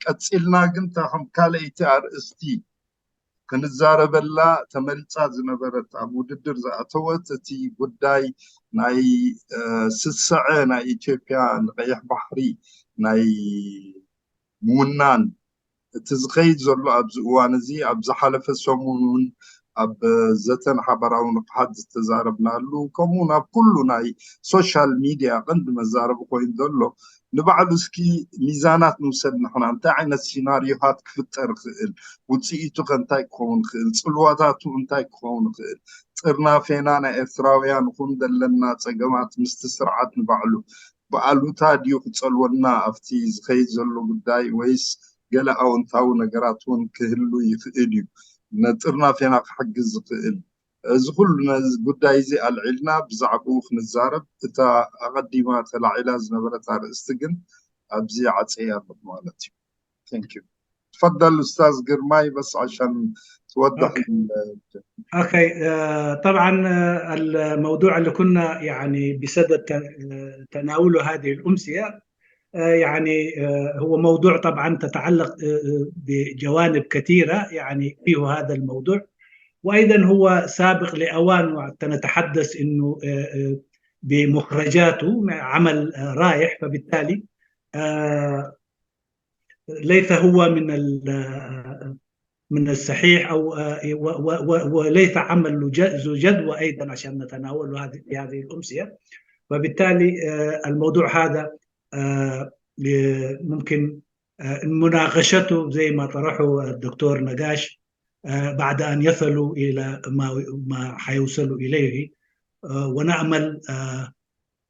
ቀፂልና ግን እታ ከም ካልኣይቲ ኣርእስቲ ክንዛረበላ ተመሪፃ ዝነበረት ኣብ ውድድር ዝኣተወት እቲ ጉዳይ ናይ ስስዐ ናይ ኢትዮጵያ ንቀይሕ ባሕሪ ናይ ምውናን እቲ ዝኸይድ ዘሎ ኣብዚ እዋን እዚ ኣብ ዝሓለፈ ሰሙን እውን ኣብ ዘተን ሓበራዊ ንቕሓት ዝተዛረብናሉ ከምኡ ናብ ኩሉ ናይ ሶሻል ሚድያ ቀንዲ መዛረቢ ኮይኑ ዘሎ ንባዕሉ እስኪ ሚዛናት ንውሰድ ንሕና እንታይ ዓይነት ሲናሪዮታት ክፍጠር ይኽእል ውፅኢቱ ከ እንታይ ክኸውን ይኽእል ፅልዋታቱ እንታይ ክኸውን ይኽእል ጥርናፌና ናይ ኤርትራውያን ኹን ዘለና ፀገማት ምስቲ ስርዓት ንባዕሉ ብኣሉታ ድዩ ክፀልወና ኣብቲ ዝኸይድ ዘሎ ጉዳይ ወይስ ገለ ኣወንታዊ ነገራት እውን ክህሉ ይኽእል እዩ ነጥርናፌና ክሕግዝ ዝኽእል እዚ ኩሉ ነዚ ጉዳይ እዚ ኣልዒልና ብዛዕባኡ ክንዛረብ እታ ኣቐዲማ ተላዒላ ዝነበረት ኣርእስቲ ግን ኣብዚ ዓፀያ ኣለኹ ማለት እዩ Thank you تفضل أستاذ جرماي بس عشان توضح أوكي. أوكي آه، طبعا آه، الموضوع اللي كنا يعني بصدد آه، تناوله هذه الأمسية آه، يعني آه، هو موضوع طبعا تتعلق آه، آه، بجوانب كثيرة يعني فيه هذا الموضوع وأيضا هو سابق لأوان وحتى نتحدث أنه آه، آه، بمخرجاته عمل آه، رايح فبالتالي آه، ليس هو من ال- من الصحيح او آه، و- و- و- وليس عمل له ج- ذو جدوى ايضا عشان نتناوله هذه في هذه الامسيه فبالتالي آه، الموضوع هذا آه، ل- ممكن آه، مناقشته زي ما طرحه الدكتور نقاش آه، بعد ان يصلوا الى ما ما حيوصلوا اليه آه، ونامل آه،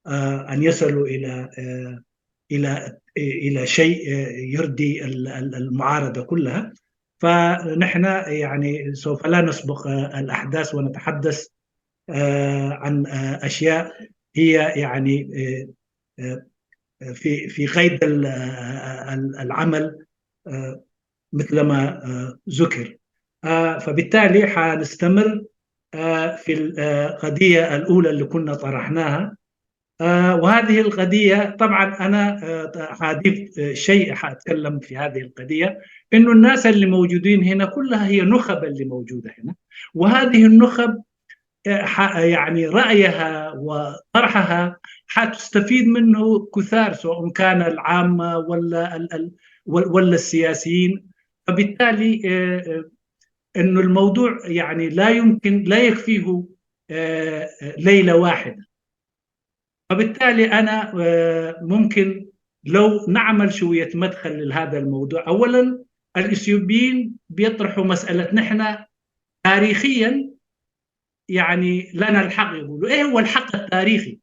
آه، ان يصلوا الى آه، الى الى شيء آه، يرضي ال- ال- المعارضه كلها فنحن يعني سوف لا نسبق آه، الاحداث ونتحدث آه، عن آه، اشياء هي يعني آه، آه، في في قيد ال- آه، ال- العمل آه، مثل ما آه، ذكر آه، فبالتالي حنستمر آه، في القضيه الاولى اللي كنا طرحناها آه، وهذه القضية طبعا أنا آه، حضيف آه، شيء حأتكلم في هذه القضية إنه الناس اللي موجودين هنا كلها هي نخب اللي موجودة هنا وهذه النخب آه، ح- يعني رأيها وطرحها حتستفيد منه كثار سواء كان العامة ولا ال- ال- ولا السياسيين فبالتالي آه، آه، إنه الموضوع يعني لا يمكن لا يكفيه آه، آه، ليلة واحدة فبالتالي أنا آه، ممكن لو نعمل شوية مدخل لهذا الموضوع أولا الإثيوبيين بيطرحوا مسألة نحن تاريخيا يعني لنا الحق يقولوا إيه هو الحق التاريخي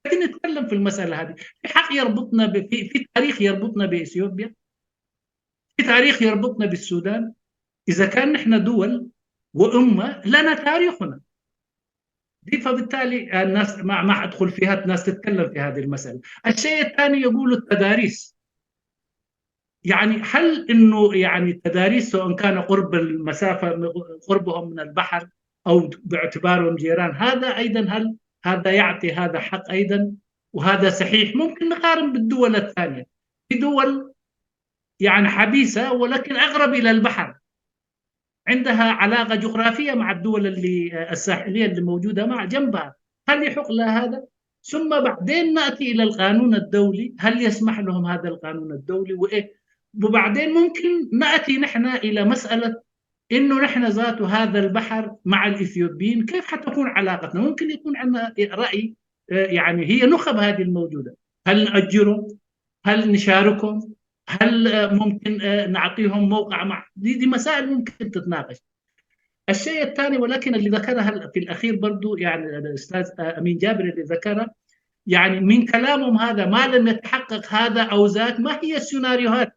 لكن نتكلم في المسألة هذه في حق يربطنا ب... في... في تاريخ يربطنا بإثيوبيا في تاريخ يربطنا بالسودان إذا كان نحن دول وأمة لنا تاريخنا دي فبالتالي الناس ما ما حدخل فيها الناس تتكلم في هذه المسألة. الشيء الثاني يقول التداريس. يعني هل انه يعني التداريس سواء كان قرب المسافة قربهم من البحر او باعتبارهم جيران هذا ايضا هل هذا يعطي هذا حق ايضا وهذا صحيح ممكن نقارن بالدول الثانية في دول يعني حبيسة ولكن اقرب الى البحر عندها علاقة جغرافية مع الدول اللي الساحلية اللي موجودة مع جنبها هل يحق لها هذا؟ ثم بعدين نأتي إلى القانون الدولي هل يسمح لهم هذا القانون الدولي وإيه؟ وبعدين ممكن نأتي نحن إلى مسألة إنه نحن ذات هذا البحر مع الإثيوبيين كيف حتكون علاقتنا؟ ممكن يكون عندنا رأي يعني هي نخب هذه الموجودة هل نأجرهم؟ هل نشاركهم؟ هل ممكن نعطيهم موقع مع دي, دي مسائل ممكن تتناقش الشيء الثاني ولكن اللي ذكرها في الأخير برضو يعني الأستاذ أمين جابر اللي ذكرها يعني من كلامهم هذا ما لم يتحقق هذا أو ذاك ما هي السيناريوهات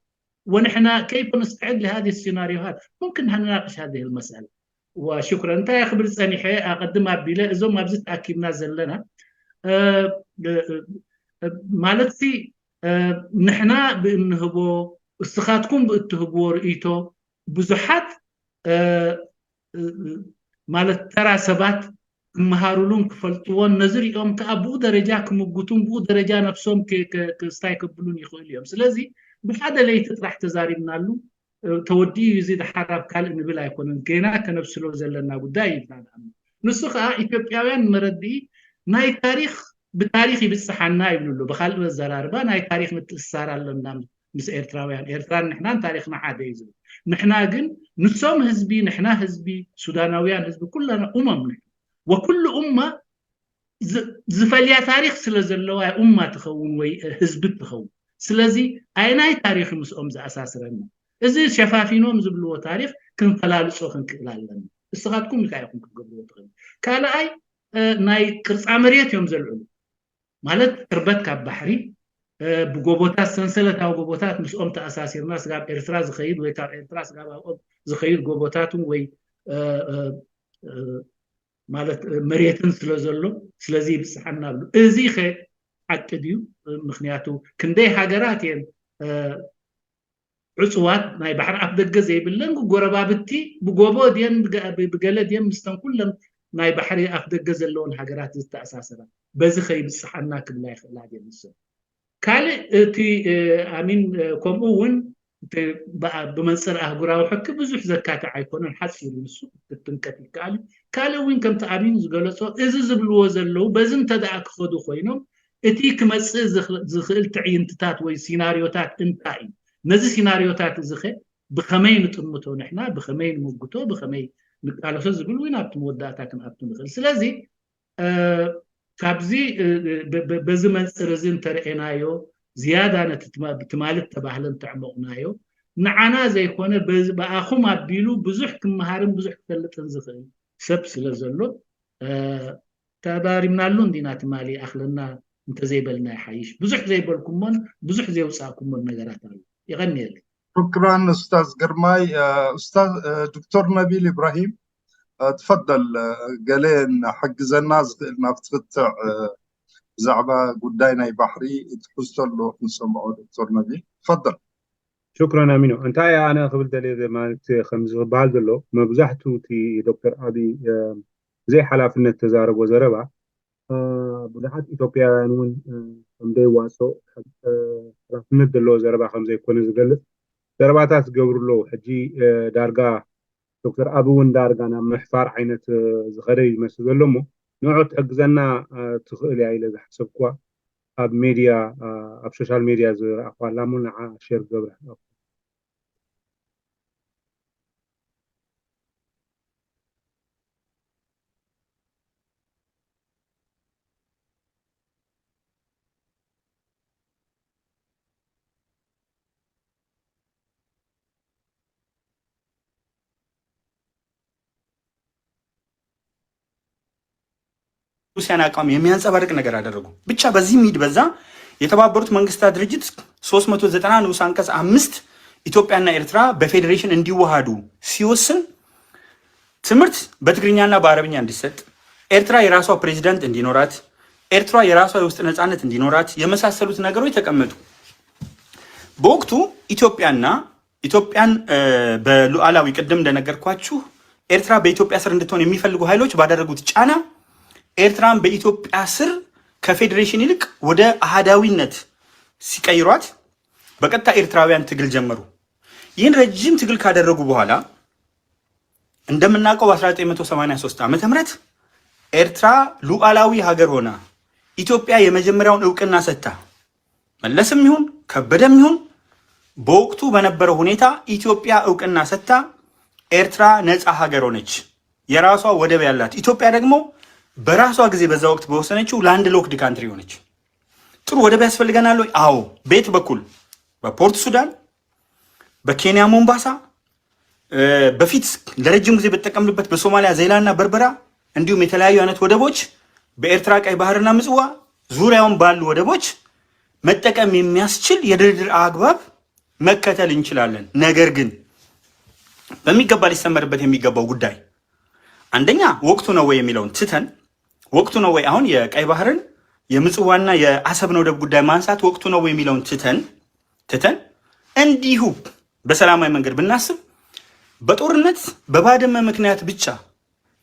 ونحن كيف نستعد لهذه السيناريوهات ممكن نناقش هذه المسألة وشكرا انت يا خبر ጸኒሐ ኣቐድም ኣቢለ እዞም ኣብዚ ተኣኪብና ዘለና ማለት ሲ ንሕና ብእንህቦ እስኻትኩም ብእትህብዎ ርእይቶ ብዙሓት ማለት ተራ ሰባት ክመሃሩሉን ክፈልጥዎን ነዚ ሪኦም ከዓ ብኡ ደረጃ ክምጉቱን ብኡ ደረጃ ነብሶም ክስታይ ከብሉን ይኽእሉ እዮም ስለዚ ብሓደ ለይቲ ጥራሕ ተዛሪብናሉ። ተወዲኡ እዩ፣ እዚ ደሓር ኣብ ካልእ ንብል ኣይኮነን፣ ገና ከነብስሎ ዘለና ጉዳይ እዩ ኢልና ንኣምን። ንሱ ከዓ ኢትዮጵያውያን መረድኢ ናይ ታሪኽ፣ ብታሪኽ ይብፅሓና ይብሉ ኣሎ። ብካልእ ኣዘራርባ ናይ ታሪኽ ምትእስሳር ኣለና ምስ ኤርትራውያን፣ ኤርትራን ንሕናን ታሪኽና ሓደ እዩ ዝብል። ንሕና ግን ንሶም ህዝቢ፣ ንሕና ህዝቢ፣ ሱዳናውያን ህዝቢ፣ ኩላና ኡመም ንሕና ወኩሉ ኡማ ዝፈልያ ታሪኽ ስለ ዘለዋ ኡማ ትኸውን ወይ ህዝቢ ትኸውን። ስለዚ ኣይናይ ታሪኽ ምስኦም ዝኣሳስረና፣ እዚ ሸፋፊኖም ዝብልዎ ታሪኽ ክንፈላልጾ ክንክእል ኣለና። እስኻትኩም እንታይ ኢኹም ክትገብርዎ ትኽእል? ካልኣይ ናይ ቅርጻ መሬት እዮም ዘልዕሉ፣ ማለት ቅርበት ካብ ባሕሪ፣ ብጎቦታት፣ ሰንሰለታዊ ጎቦታት ምስኦም ተኣሳሲርና ስጋብ ኤርትራ ዝኸይድ ወይ ካብ ኤርትራ ስጋብ ኣብኦም ዝኸይድ ጎቦታትን ወይ ማለት መሬትን ስለ ዘሎ፣ ስለዚ ይብፅሓና ብሉ። እዚ ኸ ሓቂ ድዩ? ምክንያቱ ክንደይ ሃገራት እየን ዕፅዋት ናይ ባሕሪ ኣፍ ደገ ዘይብለን፣ ጎረባብቲ ብጎቦ ድየን ብገለ ድየን ምስተን ኩለን ናይ ባሕሪ ኣፍ ደገ ዘለውን ሃገራት ዝተኣሳሰራ? በዚ ከይብፅሓና ክብላ ይኽእላ ድየን ንሰን? ካልእ እቲ ኣሚን ከምኡ እውን ብመንፅር ኣህጉራዊ ሕጊ ብዙሕ ዘካትዕ ኣይኮነን፣ ሓፂሩ ንሱ ክትንከፍ ይከኣል እዩ። ካልእ እውን ከምቲ ኣሚን ዝገለፆ እዚ ዝብልዎ ዘለዉ በዚ እንተ ደኣ ክኸዱ ኮይኖም እቲ ክመፅእ ዝኽእል ትዕይንትታት ወይ ሲናሪዮታት እንታይ እዩ? ነዚ ሲናሪዮታት እዚ ኸ ብኸመይ ንጥምቶ ንሕና? ብኸመይ ንምጉቶ? ብኸመይ ንቃለሶ ዝብል እውን ኣብቲ መወዳእታ ክንኣቱ ንኽእል። ስለዚ ካብዚ በዚ መንፅር እዚ እንተረኤናዮ ዝያዳ ነቲ ትማሊ ተባህለ እንተዕመቑናዮ ንዓና ዘይኮነ ብኣኹም ኣቢሉ ብዙሕ ክመሃርን ብዙሕ ክፈልጥን ዝኽእል ሰብ ስለ ዘሎ ተባሪምናሉ እንዲና ትማሊ ኣኽለና እንተዘይበልና ይሓይሽ። ብዙሕ ዘይበልኩሞን ብዙሕ ዘየውፃእኩሞን ነገራት ኣሎ። ይቐንየለይ። ሽክራን ኡስታዝ ግርማይ። ኡስታዝ ዶክተር ነቢል ኢብራሂም ትፈደል ገለ ሓግዘና ዝኽእል ናብቲ ክትዕ ብዛዕባ ጉዳይ ናይ ባሕሪ ትሕዝቶ ኣሎ ክንሰምዖ ዶክተር ነቢል ትፈደል። ሽክረን ኣሚኖ። እንታይ ኣነ ክብል ደልየ ማለት ከምዚ ክበሃል ዘሎ መብዛሕቱ እቲ ዶክተር ኣብይ ብዘይ ሓላፍነት ተዛረቦ ዘረባ ብዙሓት ኢትዮጵያውያን እውን ከምዘይዋፅኦ ሓላፍነት ዘለዎ ዘረባ ከምዘይኮነ ዝገልፅ ዘረባታት ዝገብሩ ኣለዉ። ሕጂ ዳርጋ ዶክተር ኣብ እውን ዳርጋ ናብ ምሕፋር ዓይነት ዝኸደ እዩ ዝመስል ዘሎ እሞ ንዑ ትሕግዘና ትኽእል እያ ኢለ ዝሓሰብኩዋ ኣብ ሜድያ ኣብ ሶሻል ሜድያ ዝረኣኹዋ ኣላ እሞ ንዓ ሼር ክገብራ ሩሲያን አቋም የሚያንጸባርቅ ነገር አደረጉ። ብቻ በዚህ ሚድ በዛ የተባበሩት መንግስታት ድርጅት ሶስት መቶ ዘጠና ንዑስ አንቀጽ አምስት ኢትዮጵያና ኤርትራ በፌዴሬሽን እንዲዋሃዱ ሲወስን ትምህርት በትግርኛና በአረብኛ እንዲሰጥ፣ ኤርትራ የራሷ ፕሬዚዳንት እንዲኖራት፣ ኤርትራ የራሷ የውስጥ ነጻነት እንዲኖራት የመሳሰሉት ነገሮች ተቀመጡ። በወቅቱ ኢትዮጵያና ኢትዮጵያን በሉዓላዊ ቅድም እንደነገርኳችሁ ኤርትራ በኢትዮጵያ ስር እንድትሆን የሚፈልጉ ኃይሎች ባደረጉት ጫና ኤርትራን በኢትዮጵያ ስር ከፌዴሬሽን ይልቅ ወደ አሃዳዊነት ሲቀይሯት በቀጥታ ኤርትራውያን ትግል ጀመሩ። ይህን ረጅም ትግል ካደረጉ በኋላ እንደምናውቀው በ1983 ዓመተ ምህረት ኤርትራ ሉዓላዊ ሀገር ሆና ኢትዮጵያ የመጀመሪያውን እውቅና ሰጥታ መለስም ይሁን ከበደም ይሁን በወቅቱ በነበረው ሁኔታ ኢትዮጵያ እውቅና ሰጥታ ኤርትራ ነፃ ሀገር ሆነች፣ የራሷ ወደብ ያላት። ኢትዮጵያ ደግሞ በራሷ ጊዜ በዛ ወቅት በወሰነችው ላንድ ሎክድ ካንትሪ ሆነች። ጥሩ ወደብ ያስፈልገናል ወይ? አዎ። በየት በኩል? በፖርት ሱዳን፣ በኬንያ ሞምባሳ፣ በፊት ለረጅም ጊዜ በተጠቀምንበት በሶማሊያ ዜላና በርበራ እንዲሁም የተለያዩ አይነት ወደቦች በኤርትራ ቀይ ባህርና ምጽዋ ዙሪያውን ባሉ ወደቦች መጠቀም የሚያስችል የድርድር አግባብ መከተል እንችላለን። ነገር ግን በሚገባ ሊሰመርበት የሚገባው ጉዳይ አንደኛ ወቅቱ ነው ወይ የሚለውን ትተን፣ ወቅቱ ነው ወይ አሁን የቀይ ባህርን የምጽዋና የአሰብን ወደብ ጉዳይ ማንሳት ወቅቱ ነው ወይ የሚለውን ትተን ትተን እንዲሁ በሰላማዊ መንገድ ብናስብ በጦርነት በባድመ ምክንያት ብቻ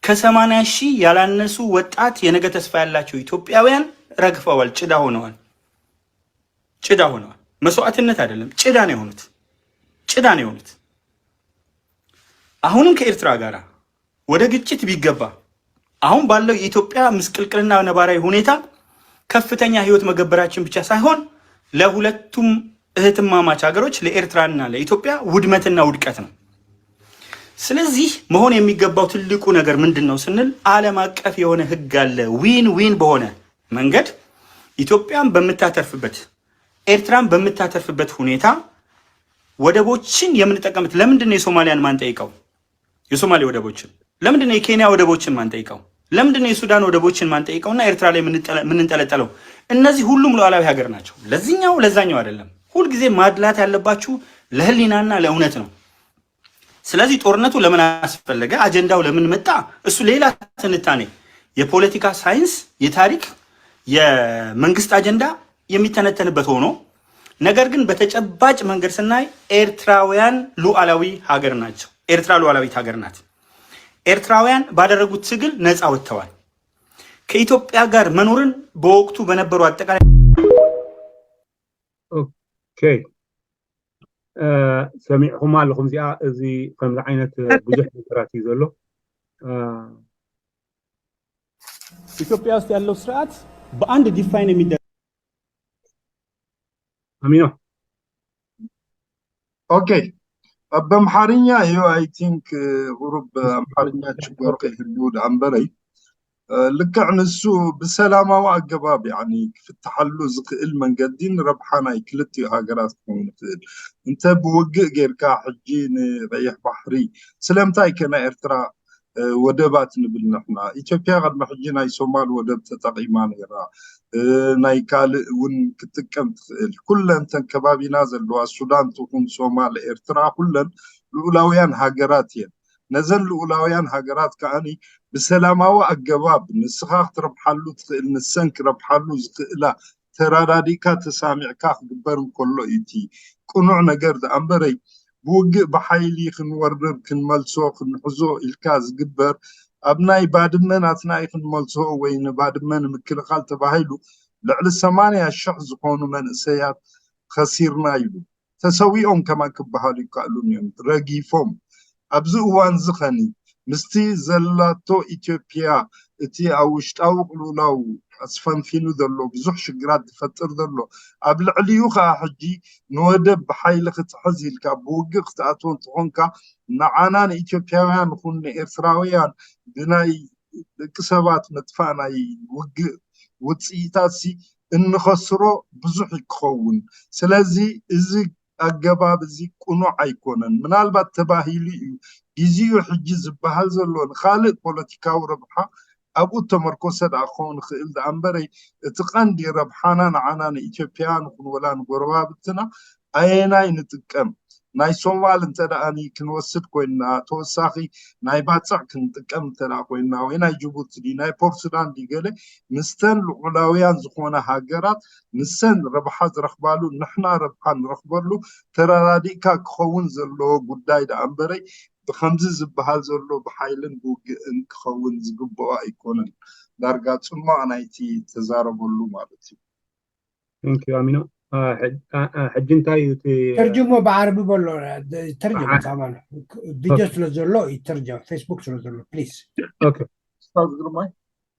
ከ80 ሺህ ያላነሱ ወጣት የነገ ተስፋ ያላቸው ኢትዮጵያውያን ረግፈዋል፣ ጭዳ ሆነዋል፣ ጭዳ ሆነዋል። መስዋዕትነት አይደለም፣ ጭዳ ነው የሆኑት። ጭዳ ነው የሆኑት። አሁንም ከኤርትራ ጋር ወደ ግጭት ቢገባ አሁን ባለው የኢትዮጵያ ምስቅልቅልና ነባራዊ ሁኔታ ከፍተኛ ህይወት መገበራችን ብቻ ሳይሆን ለሁለቱም እህትማማች ሀገሮች ለኤርትራና ለኢትዮጵያ ውድመትና ውድቀት ነው። ስለዚህ መሆን የሚገባው ትልቁ ነገር ምንድን ነው ስንል ዓለም አቀፍ የሆነ ህግ አለ። ዊን ዊን በሆነ መንገድ ኢትዮጵያን በምታተርፍበት ኤርትራን በምታተርፍበት ሁኔታ ወደቦችን የምንጠቀምበት ለምንድን ነው? የሶማሊያን ማንጠይቀው የሶማሌ ወደቦችን ለምንድን ነው? የኬንያ ወደቦችን ማንጠይቀው ለምንድን ነው? የሱዳን ወደቦችን ማንጠይቀውና ኤርትራ ላይ የምንጠለ- የምንንጠለጠለው እነዚህ ሁሉም ሉዓላዊ ሀገር ናቸው። ለዚህኛው ለዛኛው አይደለም። ሁልጊዜ ማድላት ያለባችሁ ለህሊናና ለእውነት ነው። ስለዚህ ጦርነቱ ለምን አስፈለገ፣ አጀንዳው ለምን መጣ፣ እሱ ሌላ ትንታኔ፣ የፖለቲካ ሳይንስ፣ የታሪክ፣ የመንግስት አጀንዳ የሚተነተንበት ሆኖ፣ ነገር ግን በተጨባጭ መንገድ ስናይ ኤርትራውያን ሉዓላዊ ሀገር ናቸው። ኤርትራ ሉዓላዊት ሀገር ናት። ኤርትራውያን ባደረጉት ትግል ነፃ ወጥተዋል። ከኢትዮጵያ ጋር መኖርን በወቅቱ በነበሩ አጠቃላይ ኦኬ፣ ሰሚዕኹም ኣለኹም። እዚኣ እዚ ከምዚ ዓይነት ብዙሕ ነገራት እዩ ዘሎ። ኢትዮጵያ ውስጥ ያለው ስርዓት በአንድ ዲፋይን የሚደረግ ኣሚኖ ኦኬ፣ በአምሓርኛ እዩ። I think ቁሩብ ኣምሓርኛ ችግር ከይህሉ ደኣ እምበረይ፣ ልክዕ ንሱ ብሰላማዊ ኣገባብ ያኒ ክፍትሓሉ ዝኽእል መንገዲ ንረብሓ ናይ ክልቲኡ ሃገራት ክኸውን ይኽእል። እንተ ብውግእ ጌርካ ሕጂ ንቀይሕ ባሕሪ ስለምንታይ ከ ናይ ኤርትራ ወደባት ንብል ንሕና? ኢትዮጵያ ቅድሚ ሕጂ ናይ ሶማል ወደብ ተጠቂማ ነይራ። ናይ ካልእ እውን ክትጥቀም ትኽእል። ኩለን ተን ከባቢና ዘለዋ ሱዳን ትኹን ሶማል፣ ኤርትራ ኩለን ልኡላውያን ሃገራት እየን። ነዘን ልኡላውያን ሃገራት ከዓኒ ብሰላማዊ ኣገባብ ንስኻ ክትረብሓሉ ትኽእል፣ ንሰን ክረብሓሉ ዝኽእላ ተራዳዲእካ ተሳሚዕካ ክግበር እንከሎ እዩ እቲ ቅኑዕ ነገር ደኣ እምበረይ ብውግእ ብሓይሊ ክንወርር ክንመልሶ ክንሕዞ ኢልካ ዝግበር ኣብ ናይ ባድመ ናትና እዩ ክንመልሶ ወይ ንባድመ ንምክልኻል ተባሂሉ ልዕሊ ሰማንያ ሽሕ ዝኾኑ መንእሰያት ከሲርና ኢሉ። ተሰዊኦም ከማን ክበሃሉ ይከኣሉን እዮም። ረጊፎም ኣብዚ እዋን እዚ ኸኒ ምስቲ ዘላቶ ኢትዮጵያ እቲ ኣብ ውሽጣዊ ቅልውላው ኣስፈንፊኑ ዘሎ ብዙሕ ሽግራት ዝፈጥር ዘሎ ኣብ ልዕሊኡ ከዓ ሕጂ ንወደብ ብሓይሊ ክትሕዝ ኢልካ ብውግእ ክትኣትዎ እንትኾንካ ንዓና ንኢትዮጵያውያን ይኹን ንኤርትራውያን ብናይ ደቂ ሰባት ምጥፋእ ናይ ውግእ ውፅኢታት ሲ እንኸስሮ ብዙሕ ክኸውን ስለዚ እዚ ኣገባብ እዚ ቅኑዕ ኣይኮነን። ምናልባት ተባሂሉ እዩ ግዚኡ ሕጂ ዝበሃል ዘሎ ንኻልእ ፖለቲካዊ ረብሓ ኣብኡ ተመርኮሰ ደኣ ክኸውን ይኽእል ደኣ እምበረይ እቲ ቀንዲ ረብሓና ንዓና ንኢትዮጵያ ንኹን ወላ ንጎረባብትና ኣየናይ ንጥቀም ናይ ሶማል እንተ ደኣ ክንወስድ ኮይንና ተወሳኺ ናይ ባፅዕ ክንጥቀም እንተ ደኣ ኮይንና ወይ ናይ ጅቡቲ ድዩ ናይ ፖርት ሱዳን ድዩ ገለ ምስተን ልዑላውያን ዝኾና ሃገራት ንሰን ረብሓ ዝረኽባሉ ንሕና ረብሓ ንረኽበሉ ተረዳዲእካ ክኸውን ዘለዎ ጉዳይ ደኣ እምበረይ ብኸምዚ ዝበሃል ዘሎ ብሓይልን ብውግእን ክኸውን ዝግብኦ ኣይኮነን። ዳርጋ ፅሟቕ ናይቲ ተዛረበሉ ማለት እዩ። Thank you ኣሚኖ። ሕጂ እንታይ እዩ እቲ ተርጅሞ ብዓረቢ በሎ ተርጅም ሳማን ቪድዮ ስለ ዘሎ ይተርጀም ፌስቡክ ስለ ዘሎ please። ኡስታዝ ግርማይ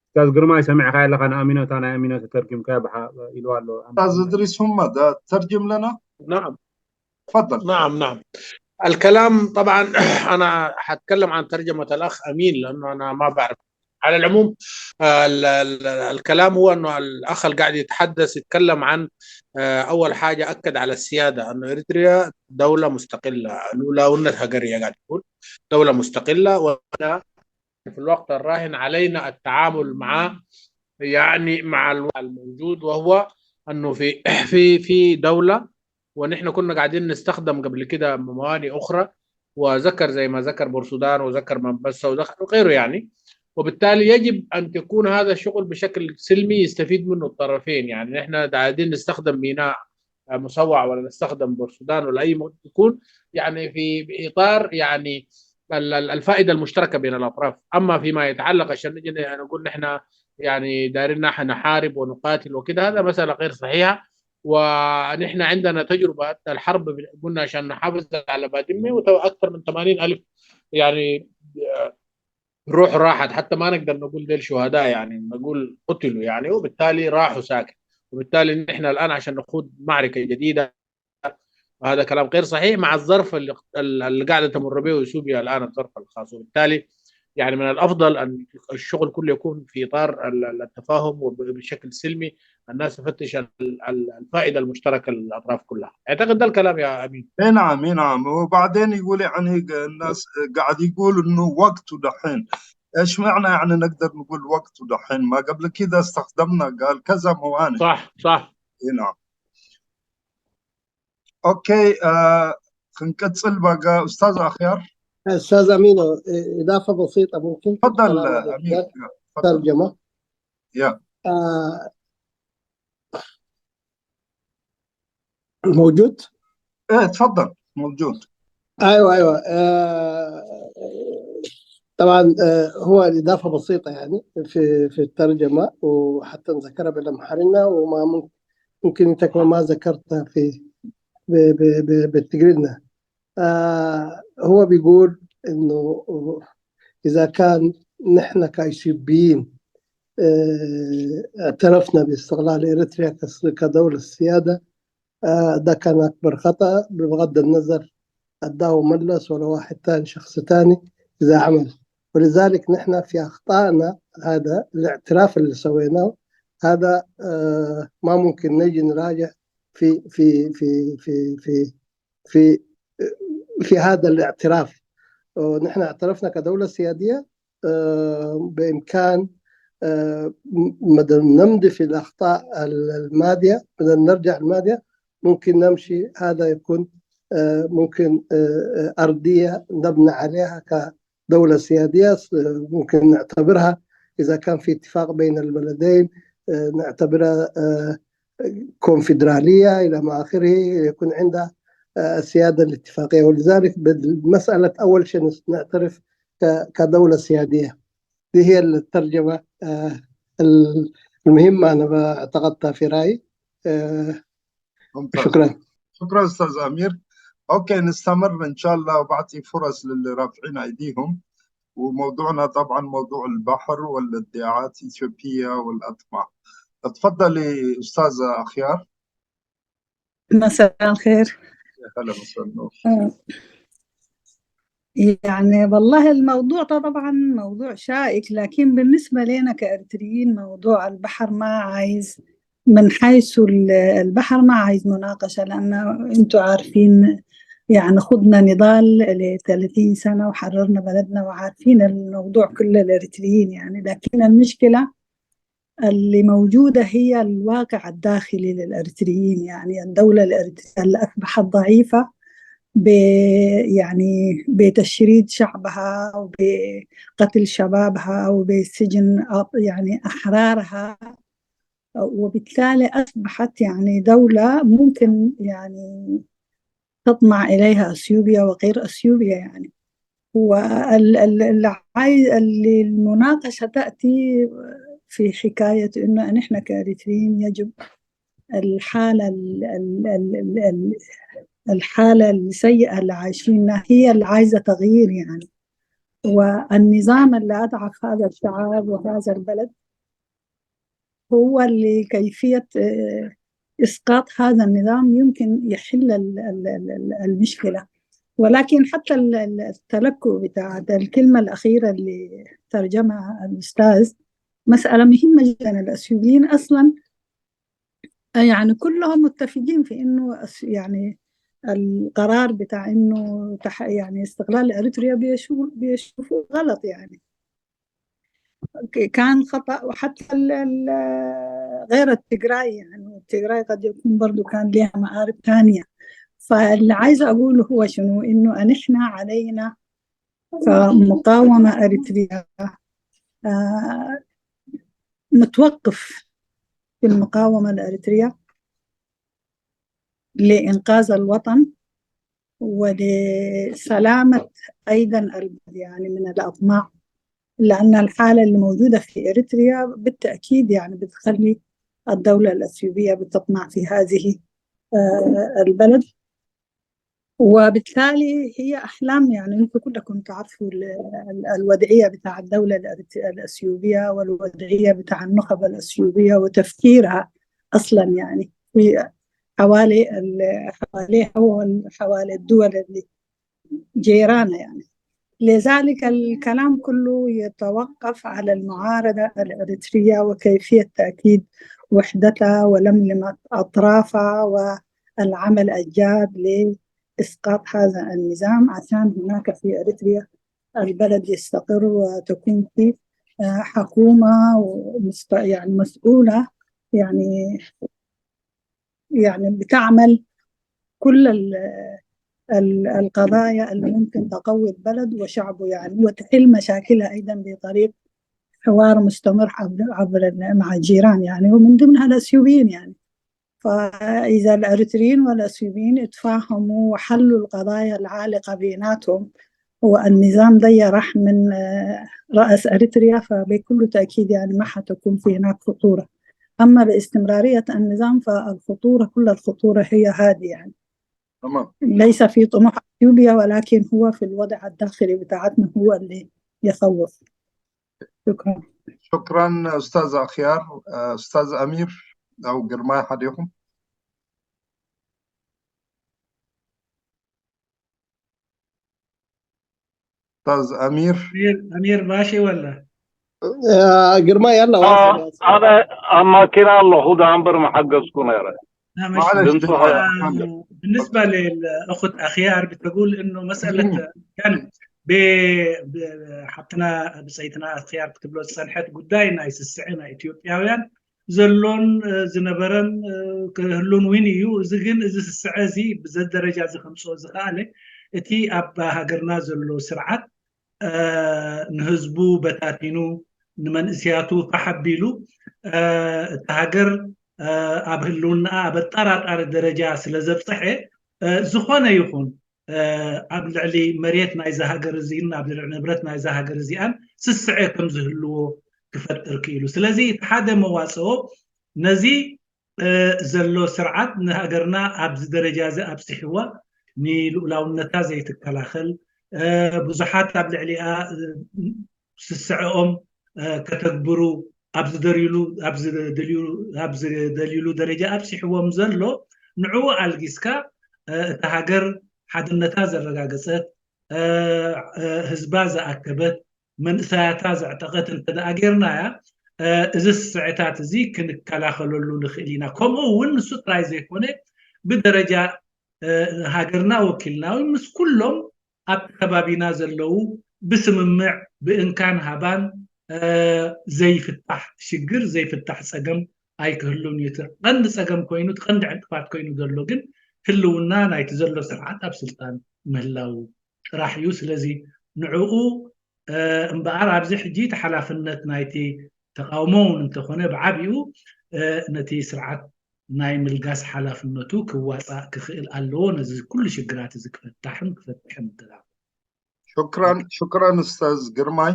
ኡስታዝ ግርማይ ሰሚዕካ ኣለካ ንኣሚኖ እታ ናይ ኣሚኖ ተተርጊምካ ኢልዋ ኣሎ። ኡስታዝ እድሪስ ሁመድ ተርጅም ለና نعم تفضل نعم نعم الكلام طبعا انا حتكلم عن ترجمه الاخ امين لانه انا ما بعرف على العموم ال- ال- الكلام هو انه الاخ اللي قاعد يتحدث يتكلم عن آه، اول حاجه اكد على السياده انه اريتريا دوله مستقله لولاونتها قريه قاعد يقول دوله مستقله وهذا في الوقت الراهن علينا التعامل مع يعني مع الوضع الموجود وهو انه في في في دوله ونحن كنا قاعدين نستخدم قبل كده موانئ اخرى وذكر زي ما ذكر بورسودان وذكر منبسه وذكر وغيره يعني وبالتالي يجب ان تكون هذا الشغل بشكل سلمي يستفيد منه الطرفين يعني نحن قاعدين نستخدم ميناء مسوع ولا نستخدم بورسودان ولا اي يكون يعني في اطار يعني الفائده المشتركه بين الاطراف اما فيما يتعلق عشان نجي نقول نحن يعني دايرين نحن نحارب ونقاتل وكده هذا مساله غير صحيحه ونحن عندنا تجربة الحرب، قلنا عشان نحافظ على بادمة، وأكثر من ثمانين ألف يعني روح راحت، حتى ما نقدر نقول ديل شهداء، يعني نقول قتلوا، يعني، وبالتالي راحوا ساكت. وبالتالي نحن الآن عشان نخوض معركة جديدة، وهذا كلام غير صحيح مع الظرف اللي، اللي قاعدة تمر به أثيوبيا الآن، الظرف الخاص. وبالتالي يعني من الأفضل أن الشغل كله يكون في إطار ال-، ال-، التفاهم وبشكل سلمي. الناس تفتش ال-، ال-، الفائدة المشتركة للأطراف كلها. أعتقد ده الكلام يا أمين. اي نعم، اي نعم. وبعدين يقول يعني ق-، الناس قاعد يقول انه وقته دحين. ايش معنى يعني نقدر نقول وقته دحين؟ ما قبل كده استخدمنا قال كذا موانع. صح، صح. اي نعم. اوكي، آه خنقتصل بقى استاذ اخيار. استاذ امين، اضافه بسيطه ممكن؟ تفضل امين. ترجمه. يا آه موجود؟ ايه، تفضل، موجود. ايوه، ايوه. آه طبعا، آه هو الاضافه بسيطه يعني في في الترجمه، وحتى نذكرها بالامحرنا، وما ممكن، ممكن انت كمان ما ذكرتها في ب- ب- ب- بالتجريدنا. آه هو بيقول انه اذا كان نحن كاثيوبيين آه اعترفنا باستقلال اريتريا كس- كدوله سياده، آه ده كان اكبر خطا، بغض النظر اداه ملس ولا واحد تاني، شخص تاني اذا عمل. ولذلك نحن في اخطائنا، هذا الاعتراف اللي سويناه هذا آه ما ممكن نجي نراجع في في في في في في في هذا الاعتراف. ونحن اعترفنا كدولة سيادية، آه، بإمكان آه، م- بدل نمضي في الأخطاء ال- الماضية، بدل نرجع الماضية، ممكن نمشي، هذا يكون آه، ممكن آه، آه، أرضية نبنى عليها كدولة سيادية. س- ممكن نعتبرها إذا كان في اتفاق بين البلدين، آه، نعتبرها آه، كونفدرالية إلى ما آخره، يكون عندها آه، السيادة الاتفاقية. ولذلك بالمسألة أول شيء نس- نعترف ك- كدولة سيادية. دي هي الترجمة آه، ال- المهمة أنا اعتقدتها في رأيي. آه، ممتاز. شكرا. شكرا استاذ امير. اوكي، نستمر ان شاء الله وبعطي فرص للي رافعين ايديهم. وموضوعنا طبعا موضوع البحر والادعاءات اثيوبيا والاطماع. اتفضلي استاذه اخيار. مساء الخير. يا هلا، مساء النور. آه، يعني والله الموضوع ده طبعا موضوع شائك، لكن بالنسبة لنا كإريتريين موضوع البحر ما عايز، من حيث ال- البحر ما عايز مناقشة، لأن انتوا عارفين يعني خضنا نضال ل ثلاثين سنة وحررنا بلدنا، وعارفين الموضوع كله الإريتريين يعني. لكن المشكلة اللي موجودة هي الواقع الداخلي للإريتريين، يعني الدولة الإريترية اللي أصبحت ضعيفة ب يعني بتشريد شعبها وبقتل شبابها وبسجن أط- يعني أحرارها، وبالتالي أصبحت يعني دولة ممكن يعني تطمع إليها أثيوبيا وغير أثيوبيا يعني. والعايز اللي المناقشة تأتي في حكاية إنه نحن كإريتريين يجب الحالة ال- ال- ال- ال- ال- الحالة السيئة اللي عايشينها هي اللي عايزة تغيير يعني. والنظام اللي أضعف هذا الشعب وهذا البلد هو اللي كيفية آه، إسقاط هذا النظام يمكن يحل ال- ال- ال- ال- المشكلة. ولكن حتى ال- ال- التلكؤ بتاع الكلمة الأخيرة اللي ترجمها الأستاذ مسألة مهمة جدا. الأثيوبيين أصلا يعني كلهم متفقين في إنه أس- يعني القرار بتاع إنه تح يعني استقلال إريتريا بيشوفوا بيشوفوا غلط يعني. ك- كان خطأ. وحتى ال- ال- غير التجراي يعني، التجراي قد يكون برضو كان ليها مآرب تانية. فاللي عايزة أقوله هو شنو؟ إنه نحن علينا كمقاومة إريتريا آه، نتوقف في المقاومة الإريترية لإنقاذ الوطن ولسلامة أيضا البلد يعني من الأطماع، لأن الحالة اللي موجودة في إريتريا بالتأكيد يعني بتخلي الدولة الأثيوبية بتطمع في هذه آه، البلد. وبالتالي هي أحلام، يعني أنتم كلكم تعرفوا ال- ال- الوضعية بتاع الدولة الأريت- الأثيوبية والوضعية بتاع النخب الأثيوبية وتفكيرها أصلا، يعني في حوالي ال- حواليها وحوالي الدول اللي جيرانها يعني. لذلك الكلام كله يتوقف على المعارضة الإريترية وكيفية تأكيد وحدتها ولملمة أطرافها والعمل الجاد لإسقاط هذا النظام، عشان هناك في إريتريا البلد يستقر وتكون في آه، حكومة ومست- يعني مسؤولة، يعني يعني بتعمل كل ال- ال- القضايا اللي ممكن تقوي البلد وشعبه، يعني، وتحل مشاكلها أيضا بطريق حوار مستمر عبر عبر ال- مع الجيران، يعني، ومن ضمنها الأثيوبيين، يعني. فإذا الأريتريين والأثيوبيين اتفاهموا وحلوا القضايا العالقة بيناتهم، والنظام ده راح من آه، رأس أريتريا، فبكل تأكيد، يعني، ما حتكون في هناك خطورة. أما باستمرارية النظام، فالخطورة، كل الخطورة هي هذه، يعني. تمام. ليس في طموح أثيوبيا، ولكن هو في الوضع الداخلي بتاعتنا هو اللي يخوف. شكرا. شكرا أستاذ أخيار. آه، أستاذ أمير أو جرماي حديكم. أستاذ أمير. أمير، أمير ماشي ولا؟ ግርማ ያለ ኣነ ኣብ ማኪና ኣለኹ፣ ደኣ እምበር ምሓገዝኩ ነይረ። لا، ماشي. معلش ድምፁ دكتور ኸ- محمد. آه، بالنسبة للأخت أخيار بتقول إنه مسألة يعني ب- ب- حتىنا ብፀይትና ኣኽያር ክትብሎ ዝፀንሐት ጉዳይ ናይ ስስዐ ናይ ኢትዮጵያውያን ዘሎን እ፣ ዝነበረን እ፣ ክህሉን እውን እዩ። እዚ ግን እዚ ስስዐ እዚ ብዘ ደረጃ እዚ ከምፅኦ ዝኸኣለ እቲ ኣብ ሃገርና ዘሎ ስርዓት እ፣ ንህዝቡ በታቲኑ ንመንእስያቱ ፋሕ ኣቢሉ እ፣ እቲ ሃገር እ፣ ኣብ ህልውናኣ ኣብ ኣጠራጣሪ ደረጃ ስለ ዘብፀሐ እ፣ ዝኾነ ይኹን እ፣ ኣብ ልዕሊ መሬት ናይዛ ሃገር እዚን ኣብ ልዕሊ ንብረት ናይዛ ሃገር እዚኣን ስስዐ ከም ዝህልዎ ክፈጥር ክኢሉ። ስለዚ እቲ ሓደ መዋፅኦ ነዚ እ፣ ዘሎ ስርዓት ንሃገርና ኣብዚ ደረጃ እዚ ኣብፅሕዋ ንልኡላውነታ ዘይትከላኸል እ፣ ብዙሓት ኣብ ልዕሊኣ እ፣ ስስዐኦም እ፣ ከተግብሩ ኣብ ዝደልዩሉ ኣብ ዝደልዩ ኣብ ዝደልዩሉ ደረጃ ኣብፂሕዎም ዘሎ ንዕኡ ኣልጊስካ እ፣ እታ ሃገር ሓድነታ ዘረጋገፀት እ፣ እ፣ ህዝባ ዝኣከበት መንእሰያታ ዘዕጠቐት እንተ ደኣ ጌርናያ እ፣ እዚ ስስዐታት እዚ ክንከላኸለሉ ንኽእል ኢና። ከምኡ እውን ንሱ ጥራይ ዘይኮነ ብደረጃ እ፣ ሃገርና ወኪልና እውን ምስ ኩሎም ኣብቲ ከባቢና ዘለዉ ብስምምዕ ብእንካን ሃባን እ፣ ዘይፍታሕ ሽግር ዘይፍታሕ ፀገም ኣይክህሉን እዩ። እቲ ቀንዲ ፀገም ኮይኑ እቲ ቀንዲ ዕንቅፋት ኮይኑ ዘሎ ግን ህልውና ናይቲ ዘሎ ስርዓት ኣብ ስልጣን ምህላው ጥራሕ እዩ። ስለዚ ንዕኡ እ፣ እምበኣር ኣብዚ ሕጂ እቲ ሓላፍነት ናይቲ ተቃውሞ እውን እንተኾነ ብዓቢኡ እ፣ ነቲ ስርዓት ናይ ምልጋስ ሓላፍነቱ ክዋፃእ ክኽእል ኣለዎ። ነዚ ኩሉ ሽግራት እዚ ክፈታሕን ክፈትሕን እንተዳ شكرا شكرا أستاذ جرماي.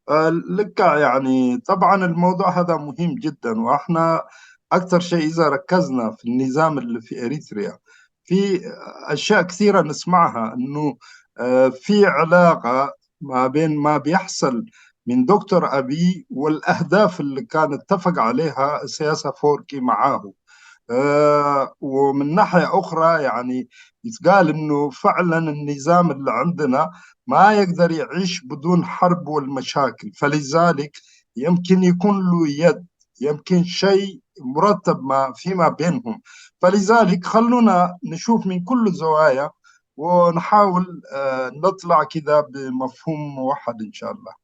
آه، لك يعني طبعا الموضوع هذا مهم جدا، واحنا اكثر شيء اذا ركزنا في النظام اللي في اريتريا في اشياء كثيره نسمعها انه آه، في علاقه ما بين ما بيحصل من دكتور ابي والاهداف اللي كان اتفق عليها سياسه فوركي معاه. آه، ومن ناحيه اخرى يعني يتقال انه فعلا النظام اللي عندنا ما يقدر يعيش بدون حرب والمشاكل، فلذلك يمكن يكون له يد، يمكن شيء مرتب ما فيما بينهم. فلذلك خلونا نشوف من كل الزوايا ونحاول آه، نطلع كده بمفهوم موحد إن شاء الله.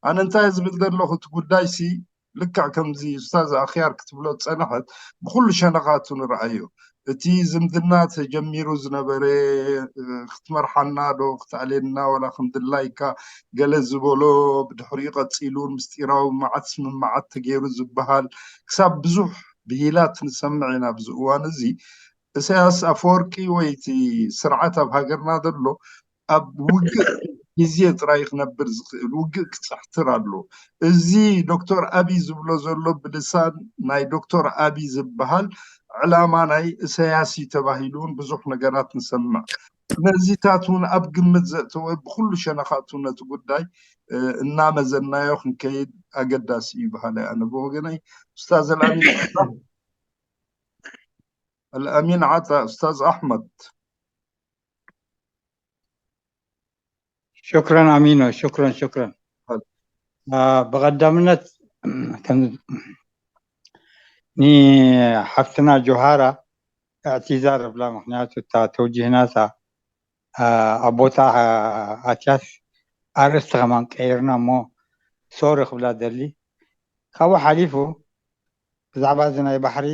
أنا أنت زبل در لغة قدايسي لك كم زي أستاذ أخيار كتب له تصنحت بكل شنغات رأيه. እቲ ዝምድና ተጀሚሩ ዝነበረ ክትመርሓና ዶ ክትኣልየና ወላ ከም ድላይካ ገለ ዝበሎ ብድሕሪኡ ቀፂሉ ምስጢራዊ መዓት ስምምዓት ተገይሩ ዝበሃል ክሳብ ብዙሕ ብሂላት ንሰምዕ ኢና ኣብዚ እዋን እዚ። ኢሳያስ ኣፈወርቂ ወይ እቲ ስርዓት ኣብ ሃገርና ዘሎ ኣብ ውግእ ግዜ ጥራይ ክነብር ዝኽእል ውግእ ክፅሕትር ኣሎ። እዚ ዶክተር ኣቢ ዝብሎ ዘሎ ብልሳን ናይ ዶክተር ኣቢ ዝበሃል ዕላማ ናይ እሰያስ እዩ ተባሂሉ እውን ብዙሕ ነገራት ንሰምዕ። ነዚታት እውን ኣብ ግምት ዘእተወ ብኩሉ ሸነኻቱ ነቲ ጉዳይ እናመዘናዮ ክንከይድ ኣገዳሲ እዩ በሃላይ ኣነ ብወገነይ። ኡስታዝ ኣልኣሚን ዓጣ፣ ኣልኣሚን ዓጣ፣ ኡስታዝ ኣሕመድ። ሽክረን ኣሚኖ፣ ሽክረን ሽክረን። ብቐዳምነት ንሓፍትና ጆሃራ እዕቲዛር እብላ፣ ምክንያቱ እታ ተውጂህናታ ኣብ ቦታ ኣትያስ ኣርእስቲ ከማን ቀይርና እሞ ሶሪ ክብላ ደሊ። ካብኡ ሓሊፉ ብዛዕባ እዚ ናይ ባሕሪ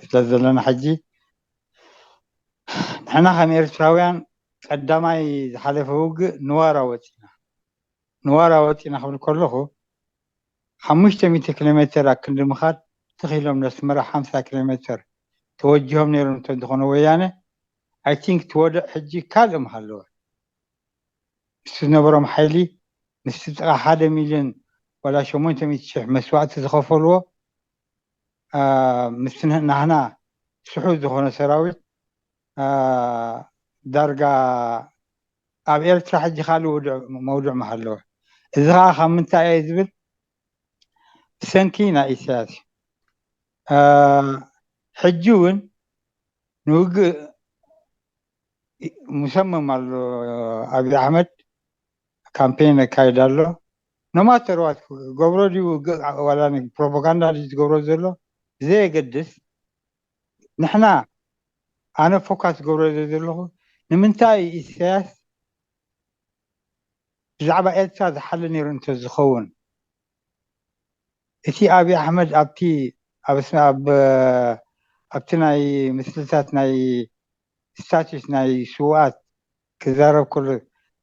ስለ ዘለና ሕጂ ንሕና ከም ኤርትራውያን ቀዳማይ ዝሓለፈ ውግእ ንዋራ ወፂና ንዋራ ወፂና ክብል ከለኹ ሓሙሽተ ሚእቲ ኪሎ ሜትር ኣብ ክንዲ ምኻድ ትኽኢሎም ነስመራ ሓምሳ ኪሎ ሜትር ተወጅሆም ነይሮም እንተዝኾነ ወያነ I think ትወድቕ ሕጂ ካልእ ምሃለወ ምስ ዝነበሮም ሓይሊ ምስቲ ጥቓ ሓደ ሚልዮን ዋላ ሸሞንተ ሚእቲ ሽሕ መስዋእቲ ዝኸፈልዎ ምስቲ ናህና ስሑል ዝኾነ ሰራዊት ዳርጋ ኣብ ኤርትራ ሕጂ ካልእ ውዱዕ መውዱዕ ምሃለወ። እዚ ከዓ ካብ ምንታይ እየ ዝብል ብሰንኪ ናይ ኢሳያስ እዩ። ሕጂ እውን ንውግእ ሙሰምም ኣሎ። ኣብይ ኣሕመድ ካምፔን የካይድ ኣሎ። ኖማተርዋት ክገብሮ ድዩ ዋላ ፕሮፓጋንዳ ድዩ ዝገብሮ ዘሎ ብዘየገድስ ንሕና ኣነ ፎካስ ገብሮ ዘለኹ ንምንታይ ኢሳያስ ብዛዕባ ኤርትራ ዝሓሊ ነይሩ እንተዝኸውን እቲ ኣብይ ኣሕመድ ኣብቲ ኣብቲ ናይ ምስልታት ናይ ስታቱስ ናይ ስውኣት ክዛረብ ከሎ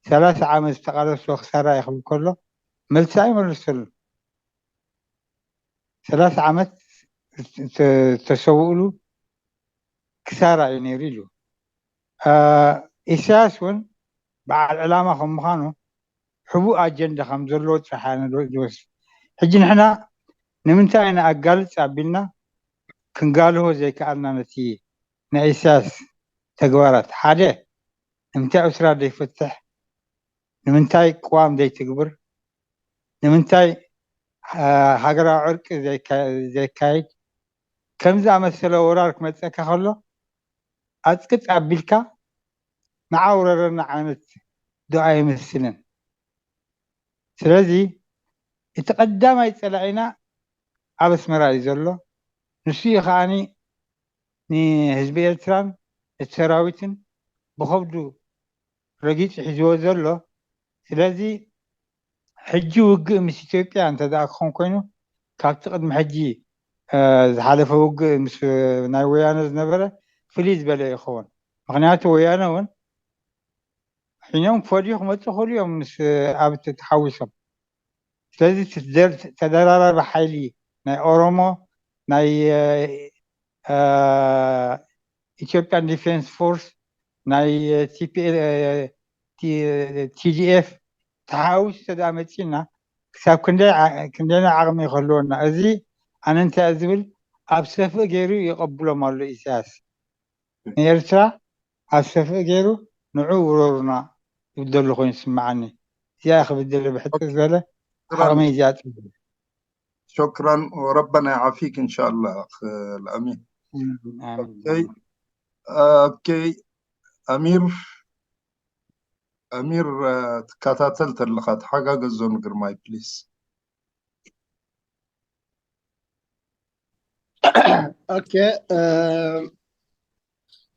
ሰላሳ ዓመት ዝተቃለሶ ክሳራ ይኽብል ከሎ መልሲ ኣይመለሰሉ። ሰላሳ ዓመት ዝተሰውእሉ ክሳራ እዩ ነይሩ ኢሉ። ኢሳያስ እውን በዓል ዕላማ ከም ምዃኑ ሕቡእ ኣጀንዳ ከም ዘለዎ ጥራሕ ዝወስድ። ሕጂ ንሕና ንምንታይ ኢና ኣጋልጽ ኣቢልና ክንጋልሆ ዘይከኣልና ነቲ ናይ ኢሳያስ ተግባራት? ሓደ ንምንታይ ኤርትራ ዘይፈትሕ? ንምንታይ ቅዋም ዘይትግብር? ንምንታይ ሃገራዊ ዕርቂ ዘይካየድ? ከም ዝኣመሰለ ወራር ክመፀካ ከሎ ኣፅቅጥ ኣቢልካ ንዓ ውረረና ዓይነት ዶ ኣይመስልን? ስለዚ እቲ ቀዳማይ ፀላኢና ኣብ ኣስመራ እዩ ዘሎ። ንሱ እዩ ከዓኒ ንህዝቢ ኤርትራን እቲ ሰራዊትን ብኸብዱ ረጊፁ ሒዝዎ ዘሎ። ስለዚ ሕጂ ውግእ ምስ ኢትዮጵያ እንተ ደኣ ክኾን ኮይኑ ካብቲ ቅድሚ ሕጂ ዝሓለፈ ውግእ ምስ ናይ ወያነ ዝነበረ ፍልይ ዝበለ ይኸውን። ምክንያቱ ወያነ እውን ሕኖም ፈድዩ ክመፁ ክእሉ እዮም ምስ ኣብ ተሓዊሶም። ስለዚ ተደራራቢ ሓይሊ ናይ ኦሮሞ ናይ ኢትዮጵያን ዲፌንስ ፎርስ ናይ ቲዲኤፍ ተሓዊሱ ተዳ መፂና ክሳብ ክንደይና ዓቕሚ ክህልወና እዚ ኣነ እንታይ ዝብል ኣብ ሰፍእ ገይሩ ይቐብሎም ኣሎ ኢሳያስ ንኤርትራ ኣብ ሰፍእ ገይሩ ንዑ ውረሩና ይብል ዘሎ ኮይኑ ይስምዓኒ። እዚኣ ክብል ደለ ብሕፅር ዝበለ ዓቕሚ እዚኣ ፅብል شكرا وربنا يعافيك إن شاء الله الأمين. أوكي أمير أمير ትከታተል ተለኻ ተሓጋገዞ ንግርማይ ፕሊስ። أوكي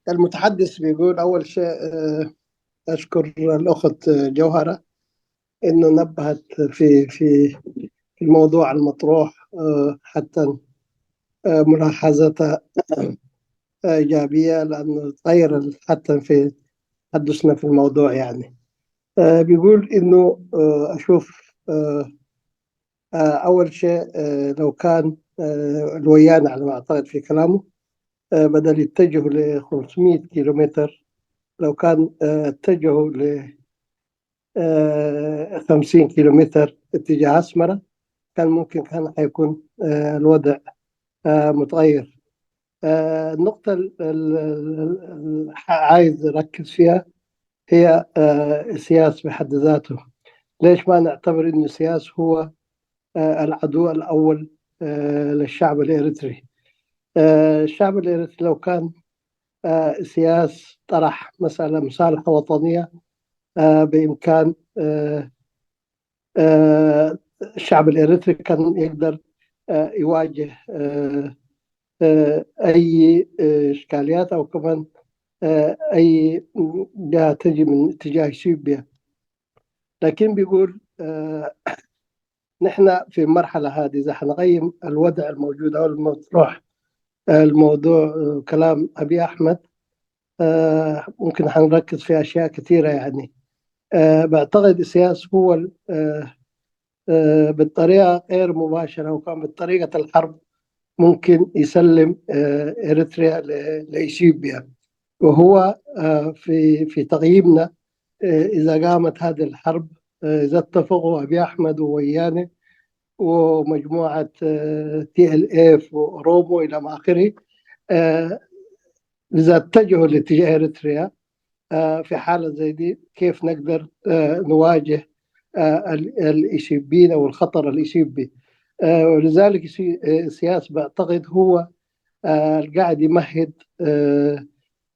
المتحدث بيقول أول شيء أشكر الأخت جوهرة إنه نبهت في في في الموضوع المطروح حتى ملاحظتها إيجابية لأنه تغير حتى في تحدثنا في الموضوع يعني بيقول إنه أشوف أول شيء لو كان الويان على ما أعتقد في كلامه بدل يتجهوا ل خمسمية كيلومتر لو كان اتجهوا ل آه، خمسين كيلومتر اتجاه أسمرة، كان ممكن كان حيكون آه، الوضع آه، متغير. آه، النقطة ال- ال- ال- ال- ح- عايز أركز فيها هي آه، إسياس بحد ذاته. ليش ما نعتبر إنه إسياس هو آه، العدو الأول آه، للشعب الإريتري؟ آه، الشعب الإريتري لو كان آه، إسياس طرح مسألة مصالحة وطنية، آه، بإمكان آه، آه، الشعب الإريتري كان يقدر آه، يواجه آه، آه، أي آه، إشكاليات أو كمان آه، أي جهة تجي من اتجاه إثيوبيا. لكن بيقول آه، نحن في المرحلة هذه إذا حنقيم الوضع الموجود أو المطروح آه، الموضوع آه، كلام أبي أحمد آه، ممكن حنركز في أشياء كثيرة يعني. آه، بعتقد إسياس هو ال- آه، آه، بالطريقة غير مباشرة وكان بطريقة الحرب ممكن يسلم آه، إريتريا ل- لإثيوبيا. وهو آه، في في تقييمنا آه، إذا قامت هذه الحرب آه، إذا اتفقوا أبي أحمد وويانه ومجموعة تي ال اف وأورومو إلى ما آخره آه، إذا اتجهوا لاتجاه إريتريا آه، في حالة زي دي كيف نقدر آه، نواجه آه، ال- الإثيوبيين أو الخطر الإثيوبي. آه، ولذلك إسي- آه، إسياس بعتقد هو آه، القاعد يمهد آه،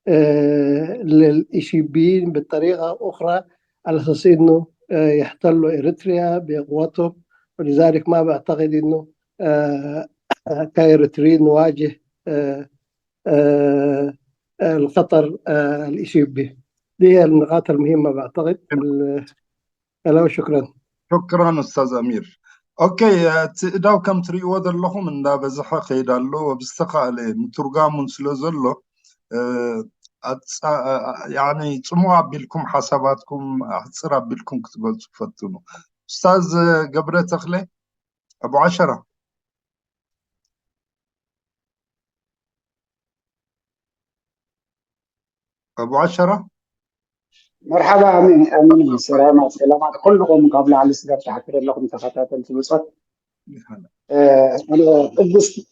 آه، للإثيوبيين بطريقة أخرى على أساس إنه آه، يحتلوا إريتريا بقوتهم. ولذلك ما بعتقد إنه آه، آه، كإريتريين نواجه آه، آه، الخطر آه، الإثيوبي. دي هي النقاط المهمة بعتقد. ال- لا، شكرا. شكرا أستاذ أمير. ኦኬ፣ እቲ እዳው ከም ትርእይዎ ዘለኹም እንዳበዝሐ ከይድ ኣሎ። ብዝተኻእለ ምትርጓሙን ስለ ዘሎ ያኒ ጽሙቕ ኣቢልኩም ሓሳባትኩም ኣሕጽር ኣቢልኩም ክትገልጹ ፈትኑ። ኡስታዝ ገብረ ተኽለ ኣቡ ዓሸራ። ኣቡ ዓሸራ። መርሓባ ኣሚን ኣሚን፣ ሰላማት ሰላማት ኩልኹም ካብ ላዕሊ ስጋብ ታሕቲ ዘለኹም ተኸታተልቲ ብጾት።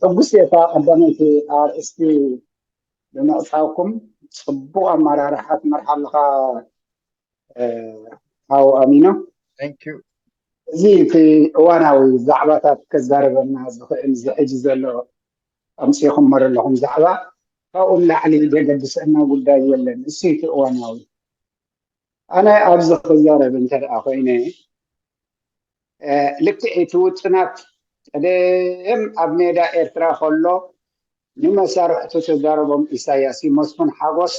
ሕጉስ እታ ቀዳመይቲ ኣርእስቲ ብምዕጻውኩም ጽቡቕ ኣመራርሓ ትመርሓ ኣለኻ። ኣው ኣሚኖ፣ እዚ እቲ እዋናዊ ዛዕባታት ከዛረበና ዝኽእል እዚ ሕጂ ዘሎ ኣምፂኹሞ ዘለኹም ዛዕባ ካብኡ ንላዕሊ ዘገድሰና ጉዳይ የለን። እሱ እቲ እዋናዊ። ኣነ ኣብዚ ክዛረብ እንተ ደኣ ኮይነ ልክዕ እቲ ውጥናት ቀደም ኣብ ሜዳ ኤርትራ ከሎ ንመሳርሕቱ ተዛረቦም ኢሳያስ እዩ። መስፍን ሓጎስ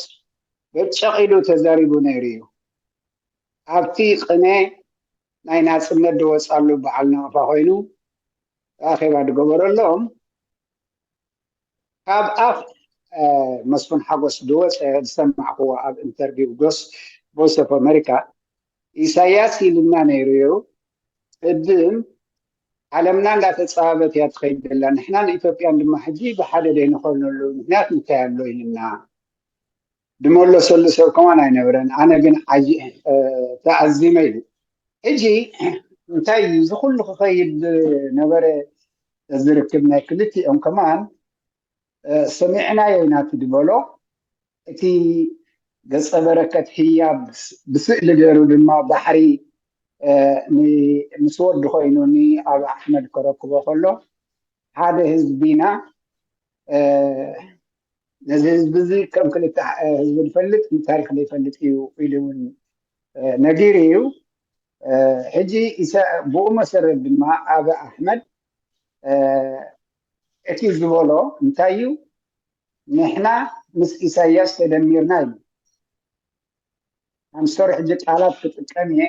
በጨቒሉ ተዛሪቡ ነይሩ እዩ። ኣብቲ ቅነ ናይ ናጽነት ዝወጻሉ በዓል ናቕፋ ኮይኑ ኣኼባ ዝገበረሎም ካብ ኣፍ መስፍን ሓጎስ ዝወፀ ዝሰማዕክዎ ኣብ ኢንተርቪው ጎስ ቮይስ ኦፍ ኣሜሪካ ኢሳያስ ኢልና ነይሩ እዩ። ቅድም ዓለምና እንዳተፃበበት እያ ትኸይድ ዘላ። ንሕናን ኢትዮጵያን ድማ ሕጂ ብሓደ ዘይንኾነሉ ምክንያት እንታይ ኣሎ ኢልና ዝመለሰሉ ሰብ ከማን ኣይነበረን። ኣነ ግን ዓይ ተኣዚመ ኢሉ። ሕጂ እንታይ እዩ እዚ ኩሉ ክኸይድ ነበረ ዝርክብ ናይ ክልቲኦም ከማን ሰሚዕናዮ ኢና እቲ ዝበሎ። እቲ ገጸ በረከት ህያብ ብስእሊ ገይሩ ድማ ባሕሪ ምስ ወዲ ኮይኑ ንኣብ ኣሕመድ ከረክቦ ከሎ ሓደ ህዝቢና ነዚ ህዝቢ እዚ ከም ክልተ ህዝቢ ዝፈልጥ ንታሪክ ዘይፈልጥ እዩ ኢሉ እውን ነጊሩ እዩ። ሕጂ ብኡ መሰረት ድማ ኣብ ኣሕመድ እቲ ዝበሎ እንታይ እዩ? ንሕና ምስ ኢሳያስ ተደሚርና እዩ። ኣምስቶር ሕጂ ቃላት ክጥቀም እየ።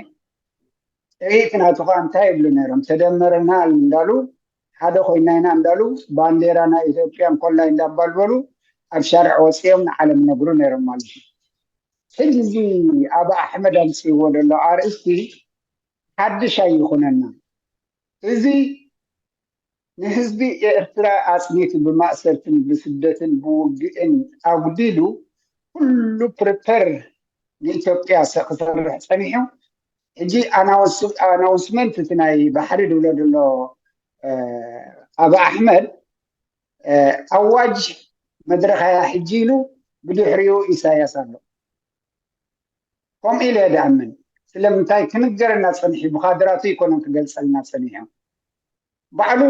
ጥሪት ናቱ ከዓ እንታይ ይብሉ ነይሮም? ተደመርና እንዳሉ ሓደ ኮይና ኢና እንዳሉ ባንዴራ ናይ ኢትዮጵያ እንኮላይ እንዳባልበሉ ኣብ ሻርዕ ወፂኦም ንዓለም ነግሩ ነይሮም ማለት እዩ። ሕጂ እዚ ኣብ ኣሕመድ ኣምፅእዎ ዘሎ ኣርእስቲ ሓድሽ ኣይኮነና። እዚ ንህዝቢ ኤርትራ ኣፅኒቱ ብማእሰርትን ብስደትን ብውግእን ኣጉዲሉ ኩሉ ፕሪፐር ንኢትዮጵያ ክሰርሕ ፀኒሑ ሕጂ ኣናውንስመንት እቲ ናይ ባሕሪ ድብሎ ዘሎ ኣበ ኣሕመድ ኣዋጅ መድረኽ ኣያ ሕጂ ኢሉ ብድሕሪኡ ኢሳያስ ኣሎ። ከምኡ ኢለ እየ ድኣምን። ስለምንታይ ክንገረና ጸኒሑ፣ ብካድራቱ ኣይኮነን ክገልጸልና ጸኒሑ። ባዕሉ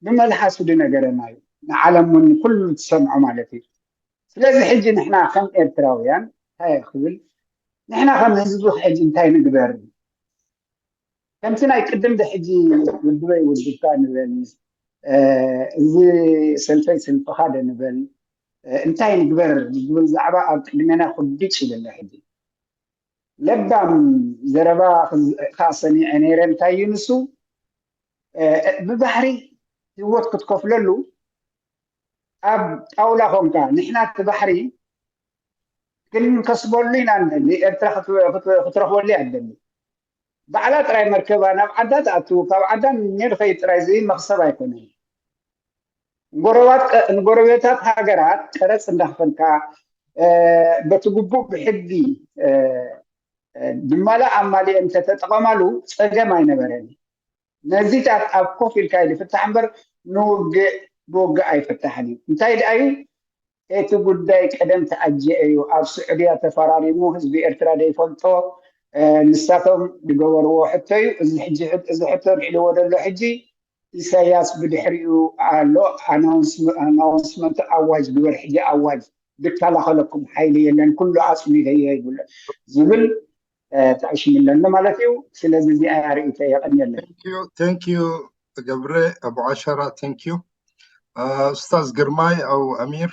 ብመልሓሱ ድነገረና እዩ፣ ንዓለም እውን ኩሉ ትሰምዖ ማለት እዩ። ስለዚ ሕጂ ንሕና ከም ኤርትራውያን እንታይ ክብል፣ ንሕና ከም ህዝቢ ሕጂ እንታይ ንግበር? ከምቲ ናይ ቅድም ድሕጂ ውድበይ ውድብካ ንበል፣ እዚ ሰልፈይ ሰልፍኻ ዶ ንበል፣ እንታይ ንግበር ዝብል ዛዕባ ኣብ ቅድሜና ኩዲጭ ይብል ኣሎ። ሕጂ ለባም ዘረባ ከዓ ሰሚዐ ነይረ። እንታይ እዩ ንሱ? ብባህሪ ህይወት ክትከፍለሉ ኣብ ጣውላ ኮንካ፣ ንሕና እቲ ባሕሪ ክንከስበሉ ኢና ንደሊ፣ ኤርትራ ክትረኽበሉ እያ ትደሊ። ባዕላ ጥራይ መርከባ ናብ ዓዳ ትኣቱ፣ ካብ ዓዳ ንድኸይ ጥራይ እዚ መኽሰብ ኣይኮነን። ንጎረቤታት ሃገራት ቀረፅ እንዳኽፈልካ፣ በቲ ግቡእ ብሕጊ ድማላ ኣማሊኤ እንተተጠቐማሉ ፀገም ኣይነበረን። ነዚታት ኣብ ኮፍ ኢልካ ኢሉ ፍታሕ እምበር ንውግእ ብውግእ ኣይፍታሕን እዩ። እንታይ ደኣ እዩ እቲ ጉዳይ? ቀደም ተኣጀ እዩ። ኣብ ስዑድያ ተፈራሪሙ ህዝቢ ኤርትራ ዘይፈልጦ ንሳቶም ዝገበርዎ ሕቶ እዩ። እዚ ሕቶ ልዕልዎ ዘሎ ሕጂ ኢሳያስ ብድሕሪኡ ኣሎ። ኣናውንስመንት ኣዋጅ ግበር ሕጂ ኣዋጅ ድከላኸለኩም ሓይሊ የለን ኩሉ ኣፅሚደዮ ይብሎ ዝብል ተዕሽምለኒ ማለት እዩ። ስለዚ እዚኣ ርእይቶ የቐንየለይ። Thank you ገብረ ኣቡ ዓሸራ thank you ኡስታዝ ግርማይ ኣው ኣሚር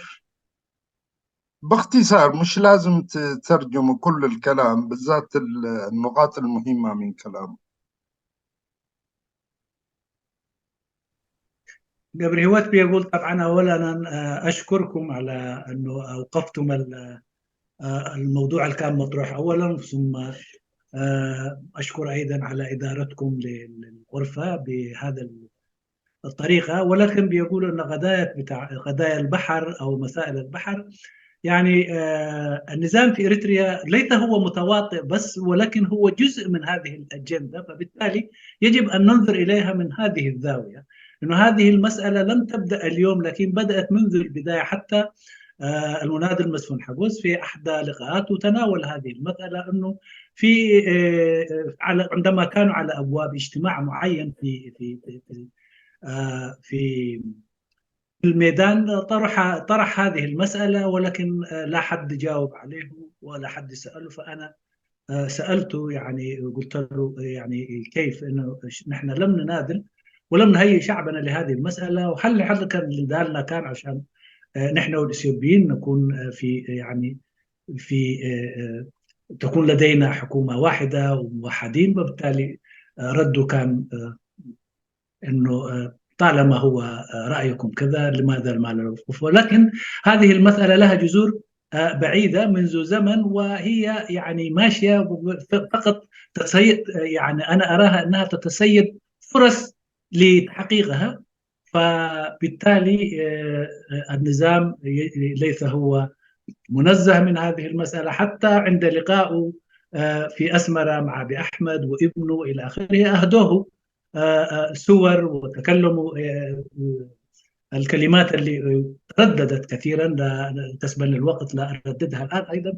باختصار مش لازم تترجموا كل الكلام بالذات النقاط المهمة من كلامه قبل هوت بيقول طبعا اولا انا اشكركم على انه اوقفتم الموضوع اللي كان مطروح اولا ثم اشكر ايضا على ادارتكم للغرفه بهذا الطريقه ولكن بيقولوا ان قضايا بتاع قضايا البحر او مسائل البحر يعني آه النظام في اريتريا ليس هو متواطئ بس ولكن هو جزء من هذه الاجنده فبالتالي يجب ان ننظر اليها من هذه الزاويه انه هذه المساله لم تبدا اليوم لكن بدات منذ البدايه حتى آه المناضل مسفون حقوس في احدى لقاءاته تناول هذه المساله انه في آه على عندما كانوا على ابواب اجتماع معين في في في في, آه في الميدان طرح طرح هذه المسألة ولكن لا حد جاوب عليه ولا حد سأله فأنا سألته يعني قلت له يعني كيف انه نحن لم نناضل ولم نهيئ شعبنا لهذه المسألة وهل حل كان نضالنا كان عشان نحن والإثيوبيين نكون في يعني في تكون لدينا حكومة واحدة وموحدين وبالتالي رده كان انه طالما هو رايكم كذا لماذا ما لا الوقوف ولكن هذه المساله لها جذور بعيده منذ زمن وهي يعني ماشيه فقط تتسيد يعني انا اراها انها تتسيد فرص لتحقيقها فبالتالي النظام ليس هو منزه من هذه المساله حتى عند لقائه في اسمره مع ابي احمد وابنه الى اخره اهدوه صور وتكلموا الكلمات اللي ترددت كثيرا لا تسبن الوقت لا ارددها الان ايضا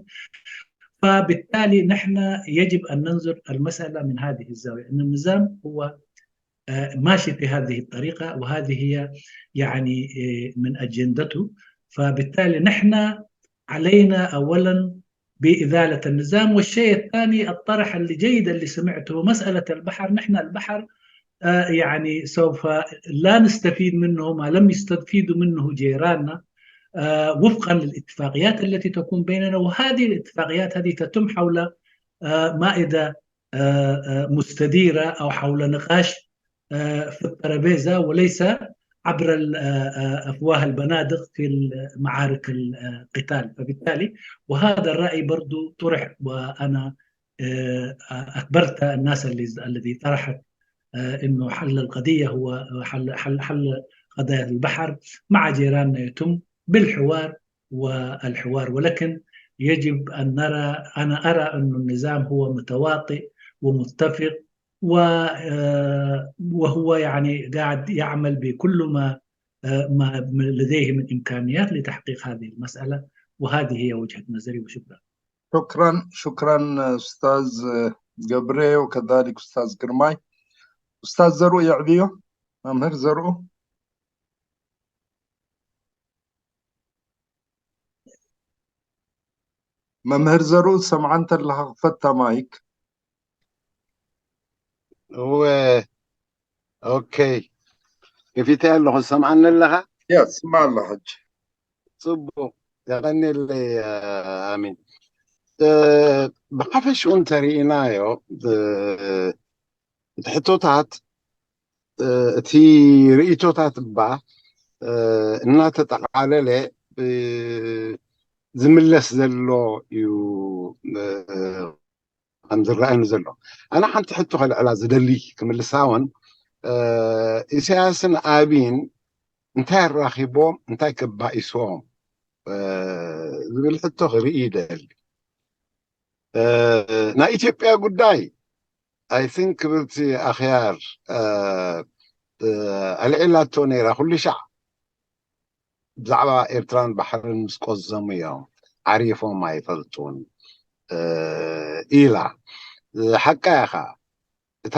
فبالتالي نحن يجب ان ننظر المساله من هذه الزاويه ان النظام هو ماشي في هذه الطريقه وهذه هي يعني من اجندته فبالتالي نحن علينا اولا بإزالة النظام والشيء الثاني الطرح الجيد اللي سمعته مسألة البحر نحن البحر آه يعني سوف لا نستفيد منه ما لم يستفيدوا منه جيراننا آه وفقا للاتفاقيات التي تكون بيننا وهذه الاتفاقيات هذه تتم حول آه مائدة مستديرة أو حول نقاش في الترابيزة وليس عبر أفواه البنادق في معارك القتال فبالتالي وهذا الرأي برضو طرح وأنا أكبرت الناس الذي طرحت أنه حل القضية هو حل, حل, حل قضايا البحر مع جيراننا يتم بالحوار والحوار ولكن يجب أن نرى أنا أرى أن النظام هو متواطئ ومتفق و آه، وهو يعني قاعد يعمل بكل ما آه، ما لديه من إمكانيات لتحقيق هذه المسألة، وهذه هي وجهة نظري، وشكرا. شكرا شكرا أستاذ قبري، وكذلك أستاذ قرماي. أستاذ زرو يعبيو، ممهر زرو. መምህር ዘርኡ ሰምዓ እንተለኻ ክፈታ ማይክ። እወ፣ ኦኬ፣ ከፊተ ኣለኹ። ሰምዓኒ ኣለኻ? ያ ስማ ኣለኻ ሕጂ። ጽቡቕ፣ የቐንየለይ። ኣሚን። ብሓፈሽኡ እንተርኢናዮ፣ እቲ ሕቶታት፣ እቲ ርእይቶታት እባ እናተጠቓለለ ዝምለስ ዘሎ እዩ። ከም ዝረኣየኒ ዘሎ፣ ኣነ ሓንቲ ሕቶ ከልዕላ ዝደሊ፣ ክምልሳ እውን፣ ኢሳያስን ኣብይን እንታይ ኣራኺቦም፣ እንታይ ከባኢሶም ዝብል ሕቶ ክርኢ ይደሊ። ናይ ኢትዮጵያ ጉዳይ፣ I think፣ ክብርቲ ኣኽያር ኣልዒላቶ ነይራ። ኩሉ ሻዕ ብዛዕባ ኤርትራን ባሕርን ምስ ቆዘሙ እዮም ዓሪፎም ኣይፈልጡን ኢላ። ሓቃ ኢኻ። እታ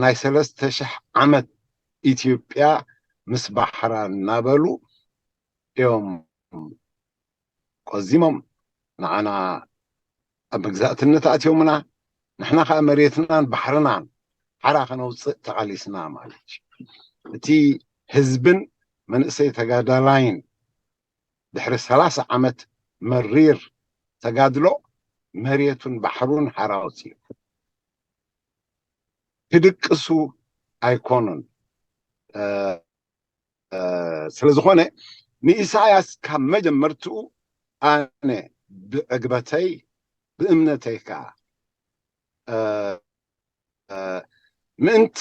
ናይ ሰለስተ ሽሕ ዓመት ኢትዮጵያ ምስ ባሕራ እናበሉ እዮም ቆዚሞም ንዓና ኣብ መግዛእትነት ኣእትዮምና፣ ንሕና ከዓ መሬትናን ባሕርናን ሓራ ከነውፅእ ተቓሊስና ማለት እዩ። እቲ ህዝብን መንእሰይ ተጋዳላይን ድሕሪ ሰላሳ ዓመት መሪር ተጋድሎ መሬቱን ባሕሩን ሓራ ኣውፂኡ። ክድቅሱ ኣይኮኑን። ስለዝኾነ ንኢሳያስ ካብ መጀመርትኡ ኣነ ብዕግበተይ ብእምነተይ ከዓ ምእንቲ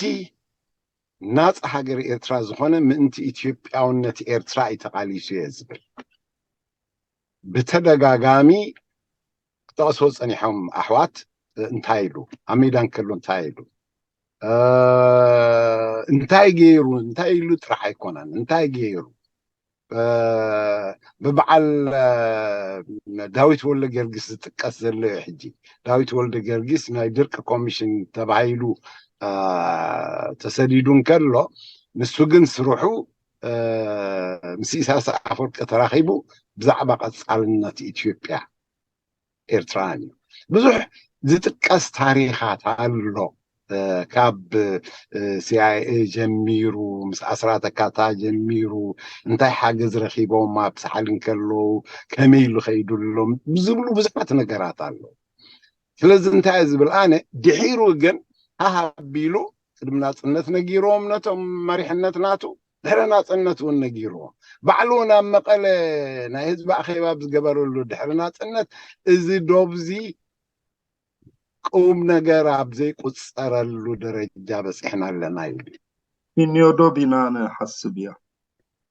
ናፃ ሃገር ኤርትራ ዝኾነ ምእንቲ ኢትዮጵያውነት ኤርትራ እዩ ተቓሊሱ እየ ዝብል። ብተደጋጋሚ ክጠቕስዎ ፀኒሖም ኣሕዋት። እንታይ ኢሉ ኣብ ሜዳ እንከሎ እንታይ ኢሉ እንታይ ገይሩ እንታይ ኢሉ ጥራሕ ኣይኮነን፣ እንታይ ገይሩ ብበዓል ዳዊት ወልደ ጊዮርጊስ ዝጥቀስ ዘሎ እዩ። ሕጂ ዳዊት ወልደ ጊዮርጊስ ናይ ድርቂ ኮሚሽን ተባሂሉ ተሰዲዱ እንከሎ፣ ንሱ ግን ስርሑ ምስ ኢሳያስ ኣፈወርቂ ተራኺቡ ብዛዕባ ቀፃልነት ኢትዮጵያ ኤርትራን እዩ። ብዙሕ ዝጥቀስ ታሪኻት ኣሎ። ካብ ሲኣይኤ ጀሚሩ፣ ምስ ኣስራተካታ ጀሚሩ፣ እንታይ ሓገዝ ረኺቦም ኣብ ሳሕል እንከለዉ፣ ከመይ ኢሉ ከይዱሎም ዝብሉ ብዙሓት ነገራት ኣለዉ። ስለዚ እንታይ እየ ዝብል ኣነ፣ ድሒሩ ግን ሃሃ ኣቢሉ ቅድሚ ናፅነት ነጊሮም ነቶም መሪሕነት ናቱ፣ ድሕሪ ናፅነት እውን ነጊርዎም። ባዕሉ እውን ኣብ መቐለ ናይ ህዝቢ ኣኼባ ኣብ ዝገበረሉ ድሕሪ ናፅነት፣ እዚ ዶብዚ ቁም ነገር ኣብ ዘይቁፀረሉ ደረጃ በፂሕና ኣለና ኢሉ። ኪንዮ ዶብ ኢና ንሓስብ እያ።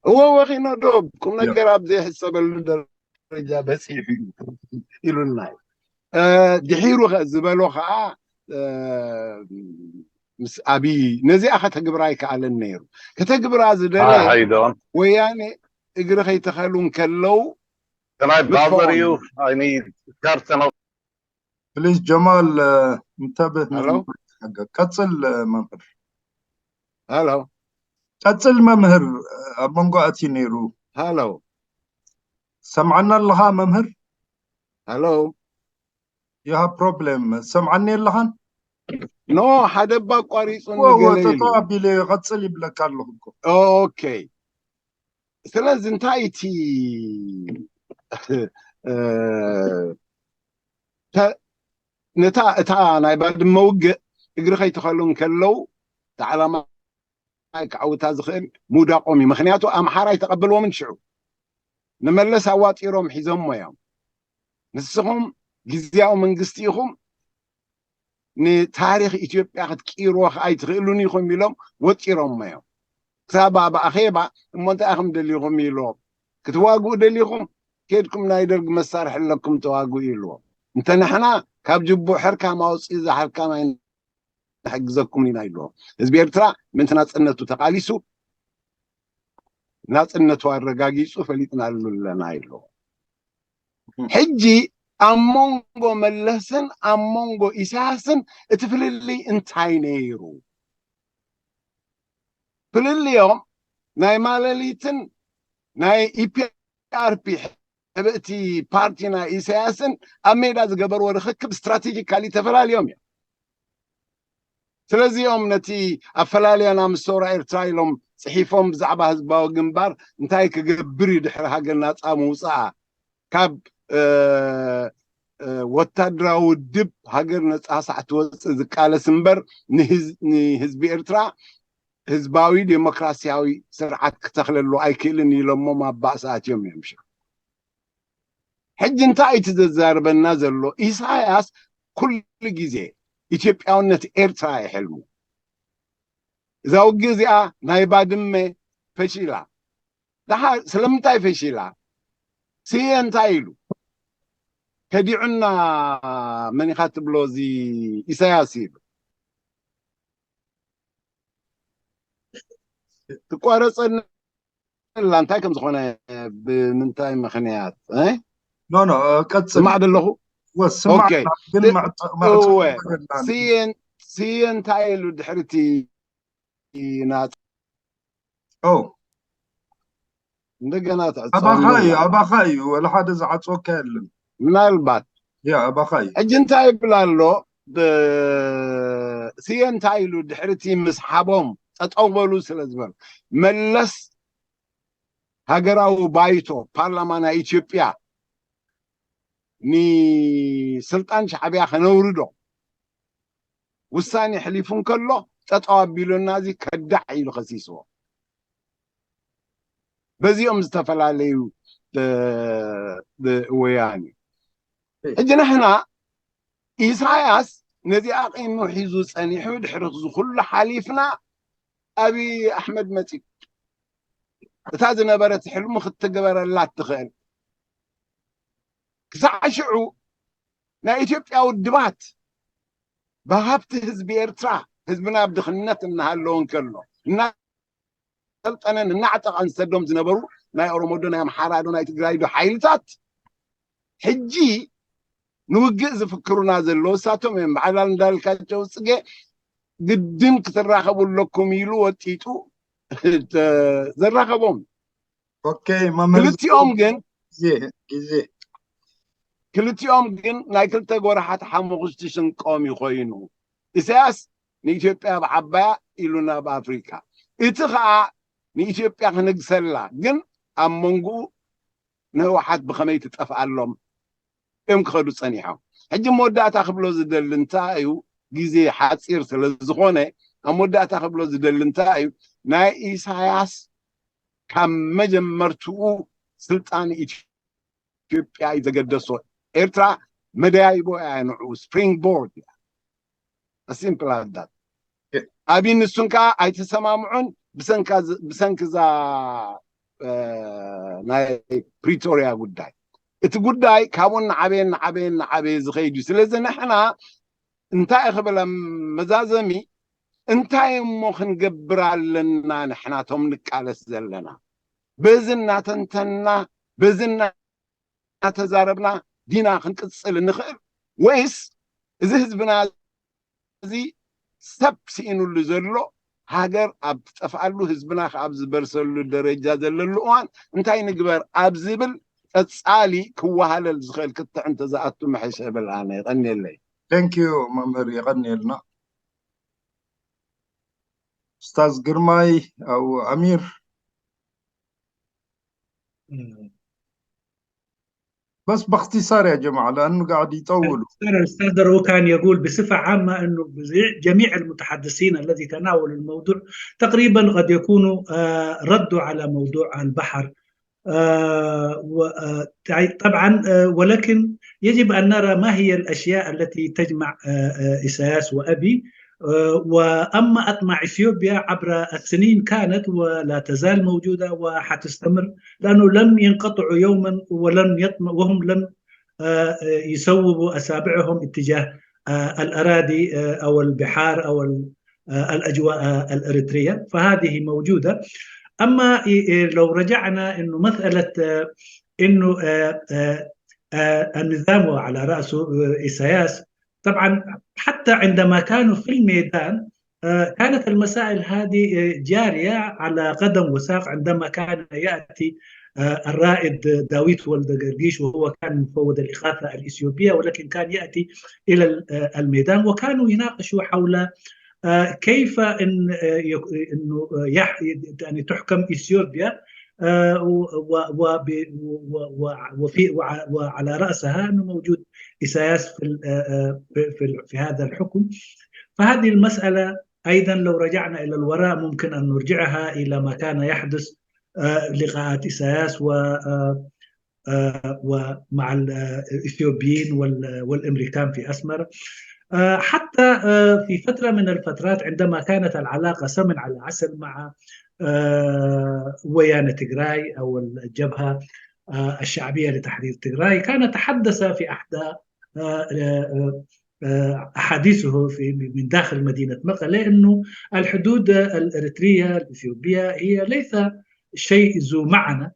እወ፣ ወኺኖ ዶብ ቁም ነገር ኣብ ዘይሕሰበሉ ደረጃ በፂሑ እዩ ኢሉና እዩ። ድሒሩ ዝበሎ ከዓ ምስ ኣብይ ነዚኣ ከተግብራ ኣይከኣለን ነይሩ። ከተግብራ ዝደለየ ወያኔ እግሪ ከይተኸሉ እንከለዉ Can I bother you? I need personal ፕሊዝ ጀማል እንተብህ ንመምህር ሓገዝ። ቀፅል መምህር። ሃሎ ቀፅል መምህር። ኣብ መንጎ ኣትዩ ነይሩ። ሃሎ ሰምዓና ኣለኻ መምህር? ሃሎ You have problem። ሰምዓኒ ኣለኻን? ኖ ሓደ ባ ኣቋሪፁ ነገለ ኢሉ ተተባቢለ ቀፅል ይብለካ ኣለኹ እኮ። ኦኬ ስለዚ እንታይ እቲ ነታ እታ ናይ ባድመ ውግእ እግሪ ከይተኸሉ እንከለዉ እቲ ዓላማ ክዓውታ ዝኽእል ምውዳቆም እዩ። ምክንያቱ ኣምሓራ ኣይተቐበልዎምን ሽዑ ንመለስ ኣዋጢሮም ሒዞሞ እዮም። ንስኹም ግዝያዊ መንግስቲ ኢኹም፣ ንታሪኽ ኢትዮጵያ ክትቅይርዎ ከዓ ኣይትኽእሉን ኢኹም ኢሎም ወጢሮሞ እዮም። ክሳብ ኣብ ኣኼባ እሞ እንታይ ኢኹም ደሊኹም ኢልዎም። ክትዋግኡ ደሊኹም ከድኩም ናይ ደርግ መሳርሒ ኣለኩም ተዋግኡ ኢልዎም። እንተ ንሕና ካብ ጅቡእ ሕርካም ኣውፅኡ ዝሓልካም ንሕግዘኩም ኢና ይብልዎ። ህዝቢ ኤርትራ ምእንቲ ናጽነቱ ተቓሊሱ፣ ናጽነቱ ኣረጋጊጹ፣ ፈሊጥናሉ ኣለና ይብልዎ። ሕጂ ኣብ መንጎ መለስን ኣብ መንጎ ኢሳያስን እቲ ፍልልይ እንታይ ነይሩ? ፍልልዮም ናይ ማለሊትን ናይ ኢፒኣርፒ ሕብእቲ ፓርቲ ናይ ኢሳያስን ኣብ ሜዳ ዝገበርዎ ርክክብ ስትራቴጂካሊ ተፈላልዮም እዮም። ስለዚኦም ነቲ ኣፈላልያና ምስ ሰውራ ኤርትራ ኢሎም ጽሒፎም ብዛዕባ ህዝባዊ ግንባር እንታይ ክገብር እዩ ድሕሪ ሃገር ናጻ ምውጻኣ ካብ ወታደራዊ ውድብ ሃገር ነጻ ሳዕ ትወጽእ ዝቃለስ እምበር ንህዝቢ ኤርትራ ህዝባዊ ዴሞክራሲያዊ ስርዓት ክተኽለሉ ኣይክእልን ኢሎሞም ኣብ ባእሲ ኣትዮም እዮም። ሽዑ ሕጂ እንታይ እቲ ዘዛርበና ዘሎ? ኢሳያስ ኩሉ ግዜ ኢትዮጵያውነት ኤርትራ ይሕልሙ። እዛ ውግእ እዚኣ ናይ ባድመ ፈሺላ። ደሓር ስለምንታይ ፈሺላ? ስየ እንታይ ኢሉ ከዲዑና? መን ኢኻ ትብሎ እዚ ኢሳያስ ኢሉ ትቋረጸኒ ኣላ እንታይ ከም ዝኾነ ብምንታይ ምኽንያት እ? ኖ ኖ ቀጽል ስማዕ ዘለኹ ወ- ስማዕ ኦኬ። ግን እ- መዕጸ- መዕጸ እወ የለን። ስየን ስየ እንታይ ኢሉ ድሕርቲ ናት ኦ እንደገና ትዕጾ ኣባኻ እዩ ኣለዋ። ኣባኻ እዩ ወላ ሓደ ዝዓጽወካ የለን። ምናልባት ያ ኣባኻ እዩ። ሕጂ እንታይ ይብል ኣሎ? ብ- ስየ እንታይ ኢሉ ድሕርቲ ምስ ሓቦም ጠጠው በሉ ስለ ዝበሉ መለስ ሃገራዊ ባይቶ ፓርላማ ናይ ኢትዮጵያ ንስልጣን ሻዕቢያ ከነውርዶ ውሳኔ ሕሊፉ እንከሎ ጠጠው ኣቢሉና እዚ ከዳዕ ኢሉ ከሲስዎ። በዚኦም ዝተፈላለዩ እ፣ እ፣ ወያኔ ሕጂ ንሕና ኢሳያስ ነዚኣ ቂሙ ሒዙ ጸኒሑ ድሕሪ እዚ ኩሉ ሓሊፍና ኣብይ ኣሕመድ መጺኡ እታ ዝነበረት ሕልሙ ክትግበረላ እትኽእል ክሳዕ ሽዑ ናይ ኢትዮጵያ ውድባት ብሃብቲ ህዝቢ ኤርትራ ህዝብና ኣብ ድኽነት እናሃለወ እንከሎ እናሰልጠነን እናዕጠቐን ዝሰዶም ዝነበሩ ናይ ኦሮሞዶ ናይ ኣምሓራዶ ናይ ትግራይዶ ሓይልታት ሕጂ ንውግእ ዝፍክሩና ዘለዉ እሳቶም እዮም። በዓል እንዳልካቸው ጽጌ ግድን ክትራኸቡ ኣለኩም ኢሉ ወጢጡ ዘራኸቦም። ኦኬ መምህር ክልቲኦም ግን ግዜ ግዜ ክልቲኦም ግን ናይ ክልተ ጎራሓት ሓሙኽሽቲ ስንቆም እዩ ኮይኑ። ኢሳያስ ንኢትዮጵያ ኣብ ዓባያ ኢሉ ናብ ኣፍሪካ፣ እቲ ከዓ ንኢትዮጵያ ክንግሰላ ግን ኣብ መንጎኡ ንህወሓት ብኸመይ ትጠፍኣሎም እዮም ክኸዱ ጸኒሖም። ሕጂ መወዳእታ ክብሎ ዝደሊ እንታይ እዩ? ግዜ ሓፂር ስለ ዝኾነ ኣብ መወዳእታ ክብሎ ዝደሊ እንታይ እዩ? ናይ ኢሳያስ ካብ መጀመርትኡ ስልጣን ኢትዮጵያ እዩ ዘገደሶ። ኤርትራ መደያይቦ እያ ንዕኡ፣ ስፕሪንግ ቦርድ እያ። ሲምፕል ኣዳት ኣብይ ንሱን ከዓ ኣይተሰማምዑን ብሰንካ ዝ- ብሰንኪ እዛ እ፣ ናይ ፕሪቶሪያ ጉዳይ። እቲ ጉዳይ ካብኡ እናዓበየ እናዓበየ እናዓበየ ዝኸይድ እዩ። ስለዚ ንሕና እንታይ ክብል ኣብ መዛዘሚ እንታይ እሞ ክንገብር ኣለና? ንሕናቶም ንቃለስ ዘለና በዚ እናተንተንና በዚ እናተዛረብና ዲና ክንቅፅል እንኽእል ወይስ እዚ ህዝብና እዚ ሰብ ስኢኑሉ ዘሎ ሃገር ኣብ ትጠፍኣሉ ህዝብና ኣብ ዝበርሰሉ ደረጃ ዘለሉ እዋን እንታይ ንግበር ኣብ ዝብል ቀፃሊ ክወሃለል ዝኽእል ክትዕ እንተዝኣቱ ምሕሽ እብል ኣነ። የቐንየለይ። Thank you መምህር የቐንየልና። ኡስታዝ ግርማይ ኣው ኣሚር بس باختصار يا جماعة لأنه قاعد يطولوا. الأستاذ الأستاذ دروكان يقول بصفة عامة أنه بزي- جميع المتحدثين الذي تناولوا الموضوع تقريبا قد يكونوا آه، ردوا على موضوع البحر. آه، و- آه، تعي- طبعا آه، ولكن يجب أن نرى ما هي الأشياء التي تجمع آه، آه، إساياس وأبي. آه، وأما أطماع إثيوبيا عبر السنين كانت ولا تزال موجودة وحتستمر، لأنه لم ينقطعوا يوما ولم يطم- وهم لم آه، آه، يسوبوا أصابعهم اتجاه آه، الأراضي، آه، أو البحار أو ال- آه، الأجواء، آه، الإريترية، فهذه موجودة. أما ي- إيه، لو رجعنا إنه مسألة، آه، إنه، آه، آه، آه، النظام وعلى رأسه، آه، إيساياس، طبعا حتى عندما كانوا في الميدان، آه، كانت المسائل هذه، آه، جارية على قدم وساق. عندما كان يأتي، آه، الرائد داويت ولد قرديش، وهو كان مفوض الإغاثة الإثيوبية، ولكن كان يأتي إلى ال- آه، الميدان، وكانوا يناقشوا حول، آه، كيف إن، آه، يك- إنه، آه، يح- يعني تحكم إثيوبيا، آه، و- و- وب- و- و- وفي وع- وعلى رأسها أنه موجود إيساياس في ال- آه، آه، في في ال- في هذا الحكم. فهذه المسألة أيضا لو رجعنا إلى الوراء ممكن أن نرجعها إلى ما كان يحدث، آه، لقاءات إيساياس و آه، آه، ومع ال- آه، الإثيوبيين وال- والأمريكان في أسمر. آه، حتى، آه، في فترة من الفترات عندما كانت العلاقة سمن على عسل مع، آه، ويانا تجراي أو الجبهة، آه، الشعبية لتحرير تجراي، كان تحدث في أحدى، آه، آه، آه، أحاديثه في من داخل مدينة مقلة أنه الحدود الإريترية الإثيوبية هي ليس شيء ذو معنى.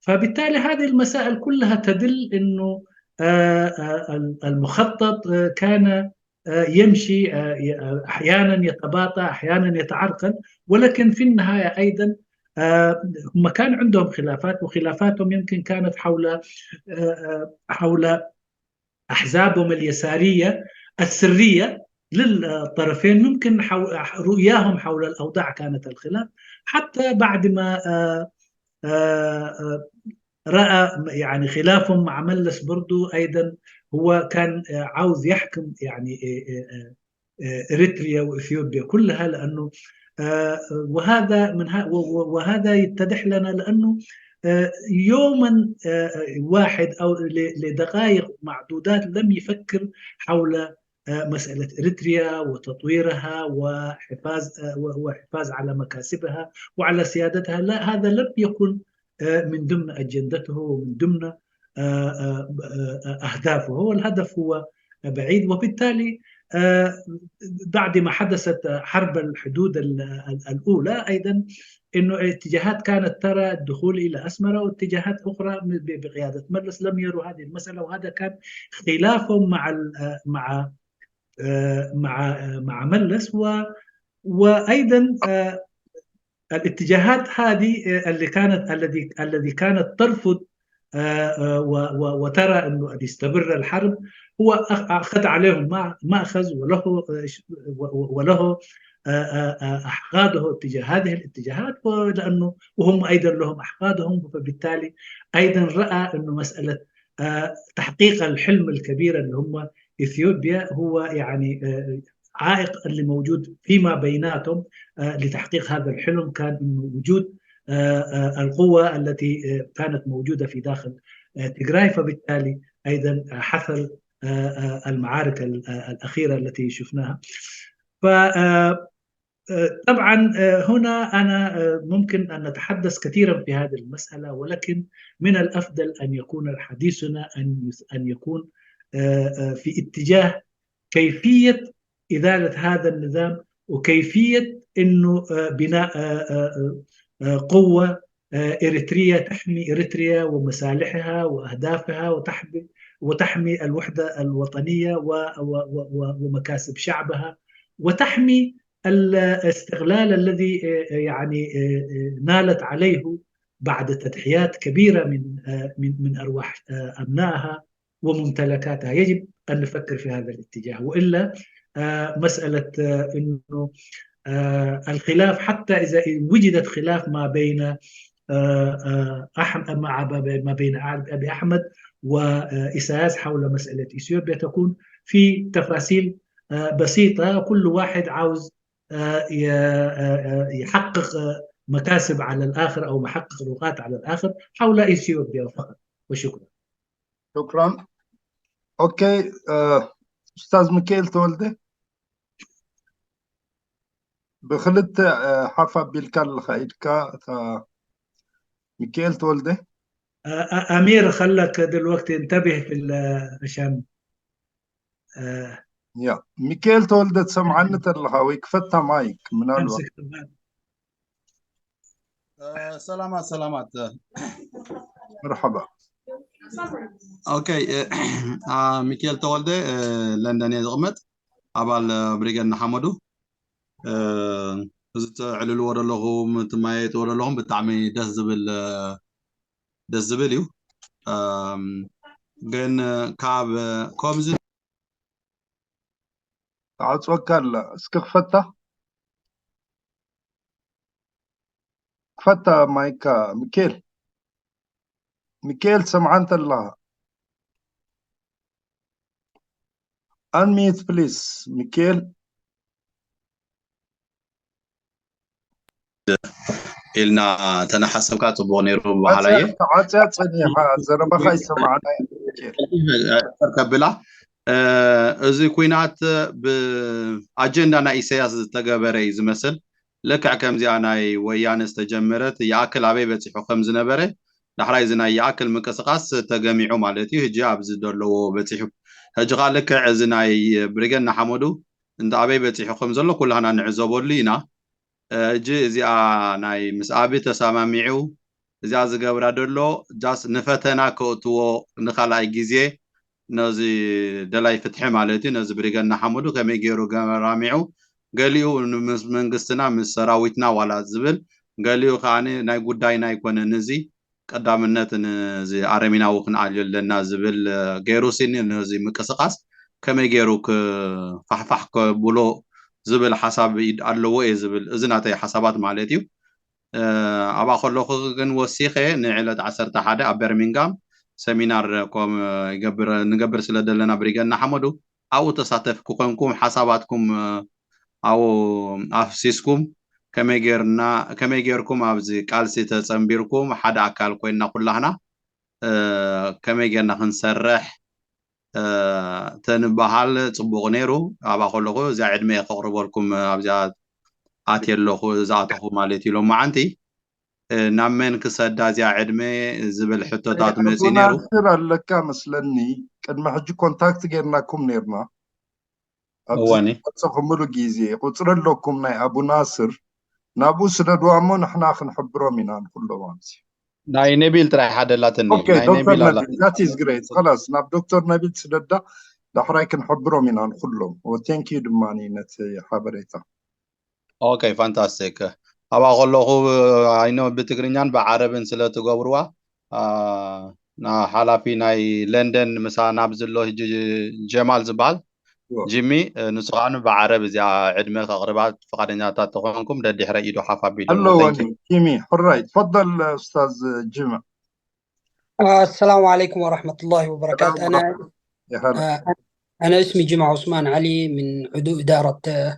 فبالتالي هذه المسائل كلها تدل أنه، آه، آه، المخطط، آه، كان، آه، يمشي، آه، ي- آه، أحيانا يتباطأ، أحيانا يتعرقل، ولكن في النهاية أيضا، آه، هم كان عندهم خلافات، وخلافاتهم يمكن كانت حول، آه، آه، حول أحزابهم اليسارية السرية للطرفين. ممكن حو- رؤياهم حول الأوضاع كانت الخلاف، حتى بعد ما، آه، آه، آه، رأى يعني خلافهم مع ملس برضو أيضا، هو كان، آه، عاوز يحكم يعني، آه، آه، آه، آه، إريتريا وإثيوبيا كلها، لأنه، آه، وهذا من ه- و- و- وهذا يتضح لنا لأنه، آه، يوما، آه، واحد أو ل- لدقائق معدودات لم يفكر حول، آه، مسألة إريتريا وتطويرها وحفاظ، آه، و- وحفاظ على مكاسبها وعلى سيادتها. لا، هذا لم يكن، آه، من ضمن أجندته ومن ضمن، آه، آه، آه، أهدافه. هو الهدف هو بعيد، وبالتالي، آه، بعد ما حدثت حرب الحدود ال- ال- الأولى أيضا، إنه اتجاهات كانت ترى الدخول إلى أسمرة، واتجاهات أخرى ب- بقيادة ملس لم يروا هذه المسألة، وهذا كان خلافهم مع ال- مع، آه، مع، آه، مع ملس و وأيضا، آه، الاتجاهات هذه، آه، اللي كانت الذي الذي كانت ترفض، آه، آه، و- و- وترى انه ان يستمر الحرب، هو أخ- اخذ عليهم ما- ماخذ وله، آه، ش- و- و- وله، آه، آه، آه، احقاده اتجاه هذه الاتجاهات، ولانه وهم ايضا لهم احقادهم، فبالتالي ايضا راى انه مساله، آه، تحقيق الحلم الكبير اللي هم اثيوبيا هو يعني، آه، عائق اللي موجود فيما بيناتهم، آه، لتحقيق هذا الحلم كان انه وجود، آه، آه، القوة التي، آه، كانت موجودة في داخل، آه، تجراي، فبالتالي أيضا حصل، آه، آه، المعارك ال- آه، الأخيرة التي شفناها. ف آه، آه، طبعا، آه، هنا أنا، آه، ممكن أن نتحدث كثيرا في هذه المسألة، ولكن من الأفضل أن يكون حديثنا أن يس- أن يكون، آه، آه، في اتجاه كيفية إزالة هذا النظام، وكيفية إنه، آه، بناء، آه، آه، آه، آه، قوة، آه، إريترية تحمي إريتريا ومصالحها وأهدافها، وتحمي وتحمي الوحدة الوطنية و- و- و- و- ومكاسب شعبها، وتحمي الاستغلال الذي، آه، يعني، آه، آه، نالت عليه بعد تضحيات كبيرة من، آه، من من أرواح، آه، أبنائها وممتلكاتها. يجب أن نفكر في هذا الاتجاه، وإلا، آه، مسألة، آه، إنه، آه، الخلاف، حتى إذا وجدت خلاف ما بين، آه، آه، أحم- مع ما بين أبي أحمد وإساياس حول مسألة إثيوبيا، تكون في تفاصيل، آه، بسيطة، كل واحد عاوز، آه، ي- آه، آه، يحقق، آه، مكاسب على الآخر أو محقق رغات على الآخر حول إثيوبيا فقط. وشكرا. شكرا. ኦኬ፣ እ፣ ኡስታዝ ሚካኤል ተወልደ፣ ብክልተ፣ እ፣ ሓፍ ኣቢልካ ኣለኻ ኢድካ። እታ ሚካኤል ተወልደ። آه، آه، أمير، خلك دلوقتي انتبه في ال- عشان، آه، ያ፣ ሚካኤል ተወልደ፣ ትሰምዓኒ ተለኻ ወይ ክፈታ ማይክ ምናልባት። ሰላማት ሰላማት። መርሓባ። ኦኬ። ሚካኤል ተወልደ፣ ለንደን እየ ዝቕመጥ፣ ኣባል ብሪገድ ንሓመዱ። እዚ ትዕልልዎ ዘለኹም፣ ትመያየጥዎ ዘለኹም ብጣዕሚ ደስ ዝብል ደስ ዝብል እዩ። ግን ካብ ከምዚ ተዓፅወካ ኣላ። እስኪ ክፈታ፣ ክፈታ ማይካ ሚካኤል። ሚካኤል ትሰምዓ እንተለኻ፣ unmute please ሚካኤል። ኢልና ተነሓሰብካ ጽቡቕ ነይሩ። በሃላየ ተዓፅያ ጸኒሓ፣ ዘረባኻ ይሰማዕና። ከብላ። እዚ ኩናት ብኣጀንዳ ናይ ኢሳያስ ዝተገበረ እዩ ዝመስል። ልክዕ ከምዚኣ ናይ ወያነ ዝተጀመረት ይኣክል ኣበይ በፂሑ ከም ዝነበረ፣ ዳሕራይ እዚ ናይ ይኣክል ምንቅስቃስ ተገሚዑ ማለት እዩ። ሕጂ ኣብዚ ዘለዎ በፂሑ። ሕጂ ከዓ ልክዕ እዚ ናይ ብሪገድ ንሓመዱ እንተ ኣበይ በፂሑ ከም ዘሎ ኩላህና ንዕዘበሉ ኢና። ሕጂ እዚኣ ናይ ምስ ኣቢ ተሰማሚዑ እዚኣ ዝገብራ ደሎ ጃስ ንፈተና ከእትዎ ንካልኣይ ግዜ ነዚ ደላይ ፍትሒ ማለት እዩ፣ ነዚ ብሪገድ ንሓመዱ ከመይ ገይሩ ገራሚዑ፣ ገሊኡ ምስ መንግስትና ምስ ሰራዊትና ዋላ ዝብል፣ ገሊኡ ከዓ ናይ ጉዳይና ኣይኮነን፣ እዚ ቀዳምነት ነዚ ኣረሚናዊ ክንኣልዮ ኣለና ዝብል ገይሩ ሲኒ ነዚ ምቅስቃስ ከመይ ገይሩ ክፋሕፋሕ ከብሎ ዝብል ሓሳብ ኣለዎ እየ ዝብል፣ እዚ ናተይ ሓሳባት ማለት እዩ። ኣብኣ ከለኹ ግን ወሲኸ ንዕለት ዓሰርተ ሓደ ኣብ በርሚንጋም ሰሚናር ኮም ይገብር ንገብር ስለ ዘለና ብሪገድ ንሓመዱ ኣብኡ ተሳተፍኩ ኮንኩም ሓሳባትኩም ኣብኡ ኣፍሲስኩም ከመይ ጌርና ከመይ ጌርኩም ኣብዚ ቃልሲ ተጸንቢርኩም ሓደ ኣካል ኮይንና ኩላህና ከመይ ጌርና ክንሰርሕ ተንበሃል ጽቡቕ ነይሩ። ኣብኣ ከለኹ እዚኣ ዕድመ እየ ከቕርበልኩም ኣብዚኣ ኣትየ ኣለኹ ዝኣተኹ ማለት እዩ። ሎማዓንቲ ናብ መን ክሰዳ እዚኣ ዕድመ ዝብል ሕቶታት መፂ ነይሩ። ናስር ኣለካ መስለኒ። ቅድሚ ሕጂ ኮንታክት ጌርናኩም ነይርና። ኣብዚ እዋኒ ዝመፀኹምሉ ግዜ ቁፅሪ ኣለኩም ናይ ኣቡ ናስር፣ ናብኡ ስደድዋ እሞ ንሕና ክንሕብሮም ኢና ንኩሎም ኣብዚ። ናይ ነቢል ጥራይ ሓደ ኣላትኒ። ኦኬ፣ ናይ ዶክተር ነቢል ኣላ ነቢል፣ that is great። ኸላስ ናብ ዶክተር ነቢል ስደዳ፣ ዳሕራይ ክንሕብሮም ኢና ንኩሎም። ቴንክ ዩ ድማ ነቲ ሓበሬታ። ኦኬ፣ ፋንታስቲክ። ኣብኣ ከለኹ ኣይኖ ብትግርኛን ብዓረብን ስለ ትገብርዋ፣ አ፣ ና ሓላፊ ናይ ለንደን ምሳ ናብ ዘሎ ሕጂ ጀማል ዝበሃል ጅሚ፣ እ፣ ንሱ ከዓ ብዓረብ እዚኣ ዕድመ ከቕርባ ፍቓደኛታት ተኾንኩም ደድሕረ ኢዱ ሓፍ ኣቢሉ። ኣለዎ Thank you። ጂሚ። ሕራይ፣ ትፈደል ኡስታዝ ጅማ። السلام عليكم ورحمة الله وبركاته. ሰላም أنا ወራህመቱላህ። የሃላ آه، أنا اسمي جمعة عثمان علي من عضو إدارة آه،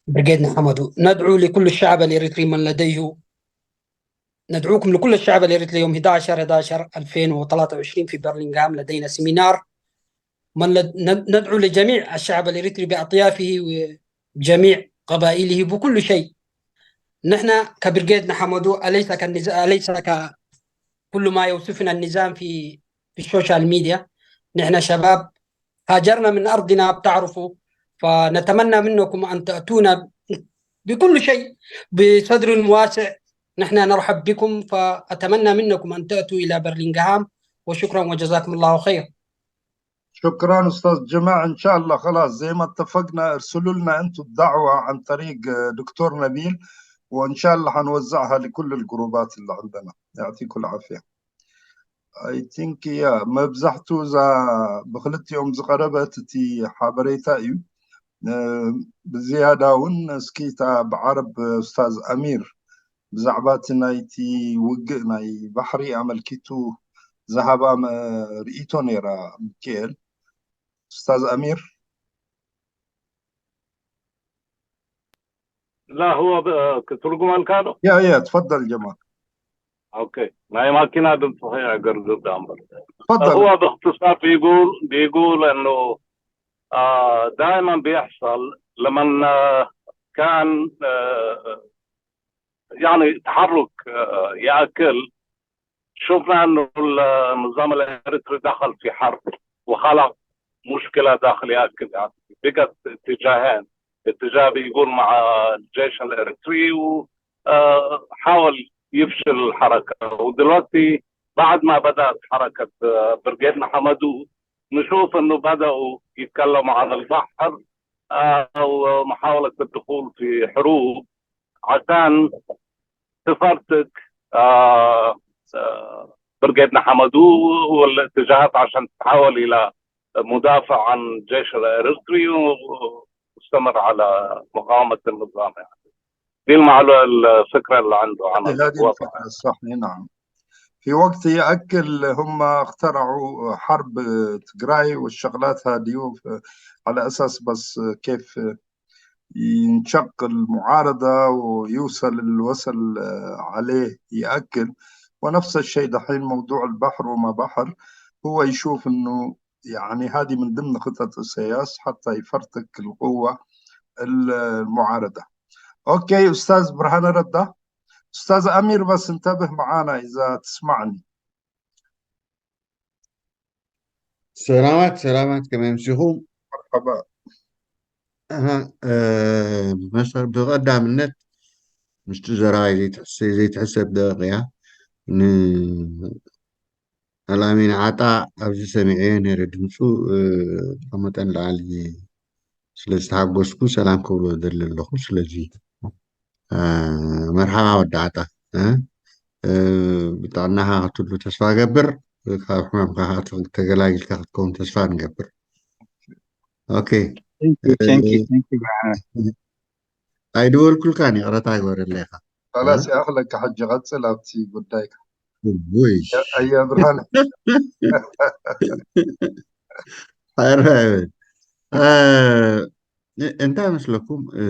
برقيد نحمدو. ندعو لكل الشعب الإريتري من لديه، ندعوكم لكل الشعب الإريتري يوم أحد عشر أحد عشر ألفين وثلاثة وعشرين في برلينغهام لدينا سيمينار. من لد... ند- ندعو لجميع الشعب الإريتري بأطيافه وجميع قبائله بكل شيء. نحن كبرقيد نحمدو أليس كالنز... أليس ك كل ما يوصفنا النظام في في السوشيال ميديا. نحن شباب هاجرنا من أرضنا بتعرفوا، فنتمنى منكم أن تأتونا بكل شيء بصدر واسع. نحن نرحب بكم، فأتمنى منكم أن تأتوا إلى برلينغهام، وشكرا وجزاكم الله خير. شكرا أستاذ جماعة. إن شاء الله خلاص زي ما اتفقنا، ارسلوا لنا أنتم الدعوة عن طريق آه، دكتور نبيل، وإن شاء الله حنوزعها لكل الجروبات اللي عندنا. يعطيكم العافية. I think yeah፣ መብዛሕቱ እዛ ብክልቲኦም ዝቐረበት እቲ ሓበሬታ እዩ። እ፣ ብዝያዳ እውን እስኪ እታ ብዓረብ ኡስታዝ ኣሚር ብዛዕባ እቲ ናይቲ ውግእ ናይ ባሕሪ ኣመልኪቱ ዝሃባ መ- ርእይቶ ነይራ። ሚካኤል ኡስታዝ ኣሚር። لا هو ب- ትርጉመልካ ዶ? يا يا تفضل جمال. ኦኬ ናይ ማኪና ድምፂ ከይዕገርግር ዳ እምበር تفضل. هو باختصار بيقول بيقول انه آه دائما بيحصل لمن آه كان آه يعني تحرك آه ياكل شفنا انه النظام الاريتري دخل في حرب وخلق مشكلة داخل يأكل، يعني، بقت اتجاهين، اتجاه بيقول مع الجيش الإريتري وحاول يفشل الحركة. ودلوقتي بعد ما بدأت حركة، آه، برقيد محمدو، نشوف إنه بدأوا يتكلموا عن البحر، آه، ومحاولة الدخول في حروب عشان تفرتك، آه، آه، برقيد محمدو والاتجاهات عشان تتحول إلى مدافع عن الجيش الإريتري ومستمر على مقاومة النظام، يعني. دي المعلومة، الفكرة اللي عنده عن هذه الوضع. الفكرة الصح، إي نعم. في وقت يأكل هم اخترعوا حرب تجراي والشغلات هذه، وف-، على أساس بس كيف ينشق المعارضة ويوصل الوصل عليه يأكل. ونفس الشيء دحين موضوع البحر وما بحر، هو يشوف إنه يعني هذه من ضمن خطط إسياس حتى يفرتك القوة المعارضة. أوكي، أستاذ برهان رضا. أستاذ أمير، بس انتبه معانا إذا تسمعني. ሰላማት ሰላማት፣ ከመይ ኣምሲኹም? مرحبا. ኣሃ፣ እ፣ ብመሰ-፣ ብቐዳምነት ምስቲ ዘረባይ ዘይትሕሰ-፣ ዘይትሕሰብ ደቂቕ እያ። ንኣላሚን ዓጣ ኣብዚ ሰሚዐዮ ነይረ ድምፁ፣ እ፣ ካብ መጠን ላዕሊ ስለ ዝተሓጎስኩ ሰላም ክብሎ ደሊ ኣለኹ። ስለዚ፣ እ፣ መርሓባ ወዲ ዓጣ፣ እ፣ እ፣ ብጥዕናኻ ክትህሉ ተስፋ ገብር፣ ካብ ሕማምካ ከዓ ተገላጊልካ ክትከውን ተስፋ ንገብር። ኦኬ። Thank you, thank you, thank you, ብርሃነ። ኣይደወልኩልካን፣ ይቕረታ ግበረለይ ኢኻ። خلاص يا أخلك حجة غتسل أبتي قدايك. ውይ። يا، يا برهان. ኧረ፣ እ፣ እንታይ መስለኩም? እ፣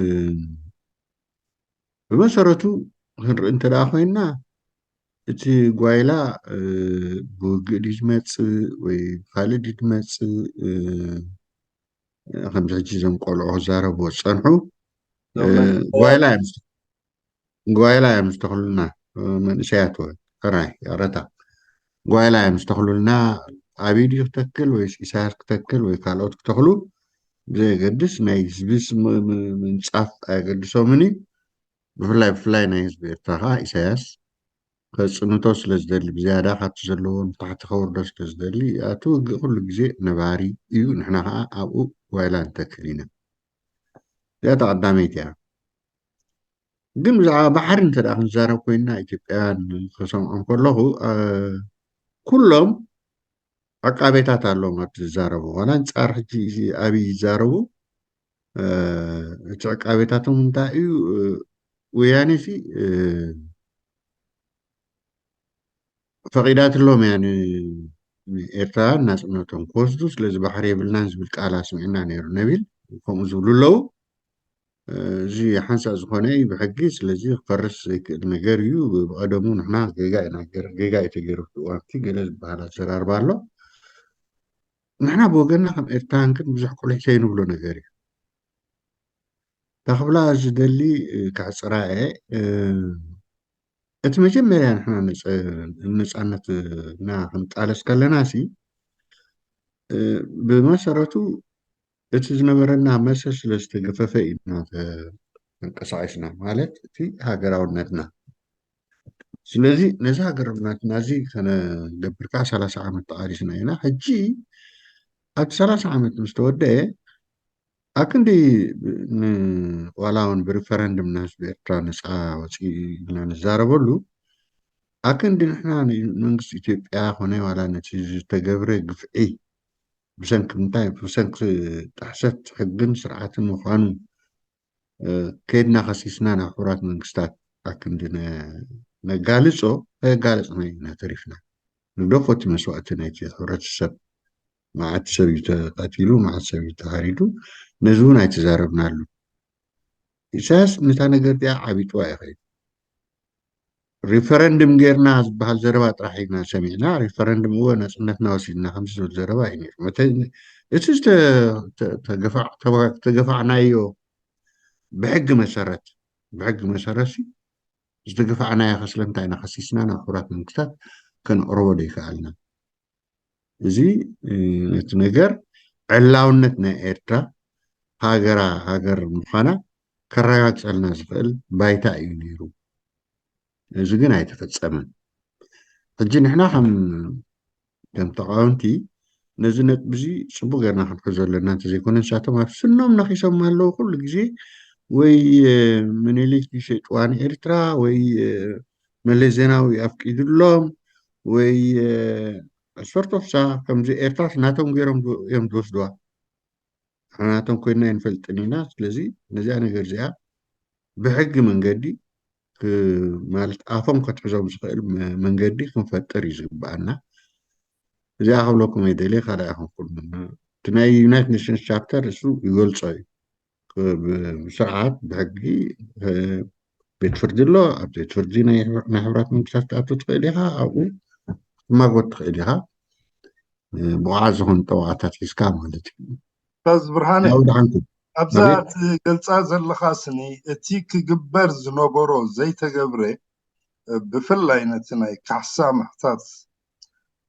ብመሰረቱ ክንርኢ እንተ ደኣ ኮይንና፣ እቲ ጓይላ፣ እ፣ ብውግእ ድዩ ዝመጽእ ወይ ካልእ ድዩ ዝመጽእ? እ፣ ከምዚ ሕጂ እዞም ቆልዑ ክዛረብዎ ዝጸንሑ፣ እ፣ ጓይላ እዮም ዝተ-፣ ጓይላ እዮም ዝተኽሉልና፣ እ፣ መንእሰያት ወይ ጥራይ፣ ይቕረታ። ጓይላ እዮም ዝተኽሉልና። ኣበይ ድዩ ክተክል ወይስ ኢሳያስ ክተክል ወይ ካልኦት ክተኽሉ ብዘየገድስ፣ ናይ ህዝቢ ስም-፣ ም-፣ ምንጻፍ ኣየገድሶምን እዩ። ብፍላይ፣ ብፍላይ ናይ ህዝቢ ኤርትራ ከዓ ኢሳያስ ከጽንቶ ስለ ዝደሊ፣ ብዝያዳ ካብቲ ዘለዎ ንታሕቲ ከውርዶ ስለ ዝደሊ፣ እቲ ውግእ ኩሉ ግዜ ነባሪ እዩ። ንሕና ከዓ ኣብኡ ጓይላ ንተክል ኢና። እዚኣ እታ ቀዳመይቲ እያ። ግን ብዛዕባ ባሕሪ እንተ ደኣ ክንዛረብ ኮይንና፣ ኢትዮጵያውያን ክሰምዖም ከለኹ፣ እ፣ ኩሎም ዕቃቤታት ኣለዎም ኣብቲ ዝዛረቡ። ዋላ ኣንጻር ሕጂ እዚ ኣብይ ይዛረቡ፣ እ፣ እቲ ዕቃቤታቶም እንታይ እዩ? እ፣ ወያኔ ሲ፣ እ፣ ፈቒዳትሎም እያ ን-፣ ንኤርትራውያን ናጽነቶም ክወስዱ፣ ስለዚ ባሕሪ የብልናን ዝብል ቃል ኣስሚዕና ነይሩ ነቢል። ከምኡ ዝብሉ ኣለዉ። እ፣ እዚ ሓንሳእ ዝኾነ እዩ ብሕጊ፣ ስለዚ ክፈርስ ዘይክእል ነገር እዩ። ብቐደሙ ንሕና ጌጋ ኢና ገር-፣ ጌጋ እዩ ተገይሩ ኣብቲ እዋን እቲ ገለ ዝበሃል ኣዘራርባ ኣሎ። ንሕና ብወገንና ከም ኤርትራውያን ግን ብዙሕ ቁልሕ ዘይንብሎ ነገር እዩ። እታ ክብላ ዝደሊ፣ እ፣ ከሕጽራ እየ። እ፣ እቲ መጀመርያ ንሕና ነጸ-፣ ንነጻነትና ክንቃለስ ከለና ሲ፣ እ፣ ብመሰረቱ እቲ ዝነበረና መሰል ስለ ዝተገፈፈ ኢና ተ-፣ ተንቀሳቒስና፣ ማለት እቲ ሃገራውነትና። ስለዚ ነዚ ሃገራውነትና እዚ ከነገብር ከዓ ሰላሳ ዓመት ተቓሊስና ኢና። ሕጂ ኣብቲ ሰላሳ ዓመት ምስ ተወደአ፣ ኣክንዲ ን-፣ ዋላ እውን ብሪፈረንድም ንህዝቢ ኤርትራ ነፃ ወፂኡ ኢልና ንዛረበሉ፣ ኣክንዲ ንሕና ንመንግስቲ ኢትዮጵያ ኮነ ዋላ ነቲ ዝተገብረ ግፍዒ ብሰንኪ ምንታይ፣ ብሰንኪ ጥሕሰት ሕግን ስርዓትን ምዃኑ፣ እ፣ ከይድና ከሲስና ናብ ሕቡራት መንግስታት ኣክንዲ ነ-፣ ነጋልጾ፣ ከየጋለጽና ኢና ተሪፍና። ንግደፎ እቲ መስዋእቲ ናይቲ ሕብረተሰብ፣ መዓት ሰብ እዩ ተቐቲሉ፣ መዓት ሰብ እዩ ተሃሪዱ፣ ነዚ እውን ኣይተዛረብናሉ። ኢሳያስ ነታ ነገር እቲኣ ዓቢጥዋ እዩ ከይዱ። ሪፈረንድም ጌርና ዝበሃል ዘረባ ጥራሕ ኢና ሰሚዕና። ሪፈረንድም እወ ናጽነትና ወሲድና ከምዚ ዝብል ዘረባ እዩ ነይሩ። መተ-፣ እቲ ዝተ-፣ ተ-፣ ተገፋዕ-፣ ተባ-፣ ተገፋዕናዮ ብሕጊ መሰረት፣ ብሕጊ መሰረት ሲ ዝተገፋዕናዮ ከስለምታ ኢና ከሲስና ናብ ሕቡራት መንግስታት ከነቕርቦ ዘይከኣልና። እዚ፣ እ፣ ነቲ ነገር ዕላውነት ናይ ኤርትራ ሃገራ ሃገር ምዃና ከረጋግጸልና ዝኽእል ባይታ እዩ ነይሩ። እዚ ግን ኣይተፈጸመን። ሕጂ ንሕና ከም ከም ተቃወምቲ ነዚ ነጥቢ እዚ ጽቡቅ ጌርና ክንሕዞ ኣለና። እንተዘይኮነ ንሳቶም ኣብ ስኖም ነኺሶም ኣለዉ። ኩሉ ግዜ ወይ ምኒልክ ይሸጥዋ ንኤርትራ ወይ መለስ ዜናዊ ኣፍቂድሎም ወይ ሶርቶፍሳ ከምዚ ኤርትራስ ናቶም ገይሮም እዮም ዝወስድዋ። ንሕና ናቶም ኮይንና ኣይንፈልጥን ኢና። ስለዚ ነዚኣ ነገር እዚኣ ብሕጊ መንገዲ ማለት ኣፎም ከትሕዞም ዝኽእል መንገዲ ክንፈጥር እዩ ዝግብኣና። እዚኣ ክብለኩም ኣይደልየ ካልእ ኣይኮንኩን። እቲ ናይ ዩናይትድ ኔሽንስ ቻርተር እሱ ይገልጾ እዩ። ብስርዓት ብሕጊ ቤት ፍርዲ ኣሎ። ኣብ ቤት ፍርዲ ናይ ሕብራት መንግስታት ክትኣቱ ትኽእል ኢኻ። ኣብኡ ክትማጎት ትኽእል ኢኻ። ብቑዓት ዝኾኑ ጠበቓታት ሒዝካ ማለት እዩ። ኡስታዝ ብርሃነ፣ ያው ደሓንኩም ኣብዛ ትገልጻ ዘለኻ ስኒ እቲ ክግበር ዝነበሮ ዘይተገብረ፣ ብፍላይ ነቲ ናይ ካሕሳ ምሕታት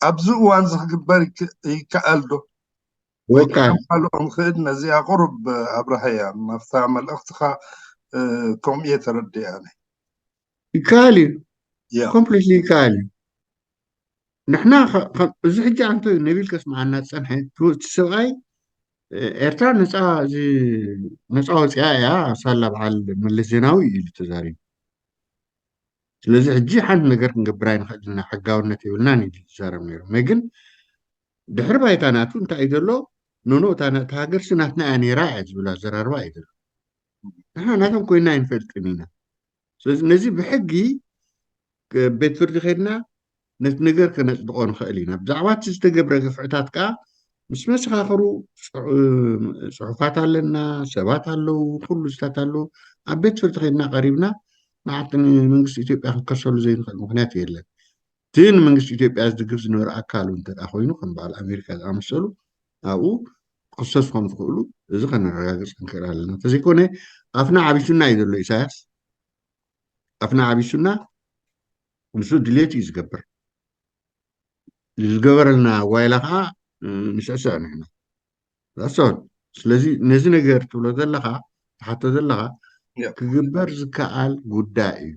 ኣብዚ እዋን እዚ ክግበር ይከኣል ዶ? ወይ ከዓ ካልኦም ክእድ ነዚኣ ቁሩብ ኣብርሃያ ናብታ መልእኽትኻ ከምኡ እየ ተረዲኣኒ። ይከኣል እዩ። ያ ኮምፕሊትሊ ይከኣል እዩ። ንሕና እዚ ሕጂ ኣንተ ነቢል ከስምዓና ዝጸንሐ እቲ ሰብኣይ ኤርትራ ነፃ ወፂኣ እያ ሳላ በዓል መለስ ዜናዊ እዩ ኢሉ ተዛሪቡ። ስለዚ ሕጂ ሓንቲ ነገር ክንገብር ኣይንኽእልና ሕጋውነት የብልናን ኢሉ ዝዛረብ ነይሩ። ግን ድሕሪ ባይታ ናቱ እንታይ እዩ ዘሎ? ኖኖ እታ ሃገርሲ ናትና እያ ነይራ እያ ዝብል ኣዘራርባ እዩ ዘሎ። ንሕና ናቶም ኮይና ኣይንፈልጥን ኢና። ስለዚ ነዚ ብሕጊ ቤት ፍርዲ ከድና ነቲ ነገር ከነፅድቆ ንኽእል ኢና። ብዛዕባ እቲ ዝተገብረ ግፍዕታት ከዓ ምስ መሰኻኽሩ ፅሑፋት ኣለና፣ ሰባት ኣለዉ፣ ኩሉ ዝታት ኣለዉ። ኣብ ቤት ፍርዲ ከድና ቀሪብና ንሓቲ መንግስቲ ኢትዮጵያ ክንከሰሉ ዘይንኽእል ምክንያት የለን። እቲ ንመንግስቲ ኢትዮጵያ ዝድግፍ ዝነበረ ኣካል እውን እንተ ኮይኑ ከም በዓል ኣሜሪካ ዝኣመሰሉ ኣብኡ ክኽሰሱ ከም ዝኽእሉ እዚ ከነረጋግፅ ክንክእል ኣለና። እንተዘይኮነ ኣፍና ዓቢሱና እዩ ዘሎ ኢሳያስ። ኣፍና ዓቢሱና ንሱ ድሌት እዩ ዝገብር። ዝገበረልና ዋይላ ከዓ ንስዕስዕ ንሕና ሶ ስለዚ ነዚ ነገር ትብሎ ዘለኻ ትሓቶ ዘለኻ ክግበር ዝከኣል ጉዳይ እዩ።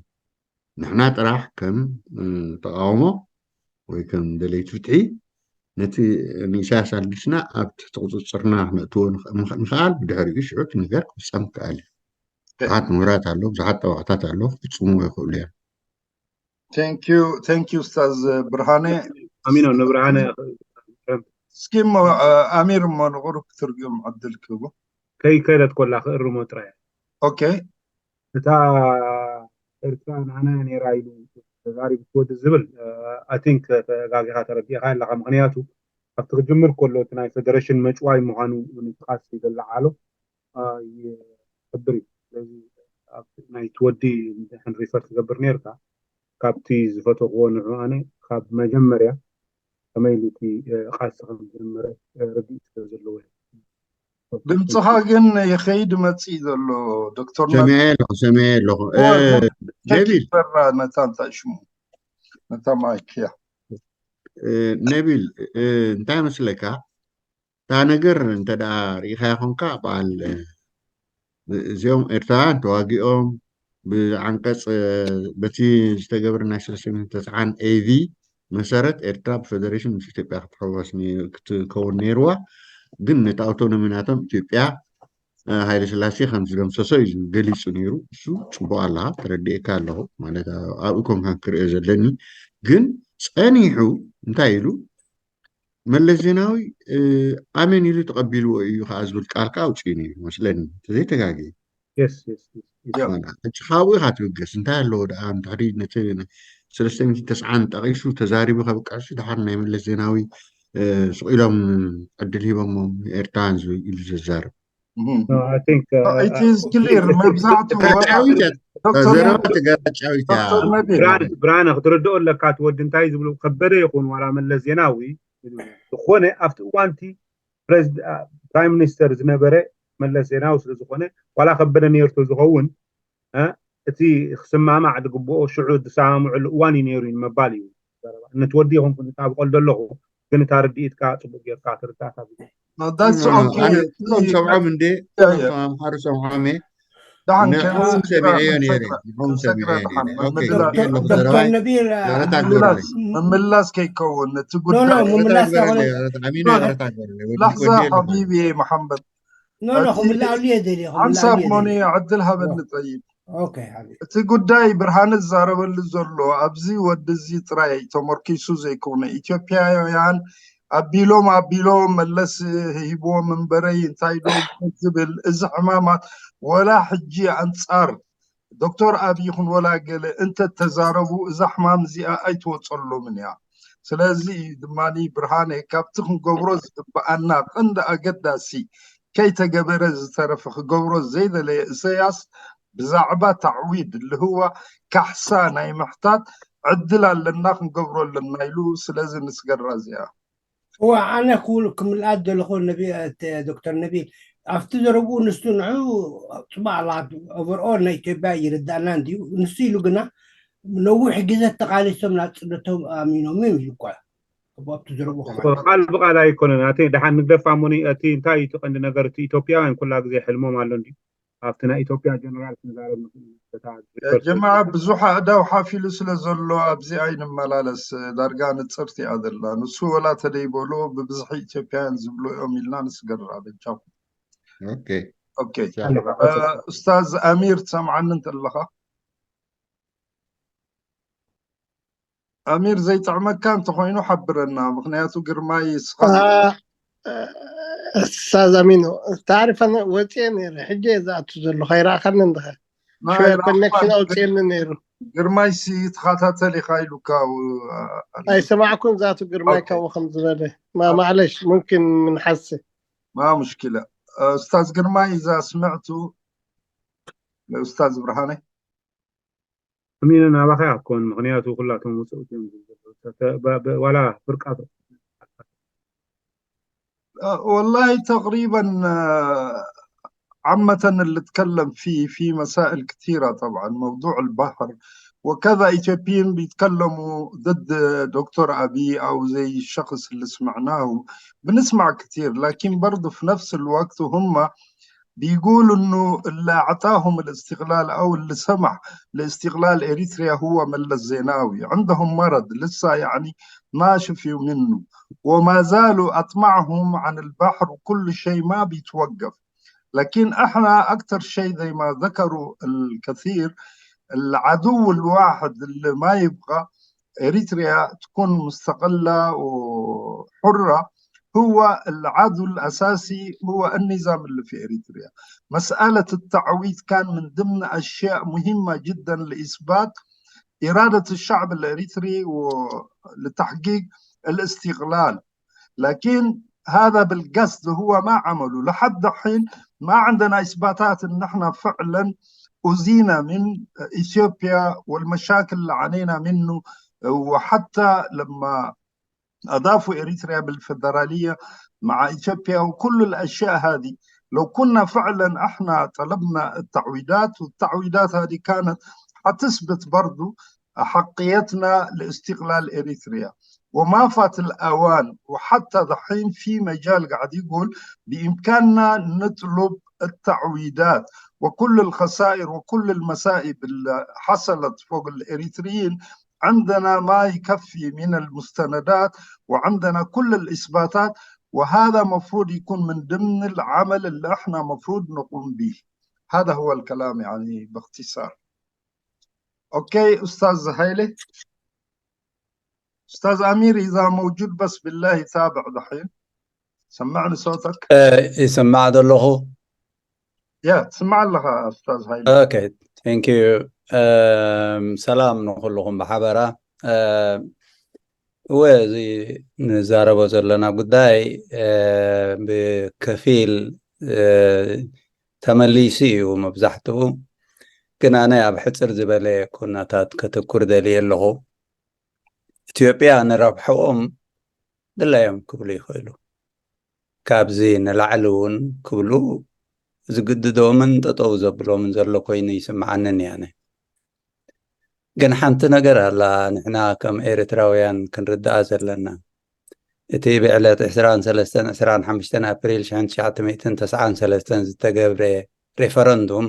ንሕና ጥራሕ ከም ተቃውሞ ወይ ከም ደለይቲ ፍትሒ ነቲ ንኢሳያስ ኣልጊስና ኣብ ትሕቲ ቁፅፅርና ክነእትዎ ምኽኣል ብድሕሪኡ ሽዑ እቲ ነገር ክፍፀም ክከኣል እዩ። ብዙሓት ምሁራት ኣሎ፣ ብዙሓት ጠበቃታት ኣሎ፣ ክፍፅሙ ይኽእሉ እዮም። ቴንክ ዩ ኡስታዝ ብርሃነ። ኣሚኖ ንብርሃነ እስኪ እሞ ኣሚር እሞ ንቁሩብ ክትርጉም ዕድል ክህቦ። ከይከደት ኮላ ክእርሞ ጥራይ። ኦኬ እታ ኤርትራ ንዓና ነይራ ኢሉ ተዛሪቡ ትወዲ ዝብል ኣይ ቲንክ ተጋጊኻ ተረዲእኻ ኣለኻ። ምክንያቱ ኣብቲ ክጅምር ከሎ እቲ ናይ ፌደሬሽን መጭዋይ ምዃኑ ንጥቓስ ይደለዓሎ ይሕብር እዩ። ስለዚ ናይ ትወዲ ንድሕን ሪፈር ትገብር ነርካ ካብቲ ዝፈተኽዎ ንዑ ኣነ ካብ መጀመርያ ከመይ ኢሉ እቲ ቃልሲ ከም ዝጀመረ ርድኢት ስለ ዘለዎ ድምፅኻ ግን ይኸይድ መፅእ ዘሎ ዶክተር ሰሚዐ ኣለኹ ሰሚዐ ኣለኹ ነቢል በራ ነታ እንታይ ሽሙ ነታ ማይክ እያ ነቢል እንታይ መስለካ እታ ነገር እንተ ደኣ ርኢኻያ ኾንካ በዓል እዚኦም ኤርትራውያን ተዋጊኦም ብዓንቀፅ በቲ ዝተገብረ ናይ ሰለስተ ሚእትን ተስዓን ኤቪ መሰረት ኤርትራ ብፌደሬሽን ምስ ኢትዮጵያ ክትሕወስ ክትከውን ነይርዋ። ግን ነቲ ኣውቶኖሚ ናቶም ኢትዮጵያ ሃይለ ስላሴ ከም ዝደምሰሶ እዩ ገሊፁ ነይሩ። እሱ ፅቡቅ ኣለካ ተረዲኤካ ኣለኹ ማለት ኣብኡ ኮንካን ክሪኦ ዘለኒ። ግን ፀኒሑ እንታይ ኢሉ መለስ ዜናዊ ኣሜን ኢሉ ተቐቢልዎ እዩ ከዓ ዝብል ቃል ከዓ ኣውፅኡ ነይሩ መስለኒ ዘይተጋጊ ሕጂ ካብኡ ኢካ ትብገስ እንታይ ኣለዎ ደኣ ንድሕሪ ነቲ ሰለስተ ሚእቲ ተስዓን ጠቂሱ ተዛሪቡ ከብቅዕሲ ድሓር ናይ መለስ ዜናዊ ስቕ ኢሎም ዕድል ሂቦሞም ኤርትራውያን ኢሉ ዘዛርብ It is clear መብዛሕትኡ ተጋጫዊት እያ ተጋጫዊት እያ ብርሃነ ክትርድኦ ኣለካ እቲ ወዲ እንታይ ዝብሉ ከበደ ይኹን ዋላ መለስ ዜናዊ ዝኾነ ኣብቲ እዋንቲ ፕራይም ሚኒስተር ዝነበረ መለስ ዜናዊ ስለ ዝኾነ ዋላ ከበደ ነርቶ ዝኸውን እቲ ክስማማዕ ዝግብኦ ሽዑ ዝሰማምዕሉ እዋን እዩ ነይሩ እዩ ንምባል እዩ። ነቲ ወዲ ይኹን ክጣብቀሉ ዘለኹ ግን እታ ርድኢትካ ጽቡቅ ጌርካ ትርዳእ ካብ ግዜ No, that's okay. ኣነ ኩሎም ሰምዖም እንዴ Yeah, yeah. ኣምሓሩ ሰምዖም እየ ደሓን ንዕኦም ከይወስድ ሰሚዐዮ ነይረ ክንሰግር- ንዕኦም ክንሰግር ሰሚዐዮ ነይረ ደሓን ኦኬ ምምላስ- ወዲኤ ኣለኹ ዶክተር ዘረባይ ነቢል ይቕረታ ምምላስ ግበረለይ ምምላስ ከይከውን እቲ ኖ ኖ ጉዳይ ምምላስ ይቕረታ ኣይኮነ ግበረለይ ኣሚና ይቕረታ ግበረለይ ወዲ ላሕዛ ወዲኤ ኣለኹ ሓቢቢ መሓመድ ኖ ኖ ክምላኣሉ እየ ደልየ ሓንሳብ ክምላኣሉ እየ ሞኒ ደልየ ዕድል ሃበኒ ጠይብ ኦኬ ሓቢቢ እቲ ጉዳይ ብርሃነ ዝዛረበሉ ዘሎ ኣብዚ ወዲ እዚ ጥራይ ተመርኪሱ ዘይኮነ ኢትዮጵያውያን ኣቢሎም ኣቢሎም መለስ ሂብዎም እምበረይ እንታይ ዶ ዝብል እዚ ሕማማት ወላ ሕጂ ኣንጻር ዶክተር ኣብይ ይኹን ወላ ገለ እንተተዛረቡ እዛ ሕማም እዚኣ ኣይትወፀሎምን እያ። ስለዚ እዩ ድማ ብርሃነ ካብቲ ክንገብሮ ዝግብኣና ቀንዲ ኣገዳሲ ከይተገበረ ዝተረፈ ክገብሮ ዘይደለየ እሰያስ ብዛዕባ ታዕዊድ ልህዋ ካሕሳ ናይ ምሕታት ዕድል ኣለና ክንገብሮ ኣለና ኢሉ ስለዚ ንስገራ እዚኣ እዋ ኣነ ክብል ክምልኣት ዘለኹ ነቢ ተ- ዶክተር ነቢል ኣብቲ ዘረብኡ ንሱ ንዑ ፅቡቅ ኣላ ኦቨርኦል ናይ ኢትዮጵያ ይርዳእና እንድዩ ንሱ ኢሉ ግና ነዊሕ ግዜ ተቃሊሶም ናፅነቶም ኣሚኖም እዮም ኢሉ እኳ ኣብቲ ዘረብኡ ከማን ቃል ብቃል ኣይኮነን ኣቲ ደሓን ንግደፍ ኣሞኒ እቲ እንታይ እቲ ቀንዲ ነገር እቲ ኢትዮጵያውያን ኩላ ግዜ ሕልሞም ኣሎ እንዲ ኣብቲ ናይ ኢትዮጵያ ጀነራል ክንዛረብ ንኽእል ኢና። በታ ጀማዓ ብዙሕ ኣእዳው ሓፊሉ ስለ ዘሎ ኣብዚ ኣይንመላለስ ዳርጋ ንፅርቲ እያ ዘላ ንሱ ወላ ተደይበሎ ብብዝሒ ኢትዮጵያውያን ዝብሎ እዮም ኢልና ንስገራ በጃኹም ኦኬ ኦኬ ኡስታዝ ኣሚር ትሰምዓኒ እንተለኻ ኣሚር ዘይጥዕመካ እንተኮይኑ ሓብረና ምክንያቱ ግርማይ ስኻ ኡስታዝ ኣሚኑ ታሪፍ ወፅየ ነይረ ሕጂ እየ ዝኣቱ ዘሎ ከይረኣኸኒ እንድኸ ሽወ ኮኔክሽን ኣውፅየኒ ነይሩ ግርማይ ሲ ተኸታተል ኢኻ ኢሉካ ኣይሰማዕኩን ዛቱ ግርማይ ካብኡ ከም ዝበለ ማዕለሽ ሙምኪን ምንሓስ ما مشكلة أستاذ قرماي إذا سمعتوا لأستاذ برهاني ኣሚኑ ናባኸ ኣኮን ምክንያቱ ኩላቶም ውፅኡት እዮም ዝብሉ ዋላ ፍርቃቶ والله تقريبا عامة اللي اتكلم فيه في مسائل كثيرة طبعا موضوع البحر وكذا إثيوبيين بيتكلموا ضد دكتور أبي أو زي الشخص اللي سمعناه بنسمع كثير لكن برضو في نفس الوقت هم بيقولوا انه اللي اعطاهم الاستقلال او اللي سمح لاستقلال اريتريا هو ملس زيناوي عندهم مرض لسه يعني ما شفيوا منه وما زالوا اطمعهم عن البحر وكل شيء ما بيتوقف لكن احنا اكثر شيء زي ما ذكروا الكثير العدو الواحد اللي ما يبغى اريتريا تكون مستقله وحره هو العدو الاساسي هو النظام اللي في اريتريا مساله التعويض كان من ضمن اشياء مهمه جدا لاثبات اراده الشعب الاريتري لتحقيق الاستقلال لكن هذا بالقصد هو ما عمله لحد حين ما عندنا اثباتات ان احنا فعلا اذينا من اثيوبيا والمشاكل اللي عانينا منه وحتى لما اضافوا اريتريا بالفدراليه مع اثيوبيا وكل الاشياء هذه لو كنا فعلا احنا طلبنا التعويضات والتعويضات هذه كانت حتثبت برضو حقيتنا لاستقلال اريتريا وما فات الاوان وحتى دحين في مجال قاعد يقول بامكاننا نطلب التعويضات وكل الخسائر وكل المصائب اللي حصلت فوق الاريتريين عندنا ما يكفي من المستندات وعندنا كل الاثباتات وهذا مفروض يكون من ضمن العمل اللي احنا مفروض نقوم به هذا هو الكلام يعني باختصار اوكي استاذ هايلي استاذ امير اذا موجود بس بالله تابع دحين سمعني صوتك ይስማዕ ዘለኹ يا تسمع لها استاذ هايلي okay thank you ሰላም ንኩልኹም ብሓበራ እወ እዚ ንዛረቦ ዘለና ጉዳይ ብከፊል ተመሊሱ እዩ መብዛሕትኡ ግን ኣነ ኣብ ሕፅር ዝበለ ኩነታት ከተኩር ደልየ ኣለኹ ኢትዮጵያ ንረብሐኦም ድላዮም ክብሉ ይኽእሉ ካብዚ ንላዕሊ እውን ክብሉ ዝግድዶምን ጠጠው ዘብሎምን ዘሎ ኮይኑ ይስምዓንን ያነ ግን ሓንቲ ነገር ኣላ ንሕና ከም ኤርትራውያን ክንርድኣ ዘለና እቲ ብዕለት ዕስራን ሰለስተን ዕስራን ሓሙሽተን ኣፕሪል ሽሕን ትሽዓተ ሚእትን ተስዓን ሰለስተን ዝተገብረ ሬፈረንዱም፣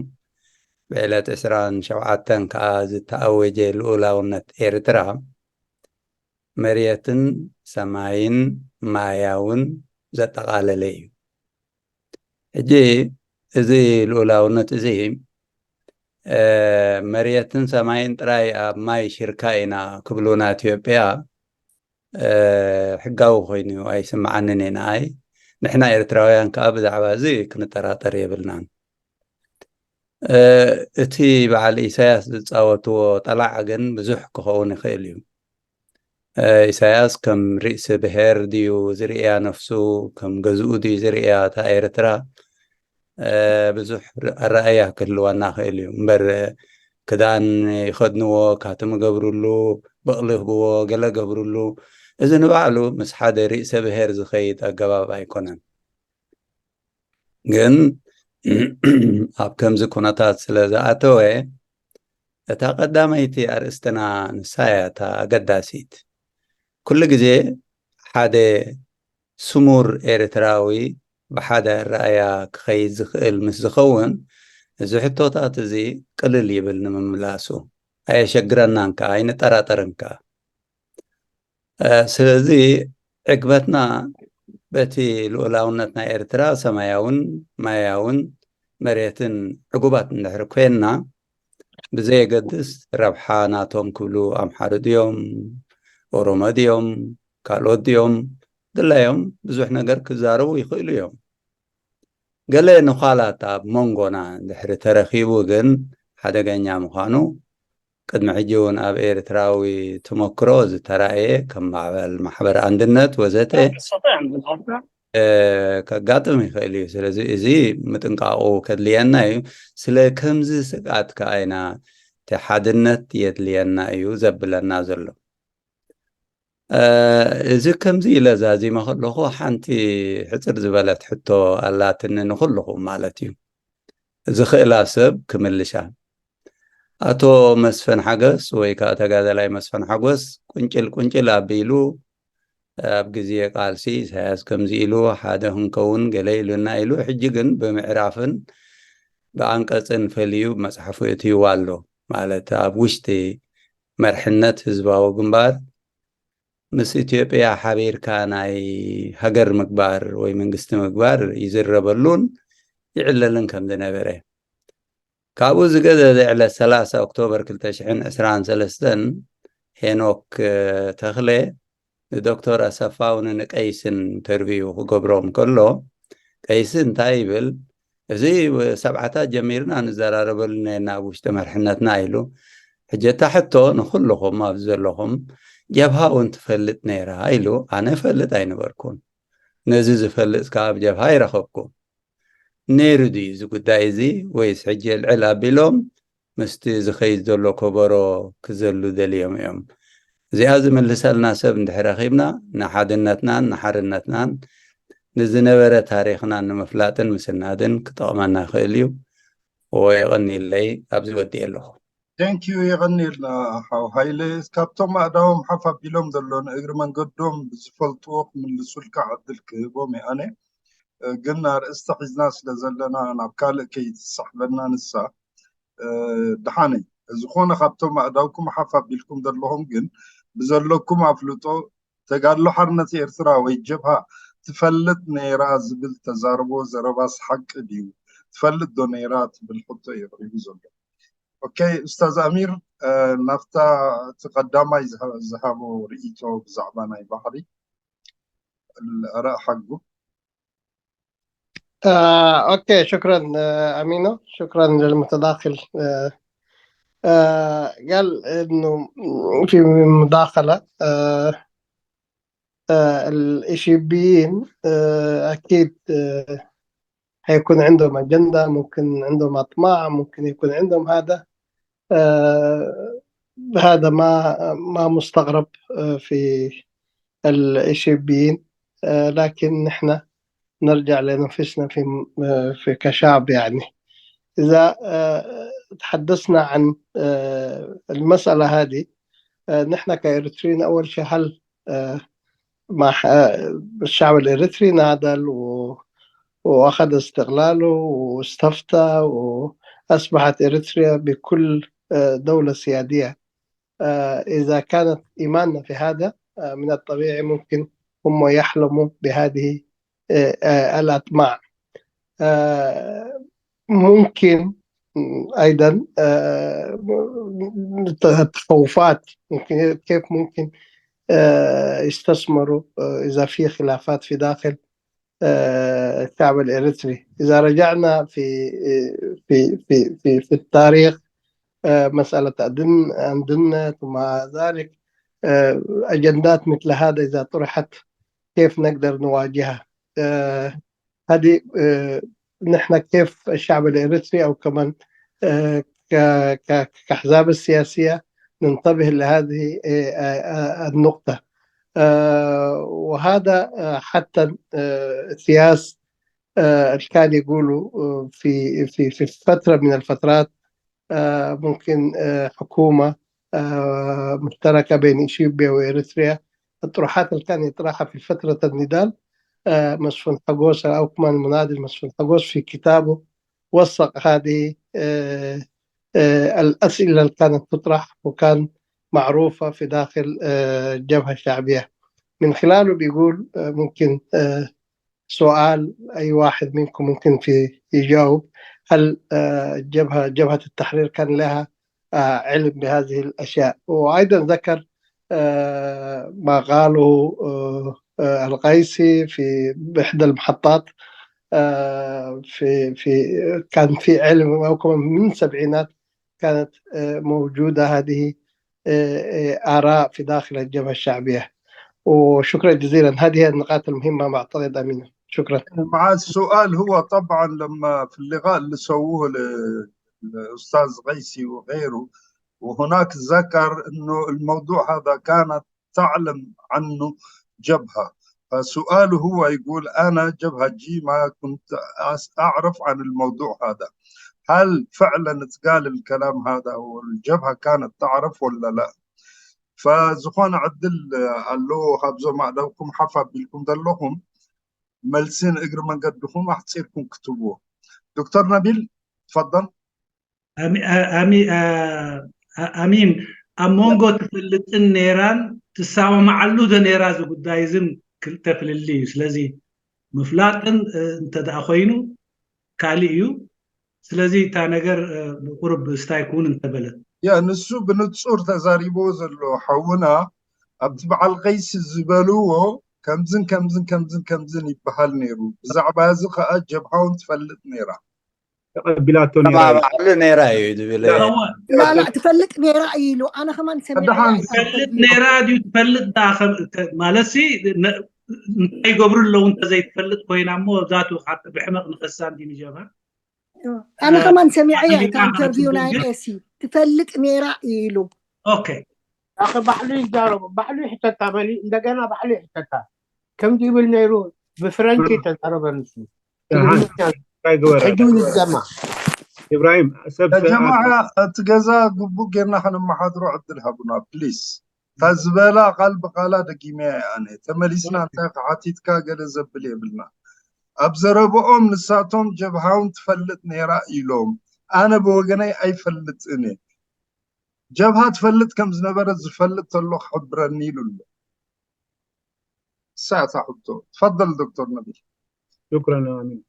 ብዕለት ዕስራን ሸውዓተን ከኣ ዝተኣወጀ ልኡላውነት ኤርትራ፣ መሬትን ሰማይን ማያውን ዘጠቓለለ እዩ። ሕጂ እዚ ልኡላውነት እዚ፣ እ፣ መሬትን ሰማይን ጥራይ ኣብ ማይ ሽርካ ኢና ክብሉና ኢትዮጵያ፣ እ፣ ሕጋዊ ኮይኑ ኣይስምዓንን እዩ ንኣይ። ንሕና ኤርትራውያን ከኣ ብዛዕባ እዚ ክንጠራጠር የብልናን። እ፣ እቲ በዓል ኢሳያስ ዝጻወትዎ ጠላዕ ግን ብዙሕ ክኸውን ይኽእል እዩ። እ፣ ኢሳያስ ከም ርእሲ ብሔር ድዩ ዝርእያ ነፍሱ፣ ከም ገዝኡ ድዩ ዝርእያ እታ ኤርትራ? እ፣ ብዙሕ ር-፣ ኣረኣእያ ክህልወና ይኽእል እዩ። እምበር ክዳን ይኸድንዎ፣ ካትም ይገብርሉ፣ በቕሊ ይህብዎ፣ ገለ ገብርሉ። እዚ ንባዕሉ ምስ ሓደ ርእሰ ብሔር ዝኸይድ ኣገባብ ኣይኮነን። ግን ኣብ ከምዚ ኩነታት ስለ ዝኣተወ፣ እታ ቀዳመይቲ ኣርእስትና ንሳ እያ እታ ኣገዳሲት። ኩሉ ግዜ ሓደ ስሙር ኤርትራዊ ብሓደ ኣረኣእያ ክኸይድ ዝኽእል ምስ ዝኸውን፣ እዚ ሕቶታት እዚ ቅልል ይብል ንምምላሱ። ኣየሸግረናን ከኣ፣ ኣይንጠራጠርን ከኣ። እ፣ ስለዚ ዕግበትና በቲ ልኡላውነት ናይ ኤርትራ ሰማያውን ማያውን መሬትን ዕጉባት እንድሕር ኮይንና፣ ብዘየገድስ ረብሓ ናቶም ክብሉ ኣምሓሩ ድዮም፣ ኦሮሞ ድዮም፣ ካልኦት ድዮም፣ ድላዮም ብዙሕ ነገር ክዛረቡ ይኽእሉ እዮም። ገለ ንዃላት ኣብ መንጎና እንድሕሪ ተረኺቡ ግን ሓደገኛ ምዃኑ ቅድሚ ሕጂ እውን ኣብ ኤርትራዊ ተመክሮ ዝተራእየ፣ ከም ማዕበል ማሕበር ኣንድነት ወዘተ፣ እ፣ ከጋጥም ይኽእል እዩ። ስለዚ እዚ ምጥንቃቑ ከድልየና እዩ። ስለ ከምዚ ስግኣት ከኣ ኢና እቲ ሓድነት የድልየና እዩ ዘብለና ዘሎ። እ፣ እዚ ከምዚ ኢለ ዛዚመ ከለኹ ሓንቲ ሕጽር ዝበለት ሕቶ ኣላትኒ ንኹልኹም ማለት እዩ። ዝኽእላ ሰብ ክምልሻ። ኣቶ መስፍን ሓጎስ ወይ ከኣ ተጋዳላይ መስፍን ሓጎስ ቁንጭል ቁንጭል ኣቢሉ ኣብ ግዜ ቃልሲ ኢሳያስ ከምዚ ኢሉ ሓደ ክንከውን ገለ ኢሉና ኢሉ፣ ሕጂ ግን ብምዕራፍን ብኣንቀጽን ፈልዩ መጽሓፉ የእትይዋ ኣሎ። ማለት ኣብ ውሽጢ መርሕነት ህዝባዊ ግንባር ምስ ኢትዮጵያ ሓቢርካ ናይ ሃገር ምግባር ወይ መንግስቲ ምግባር ይዝረበሉን ይዕለልን ከም ዝነበረ። ካብኡ ዝገደደ ዕለት ሰላሳ ኦክቶበር ክልተ ሽሕን ዕስራን ሰለስተን ሄኖክ፣ እ፣ ተኽለ ንዶክተር ኣሰፋ እውን ንቀይስን ኢንተርቪው ክገብሮም ከሎ፣ ቀይሲ እንታይ ይብል? እዚ ሰብዓታት ጀሚርና ንዘራረበሉ ነና ኣብ ውሽጢ መርሕነትና ኢሉ። ሕጂ እታ ሕቶ ንኹልኹም ኣብዚ ዘለኹም፣ ጀብሃ እውን ትፈልጥ ነይራ ኢሉ፣ ኣነ እፈልጥ ኣይነበርኩን። ነዚ ዝፈልጥ ከኣ ኣብ ጀብሃ ኣይረኸብኩን። ነይሩ ድዩ እዚ ጉዳይ እዚ ወይስ ሕጂ ዕልዕል ኣቢሎም ምስቲ ዝኸይድ ዘሎ ከበሮ ክዘሉ ደልዮም እዮም? እዚኣ ዝምልሰልና ሰብ እንድሕር ረኺብና ንሓድነትናን ንሓርነትናን ንዝነበረ ታሪኽናን ንምፍላጥን ምስናድን ክጠቕመና ይኽእል እዩ። እዎ የቐንየለይ፣ ኣብዚ ወዲኤ ኣለኹ። Thank you፣ የቐንየልና ሓው ሃይለ። ካብቶም ኣእዳዎም ሓፍ ኣቢሎም ዘለዉ ንእግሪ መንገዶም ብዝፈልጥዎ ክምልሱልካ ዕድል ክህቦም እየ ኣነ። እ፣ ግን ኣርእስቲ ሒዝና ስለ ዘለና ናብ ካልእ ከይትሳሕበና ንሳ፣ እ፣ ደሓነይ። ዝኾነ ካብቶም ኣእዳውኩም ሓፍ ኣቢልኩም ዘለኹም ግን ብዘለኩም ኣፍልጦ ተጋድሎ ሓርነት ኤርትራ ወይ ጀብሃ ትፈልጥ ነይራ ዝብል ተዛርቦ ዘረባስ ሓቂ ድዩ? ትፈልጥ ዶ ነይራ ትብል ሕቶ እዩ ቀሪቡ ዘሎ። ኦኬ፣ ኡስታዝ ኣሚር፣ እ፣ ናብታ እቲ ቀዳማይ ዝሃ-፣ ዝሃቦ ርእይቶ ብዛዕባ ናይ ባሕሪ ኣረእ ሓጉ። آه، أوكي، شكرا، آه، أمينو، شكرا للمتداخل. آه، آه، قال إنه في مداخلة، آه، آه، الإيشيبيين، آه، أكيد، آه، حيكون عندهم أجندة، ممكن عندهم أطماع، ممكن يكون عندهم هذا. آه، هذا ما ما مستغرب، آه، في الإيشيبيين، آه، لكن نحن نرجع لنفسنا في، آه، في كشعب، يعني. إذا، آه، تحدثنا عن، آه، المسألة هذه، آه، نحن كإريتريين أول شيء، هل، آه، مع الشعب الإريتري ناضل و- وأخذ استقلاله واستفتى، وأصبحت إريتريا بكل دولة سيادية. إذا كانت إيماننا في هذا، من الطبيعي ممكن هم يحلموا بهذه الأطماع. ممكن أيضا تخوفات، ممكن كيف ممكن يستثمروا إذا في خلافات في داخل الشعب الإريتري. إذا رجعنا في في في في, في التاريخ، مسألة أندنت وما ذلك، أجندات مثل هذا إذا طرحت، كيف نقدر نواجهها؟ هذه نحن كيف الشعب الإريتري أو كمان كأحزاب السياسية ننتبه لهذه النقطة. وهذا حتى سياس كان يقولوا في في في فترة من الفترات ممكن حكومة مشتركة بين إثيوبيا وإريتريا. الطروحات اللي كان يطرحها في فترة النضال، مسفن حقوس أو كمان المناضل مسفن حقوس في كتابه وثق هذه الأسئلة اللي كانت تطرح، وكان معروفة في داخل الجبهة الشعبية. من خلاله بيقول ممكن سؤال أي واحد منكم ممكن في يجاوب، هل الجبهة جبهة التحرير كان لها علم بهذه الأشياء؟ وأيضا ذكر ما قاله القيسي في إحدى المحطات، في في كان في علم أو من السبعينات كانت موجودة هذه آراء في داخل الجبهة الشعبية. وشكرا جزيلا، هذه النقاط المهمة بعتقد أمينة. شكرا. مع السؤال، هو طبعا لما في اللقاء اللي سووه للأستاذ قيسي وغيره، وهناك ذكر أنه الموضوع هذا كانت تعلم عنه جبهة. فسؤاله هو يقول: أنا جبهة جي ما كنت أعرف عن الموضوع هذا. هل فعلا اتقال الكلام هذا والجبهة كانت تعرف ولا لا؟ فزخون عدل قال له: خبزو ما لكم حفا بلكم دلهم ملسين اجر من قدهم احتصيركم كتبوه. دكتور نبيل، تفضل. ኣሚን። ኣብ መንጎ ትፈልጥን ኔራን ትሰማማዓሉ ዶ ኔራ? እዚ ጉዳይ እዝን ክልተ ፍልልይ እዩ። ስለዚ ምፍላጥን እንተ ደኣ ኮይኑ ካልእ እዩ። ስለዚ እታ ነገር ብቁርብ ስታይ ክውን እንተበለት ያ ንሱ ብንጹር ተዛሪብዎ ዘሎ ሓውና ኣብቲ በዓል ቀይሲ ዝበልዎ ከምዝን ከምዝን ከምዝን ከምዝን ይበሃል ነይሩ። ብዛዕባ እዚ ከኣ ጀብሃውን ትፈልጥ ነይራ። ተቐቢላቶ ነይራ እዩ። ተማማዕሉ ነይራ እዩ ዝብል ላላ ትፈልጥ ነይራ እዩ ኢሉ ኣነ ከማን ሰሚዐ ደሓን ኣይፈልጥን ትፈልጥ ነይራ ድዩ ትፈልጥ ደኣ ከም- ከ- ማለትሲ ነ- እንታይ ይገብሩ ኣለዉ እንተዘይትፈልጥ ኮይና እሞ ዛቱ ካብ ብሕመቕ ንኸሳ እንዲ ንጀባ ኣነ ከማን ሰሚዐ እያ ኣነ እታ ኢንተርቪው ናይ ግን- ኤሲ ትፈልጥ ነይራ እዩ ኢሉ ኦኬ ኣኸ ባዕሉ ይዛረቡ ባዕሉ ይሕተታ በሊ እንደገና ባዕሉ ይሕተታ ከምዚ ይብል ነይሩ ብፍረንኪ ተዛረበ ንሱ ደሓን እንታይ ግበረ ሕጂ እውን ይሰማ ኢብራሂም ሰብ ያ ጀማዓ እቲ ገዛ ግቡእ ጌርና ከነመሓድሮ ዕድል ሃቡና ፕሊስ። እታ ዝበላ ቃል ብቃላ ደጊመያ እየ ኣነ። ተመሊስና እንታይ ክሓቲትካ ገለ ዘብል የብልና። ኣብ ዘረብኦም ንሳቶም ጀብሃውን ትፈልጥ ነይራ ኢሎም። ኣነ ብወገነይ ኣይፈልጥን እየ። ጀብሃ ትፈልጥ ከም ዝነበረት ዝፈልጥ ተሎ ክሕብረኒ ኢሉ ኣሎ። እሳ እታ ሕቶ። ትፈደል ዶክተር ነቢል። ሽክረን ኣሚን።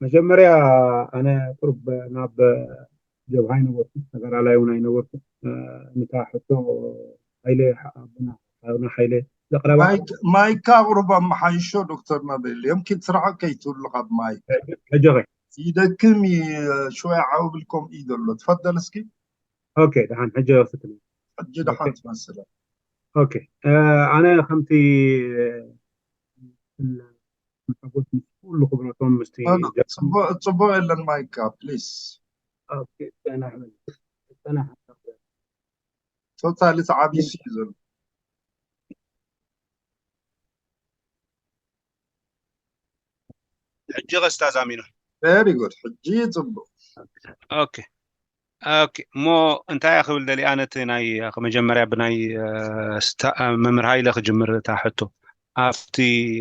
መጀመርያ ኣነ ቁሩብ ናብ ጀብሃ ኣይነበርኩ፣ ተጋዳላይ እውን ኣይነበርኩ። ንታ ሕቶ ሃይለ ኣቦና ሓውና ሓይለ ዘቕረባ ማይክ- ማይካ ቁሩብ ኣመሓይሾ ዶክተር ነቢል። የምኪን ስራሖ ከይትብሉ ካብ ማይክ። ሕጂ ኸ ይደክም እዩ፣ ሽወያ ዓው ብልኮም እዩ ዘሎ። ትፈደል እስኪ። ኦኬ ደሓን ሕጂ ኽትብል ሕጂ ደሓን ትመስለ። ኦኬ ኣነ ከምቲ ሓጎስ ምስ ኩሉ ክብረቶም ምስቲ ጽቡቅ የለን ማይካ ፕሊስ። ኦኬ፣ ጸናሕ በል። ጸናሕ። ቶታሊ ተዓቢሱ እዩ ዘሎ። ሕጂ ከስታዝ ኣሚኑ። ቨሪ ጉድ። ሕጂ ጽቡቅ። ኦኬ ኦኬ፣ እሞ እንታይ እያ ክብል ደሊኣ፣ ነቲ ናይ መጀመርያ ብናይ መምህር ሃይለ ክጅምር እታ ሕቶ። ኣብቲ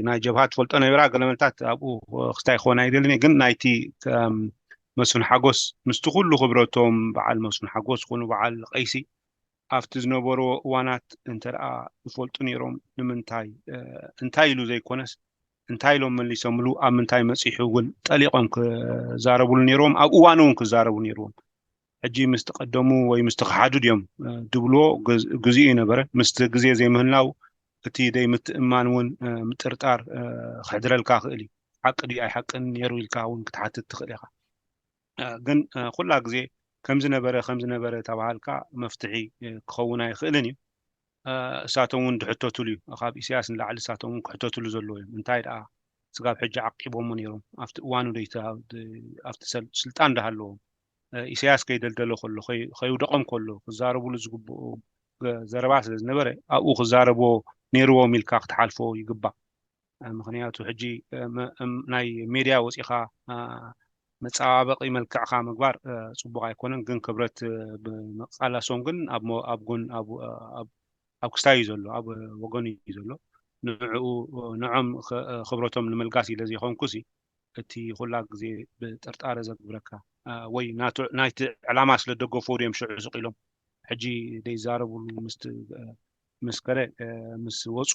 ናይ ጀብሃ ትፈልጦ ነቢራ፣ ገለመልታት ኣብኡ ክስታይ ክኾን ኣይደልን፣ ግን ናይቲ መስፍን ሓጎስ ምስቲ ኩሉ ክብረቶም፣ በዓል መስፍን ሓጎስ ይኹኑ በዓል ቀይሲ ኣብቲ ዝነበርዎ እዋናት እንተ ደኣ ይፈልጡ ነይሮም፣ ንምንታይ እንታይ ኢሉ ዘይኮነስ እንታይ ኢሎም መሊሶምሉ፣ ኣብ ምንታይ መጺሑ እውን ጠሊቖም ክዛረብሉ ነይርዎም፣ ኣብ እዋኑ እውን ክዛረቡ ነይርዎም። ሕጂ ምስ ተቐደሙ ወይ ምስ ተኸሓዱ ድዮም ድብልዎ፣ ግዜኡ ይነበረ። ምስቲ ግዜ ዘይምህላው እቲ ደይ ምትእማን እውን ምጥርጣር ክሕድረልካ ክእል እዩ። ሓቂ ድዩ ኣይሓቅን ነይሩ ኢልካ እውን ክትሓትት ትኽእል ኢኻ። ግን ኩላ ግዜ ከምዚ ነበረ ከምዚ ነበረ ተባሃልካ መፍትሒ ክኸውን ኣይኽእልን እዩ። እሳቶም እውን ድሕተቱሉ እዩ። ካብ ኢሳያስ ንላዕሊ እሳቶም እውን ክሕተቱሉ ዘለዎ እዮም። እንታይ ደኣ ስጋብ ሕጂ ዓቂቦሞ ነይሮም ኣብቲ እዋኑ ደይተ ኣብቲ ስልጣን ዳሃለዎም ኢሳያስ ከይደልደሎ ከሎ ከይውደቆም ከሎ ክዛረብሉ ዝግብኡ ዘረባ ስለ ዝነበረ ኣብኡ ክዛረብዎ ነይርዎም ኢልካ ክትሓልፎ ይግባእ። ምክንያቱ ሕጂ ናይ ሜድያ ወፂኻ መፀባበቂ መልክዕካ ምግባር ፅቡቅ ኣይኮነን። ግን ክብረት ብመቃላሶም ግን ኣብ ጎን ኣብ ክስታይ እዩ ዘሎ፣ ኣብ ወገኑ እዩ ዘሎ። ንዕኡ ንዖም ክብረቶም ንምልጋስ ኢለ ዘይኮንኩ ሲ እቲ ኩላ ግዜ ብጥርጣረ ዘግብረካ ወይ ናይቲ ዕላማ ስለ ደገፎ ድዮም ሽዑ ስቂሎም ሕጂ ዘይዛረብሉ ምስ ከረ ምስ ወፁ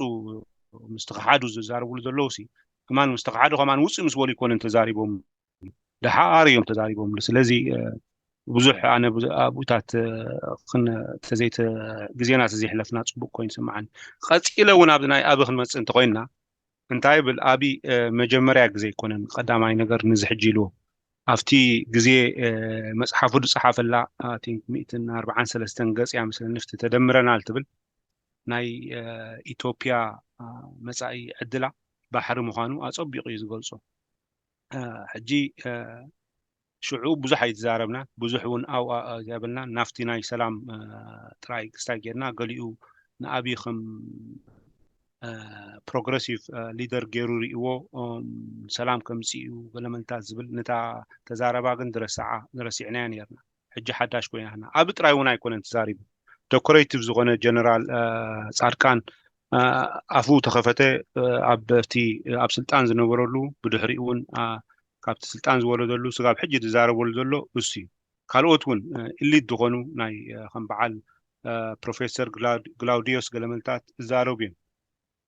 ምስ ተኸሓዱ ዝዛረብሉ ዘለዉ ሲ ከማን ምስ ተኸሓዱ ከማን ውፅእ ምስ በሉ ይኮነን ተዛሪቦም፣ ደሓር እዮም ተዛሪቦምሉ። ስለዚ ብዙሕ ኣነ ኣብኡታት ተዘይተ ግዜና ተዘይሕለፍና ፅቡቅ ኮይኑ ይስምዓኒ። ቀፂለ እውን ኣብዚ ናይ ኣብ ክንመፅእ እንተኮይንና እንታይ ብል ኣብይ መጀመርያ ግዜ ኣይኮነን ቀዳማይ ነገር ንዚ ሕጂ ኢልዎ ኣብቲ ግዜ መፅሓፉ ዝፀሓፈላ ቲንክ ሚእትን ኣርባዓን ሰለስተን ገፅ እያ መስለኒ፣ ፍቲ ተደምረናል ትብል ናይ ኢትዮጵያ መፃኢ ዕድላ ባሕሪ ምዃኑ ኣፀቢቑ እዩ ዝገልፆ። ሕጂ ሽዑ ብዙሕ ኣይተዛረብናን፣ ብዙሕ እውን ኣው የብልናን። ናብቲ ናይ ሰላም ጥራይ ክስታይ ጌርና፣ ገሊኡ ንኣብይ ከም ፕሮግረሲቭ ሊደር ገይሩ ርእይዎ ሰላም ከምፅእ እዩ ገለመልታት ዝብል ነታ ተዛረባ ግን ዝረስዓ ዝረሲዕናያ ነርና። ሕጂ ሓዳሽ ኮይና ህና ኣብ ጥራይ እውን ኣይኮነን ተዛሪቡ። ደኮሬቲቭ ዝኾነ ጀነራል ፃድቃን ኣፉ ተኸፈተ። ኣብ ኣብቲ ኣብ ስልጣን ዝነበረሉ ብድሕሪኡ እውን ካብቲ ስልጣን ዝወረደሉ ስጋብ ሕጂ ዝዛረበሉ ዘሎ እሱ እዩ። ካልኦት እውን ኢሊት ዝኾኑ ናይ ከም በዓል ፕሮፌሰር ግላውዲዮስ ገለመልታት ዝዛረቡ እዮም።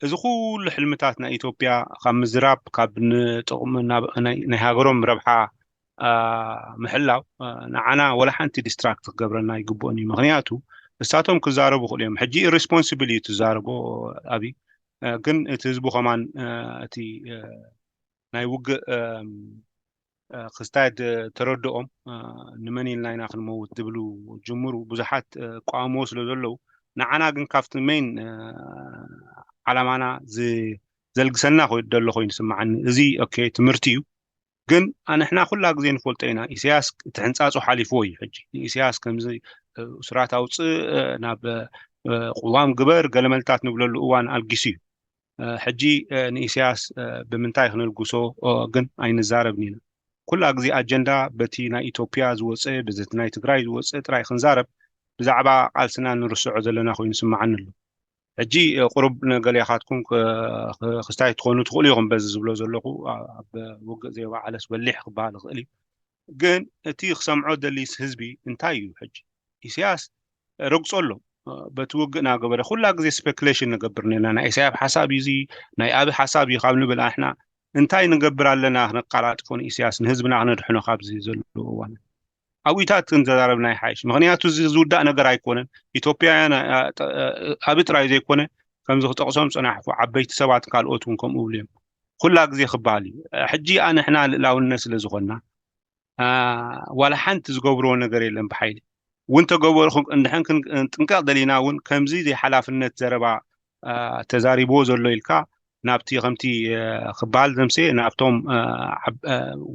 እዚ ኩሉ ሕልምታት ናይ ኢትዮጵያ ካብ ምዝራብ ካብ ንጥቕሚ ናይ ሃገሮም ረብሓ ምሕላው ንዓና ወላ ሓንቲ ዲስትራክት ክገብረና ይግብኦን እዩ። ምክንያቱ እሳቶም ክዛረቡ ክእሉ እዮም። ሕጂ ኢሪስፖንስብል እዩ ትዛረቦ ኣብይ፣ ግን እቲ ህዝቡ ከማን እቲ ናይ ውግእ ክስታይ ተረድኦም ንመን ኢልና ኢና ክንመውት ዝብሉ ጅምሩ ብዙሓት ቋሞ ስለ ዘለዉ ንዓና ግን ካብቲ ሜን ዓላማና ዘልግሰና ደሎ ኮይኑ ስምዓኒ። እዚ ኦኬ ትምህርቲ እዩ። ግን ኣንሕና ኩላ ግዜ ንፈልጦ ኢና ኢሳያስ እቲ ሕንጻጹ ሓሊፍዎ እዩ። ሕጂ ንኢሳያስ ከምዚ ስራት ኣውፅእ ናብ ቅዋም ግበር ገለመልታት ንብለሉ እዋን ኣልጊሱ እዩ። ሕጂ ንኢሳያስ ብምንታይ ክነልግሶ ግን ኣይንዛረብን ኢና። ኩላ ግዜ ኣጀንዳ በቲ ናይ ኢትዮጵያ ዝወፀ በቲ ናይ ትግራይ ዝወፀ ጥራይ ክንዛረብ ብዛዕባ ቃልስና ንርስዖ ዘለና ኮይኑ ስምዓኒ ኣሎ። ሕጂ ቁሩብ ንገሌኻትኩም ክስታይ ትኾኑ ትኽእሉ ኢኹም። በዚ ዝብሎ ዘለኹ ኣብ ውግእ ዘይወዓለስ በሊሕ ክበሃል ይኽእል እዩ። ግን እቲ ክሰምዖ ደሊስ ህዝቢ እንታይ እዩ? ሕጂ ኢሳያስ ረግጾ ኣሎ። በቲ ውግእ እናገበረ ኩላ ግዜ ስፔኩሌሽን ንገብር ነና። ናይ ኢሳያስ ሓሳብ እዩ፣ ናይ ኣብ ሓሳብ እዩ ካብ ንብል ኣሕና እንታይ ንገብር ኣለና ክነቃላጥፎ ንኢሳያስ ንህዝብና ክነድሕኖ ካብዚ ዘለዎ እዋን ኣብኢታት ክንዘራረብ ናይ ሓይሽ። ምክንያቱ እዚ ዝውዳእ ነገር ኣይኮነን። ኢትዮጵያውያን ኣብ ጥራይ ዘይኮነ ከምዚ ክጠቕሶም ፀናሕኩ ዓበይቲ ሰባት ካልኦት እውን ከምኡ ብሉ እዮም። ኩላ ግዜ ክበሃል እዩ። ሕጂ ኣንሕና ልእላውነት ስለ ዝኾንና ዋላ ሓንቲ ዝገብርዎ ነገር የለን ብሓይሊ እውን ተገበሩ እንድሕን ጥንቀቕ ደሊና እውን ከምዚ ዘይሓላፍነት ዘረባ ተዛሪብዎ ዘሎ ኢልካ ናብቲ ከምቲ ክበሃል ዘምሰ ናብቶም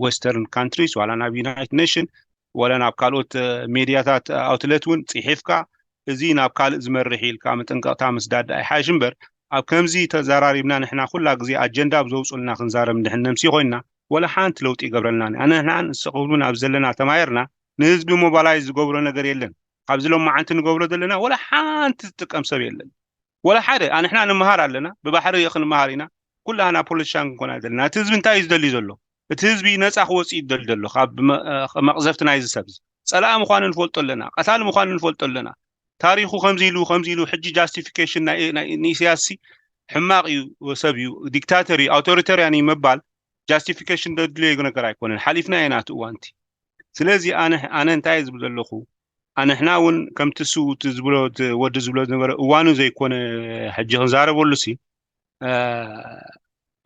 ወስተርን ካንትሪስ ዋላ ናብ ዩናይትድ ኔሽን ዋላ ናብ ካልኦት ሜድያታት ኣውትለት እውን ፅሒፍካ እዚ ናብ ካልእ ዝመርሕ ኢልካ መጠንቀቕታ ምስዳድ ኣይሓይሽ እምበር ኣብ ከምዚ ተዘራሪብና ንሕና ኩላ ግዜ ኣጀንዳ ኣብ ዘውፅልና ክንዛረብ እንድሕን ነምሲ ኮይንና ወላ ሓንቲ ለውጢ ይገብረልና ኣነ ንሕና ንስኹም ኣብ ዘለና ተማየርና ንህዝቢ ሞባላይዝ ዝገብሮ ነገር የለን። ካብዚ ሎማዓንቲ ንገብሮ ዘለና ወላ ሓንቲ ዝጥቀም ሰብ የለን። ወላ ሓደ። ኣንሕና ንምሃር ኣለና፣ ብባሕሪ ክንምሃር ኢና። ኩላህና ፖለቲሻን ክንኮን ኣይደለና። እቲ ህዝቢ እንታይ እዩ ዝደሊ ዘሎ? እቲ ህዝቢ ነፃ ክወፅእ ይደሊ ዘሎ ካብ መ- መቕዘፍቲ ናይዚ ሰብ። ፀላኢ ምዃኑ ንፈልጦ ኣለና፣ ቀታሊ ምዃኑ ንፈልጦ ኣለና። ታሪኹ ከምዚ ኢሉ ከምዚ ኢሉ ሕጂ ጃስቲፊኬሽን ናይ ናይ- ንኢሳያስ ሕማቕ እዩ፣ ሰብ እዩ፣ ዲክታተር እዩ፣ ኣውቶሪተርያን እዩ ምባል ጃስቲፊኬሽን ዘድልዮ ነገር ኣይኮነን። ሓሊፍና ኢና እቲ እዋንቲ። ስለዚ ኣነ ኣነ እንታይ ዝብል ዘለኹ፣ ኣንሕና እውን ከምቲ እሱ እቲ ዝብሎ እቲ ወዲ ዝብሎ ዝነበረ እዋኑ ዘይኮነ ሕጂ ክንዛረበሉ ሲ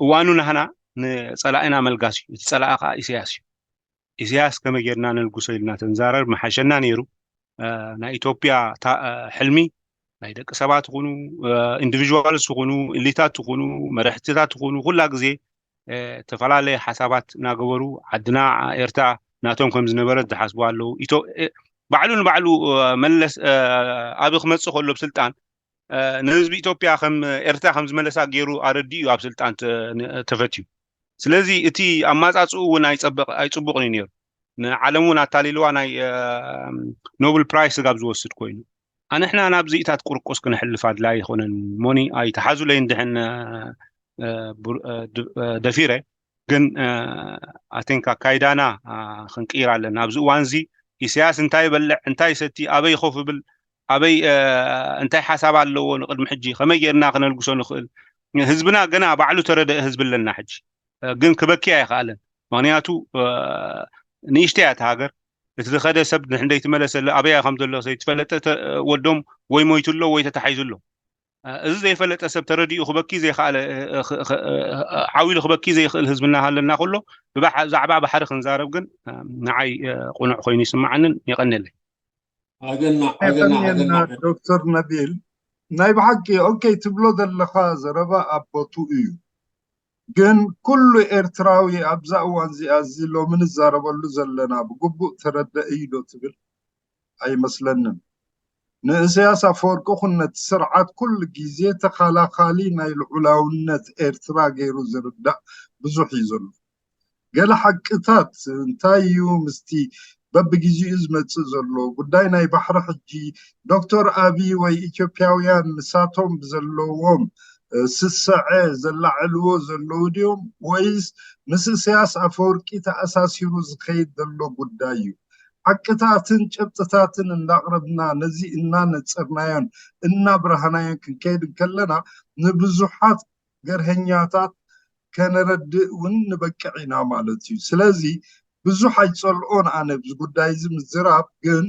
እዋኑ ናህና ንፀላኢና መልጋስ እዩ። እቲ ፀላኢ ከዓ ኢሳያስ እዩ። ኢሳያስ ከመይ ጌርና ነልግሶ ኢልና ተንዛረብ መሓሸና ነይሩ። ናይ ኢትዮጵያ ሕልሚ ናይ ደቂ ሰባት ይኹኑ፣ ኢንዲቪዥዋልስ ይኹኑ፣ ኢሊታት ይኹኑ፣ መራሕትታት ይኹኑ፣ ኩላ ግዜ ዝተፈላለየ ሓሳባት እናገበሩ ዓድና ኤርትራ ናቶም ከም ዝነበረት ዝሓስቡ ኣለዉ። ባዕሉ ንባዕሉ መለስ፣ ኣብ ክመፅእ ከሎ ብስልጣን ንህዝቢ ኢትዮጵያ ከም ኤርትራ ከም ዝመለሳ ገይሩ ኣረዲኡ ኣብ ስልጣን ተፈትዩ። ስለዚ እቲ ኣማፃፅኡ እውን ኣይፅቡቕን እዩ ነይሩ። ንዓለም እውን ኣታሊልዋ ናይ ኖብል ፕራይስ ስጋብ ዝወስድ ኮይኑ ኣንሕና ናብ ዝኢታት ቁርቁስ ክንሕልፍ ኣድላይ ኣይኮነን። ሞኒ ኣይተሓዙለይ እንድሕን ደፊረ ግን ኣቴንካ ካይዳና ክንቅይር ኣለና። ኣብዚ እዋን እዚ ኢሳያስ እንታይ ይበልዕ፣ እንታይ ይሰቲ፣ ኣበይ ኮፍ ይብል፣ ኣበይ እንታይ ሓሳብ ኣለዎ፣ ንቅድሚ ሕጂ ከመይ ጌርና ክነልግሶ ንኽእል፣ ህዝብና ገና ባዕሉ ተረደአ ህዝቢ ኣለና ሕጂ። ግን ክበኪ ኣይኸኣለን። ምክንያቱ ንእሽተይ እያ እታ ሃገር። እቲ ዝኸደ ሰብ ንሕንደይ ትመለሰለ ኣበያ ከም ዘሎ ዘይትፈለጠ ወዶም ወይ ሞይቱ ኣሎ ወይ ተታሒዙ ኣሎ። እዚ ዘይፈለጠ ሰብ ተረዲኡ ክበኪ ዘይከኣለ፣ ዓው ኢሉ ክበኪ ዘይኽእል ህዝብና ሃለና ከሎ ብዛዕባ ባሕሪ ክንዛረብ ግን ንዓይ ቁኑዕ ኮይኑ ይስምዓንን። የቐንየለይ። ኣገና ኣገና ኣገና ዶክተር ነቢል፣ ናይ ብሓቂ ኦኬ ትብሎ ዘለኻ ዘረባ ኣብ ቦትኡ እዩ። ግን ኩሉ ኤርትራዊ ኣብዛ እዋን እዚኣ እዚ ሎሚ ንዛረበሉ ዘለና ብግቡእ ተረደአ እዩ ዶ ትብል? ኣይመስለንን። ንእሰያስ ኣፈወርቂ ኹን ነቲ ስርዓት ኩሉ ግዜ ተኻላኻሊ ናይ ልዑላውነት ኤርትራ ገይሩ ዝርዳእ ብዙሕ እዩ ዘሎ። ገለ ሓቅታት እንታይ እዩ ምስቲ በብግዜኡ ዝመጽእ ዘሎ ጉዳይ ናይ ባሕሪ ሕጂ ዶክተር ኣቢ ወይ ኢትዮጵያውያን ንሳቶም ብዘለዎም ስሰዐ ዘላዕልዎ ዘለዉ ድዮም ወይስ ምስ እሰያስ ኣፈወርቂ ተኣሳሲሩ ዝኸይድ ዘሎ ጉዳይ እዩ? ሓቅታትን ጭብጥታትን እንዳቕረብና ነዚ እናነጸርናዮን እናብራህናዮን ክንከይድ እንከለና ንብዙሓት ገርሀኛታት ከነረድእ እውን ንበቅዕ ኢና ማለት እዩ። ስለዚ ብዙሕ ኣይጸልኦን ኣነ ብዚ ጉዳይ እዚ ምዝራብ፣ ግን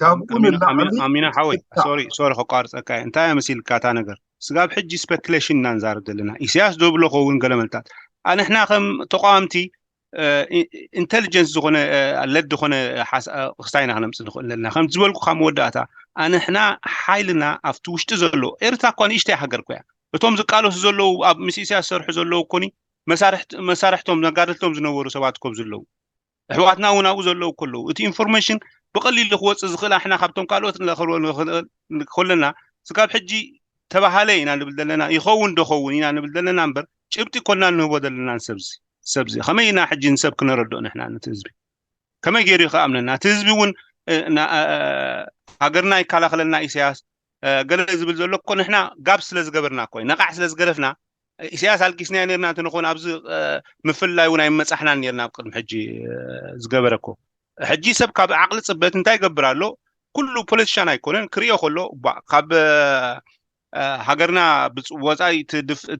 ካብኡ ንላዕሊ ኣሚና ሓወይ ሶሪ ሶሪ ከቋርፀካ እየ። እንታይ እያ መሲልካ እታ ነገር? ስጋብ ሕጂ ስፔኩሌሽን ኢና ንዛረብ ዘለና። ኢሳያስ ዶ ብሎ ከውን ገለ መልታት ኣንሕና ከም ተቃዋምቲ ኢንቴሊጀንስ ዝኾነ ለድ ዝኾነ ክስታይና ክነምፅ ንኽእል ኣለና። ከም ዝበልኩ ካብ መወዳእታ ኣንሕና ሓይልና ኣብቲ ውሽጢ ዘሎ ኤርትራ እኳ ንእሽተይ ሃገር ኮያ እቶም ዝቃለሱ ዘለዉ ኣብ ምስ ኢሳያስ ዝሰርሑ ዘለዉ ኮኒ መሳርሕቶም ነጋደልቶም ዝነበሩ ሰባት ኮም ዘለዉ ኣሕዋትና እውን ኣብኡ ዘለዉ ከለዉ እቲ ኢንፎርሜሽን ብቐሊሉ ክወፅእ ዝኽእል ኣሕና ካብቶም ካልኦት ከለና ስጋብ ሕጂ ተባሃለ ኢና ንብል ዘለና ይኸውን ዶኸውን ኢና ንብል ዘለና እምበር ጭብጢ ኮና ንህቦ ዘለና ንሰብዚ ሰብዚ ከመይ ኢና ሕጂ ንሰብ ክነረድኦ ንሕና ነቲ ህዝቢ ከመይ ገይሩ ይኸኣምነና እቲ ህዝቢ እውን ሃገርና ይከላኸለልና ኢሳያስ ገለ ዝብል ዘሎ እኮ ንሕና ጋብ ስለ ዝገበርና እኮ ነቃዕ ስለ ዝገደፍና ኢሳያስ ኣልጊስናዮ ነርና እንተንኾን ኣብዚ ምፍልላይ እውን ኣይመጻሕናን ነርና ኣብ ቅድሚ ሕጂ ዝገበረ እኮ ሕጂ ሰብ ካብ ዓቕሊ ጽበት እንታይ ይገብር ኣሎ ኩሉ ፖለቲሻን ኣይኮነን ክሪኦ ከሎ ካብ ሃገርና ወፃኢ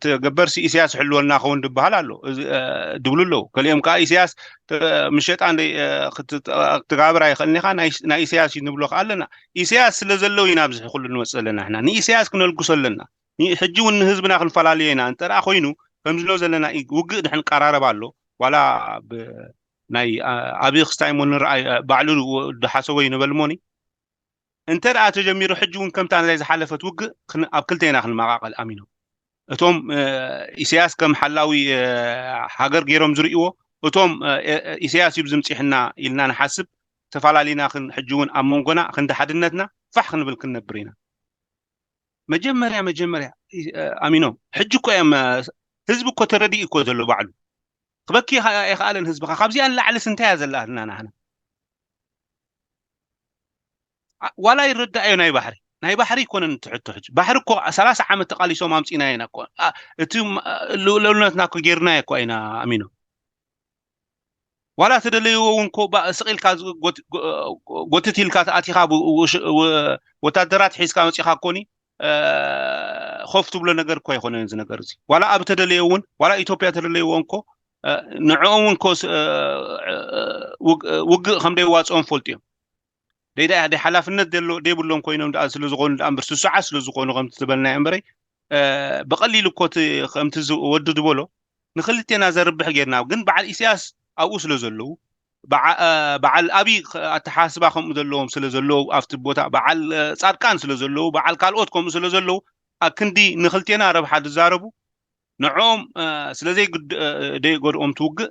ትገበር ኢሳያስ ሕልወልና ከውን ዝበሃል ኣሎ ድብሉ ኣለዉ ከሊኦም ከዓ ኢሳያስ ምሸጣ ትጋብር ኣይኽእልን ኢኻ ናይ ኢሳያስ እዩ ንብሎ ከዓ ኣለና ኢሳያስ ስለ ዘለዉ ኢና ኣብዚ ኩሉ ንመፅእ ዘለና ሕና ንኢሳያስ ክነልግሶ ኣለና ሕጂ እውን ንህዝብና ክንፈላለዮ ኢና እንተ ደኣ ኮይኑ ከምዚ ንብሎ ዘለና ውግእ ድሕን ቀራረብ ኣሎ ዋላ ናይ ኣብይ ክስታይ እሞ ንረኣይ ባዕሉ ድሓሰቦ እዩ ንበል እሞኒ እንተ ደኣ ተጀሚሩ ሕጂ እውን ከምታ ናይ ዝሓለፈት ውግእ ኣብ ክልተ ኢና ክንመቃቀል ኣሚኖም እቶም ኢሳያስ ከም ሓላዊ ሃገር ገይሮም ዝርእይዎ እቶም ኢሳያስ እዩ ዝምፂሕና ኢልና ንሓስብ ተፈላለና ሕጂ እውን ኣብ መንጎና ክንዲ ሓድነትና ፋሕ ክንብል ክንነብር ኢና መጀመርያ መጀመርያ ኣሚኖም ሕጂ እኮ እዮም ህዝቢ እኮ ተረዲእ እኮ ዘሎ ባዕሉ ክበኪ ኣይኸኣለን ህዝብኻ ካብዚኣ ንላዕልስ እንታይ እያ ዘላትና ናህና ዋላ ይረዳእዮ ናይ ባሕሪ ናይ ባሕሪ ይኮነን ትሕቶ ሕጂ ባሕሪ እኮ ሰላሳ ዓመት ተቃሊሶም ኣምፂና ኢና እኮ እቲ ልኡለውነትና እኮ ጌርና እኮ ኢና ኣሚኖ ዋላ ተደለይዎ እውን ኮ ስቕ ኢልካ ጎትት ኢልካ ኣቲኻ ወታደራት ሒዝካ መፂኻ ኮኒ ኮፍ ትብሎ ነገር እኮ ኣይኮነን እዚ ነገር እዚ ዋላ ኣብ ተደለየ እውን ዋላ ኢትዮጵያ ተደለይዎ እንኮ ንዕኦም እውን ኮ ውግእ ከም ደይዋፅኦም ፈልጡ እዮም ደይዳ ደይ ሓላፍነት ደሎ ደይብሎም ኮይኖም ደኣ ስለ ዝኾኑ ደኣ እምበር ስሱዓት ስለ ዝኾኑ ከምቲ ዝበልናዮ እምበረይ ብቐሊሉ እኮ ከምቲ ወዲ ዝበሎ ንክልቴና ዘርብሕ ጌርና ግን በዓል ኢሳያስ ኣብኡ ስለ ዘለዉ በዓል ኣብይ ኣተሓስባ ከምኡ ዘለዎም ስለ ዘለዉ ኣብቲ ቦታ በዓል ፃድቃን ስለ ዘለዉ በዓል ካልኦት ከምኡ ስለ ዘለዉ ኣብ ክንዲ ንክልቴና ረብሓ ዝዛረቡ ንዕኦም ስለ ዘይጎድኦም ትውግእ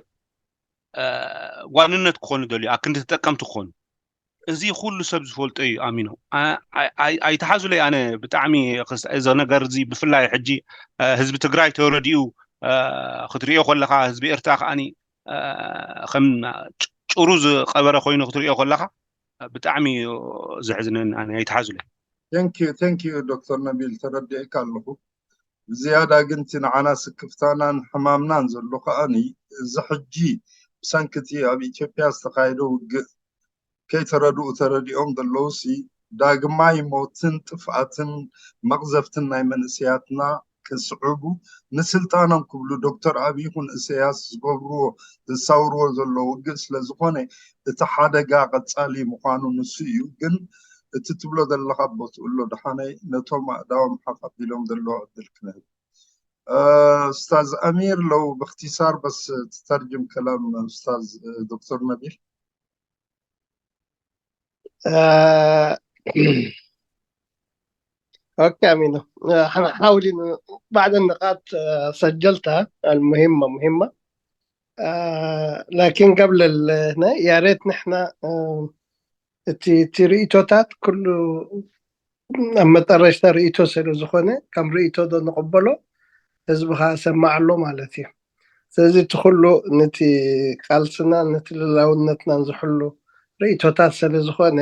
ዋንነት ክኾኑ ደልዩ ኣብ ክንዲ ተጠቀምቲ ክኾኑ እዚ ኩሉ ሰብ ዝፈልጦ እዩ ኣሚኖ ኣይተሓዙለይ ኣነ ብጣዕሚ እዚ ነገር እዚ ብፍላይ ሕጂ ህዝቢ ትግራይ ተረዲኡ ክትሪኦ ከለካ ህዝቢ ኤርትራ ከዓኒ ከም ጭሩ ዝቀበረ ኮይኑ ክትሪኦ ከለካ ብጣዕሚ እዩ ዘሕዝነኒ ኣነ ኣይተሓዙለይ Thank you, thank you ዶክተር ነቢል ተረዲእካ ኣለኹ ብዝያዳ ግን እቲ ንዓና ስክፍታናን ሕማምናን ዘሎ ከዓኒ እዚ ሕጂ ብሰንኪ እቲ ኣብ ኢትዮጵያ ዝተኻየደ ውግእ ከይተረድኡ ተረዲኦም ዘለዉ ሲ ዳግማይ ሞትን ጥፍኣትን መቕዘፍትን ናይ መንእሰያትና ከስዕቡ ንስልጣኖም ክብሉ ዶክተር ኣብይ ይኹን እሰያስ ዝገብርዎ ዘሳውርዎ ዘሎ ውግእ ስለ ዝኾነ እቲ ሓደጋ ቀጻሊ ምዃኑ ንሱ እዩ ግን እቲ ትብሎ ዘለኻ ቦትኡ ኣሎ ደሓነይ ነቶም ኣእዳዎም ሓፍ ኣቢሎም ዘለዉ ዕድል ክንህብ ኡስታዝ ኣሚር ለው ብክቲሳር በስ ትተርጅም ከላም ኡስታዝ ዶክተር ነቢል اوكي امينه حنحاول انه بعد النقاط سجلتها المهمه مهمه لكن قبل هنا يا ريت نحن እቲ እቲ ርእቶታት ኩሉ ኣብ መጠረሽታ ርእቶ ስለ ዝኾነ ከም ርእቶ ዶ ንቕበሎ ህዝቢ ከዓ ሰማዕ ኣሎ ማለት እዩ ስለዚ እቲ ኩሉ ነቲ ቃልስና ነቲ ልላውነትናን ዝሕሉ ርእቶታት ስለ ዝኾነ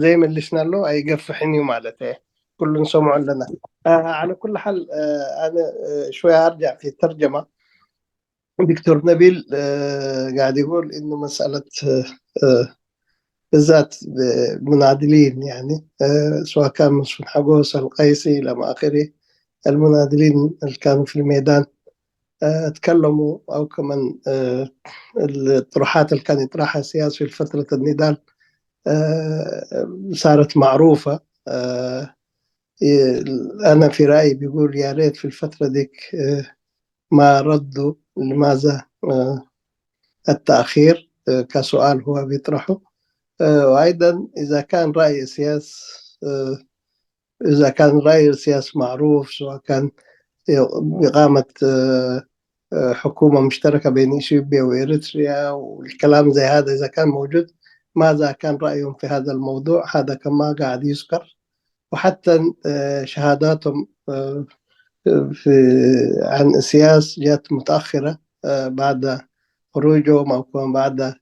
ዘይመሊስና ኣሎ ኣይገፍሕን እዩ ማለት እየ ኩሉ ንሰምዖ ኣለና على كل حال أنا شوية أرجع في الترجمة دكتور نبيل قاعد يقول إنه مسألة بالذات مناضلين يعني سواء كان مسلم حقوس القيسي إلى ما آخره المناضلين اللي كانوا في الميدان تكلموا أو كمان الطروحات اللي كان يطرحها سياس في فترة النضال صارت معروفة أنا في رأيي بيقول يا ريت في الفترة ديك ما ردوا لماذا التأخير كسؤال هو بيطرحه وأيضا إذا كان رأي سياس إذا كان رأي سياس معروف سواء كان إقامة حكومة مشتركة بين إثيوبيا وإريتريا والكلام زي هذا إذا كان موجود ماذا كان رأيهم في هذا الموضوع هذا كما قاعد يذكر وحتى شهاداتهم في عن إسياس جات متأخرة بعد خروجهم أو بعد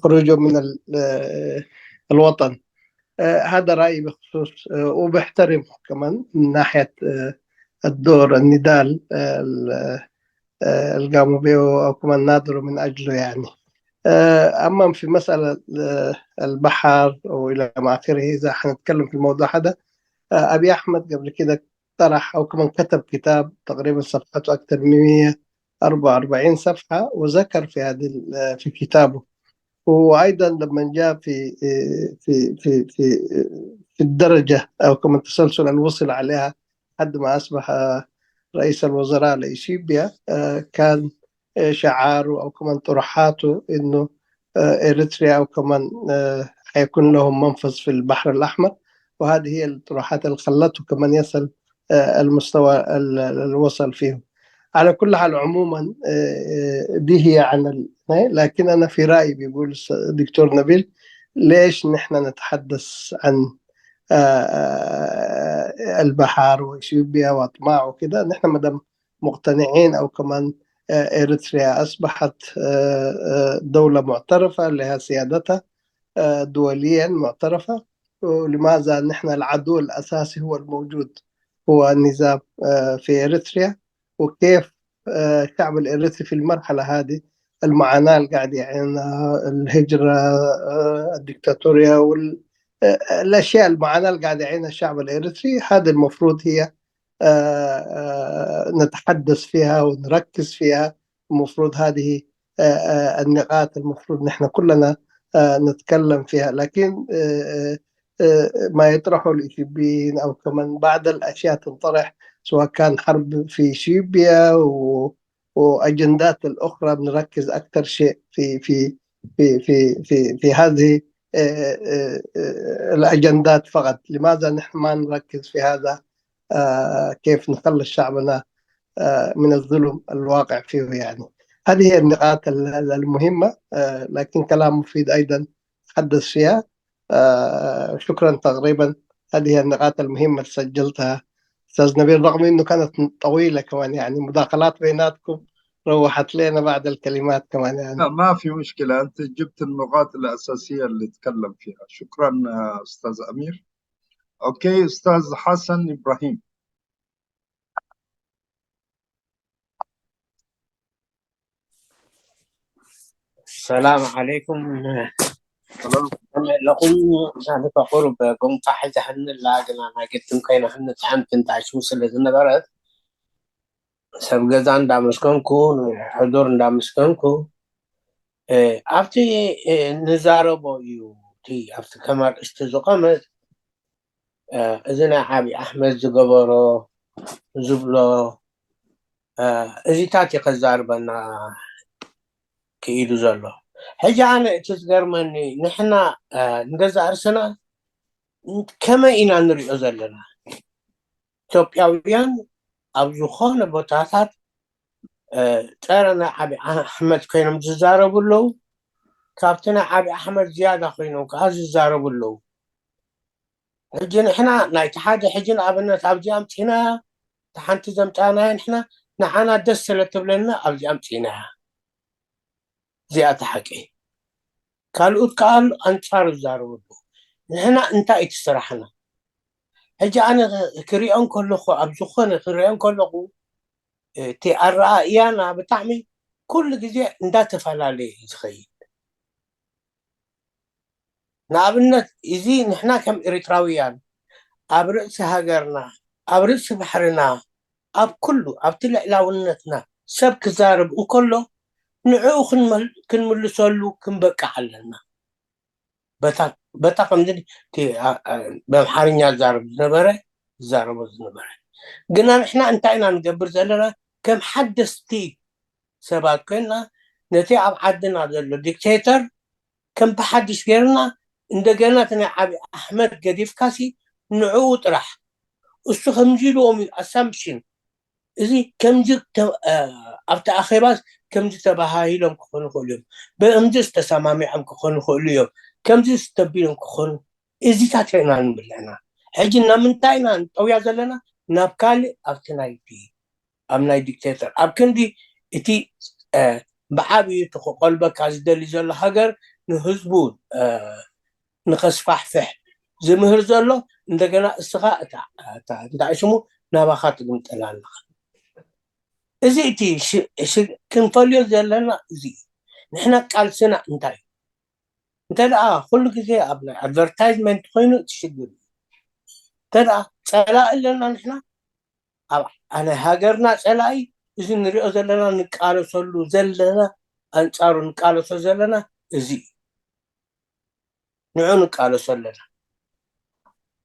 خروجهم من الوطن هذا رأيي بخصوص وبحترم كمان من ناحية الدور النضال اللي قاموا به أو كمان ناضلوا من أجله يعني أما في مسألة البحر وإلى ما آخره إذا حنتكلم في الموضوع هذا أبي أحمد قبل كده طرح أو كمان كتب كتاب تقريبا صفحته أكثر من مية أربعة وأربعين صفحة وذكر في هذه في كتابه وأيضا لما جاء في في في في في الدرجة أو كمان التسلسل اللي وصل عليها حد ما أصبح رئيس الوزراء لإثيوبيا كان شعاره أو كمان طروحاته إنه إريتريا أو كمان حيكون لهم منفذ في البحر الأحمر وهذه هي الطروحات اللي خلته كمان يصل المستوى اللي وصل فيه على كل حال عموما دي هي عن لكن أنا في رأيي بيقول الدكتور نبيل ليش نحن نتحدث عن البحر وإثيوبيا وأطماع وكده نحن مدام مقتنعين أو كمان إريتريا أصبحت دولة معترفة لها سيادتها آه، دوليا معترفة. ولماذا نحن العدو الأساسي هو الموجود، هو النظام، آه، في إريتريا؟ وكيف، آه، الشعب الإريتري في المرحلة هذه، المعاناة اللي قاعد يعيشها، الهجرة، آه، الدكتاتورية وال-، آه، الأشياء، المعاناة اللي قاعد يعيشها الشعب الإريتري، هذه المفروض هي، آه، آه، نتحدث فيها ونركز فيها. المفروض هذه، آه، آه، النقاط المفروض نحن كلنا، آه، نتكلم فيها. لكن، آه، آه، آه، ما يطرحه الإثيوبيين أو كمان بعض الأشياء تنطرح، سواء كان حرب في إثيوبيا و-، وأجندات الأخرى، بنركز أكثر شيء في، في، في، في، في، في هذه، آه، آه، آه، الأجندات فقط. لماذا نحن ما نركز في هذا؟ آه، كيف نخلص شعبنا، آه، من الظلم الواقع فيه يعني؟ هذه هي النقاط ال-، ال-، المهمة، آه، لكن كلام مفيد أيضًا تحدث فيها. آه، شكرًا. تقريبًا هذه هي النقاط المهمة اللي سجلتها، أستاذ نبيل، رغم إنه كانت طويلة كمان، يعني مداخلات بيناتكم روحت لنا بعد الكلمات كمان يعني. لا، ما في مشكلة، أنت جبت النقاط الأساسية اللي تكلم فيها. شكرًا، آه، أستاذ أمير. أوكي، أستاذ حسن إبراهيم. ሰላም ዓለይኩም። ሰላም። ከመይ ኣለኹም? ዛንታ ቁሩብ ጎንፋ ሒዛትኒ ኣላ፣ ግና ናይ ግድን ኮይና ክንጣዓም ትንታሽሙ ስለ ዝነበረት፣ ሰብ ገዛ እንዳመስገንኩ፣ ሕዱር እንዳመስገንኩ፣ እ፣ ኣብቲ፣ እ፣ ንዛረቦ እዩ፣ እቲ ኣብቲ ከም ኣርእስቲ ዝቖመ፣ እ፣ እዚ ናይ ዓቢ ኣሕመድ ዝገበሮ ዝብሎ፣ እ፣ እዚታት እዩ ከዛርበና ክኢሉ ዘሎ። ሕጂ ኣነ እቲ ዝገርመኒ፣ ንሕና፣ እ፣ ንገዛእ ርእስና ከመይ ኢና ንሪኦ ዘለና? ኢትዮጵያውያን ኣብ ዝኾነ ቦታታት፣ እ፣ ጸረ ናይ ዓቢ ኣሕመድ ኮይኖም ዝዛረቡ ኣለዉ። ካብቲ ናይ ዓቢ ኣሕመድ ዝያዳ ኮይኖም ከኣ ዝዛረቡ ኣለዉ። ሕጂ ንሕና ናይቲ ሓደ፣ ሕጂ ንኣብነት ኣብዚ ኣምጺእናያ፣ እታ ሓንቲ ዘምጻእናያ ንሕና፣ ንዓና ደስ ስለ ትብለና ኣብዚ ኣምጺእናያ። እዚኣ እታ ሓቂ። ካልኦት ከኣ ኣሉ ኣንጻሩ ዝዛረቡ ኣለዉ። ንሕና እንታይ እዩ እቲ ስራሕና? ሕጂ ኣነ ክሪኦ እንከለኹ፣ ኣብ ዝኾነ ክሪኦ እንከለኹ፣ እቲ ኣረኣእያና ብጣዕሚ ኩሉ ግዜ እንዳተፈላለየ እዩ ዝኸይድ። ንኣብነት፣ እዚ ንሕና ከም ኤርትራውያን ኣብ ርእሲ ሃገርና፣ ኣብ ርእሲ ባሕርና፣ ኣብ ኩሉ፣ ኣብቲ ልዕላውነትና ሰብ ክዛረብ እንከሎ፣ ንዕኡ ክንመል-፣ ክንምልሰሉ ክንበቅዕ ኣለና። በታ፣ በታ ከምዚ እቲ፣ ኣ-፣ ኣ-፣ ብኣምሓርኛ ዝዛረብ ዝነበረ፣ ዝዛረቦ ዝነበረ። ግና ንሕና እንታይ ኢና ንገብር ዘለና? ከም ሓደስቲ ሰባት ኮይንና፣ ነቲ ኣብ ዓድና ዘሎ ዲክቴተር ከም ብሓድሽ ጌርና፣ እንደገና እቲ ናይ ዓቢ ኣሕመድ ገዲፍካሲ ንዕኡ ጥራሕ። እሱ ከምዚ ኢልዎም እዩ፣ ኣሳምፕሽን። እዚ ከምዚ ተ-፣ እ፣ ኣብቲ ኣኼባስ ከምዚ ተባሃሂሎም ክኾኑ ይኽእሉ እዮም፣ ብእምዚ ዝተሰማሚዖም ክኾኑ ይኽእሉ እዮም፣ ከምዚ ዝተቢሎም ክኾኑ፣ እዚታት ኢና ንብል ኣለና። ሕጂ ናብ ምንታይ ኢና ንጠውያ ዘለና? ናብ ካልእ፣ ኣብቲ ናይቲ፣ ኣብ ናይ ዲክቴተር፣ ኣብ ክንዲ እቲ፣ እ፣ ብዓብዩ እቲ ክቆልበካ ዝደሊ ዘሎ ሃገር ንህዝቡ፣ እ፣ ንኸስፋሕፍሕ ዝምህር ዘሎ፣ እንደገና እስኻ እታ፣ እታ፣ እንታይ ሽሙ፣ ናባኻ ትግምጠላ ኣለኻ። እዚ እቲ ሽ-፣ ሽ-፣ ክንፈልዮ ዘለና እዚ እዩ። ንሕና ቃልስና እንታይ እዩ? እንተ ደኣ ኩሉ ግዜ ኣብ ናይ ኣድቨርታይዝመንት ኮይኑ እቲ ሽግር እዩ። እንተ ደኣ ጸላኢ ኣለና ንሕና፣ ኣብ ናይ ሃገርና ጸላኢ፣ እዚ ንሪኦ ዘለና ንቃለሰሉ ዘለና፣ ኣንጻሩ ንቃለሶ ዘለና እዚ እዩ። ንዑ ንቃለሶ ኣለና።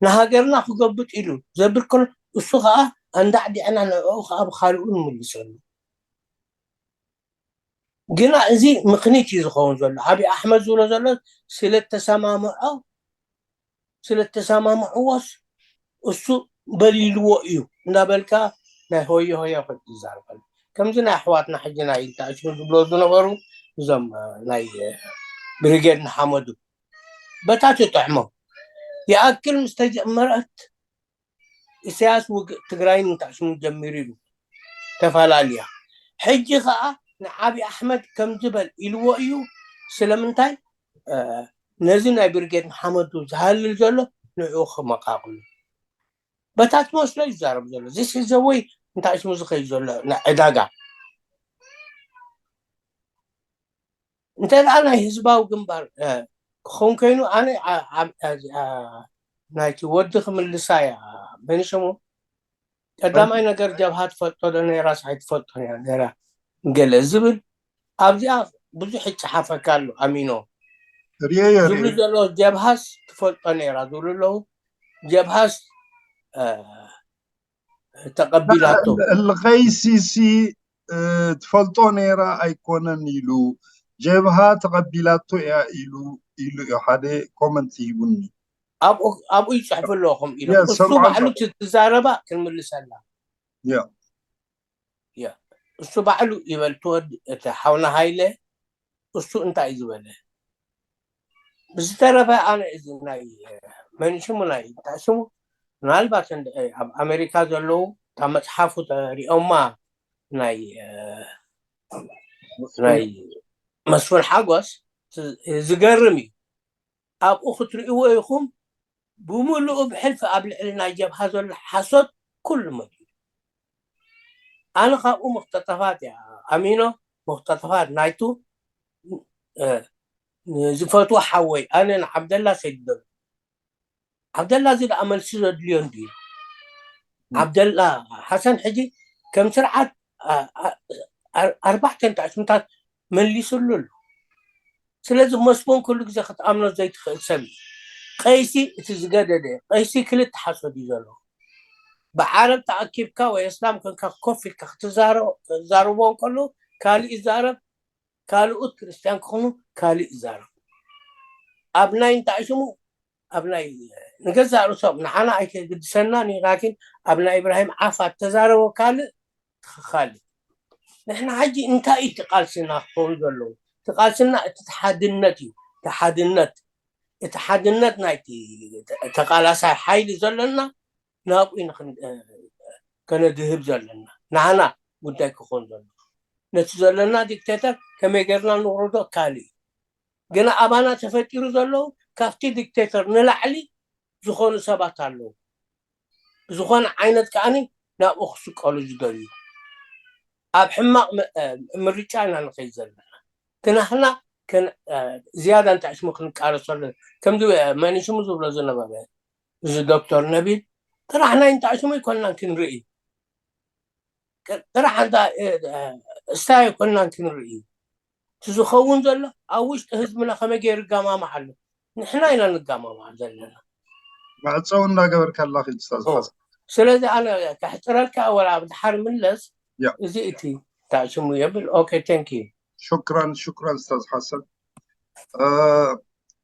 ንሃገርና ክጎብጥ ኢሉ ዘብል ከሎ፣ እሱ ኸኣ ኣንዳዕዲዕና ንዕኡ ኸኣ ብኻልኡ ንምልሰሉ። ግና እዚ ምኽኒት እዩ ዝኸውን ዘሎ። ዓቢ ኣሕመድ ዝብሎ ዘሎ ስለ እተሰማምዖ፣ ስለ እተሰማምዕዎስ እሱ በሊልዎ እዩ እንዳበልካ ናይ ሆየ ሆየ ኮይኑ ትዛረብ ኣሎ። ከምዚ ናይ ኣሕዋትና ሕጂ ናይ ኢልታሽሙ ዝብሎ ዝነበሩ እዞም፣ እ፣ ናይ፣ እ፣ ብሪጌድ ንሓመዱ በታ ትጥዕሞም። ይኣክል ምስ ተጀመረት ኢሳያስ ውግእ ትግራይን ንታሽሙ ጀሚሩ ኢሉ ተፈላልያ። ሕጂ ኸኣ ንዓቢ ኣሕመድ ከምዚ በል ኢልዎ እዩ። ስለምንታይ? እ፣ ነዚ ናይ ብርጌድ ንሓመዱ ዝሃልል ዘሎ ንዕኡ ክመቃቕሉ በታ ትመስሎ እዩ ዝዛረብ ዘሎ። ዚስ ዘወይ እንታይ ሽሙ ዝኸይ ዘሎ ናይ ዕዳጋ እንተ ደኣ ናይ ህዝባዊ ግንባር ክኸውን ኮይኑ ኣነ ናይቲ ወዲ ክምልሳ እያ። መን ሽሙ ቀዳማይ ነገር ጀብሃ ትፈልጦ ዶ ነይራስ ኣይትፈልጦን እያ ነይራ ገለ ዝብል ኣብዚኣ ብዙሕ ይፀሓፈካ ኣሎ። ኣሚኖ ርእየዮ ዝብሉ ዘሎ ጀብሃስ ትፈልጦ ነይራ ዝብሉ ኣለዉ። ጀብሃስ ተቐቢላቶ እልኸይሲሲ ትፈልጦ ነይራ ኣይኮነን ኢሉ ጀብሃ ተቐቢላቶ እያ ኢሉ ኢሉ እዩ ሓደ ኮመንት ሂቡኒ። ኣብኡ ይፅሕፉ ኣለኹም ኢሎም እሱ ባዕሉ ትዛረባ ክንምልሰላ እሱ ባዕሉ ይበል ትወድ እቲ ሓውና ሃይለ እሱ እንታይ እዩ ዝበለ ብዝተረፈ ኣነ እዚ ናይ መን ሽሙ ናይ እንታይ ሽሙ ምናልባት ኣብ ኣሜሪካ ዘለዉ ካብ መፅሓፉ ተሪኦማ ናይ ናይ መስፍን ሓጎስ ዝገርም እዩ። ኣብኡ ክትርእይዎ ኢኹም ብምሉኡ ብሕልፊ ኣብ ልዕሊ ናይ ጀብሃ ዘሎ ሓሶት ኩሉ መሊኡ። ኣነ ካብኡ ሙክተጠፋት እያ ኣሚኖ ሙክተጠፋት ናይቱ ዝፈትዎ ሓወይ ኣነ ንዓብደላ ሰይድ ዘሎ ዓብደላ እዚ ደኣ መልሲ ዘድልዮ እንድዩ። ዓብደላ ሓሰን ሕጂ ከም ስርዓት ኣርባዕተ ተዕሽምታት መሊስሉ ኣሎ። ስለዚ መስፍን ኩሉ ግዜ ክትኣምኖ ዘይትኽእል ሰብ እዩ። ቀይሲ እቲ ዝገደደ ቀይሲ ክልተ ሓሶት እዩ ዘለዎ። ብዓረብ ተኣኪብካ ወይ እስላም ኮንካ ኮፍ ኢልካ ክትዛረቦ እንከሎ ካልእ ይዛረብ፣ ካልኦት ክርስትያን ክኾኑ ካልእ ይዛረብ። ኣብ ናይ እንታይ ሽሙ ኣብ ናይ ንገዛእ ርእሶም ንዓና ኣይተግድሰናን እዩ ላኪን ኣብ ናይ ኢብራሂም ዓፋ ተዛረቦ ካልእ ትኽኻል እዩ። ንሕና ሕጂ እንታይ እዩ እቲ ቃልስና ክኸውን ዘለዎ? እቲ ቃልስና እቲ ሓድነት እዩ። እቲ ሓድነት እቲ ሓድነት ናይቲ ተቃላሳይ ሓይሊ ዘለና ናብኡ ከነድህብ ዘለና ንዓና ጉዳይ ክኾን ዘሎ ነቲ ዘለና ዲክቴተር ከመይ ገርና ንውርዶ ካልእ እዩ። ግና ኣባና ተፈጢሩ ዘለዉ ካብቲ ዲክቴተር ንላዕሊ ዝኾኑ ሰባት ኣለዉ። ዝኾነ ዓይነት ከዓኒ ናብኡ ክስቀሉ ዝደልዩ ኣብ ሕማቕ ምርጫ ኢና ንኸይድ ዘለና። ግናህና ዝያዳ እንታይ ሽሙ ክንቃለሰሉ ከምዚ መኒሽሙ ዝብሎ ዝነበረ እዚ ዶክተር ነቢል ጥራሕ ናይ እንታይ ሽሙ ኣይኮንናን ክንርኢ ጥራሕ እንታ እስታይ ኣይኮንናን ክንርኢ እቲ ዝኸውን ዘሎ ኣብ ውሽጢ ህዝብና ከመይ ገይሩ ይጋማማዕ ኣሎ ንሕና ኢና ንጋማማዕ ዘለና ማዕፀው እናገበርካ ኣላ ኪድ ስታዝ ሓሰን ስለዚ ኣነ ከሕፅረልካ ወላ ኣብ ድሓር ምለስ እዚ እቲ እንታይ ሽሙ የብል okay thank you شكرا شكرا استاذ حسن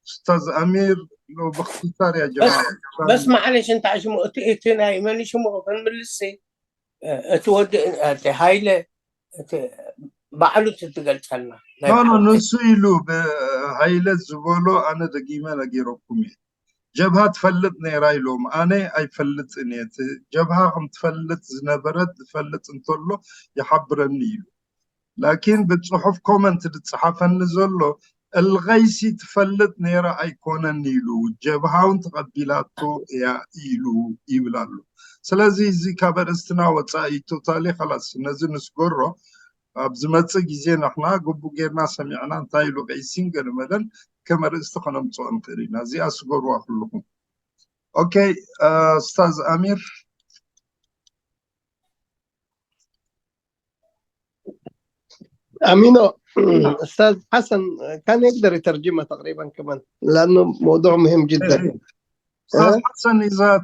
استاذ امير لو باختصار يا جماعه بس معلش انت شمو እቲ ናይ መን ሽሙ ክንምልስ እቲ ወዲ እቲ ሃይለ እቲ ባዕሉ ትገልጸልና ኖ ኖ ንሱ ኢሉ ሃይለ ዝበሎ ኣነ ደጊመ ነጊረኩም እየ ጀብሃ ትፈልጥ ነይራ ኢሎም ኣነ ኣይፈልጥን እየ ጀብሃ ከም ትፈልጥ ዝነበረት ዝፈልጥ እንተሎ ይሓብረኒ ኢሉ ላኪን ብፅሑፍ ኮመንት ዝፀሓፈኒ ዘሎ እልኸይሲ ትፈልጥ ነይራ ኣይኮነን ኢሉ ጀብሃውን ተቐቢላቶ እያ ኢሉ ይብል ኣሎ ስለዚ እዚ ካብ ኣርእስትና ወፃኢ ቶታሊ ከላስ ነዚ ንስገሮ ኣብ ዝመፅእ ግዜ ንሕና ግቡ ጌርና ሰሚዕና እንታይ ኢሉ ቀይሲን ገለመለን ከም ኣርእስቲ ከነምፅኦ ንኽእል ኢና እዚኣ ስገርዋ ኩልኹም ኦኬ ኡስታዝ ኣሚር أمينو أستاذ حسن كان يقدر يترجمها تقريبا كمان لأنه موضوع مهم جدا أستاذ حسن إذا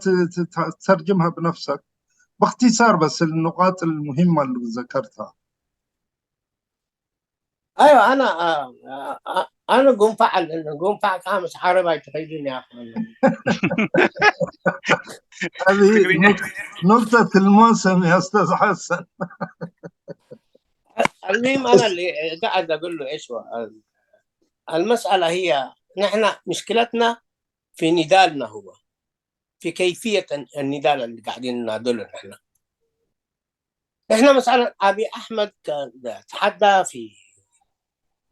تترجمها بنفسك باختصار بس النقاط المهمة اللي ذكرتها أيوة أنا أنا قنفع قنفع كامس عربي تخيلني يا أخوان هذه نكتة الموسم يا أستاذ حسن المهم انا اللي قاعد اقول له ايش هو المساله هي نحن مشكلتنا في نضالنا هو في كيفيه النضال اللي قاعدين نناضله نحن احنا مثلا ابي احمد كان تحدى في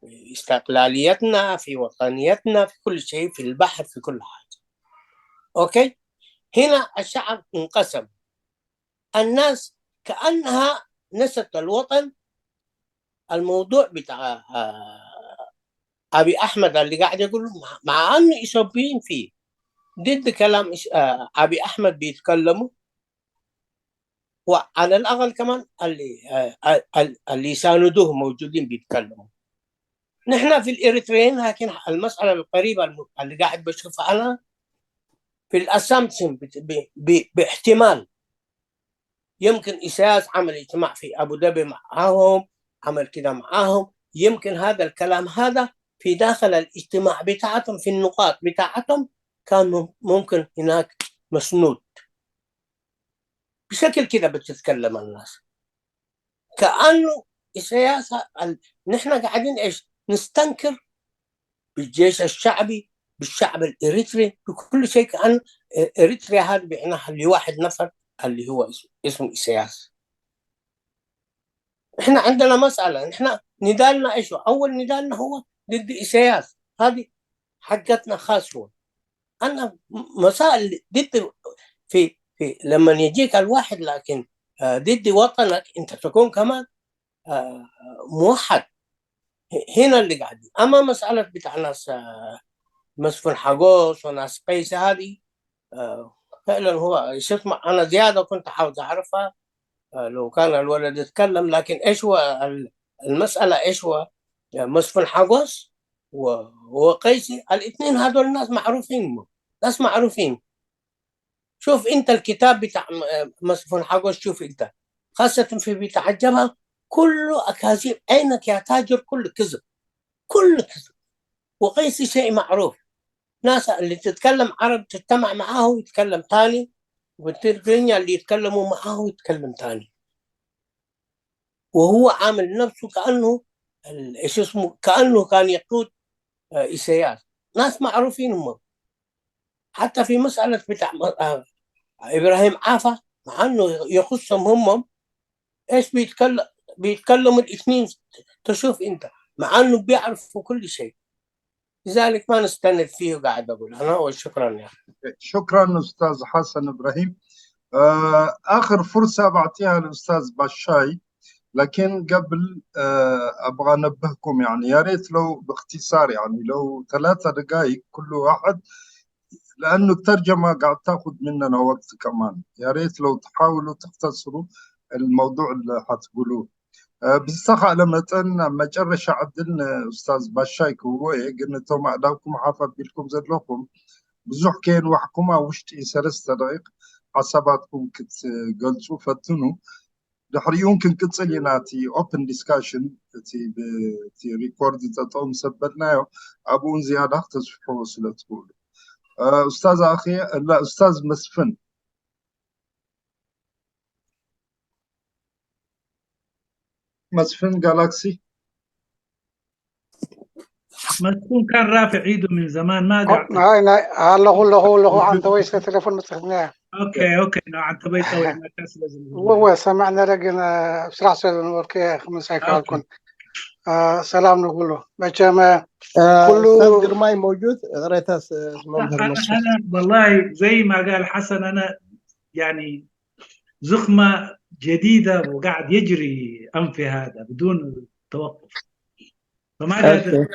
استقلاليتنا، في وطنيتنا، في كل شيء، في البحر، في كل حاجة. أوكي؟ هنا الشعب انقسم. الناس كأنها نست الوطن. الموضوع بتاع آه، أبي أحمد اللي قاعد يقول، مع أنه إثيوبيين فيه، ضد كلام آه، أبي أحمد بيتكلموا، وعلى الأقل كمان اللي آه، اللي يساندوه موجودين بيتكلموا. نحن في الإريتريين، لكن المسألة القريبة اللي قاعد بشوفها أنا في الأسامسن باحتمال يمكن إسياس عمل اجتماع في أبو ظبي معاهم، عمل كده معاهم. يمكن هذا الكلام هذا في داخل الاجتماع بتاعتهم، في النقاط بتاعتهم، كان ممكن هناك مسنود. بشكل كده بتتكلم الناس. كأنه السياسة ال... نحن قاعدين إيش؟ نستنكر بالجيش الشعبي، بالشعب الإريتري، بكل شيء، كأن إريتريا هذا بعناها لواحد نفر اللي هو اسمه إسياس. إحنا عندنا مسألة، إحنا نضالنا إيش هو؟ أول نضالنا هو ضد إسياس، هذه حقتنا خاصة. أنا مسائل ضد في في لما يجيك الواحد، لكن آه، ضد وطنك أنت تكون كمان آه، موحد. هنا اللي قاعد. أما مسألة بتاع ناس آه، مسفن حقوس وناس قيس هذه، آه، فعلا هو شو اسمه، أنا زيادة كنت عاوز أعرفها. آه، لو كان الولد يتكلم، لكن إيش هو المسألة؟ إيش هو مسفن حقوس وقيسي؟ الاثنين هذول ناس معروفين، ناس معروفين. شوف انت الكتاب بتاع مسفن حقوس، شوف انت، خاصة في بتاع الجبهة، كله أكاذيب. عينك يا تاجر، كله كذب، كله كذب. وقيسي شيء معروف، ناس اللي تتكلم عرب تجتمع معاه يتكلم تاني، والتركيا اللي يتكلموا معاه يتكلم تاني. وهو عامل نفسه كأنه ايش اسمه، كأنه كان يقود آه، إسياس. ناس معروفين هم. حتى في مسألة بتاع آه، إبراهيم عافا، مع أنه يخصهم هم، إيش بيتكلم؟ بيتكلموا الاثنين، تشوف أنت، مع أنه بيعرفوا كل شيء. لذلك ما نستند فيه، قاعد أقول أنا. وشكرا يا أخي. شكرا أستاذ حسن إبراهيم. آه، آخر فرصة بعطيها للأستاذ بشاي، لكن قبل آه، أبغى أنبهكم، يعني يا ريت لو باختصار، يعني لو ثلاثة دقائق كل واحد، لأنه الترجمة قاعد تاخذ مننا وقت كمان. يا ريت لو تحاولوا تختصروا الموضوع اللي حتقولوه. ብዝተኻእለ መጠን ኣብ መጨረሻ ዕድል ንኡስታዝ ባሻይ ክህቦ እየ፣ ግን እቶም ኣእዳውኩም ሓፍ ኣቢልኩም ዘለኹም ብዙሕ ከየንዋሕኩም ኣብ ውሽጢ ሰለስተ ደቂቕ ሓሳባትኩም ክትገልጹ ፈትኑ። ድሕሪኡ እውን ክንቅጽል ኢና እቲ ኦፕን ዲስካሽን፣ እቲ ብቲ ሪኮርድ ጠጠው ምስ ኣበልናዮ ኣብኡ እውን ዝያዳ ክተስፍሕዎ ስለ ትኽእሉ። ኡስታዝ ኣኺ ኡስታዝ መስፍን መስፍን ጋላክሲ መስfun kan rafi idu min zaman ma ga ናይ ናይ ኣለኹ ኣለኹ ኣለኹ። ኣንተ ወይ እስከ ቴሌፎን መጽኽኛ okay okay no ኣንተ ወይ ጠው መካ ስለዚ ወወ ሰማዕና ረግን ስራሕ ስለ ዝነበርኩ ክምንሳይ ካልኩን ሰላም ንኩሉ መቸም ኩሉ ግርማይ መውጁድ ቅሬታ መምህር መስፍን والله زي ما قال حسن انا يعني زخمة جديدة وقاعد يجري أنفي هذا بدون توقف فما قادر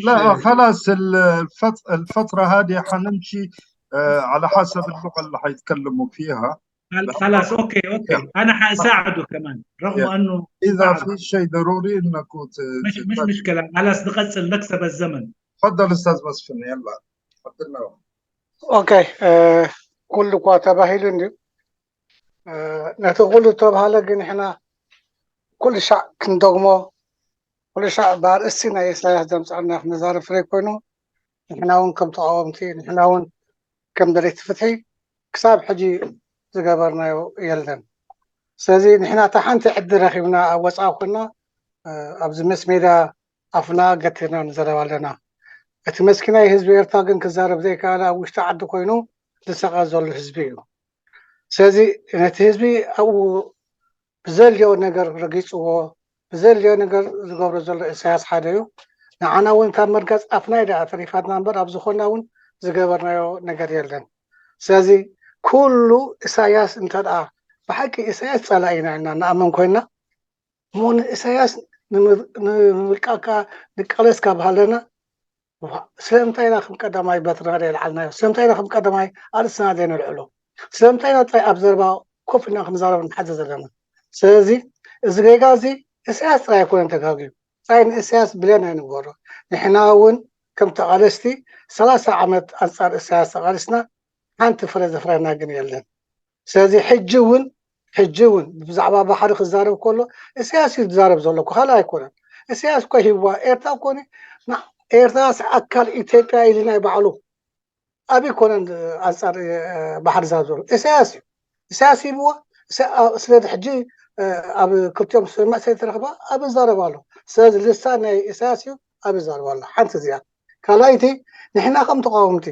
لا خلاص الفت- الفترة هذه حنمشي آه، على حسب اللغة اللي حيتكلموا فيها خل- خلاص اوكي اوكي انا حاساعده كمان رغم انه إذا في شيء ضروري إنكم ت- مش مش مشكله خلاص نقص نكسب الزمن تفضل أستاذ مسفن يلا تفضل لهم ኦኬ ኩሉ እኳ ተባሂሉ እንድዩ ነቲ ኩሉ ተባሃለ ግን ንሕና ኩሉ ሻዕ ክንደግሞ ኩሉ ሻዕ ብኣርእስቲ ናይ ኢሳያስ ዘምፃና ክንዛረብ ስለ ኮይኑ ንሕና እውን ከም ተቃወምቲ ንሕና እውን ከም ደለይቲ ፍትሒ ክሳብ ሕጂ ዝገበርናዮ የለን። ስለዚ ንሕና እታ ሓንቲ ዕድል ረኪብና ኣብ ወፃኢ ኮይና ኣብዚ ምስ ሜዳ ኣፍና ገቲርና ንዘረብ ኣለና። እቲ መስኪናይ ህዝቢ ኤርትራ ግን ክዛረብ ዘይከኣለ ኣብ ውሽጢ ዓዲ ኮይኑ ዝሰቐ ዘሎ ህዝቢ እዩ። ስለዚ ነቲ ህዝቢ ኣብኡ ብዘድልዮ ነገር ረጊፅዎ ብዘድልዮ ነገር ዝገብሮ ዘሎ ኢሳያስ ሓደ እዩ። ንዓና እውን ካብ መርገፅ ኣፍና ኢዳ ተሪፋትና እምበር ኣብ ዝኾና እውን ዝገበርናዮ ነገር የለን። ስለዚ ኩሉ ኢሳያስ እንተ ደኣ ብሓቂ ኢሳያስ ጸላኢና ኢልና ንኣምን ኮይና እሞ ንኢሳያስ ንምልቃካ ንቃለስ ካብ ሃለና ስለምንታይ ኢና ከም ቀዳማይ በትርና ደይልዓልናዮ? ስለምንታይ ኢና ከም ቀዳማይ ኣርእስትና ዘይነልዕሎ? ስለምንታይ ኢና ጥራይ ኣብ ዘረባ ኮፍ ኢልና ክንዛረብ ንሓዘ ዘለና? ስለዚ እዚ ጌጋ እዚ ኢሳያስ ጥራይ ኣይኮነን ተጋግዩ። ጥራይ ንኢሳያስ ብሌን ኣይንግበሮ። ንሕና እውን ከም ተቓለስቲ ሰላሳ ዓመት ኣንጻር ኢሳያስ ተቓሊስና ሓንቲ ፍረ ዘፍረና ግን የለን። ስለዚ ሕጂ እውን ሕጂ እውን ብዛዕባ ባሕሪ ክዛረብ ከሎ ኢሳያስ እዩ ዝዛረብ ዘሎ እኮ ካልእ ኣይኮነን። ኢሳያስ እኮ ሂዋ ኤርትራ እኮ ኒ- ና- ኤርትራ ኣካል ኢትዮጵያ ኢሉ ናይ ባዕሉ ኣበይ ኮነን ኣንጻር ባሕሪ ዝዛረብ ዘሎ ኢሳያስ እዩ። ኢሳያስ ሂብዎ ስለዚ ሕጂ ኣብ ክልቲኦም ስምምዕ ስለተረኽባ ኣብ ይዛረብ ኣሎ። ስለዚ ልሳን ናይ ኢሳያስ እዩ ኣብ ይዛረብ ኣሎ። ሓንቲ እዚኣ ካልኣይቲ ንሕና ከም ተቃወምቲ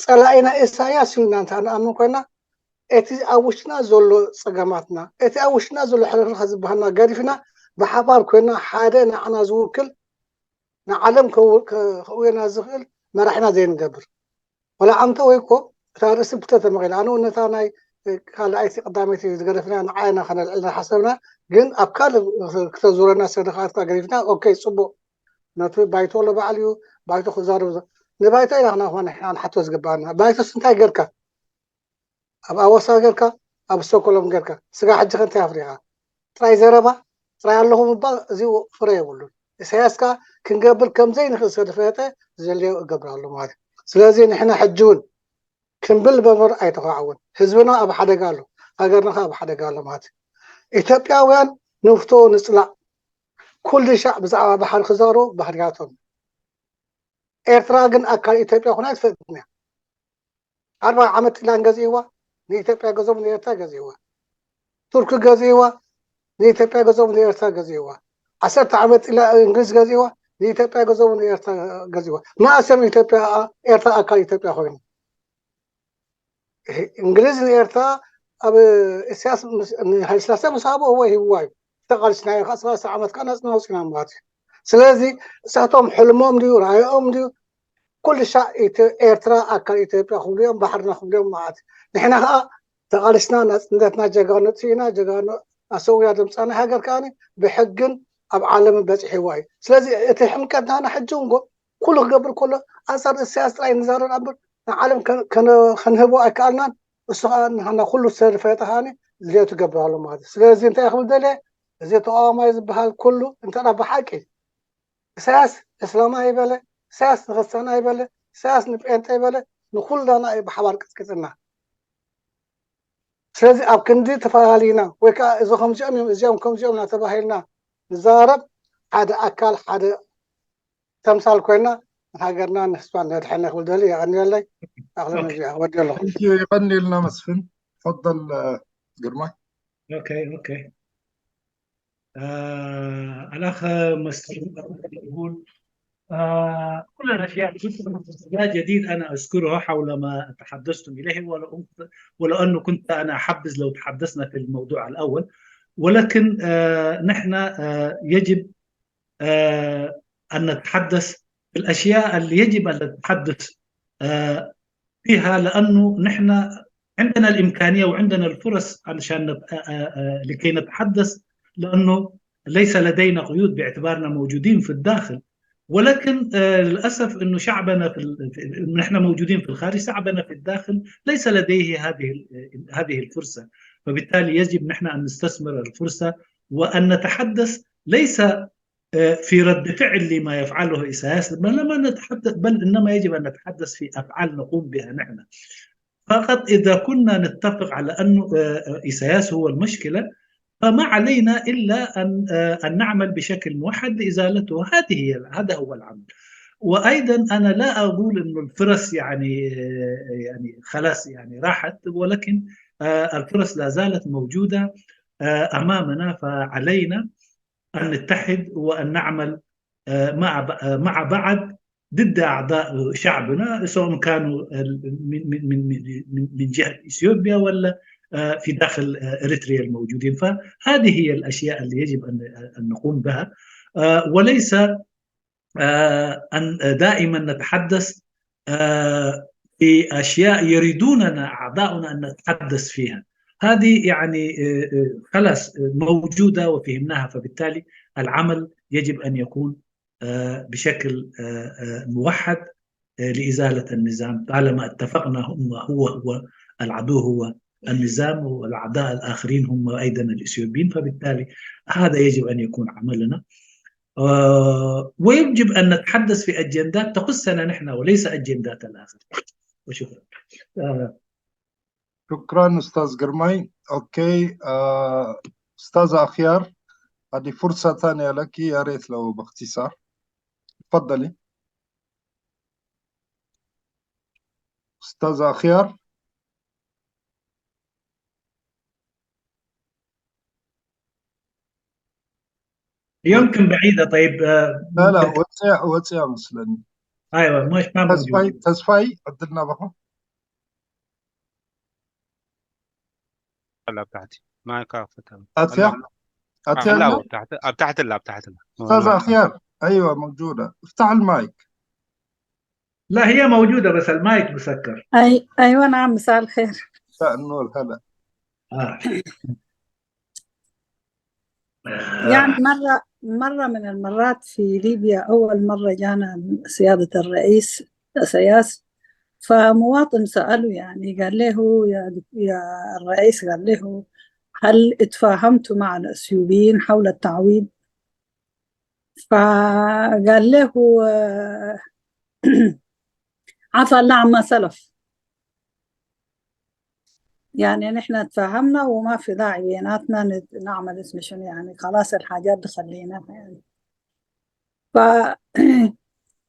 ጸላኢና ኢሳያስ እዩ እናንተ ንኣምን ኮይና እቲ ኣብ ውሽጥና ዘሎ ጸገማትና እቲ ኣብ ውሽጥና ዘሎ ሕርክርካ ዝበሃልና ገዲፍና ብሓባር ኮይና ሓደ ንዓና ዝውክል ንዓለም ከእውየና ዝኽእል መራሒና ዘይንገብር ወላ ዓምተ ወይ እኮ እታ ርእሲ ክልተ ተመቒላ ኣነ እውን ነታ ናይ ካልኣይቲ ቀዳመይቲ ዝገደፍና ንዓይና ከነልዕልና ሓሰብና ግን ኣብ ካልእ ክተዙረና ሰደኻትካ ገዲፍና ኦኬ ጽቡቕ ነቲ ባይቶ ኣሎ ባዕሉ እዩ ባይቶ ክዛረብ ንባይቶ ኢና ክናኹና ንሕና ንሓቶ ዝግባኣና ባይቶስ እንታይ ገርካ ኣብ ኣወሳ ገርካ ኣብ ስቶኮሎም ገርካ ስጋ ሕጂ ከንታይ ኣፍሪኻ ጥራይ ዘረባ ጥራይ ኣለኹ ምባል እዚ ፍረ የብሉን ኢሳያስ ከኣ ክንገብር ከም ዘይንኽእል ስለ ዝፈለጠ ዘድልዮ እገብር ኣሎ ማለት እዩ ስለዚ ንሕና ሕጂ እውን ክንብል በምር ኣይተኻዕውን ህዝብና ኣብ ሓደጋ ኣሎ ሃገርና ከኣ ኣብ ሓደጋ ኣሎ ማለት እዩ ኢትዮጵያውያን ንፍቶ ንጽላእ ኩሉ ሻዕ ብዛዕባ ባሕሪ ክዛረቡ ባህርያቶም ኤርትራ ግን ኣካል ኢትዮጵያ ኩና ኣይትፈልጥን እያ ኣርባ ዓመት ኢላን ገዚእዋ ንኢትዮጵያ ገዞም ንኤርትራ ገዚእዋ ቱርኪ ገዚእዋ ንኢትዮጵያ ገዞም ንኤርትራ ገዚእዋ ዓሰርተ ዓመት ኢላ እንግሊዝ ገዚእዋ ንኢትዮጵያ ገዞም ንኤርትራ ገዚእዋ መኣሰም ኢትዮጵያ ኤርትራ ኣካል ኢትዮጵያ ኮይኑ እንግሊዝ ንኤርትራ ኣብ እስያስ ንሃይለስላሴ ምስ ሃቦ እወ ሂብዋ እዩ ተቃልስናዮ ከዓ ሰላሳ ዓመት ከዓ ናፅና ኣውፅና ማለት እዩ ስለዚ እሳቶም ሕልሞም ድዩ ራእዮም ድዩ ኩሉ ሻዕ ኤርትራ ኣካል ኢትዮጵያ ክብሉ እዮም ባሕርና ክብሉ እዮም ማለት ንሕና ከዓ ተቃልስና ናፅነትና ጀጋኑ ጥፊእና ጀጋኑ ኣሰውያ ድምፃና ሃገር ከዓ ብሕግን ኣብ ዓለምን በፂሕዋ እዩ ስለዚ እቲ ሕምቀትና ንሕጂ እንጎ ኩሉ ክገብር ከሎ ኣንፃር እስያስ ጥራይ ንዛረብ ኣንበር ንዓለም ከንህቦ ኣይከኣልናን እሱ ከዓ ንሃና ኩሉ ዝሰልፈ ከዓ ድሌቱ ይገብር ኣሎ ማለት እዩ ስለዚ እንታይ ክብል ደልየ እዚ ተቃዋማይ ዝበሃል ኩሉ እንተ ብሓቂ ኢሳያስ እስላማ ይበለ ኢሳያስ ንክስታና ይበለ ኢሳያስ ንጴንጠ ይበለ ንኩላና እዩ ብሓባር ቅፅቅፅና ስለዚ ኣብ ክንዲ ተፈላለዩና ወይ ከዓ እዚ ከምዚኦም እዮም እዚኦም ከምዚኦም እናተባሂልና ንዘራረብ ሓደ ኣካል ሓደ ተምሳል ኮይና ንሃገርና ንህዝባን ነድሕን ክብል ደሊ የቐንየለይ ኣኽለ መግቢያ ወዲ ኣለኹ ይቐንየልና መስፍን ፈضል ግርማይ ኦኬ ኦኬ ኣላኸ መስፍን ይሁን كل الأشياء لا جديد أنا أذكره حول ما تحدثتم إليه ولو أنه كنت أنا أحبذ لو تحدثنا في الموضوع الأول ولكن نحن يجب أن نتحدث في الأشياء اللي يجب أن نتحدث فيها لأنه نحن عندنا الإمكانية وعندنا الفرص علشان نت... لكي نتحدث لأنه ليس لدينا قيود باعتبارنا موجودين في الداخل ولكن للاسف انه شعبنا في نحن موجودين في الخارج شعبنا في الداخل ليس لديه هذه هذه الفرصه فبالتالي يجب نحن ان نستثمر الفرصه وان نتحدث ليس في رد فعل لما يفعله اساياس بل لما نتحدث بل انما يجب ان نتحدث في افعال نقوم بها نحن فقط اذا كنا نتفق على انه اساياس هو المشكله فما علينا الا ان ان نعمل بشكل موحد لازالته هذه هي هذا هو العمل. وايضا انا لا اقول انه الفرص يعني يعني خلاص يعني راحت ولكن الفرص لا زالت موجوده امامنا فعلينا ان نتحد وان نعمل مع مع بعض ضد اعضاء شعبنا سواء كانوا من من من من جهه اثيوبيا ولا في داخل اريتريا الموجودين فهذه هي الاشياء اللي يجب ان نقوم بها وليس آه، أن دائما نتحدث آه، في أشياء يريدوننا أعضاؤنا أن نتحدث فيها. هذه يعني آه، آه، خلاص آه، موجودة وفهمناها، فبالتالي العمل يجب أن يكون آه، بشكل آه، آه، موحد آه، لإزالة النظام. طالما اتفقنا هم، هو هو العدو هو النظام، والأعداء الآخرين هم أيضا الإثيوبيين، فبالتالي هذا يجب أن يكون عملنا. آه، ويجب أن نتحدث في أجندات تخصنا نحن وليس أجندات الآخرين. وشكرا. آه، شكرا أستاذ قرمي. أوكي، آه، أستاذة أخيار، هذه فرصة ثانية لك، يا ريت لو باختصار. تفضلي. أستاذة أخيار. يمكن بعيدة. طيب آه، لا لا، وسع وسع مثلا. أيوة، مش ما موجود. تسفاي تسفاي عدلنا بقى. لا بتاعتي ما كافت. أتيا أتيا لا لا؟ بتاعت بتاعت لا بتاعت لا. أستاذة أخيار، أيوة موجودة، افتح المايك. لا، هي موجودة بس المايك مسكر. أي... أيوة، نعم، مساء الخير. مساء النور، هلا. آه. يعني مرة مرة من المرات في ليبيا، أول مرة جانا سيادة الرئيس أسياس، فمواطن سأله، يعني قال له: يا دك- يا الرئيس، قال له: هل اتفاهمت مع الأثيوبيين حول التعويض؟ فقال له: آه، عفى الله عما سلف. يعني نحن تفاهمنا وما في داعي بيناتنا نت- نعمل اسم شنو، يعني خلاص الحاجات دي خليناها يعني. ف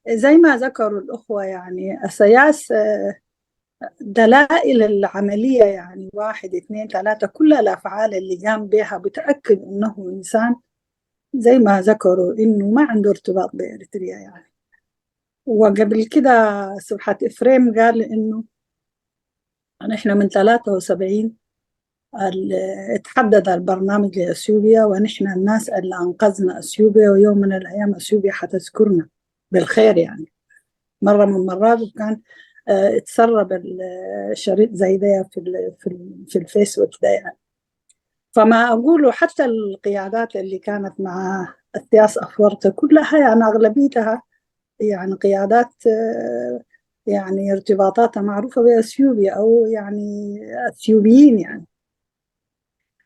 زي ما ذكروا الأخوة، يعني السياسة، آه، دلائل العملية، يعني واحد، اثنين، ثلاثة، كل الأفعال اللي قام بها بتأكد إنه إنسان زي ما ذكروا إنه ما عنده ارتباط بإريتريا يعني. وقبل كده سبحة إفريم قال إنه نحن من ثلاثة وسبعين ال- اتحدد البرنامج لأثيوبيا، ونحن الناس اللي أنقذنا أثيوبيا، ويوم من الأيام أثيوبيا حتذكرنا بالخير يعني. مرة من مرات كان آه، اتسرب ال- الشريط زي ده في ال- في ال- في الفيسبوك ده يعني. فما أقوله، حتى القيادات اللي كانت مع السياس أفورت كلها يعني أغلبيتها يعني قيادات آه، يعني ارتباطاتها معروفة بأثيوبيا أو يعني أثيوبيين يعني.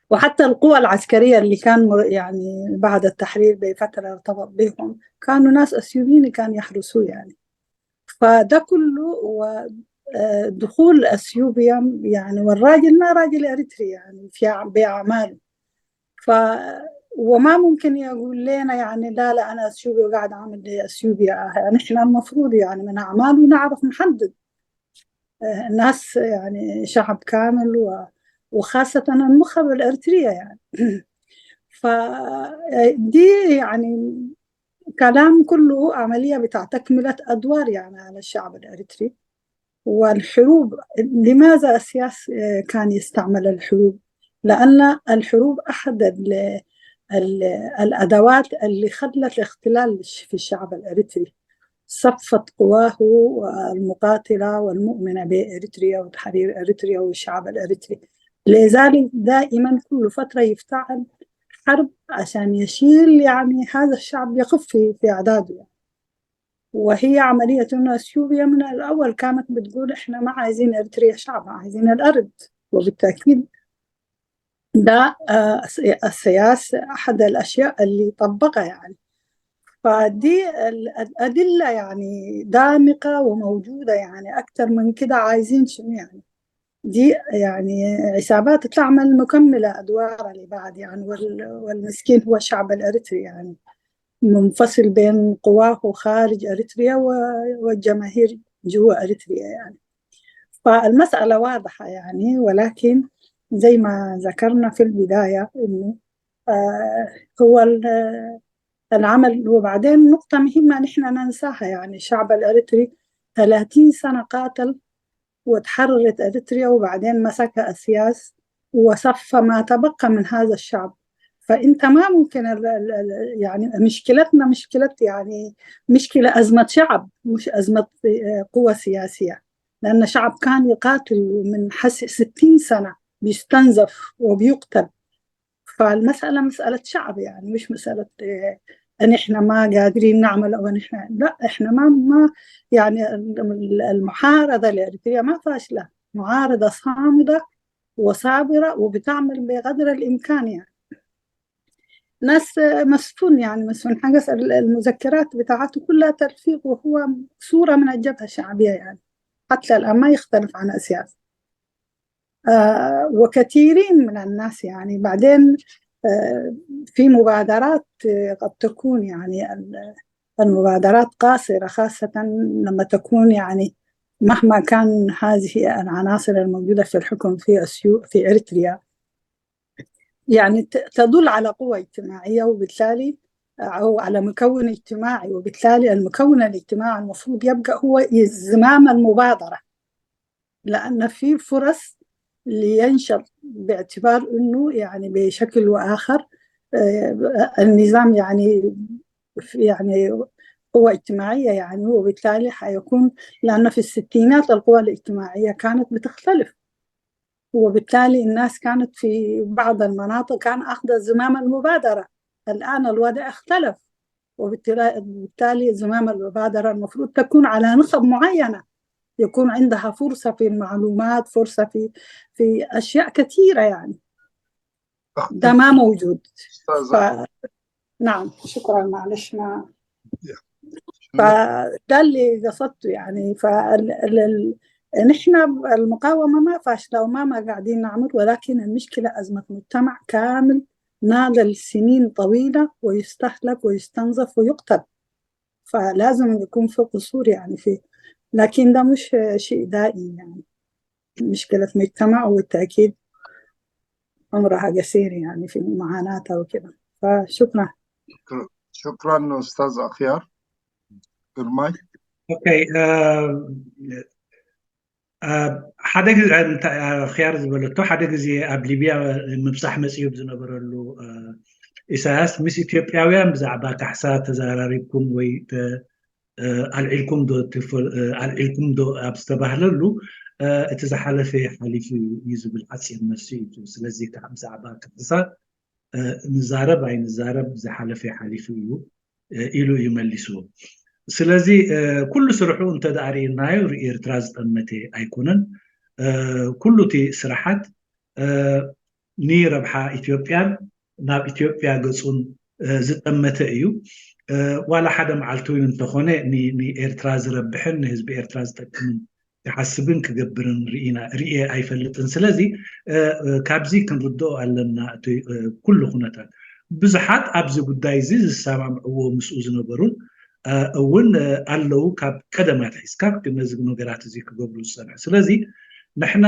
وحتى القوى العسكرية اللي كان مر- يعني بعد التحرير بفترة ارتبط بهم كانوا ناس أثيوبيين كانوا يحرسوا يعني. فده كله و آه، دخول أثيوبيا يعني، والراجل ما راجل إريتري يعني في ع- بأعماله. ف وما ممكن يقول لنا يعني: لا لا، أنا أثيوبي وقاعد أعمل لي أثيوبيا. نحن المفروض يعني من أعماله نعرف نحدد آه، الناس يعني شعب كامل و... وخاصة النخب الإريترية يعني. فدي يعني كلام كله عملية بتاع تكملة أدوار يعني على الشعب الإريتري. والحروب، لماذا السياس آه، كان يستعمل الحروب؟ لأن الحروب أحد ال- ال- الأدوات اللي خلت الاختلال في الشعب الإريتري، صفت قواه المقاتلة والمؤمنة بإريتريا وتحرير إريتريا والشعب الإريتري. لذلك دائما كل فترة يفتعل حرب عشان يشيل يعني هذا الشعب، يخف في في أعداده يعني. وهي عملية إنه أثيوبيا من الأول كانت بتقول: إحنا ما عايزين إريتريا شعب، عايزين الأرض. وبالتأكيد ده آه، الس- السياسة أحد الأشياء اللي طبقها يعني. فدي ال- الأدلة يعني دامقة وموجودة يعني، أكتر من كده عايزين شنو يعني؟ دي يعني عصابات تعمل مكملة أدوار لبعض يعني، وال- والمسكين هو الشعب الإريتري يعني منفصل بين قواه خارج إريتريا و- والجماهير جوا إريتريا يعني. فالمسألة واضحة يعني، ولكن زي ما ذكرنا في البداية إنه آه، هو ال- العمل. وبعدين نقطة مهمة نحن ننساها يعني، الشعب الإريتري ثلاثين سنة قاتل وتحررت إريتريا، وبعدين مسك أسياس وصف ما تبقى من هذا الشعب. فأنت ما ممكن ال- ال- ال- يعني مشكلتنا مشكلة، يعني مشكلة أزمة شعب، مش أزمة آه، قوة سياسية، لأن الشعب كان يقاتل من حس ستين سنة، بيستنزف وبيقتل. فالمسألة مسألة شعب، يعني مش مسألة آه، أن إحنا ما قادرين نعمل أو أن إحنا، لا، إحنا ما ما يعني ال- ال- المعارضة الإريترية ما فاشلة، معارضة صامدة وصابرة وبتعمل بقدر الإمكان. يعني ناس مسفون، يعني مسفون حاجة، المذكرات بتاعته كلها تلفيق، وهو صورة من الجبهة الشعبية، يعني حتى الآن ما يختلف عن أسياس. آه وكثيرين من الناس، يعني بعدين آه في مبادرات آه، قد تكون يعني ال- المبادرات قاصرة، خاصة لما تكون يعني مهما كان هذه العناصر الموجودة في الحكم في أسيو في إريتريا، يعني ت- تدل على قوة اجتماعية، وبالتالي أو على مكون اجتماعي، وبالتالي المكون الاجتماعي المفروض يبقى هو زمام المبادرة، لأن في فرص لينشر باعتبار أنه يعني بشكل وآخر آه، النظام يعني في- يعني قوة اجتماعية، يعني وبالتالي حيكون، لأن في الستينات القوى الاجتماعية كانت بتختلف، وبالتالي الناس كانت في بعض المناطق كان أخذ زمام المبادرة. الآن الوضع اختلف، وبالتالي بالتالي زمام المبادرة المفروض تكون على نخب معينة، يكون عندها فرصة في المعلومات، فرصة في في أشياء كثيرة، يعني ده ما موجود. ف... نعم، شكرا، معلش ما فده اللي قصدته، يعني فال... ال... ال... نحن المقاومة ما فاشلة وما ما قاعدين نعمل، ولكن المشكلة أزمة مجتمع كامل ناضل سنين طويلة ويستهلك ويستنزف ويقتل، فلازم يكون في قصور يعني فيه، لكن ده مش شيء دائم، يعني مشكلة مجتمع، وبالتأكيد عمرها قصير يعني في معاناتها وكده. فشكرا. شكرا أستاذ أخيار ግርማይ። ኦኬ፣ ሓደ ግዜ ኽያር ዝበለቶ ሓደ ግዜ ኣብ ሊብያ ምብጻሕ መጽዩ ዝነበረሉ ኢሳያስ ምስ ኢትዮጵያውያን ብዛዕባ ካሕሳ ተዘራሪብኩም ወይ ኣልዒልኩም ዶ ኣልዒልኩም ዶ ኣብ ዝተባህለሉ እቲ ዝሓለፈ ሓሊፉ እዩ ዝብል ሓፂር መልሲ እዩ። ስለዚ ብዛዕባ ካሕሳ ንዛረብ ኣይንዛረብ ዝሓለፈ ሓሊፉ እዩ ኢሉ እዩ መሊስዎ። ስለዚ ኩሉ ስርሑ እንተ ደኣ ርኢናዮ ርኢርትራ ዝጠመተ ኣይኮነን። ኩሉ እቲ ስራሓት ንረብሓ ኢትዮጵያን ናብ ኢትዮጵያ ገጹን ዝጠመተ እዩ። ዋላ ሓደ መዓልቲ እውን እንተኾነ ንኤርትራ ዝረብሕን ንህዝቢ ኤርትራ ዝጠቅምን ክሓስብን ክገብርን ርኢና ርኢየ ኣይፈልጥን። ስለዚ ካብዚ ክንርድኦ ኣለና እቲ ኩሉ ኩነታት። ብዙሓት ኣብዚ ጉዳይ እዚ ዝሰማምዕዎ ምስኡ ዝነበሩን እውን ኣለዉ ካብ ቀደም ኣትሒዝካ ነዚ ነገራት እዚ ክገብሩ ዝጸንሑ። ስለዚ ንሕና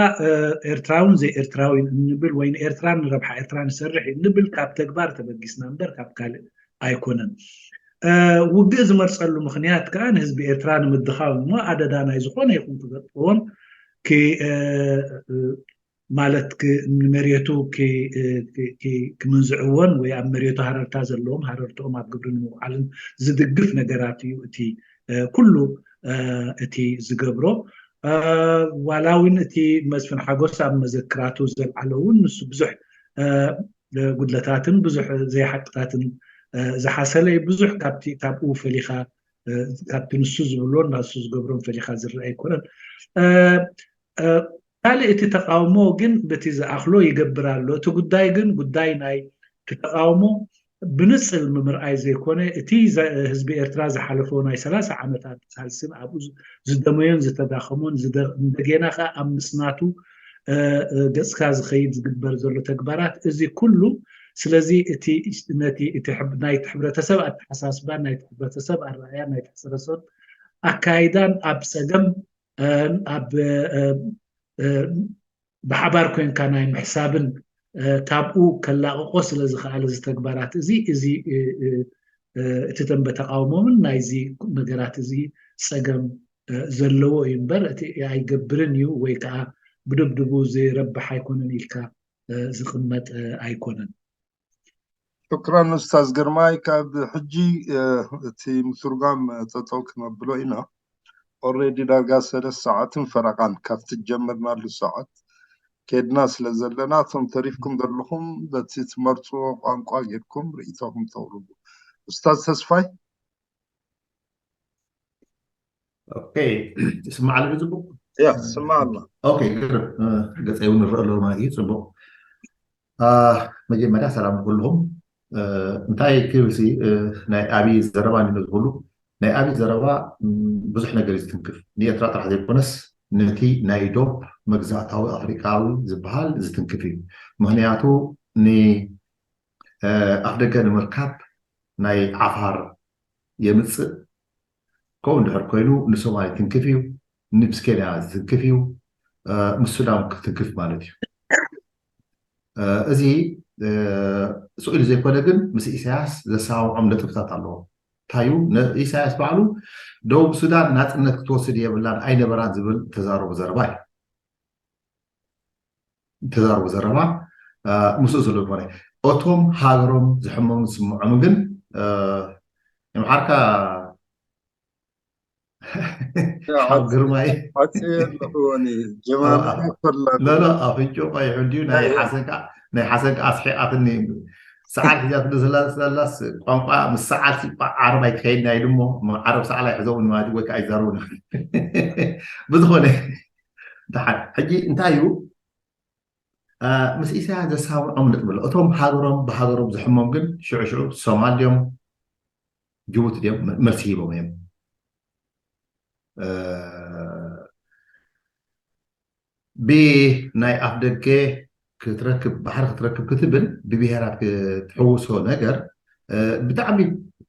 ኤርትራውን ዘይኤርትራዊን እንብል ወይ ንኤርትራ ንረብሓ ኤርትራ ንሰርሕ እንብል ካብ ተግባር ተበጊስና እምበር ካብ ካልእ ኣይኮነን። ውግእ ዝመርፀሉ ምኽንያት ከዓ ንህዝቢ ኤርትራ ንምድኻም እሞ ኣደዳ ናይ ዝኾነ ይኹን ክገጥምዎን ማለት ንመሬቱ ክምንዝዕዎን ወይ ኣብ መሬቱ ሃረርታ ዘለዎም ሃረርትኦም ኣብ ግብሪ ንምውዓልን ዝድግፍ ነገራት እዩ እቲ ኩሉ እቲ ዝገብሮ። ዋላ እውን እቲ መስፍን ሓጎስ ኣብ መዘክራቱ ዘልዓሎ እውን ንሱ ብዙሕ ጉድለታትን ብዙሕ ዘይሓቅታትን ዝሓሰለ እዩ። ብዙሕ ካብቲ ካብኡ ፈሊኻ ካብቲ ንሱ ዝብሎን ንሱ ዝገብሮን ፈሊኻ ዝረአ ኣይኮነን። ካልእ እቲ ተቃውሞ ግን በቲ ዝኣኽሎ ይገብር ኣሎ። እቲ ጉዳይ ግን ጉዳይ ናይ ተቃውሞ ብንጽል ምምርኣይ ዘይኮነ እቲ ህዝቢ ኤርትራ ዝሓለፈ ናይ ሰላሳ ዓመታት ቃልስን ኣብኡ ዝደመዮን ዝተዳኸሞን እንደገና ከዓ ኣብ ምጽናቱ ገጽካ ዝኸይድ ዝግበር ዘሎ ተግባራት እዚ ኩሉ ስለዚ እቲ ነቲ ናይቲ ሕብረተሰብ ኣተሓሳስባን ናይቲ ሕብረተሰብ ኣረኣያን ናይቲ ሕብረተሰብ ኣካይዳን ኣብ ጸገም ኣብ ብሓባር ኮንካ ናይ ምሕሳብን ካብኡ ከላቕቆ ስለ ዝኸኣለ እዚ ተግባራት እዚ እዚ እቲ ደንበ ተቃውሞምን ናይዚ ነገራት እዚ ጸገም ዘለዎ እዩ እምበር እቲ ኣይገብርን እዩ ወይ ከዓ ብድብድቡ ዝረብሕ ኣይኮነን ኢልካ ዝቕመጥ ኣይኮነን። ሽክራን ኡስታዝ ግርማይ። ካብ ሕጂ እቲ ምትርጓም ጠጠው ክነብሎ ኢና። ኦሬዲ ዳርጋ ሰለስተ ሰዓትን ፈረቓን ካብቲ ጀመርናሉ ሰዓት ከድና ስለ ዘለና፣ እቶም ተሪፍኩም ዘለኹም በቲ ትመርፅዎ ቋንቋ ጌርኩም ርእይቶኹም ተቕርቡ። ኡስታዝ ተስፋይ። ኦኬ፣ ትስማዕ ኣለዶ ጽቡቕ? ያ ትስማዕ ኣሎ። ኦኬ፣ ግርም። ገጸይ እውን ይረአ ኣሎ ማለት እዩ። ጽቡቕ። መጀመርያ ሰላም ንኩልኹም። እንታይ ክብል ሲ፣ ናይ ኣብይ ዘረባ ንብሎ ዝብሉ፣ ናይ ኣብይ ዘረባ ብዙሕ ነገር እዩ ዝትንክፍ። ንኤርትራ ጥራሕ ዘይኮነስ ነቲ ናይ ዶብ መግዛእታዊ ኣፍሪቃዊ ዝበሃል ዝትንክፍ እዩ። ምኽንያቱ ንኣፍደገ ንምርካብ ናይ ዓፋር የምፅእ። ከምኡ እንድሕር ኮይኑ ንሶማል ይትንክፍ እዩ፣ ምስ ኬንያ ዝትንክፍ እዩ፣ ምስ ሱዳን ክትንክፍ ማለት እዩ። እዚ ስቕ ኢሉ ዘይኮነ ግን ምስ ኢሳያስ ዘሰማምዖም ነጥብታት ኣለዎ። እንታይ እዩ? ኢሳያስ ባዕሉ ደቡብ ሱዳን ናፅነት ክትወስድ የብላን ኣይነበራን ዝብል ተዛረቦ ዘረባ እዩ። ተዛረቦ ዘረባ ምስኡ ዘሎ ዝኾነ እቶም ሃገሮም ዝሕመሙ ዝስምዖም ግን የምሓርካ ሓው ግርማይ ጀማሚ ፈላ ለሎ ኣፍንጭ ቆይሑ እንዲዩ ናይ ሓሰንካ ናይ ሓሰንካ ኣስሒቃትኒ። ሰዓል ሒዛትሉ ዘላስ ቋንቋ ምስ ሰዓል ዓረብ ኣይትኸይድና ኢሉ እሞ ዓረብ ሰዓል ኣይሕዘውን ማለት ወይ ከዓ ኣይዛረቡን። ብዝኾነ ደሓን ሕጂ እንታይ እዩ? ምስ ኢሳያስ ዘሳምዖም ነጥቢ ኣሎ። እቶም ሃገሮም ብሃገሮም ዝሕሞም ግን ሽዑ ሽዑ ሶማል ድዮም ጅቡቲ ድዮም መልሲ ሂቦም እዮም። ብናይ ኣፍ ደገ ክትረክብ ባሕሪ ክትረክብ ክትብል ብብሄራት ክትሕውሶ ነገር ብጣዕሚ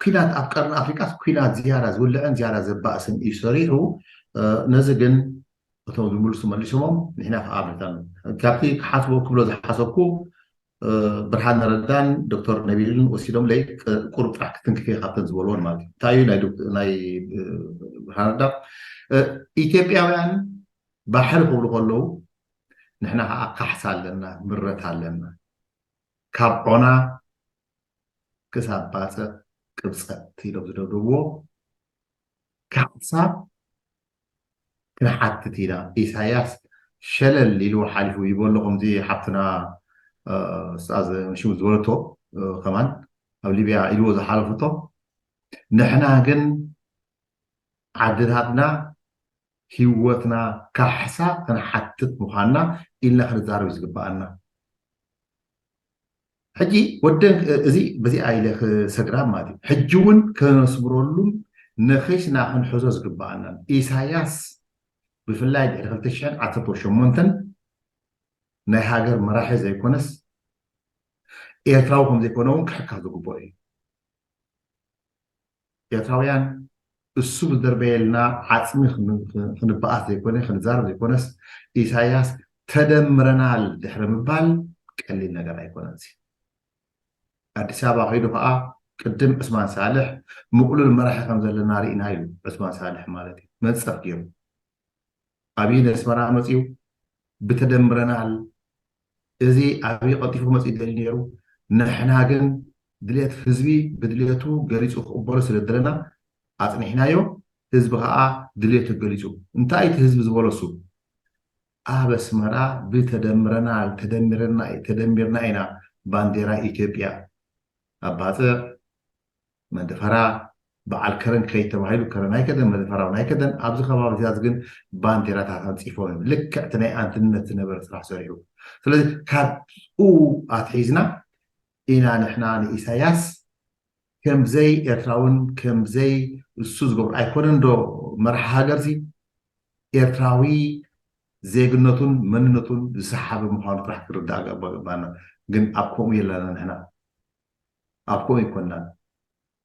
ኲናት ኣብ ቀርኒ ኣፍሪቃ ኲናት ዝያዳ ዝውልዕን ዝያዳ ዘባእስን እዩ ሰሪሑ። ነዚ ግን እቶም ዝምልሱ መሊሶሞም ንሕና ከዓ ኣብነታን ካብቲ ክሓስቦ ክብሎ ዝሓሰብኩ ብርሃነ ረዳን ዶክተር ነቢልን ወሲዶምለይ ቁሩብ ጥራሕ ክትንክፍ እየ ካብተን ዝበልዎን ማለት እዩ። እንታይ እዩ ናይ ብርሃነ ረዳ ኢትዮጵያውያን ባሕሪ ክብሉ ከለዉ ንሕና ከዓ ካሕሳ ኣለና፣ ምረት ኣለና፣ ካብ ዖና ክሳብ ባፅዕ ቅብፀት ኢሎም ዝደብደብዎ ካሕሳ ክንሓትት ኢና። ኢሳያስ ሸለል ኢልዎ ሓሊፉ ይበሎ ከምዚ ሓብትና ስታዝ ሽሙ ዝበለቶ ከማን ኣብ ሊብያ ኢልዎ ዝሓለፍቶ ንሕና ግን ዓድታትና ህይወትና ካሕሳ ክንሓትት ምዃንና ኢልና ክንዛረብ እዩ ዝግበኣና። ሕጂ ወደን እዚ በዚኣ ኢለ ክሰግራ ማለት እዩ። ሕጂ እውን ከነስምረሉን ነኺስና ክንሕዞ ዝግበኣናን ኢሳያስ ብፍላይ ድሕሪ ክልተ ሽሕን ዓሰርተ ሸሞንተን ናይ ሃገር መራሒ ዘይኮነስ ኤርትራዊ ከም ዘይኮነ እውን ክሕካ ዝግበኦ እዩ። ኤርትራውያን እሱ ብዝደርበየልና ዓፅሚ ክንበኣስ ዘይኮነ ክንዛረብ ዘይኮነስ ኢሳያስ ተደምረናል ድሕሪ ምባል ቀሊል ነገር ኣይኮነን። ኣዲስ ኣበባ ከይዱ ከዓ ቅድም ዑስማን ሳልሕ ምቕሉል መራሒ ከም ዘለና ርኢና ኢሉ። ዑስማን ሳልሕ ማለት እዩ መንፀፍ ገይሩ ኣብይ ነስመራ መፅዩ ብተደምረናል እዚ ኣብይ ቀልጢፉ መፅዩ ደልዩ ነይሩ። ንሕና ግን ድሌት ህዝቢ ብድሌቱ ገሊፁ ክቕበሎ ስለ ዘለና ኣፅኒሕናዮ። ህዝቢ ከዓ ድሌቱ ገሊፁ። እንታይ እቲ ህዝቢ ዝበሎ እሱ ኣብ ኣስመራ ብተደምረናል ተደሚርና ኢና ባንዴራ ኢትዮጵያ ኣብ ባፅዕ መደፈራ በዓል ከረን ክኸይድ ተባሂሉ ከረን ኣይከደን መደፈራ እውን ኣይከደን። ኣብዚ ከባቢታት ግን ባንዴራታት ኣንፂፎም እዮም። ልክዕ እቲ ናይ ኣንድነት ዝነበረ ስራሕ ሰሪሑ። ስለዚ ካብኡ ኣትሒዝና ኢና ንሕና ንኢሳያስ ከምዘይ ኤርትራውን ከምዘይ እሱ ዝገብሮ ኣይኮነን ዶ መራሒ ሃገር ሲ ኤርትራዊ ዜግነቱን መንነቱን ዝሰሓበ ምዃኑ ጥራሕ ክርዳእ ገባና። ግን ኣብ ከምኡ የለና ንሕና ኣብ ከምኡ ኣይኮንናን።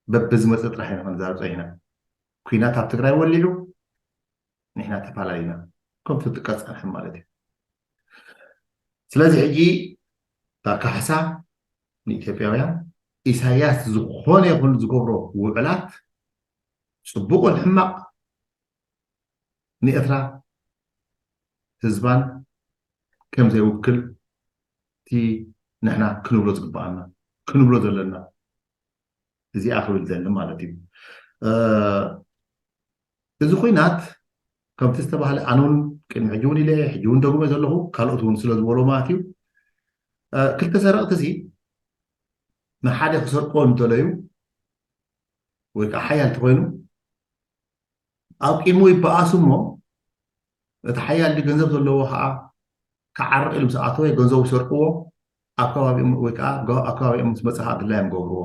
በብዝመፀ ጥራሕ ኢና ክንዛረብ ፀኒሕና። ኲናት ኣብ ትግራይ ወሊዑ ንሕና ተፈላለዩና ከም ትጥቀ ፀንሐ ማለት እዩ። ስለዚ ሕጂ እታ ካሕሳ ንኢትዮጵያውያን ኢሳያስ ዝኾነ ይኹን ዝገብሮ ውዕላት ፅቡቕን ሕማቕ ንኤርትራ ህዝባን ከም ዘይውክል እቲ ንሕና ክንብሎ ዝግበኣና ክንብሎ ዘለና። እዚኣ ክብል ዘሊ ማለት እዩ። እዚ ኩናት ከምቲ ዝተባህለ ኣነ እውን ቅድሚ ሕጂ እውን ኢለ ሕጂ እውን ደጉመ ዘለኹ፣ ካልኦት እውን ስለ ዝበሎ ማለት እዩ። ክልተ ሰረቕቲ እዚ ንሓደ ክሰርቆ እንተለዩ ወይ ከዓ ሓያል ተኮይኑ ኣብ ቂሙ ይበኣሱ እሞ እቲ ሓያል ገንዘብ ዘለዎ ከዓ ክዓርቕ ኢሉ ምስ ኣተወ ገንዘቡ ይሰርቅዎ፣ ኣብ ከባቢኦም ወይ ከዓ ኣብ ከባቢኦም ምስ መፅእ ከዓ ድላዮም ገብርዎ።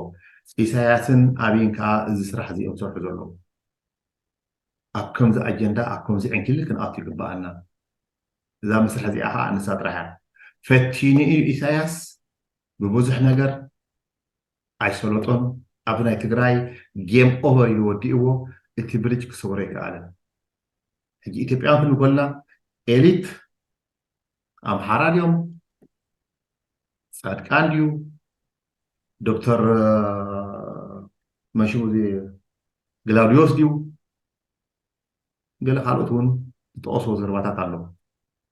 ኢሳያስን ኣብይን ከዓ እዚ ስራሕ እዚ እዮም ዝሰርሑ ዘለዉ። ኣብ ከምዚ ኣጀንዳ ኣብ ከምዚ ዕንክሊል ክንኣቱ ይግበኣና። እዛ መስርሕ እዚኣ ከዓ ንሳ ጥራሕ እያ። ፈቲኑ እዩ ኢሳያስ ብብዙሕ ነገር ኣይሰለጦን። ኣብ ናይ ትግራይ ጌም ኦቨር ኢሉ ወዲእዎ። እቲ ብሪጅ ክሰብሮ ኣይከኣለን። ሕጂ ኢትዮጵያውያን ክንብል ከለና ኤሊት ኣምሓራ ድዮም? ፃድቃን ድዩ? ዶክተር መሽሙ ግላውዲዮስ ድዩ? ገለ ካልኦት እውን ዝጠቐስዎ ዘረባታት ኣለዉ።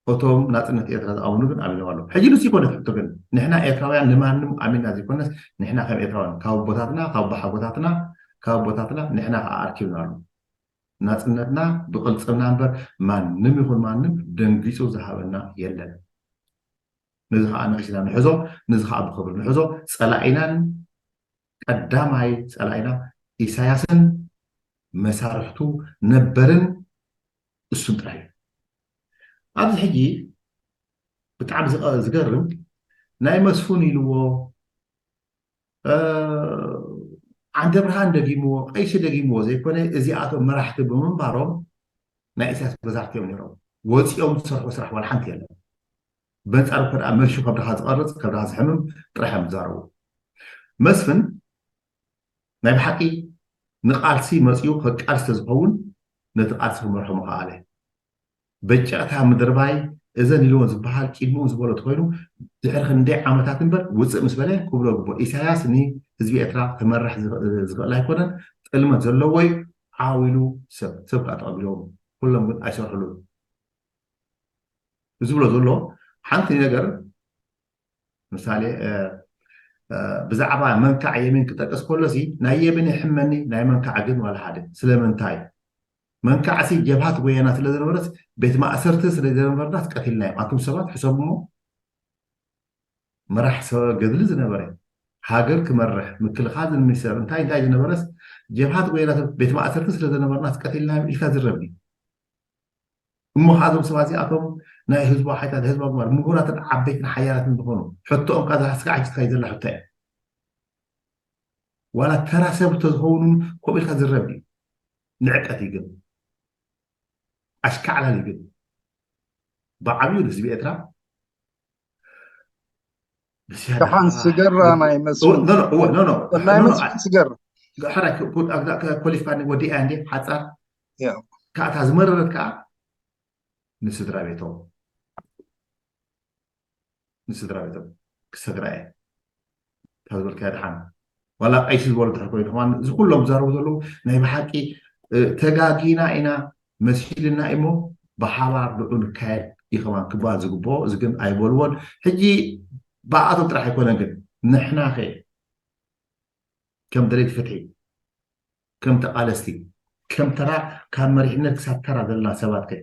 እቶም ናፅነት ኤርትራ ዝኣምኑ ግን ኣሚኖም ኣለዉ። ሕጂ ንሱ ይኮነት ሕቶ ግን ንሕና ኤርትራውያን ንማንም ኣሚንና ዘይኮነስ ንሕና ከም ኤርትራውያን ካብ ኣቦታትና ካብ ኣቦሓጎታትና ካብ ኣቦታትና ንሕና ከዓ ኣርኪብና ኣሎ። ናፅነትና ብቅልፅምና እምበር ማንም ይኹን ማንም ደንጊፁ ዝሃበና የለን። ነዚ ከዓ ንቂስና ንሕዞ፣ ነዚ ከዓ ብክብሪ ንሕዞ። ፀላኢናን ቀዳማይ ፀላኢና ኢሳያስን መሳርሕቱ ነበርን እሱን ጥራይ እዩ። ኣብዚ ሕጂ ብጣዕሚ ዝገርም ናይ መስፉን ኢልዎ ዓንደ ብርሃን ደጊምዎ ቀይሲ ደጊምዎ ዘይኮነ እዚኣቶም መራሕቲ ብምንባሮም ናይ ኢሳያስ መሳርሕቲ እዮም ነይሮም። ወፂኦም ዝሰርሑ ስራሕ ዋላ ሓንቲ የለን። በንፃር እኮ ደኣ መልሹ ከብድኻ ዝቐርፅ ከብድኻ ዝሕምም ጥራሕ እዮም ዝዛረቡ። መስፍን ናይ ብሓቂ ንቃልሲ መፅኡ ከቃልስ ተዝኸውን ነቲ ቃልሲ ክመርሖ ምኸኣለ። በጨቕታ ምድርባይ እዘን ኢልዎ ዝበሃል ቂድምኡ ዝበሎ ተኮይኑ ድሕሪ ክንደይ ዓመታት እምበር ውፅእ ምስ በለ ክብሎ ግቦ። ኢሳያስ ንህዝቢ ኤርትራ ክመርሕ ዝኽእል ኣይኮነን። ጥልመት ዘለዎ እዩ። ዓው ኢሉ ሰብ ሰብ ከዓ ተቐቢሎም ኩሎም ግን ኣይሰርሕሉን። ዝብሎ ዘሎ ሓንቲ ነገር ምሳሌ ብዛዕባ መንካዕ የሚን ክጠቅስ ከሎ ሲ ናይ የሚን ይሕመኒ ናይ መንካዕ ግን ዋላ ሓደ ስለምንታይ መንካዕሲ ጀብሃት ወያና ስለ ዝነበረስ ቤት ማእሰርቲ ስለ ዝነበርናስ ቀቲልና እዮም ኣቱም ሰባት ሕሰቡ እሞ መራሕ ሰብ ገድሊ ዝነበረ ሃገር ክመርሕ ምክልኻል ዝምሰር እንታይ እንታይ ዝነበረስ ጀብሃት ወያና ቤት ማእሰርቲ ስለ ዝነበርናስ ቀቲልና እዮም ኢልካ ዝረብ እሞ ከ እዞም ሰባት እዚኣቶም ናይ ህዝባዊ ሓይልታት ህዝባዊ ግንባር ምሁራትን ዓበይትን ሓያላትን ዝኾኑ ሕቶኦም ካብ ዝሓስካ ዓጅዝካ እዩ ዘላ ሕቶ እያ ዋላ ተራ ሰብ ተዝኸውን ከምኡ ኢልካ ዝረብ እዩ ንዕቀት እዩ ግን ኣሽካዕላል እዩ ግን ብዓብዩ ንህዝቢ ኤርትራ ደሓን ስገራ ናይ መስፍን ናይ መስፍን ስገር ሕራይ ኮሊፍካ ወዲኣ እንዴ ሓፃር ከኣታ ዝመረረት ከዓ ንስድራ ቤቶም ንስድራ ቤቶም ክሰግራ እየ ካብ ዝበልካዮ ድሓን ዋላ ቀይሲ ዝበሉ ድሕር ኮይኑ ከማን እዚ ኩሎም ዝዛረቡ ዘለዉ ናይ ብሓቂ ተጋጊና ኢና መሲልና እሞ ብሓባር ብኡ ንካየድ እዩ ከማን ክበሃል ዝግብኦ እዚ ግን ኣይበልዎን ሕጂ ብኣቶም ጥራሕ ኣይኮነን ግን ንሕና ከ ከም ደለይቲ ፍትሒ ከም ተቓለስቲ ከም ተራ ካብ መሪሕነት ክሳብ ተራ ዘለና ሰባት ከ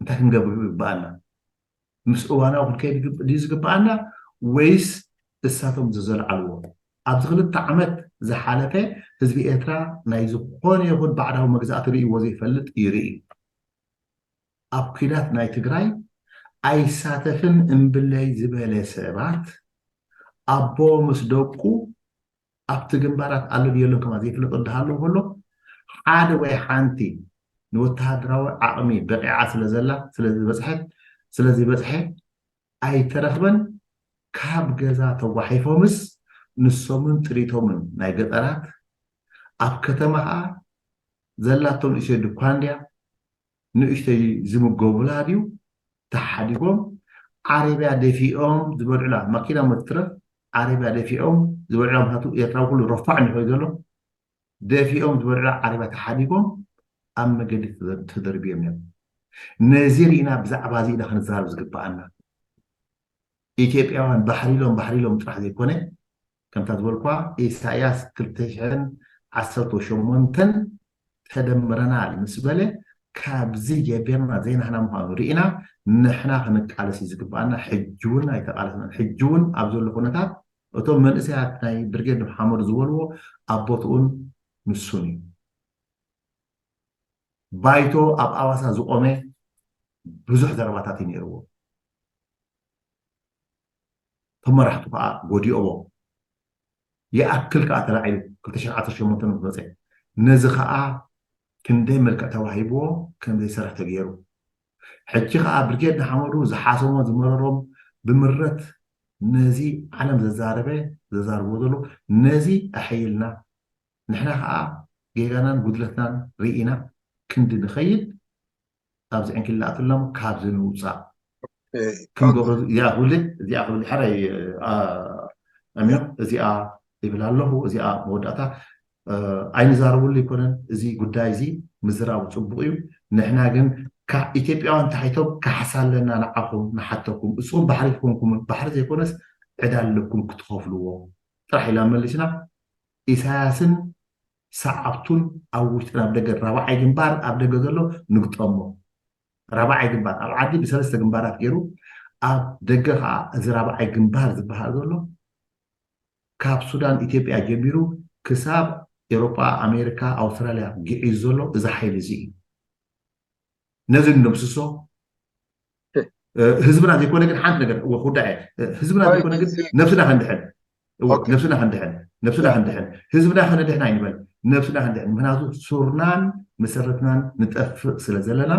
እንታይ ክንገብር ይግበኣና ምስ እዋናዊ ክንከይድ ድዩ ዝግበኣና ወይስ እሳቶም ዝዘልዓልዎ ኣብዚ ክልተ ዓመት ዝሓለፈ ህዝቢ ኤርትራ ናይ ዝኾነ ይኹን ባዕዳዊ መግዛእቲ ርእይዎ ዘይፈልጥ ይርኢ ኣብ ኲናት ናይ ትግራይ ኣይሳተፍን እምብለይ ዝበለ ሰባት ኣቦ ምስ ደቁ ኣብቲ ግንባራት ኣሎ ድየሎን ከማ ዘይፍለጦ እንዳሃለዉ ከሎ ሓደ ወይ ሓንቲ ንወተሃደራዊ ዓቕሚ በቂዓ ስለዘላ ስለዝበፅሐት ስለዝበፅሐ ኣይተረኽበን ካብ ገዛ ተጓሒፎምስ ንሶምን ጥሪቶምን ናይ ገጠራት ኣብ ከተማ ከዓ ዘላቶም ንእሽተይ ድኳን ድያ ንእሽተይ ዝምገቡላ ድዩ ተሓዲጎም ዓረብያ ደፊኦም ዝበልዑላ ማኪና መትረፍ ዓረብያ ደፊኦም ዝበልዑላ ምክንያቱ ኤርትራዊ ኩሉ ረፋዕ እንዲኾዩ ዘሎ ደፊኦም ዝበልዑላ ዓረብያ ተሓዲጎም ኣብ መገዲ ተደርብዮም እዮም ነዚ ርኢና ብዛዕባ እዚ ኢና ክንዛረብ ዝግበኣና ኢትዮጵያውያን ባሕሪ ኢሎም ባሕሪ ኢሎም ጥራሕ ዘይኮነ፣ ከምታ ዝበልኳ፣ ኢሳያስ ክልተ ሽሕን ዓሰርተ ሸሞንተን ተደምረናል ምስ በለ፣ ካብዚ ጀቢርና ዘይናህና ምዃኑ ርኢና፣ ንሕና ክንቃለስ እዩ ዝግባኣና። ሕጂ እውን ኣይተቃለስናን። ሕጂ እውን ኣብ ዘሎ ኩነታት እቶም መንእሰያት ናይ ብርጌድ ንሓመዱ ዝበልዎ ኣብ ቦትኡን ንሱን እዩ። ባይቶ ኣብ ኣዋሳ ዝቆመ ብዙሕ ዘረባታት እዩ ነይርዎ። ተመራሕቱ ከዓ ጎዲኦቦ። ይኣክል ከዓ ተላዒሉ ክልተ ሽሕን ዓሰርተ ሸሞንተን ምስ መፀ፣ ነዚ ከዓ ክንደይ መልክዕ ተዋሂብዎ ከም ዘይሰርሕ ተገይሩ። ሕጂ ከዓ ብርጌድ ንሓመዱ ዝሓሰሞ ዝመረሮም ብምረት ነዚ ዓለም ዘዛረበ ዘዛርቦ ዘሎ ነዚ ኣሐይልና ንሕና ከዓ ጌጋናን ጉድለትናን ርኢና ክንዲ ንኸይድ ኣብዚ ዕንኪላኣትሎም ካብዚ ንውፃእ ክንገብሮ እዚኣ ክብል እዚኣ ክብል ሓራይ ኣሚዮ እዚኣ ይብል ኣለኹ። እዚኣ መወዳእታ ኣይንዛረብሉ ይኮነን። እዚ ጉዳይ እዚ ምዝራቡ ፅቡቅ እዩ። ንሕና ግን ካብ ኢትዮጵያውያን ታሒቶም ካሕሳ ኣለና ንዓኹም ንሓተኩም። እሱኹም ባሕሪ ኮንኩም ባሕሪ ዘይኮነስ ዕዳ ኣለኩም ክትኸፍልዎ ጥራሕ ኢላ መሊስና። ኢሳያስን ሰዓብቱን ኣብ ውሽጥን ኣብ ደገ ራብዓይ ግንባር ኣብ ደገ ዘሎ ንግጠሞ። ራብዓይ ግንባር ኣብ ዓዲ ብሰለስተ ግንባራት ገይሩ ኣብ ደገ ከዓ እዚ ራብዓይ ግንባር ዝበሃል ዘሎ ካብ ሱዳን ኢትዮጵያ ጀሚሩ ክሳብ ኤሮጳ ኣሜሪካ ኣውስትራልያ ግዒዝ ዘሎ እዚ ሓይሊ እዚ እዩ። ነዚ ንደምስሶ ህዝብና ዘይኮነ ግን ሓንቲ ነገር እወ ኩዳ እየ ህዝብና ዘይኮነ ግን ነብስና ክንድሕን እወ ነብስና ክንድሕን ነብስና ክንድሕን ህዝብና ክንድሕን ኣይንበል ነብስና ክንድሕን ምክንያቱ ሱርናን መሰረትናን ንጠፍእ ስለ ዘለና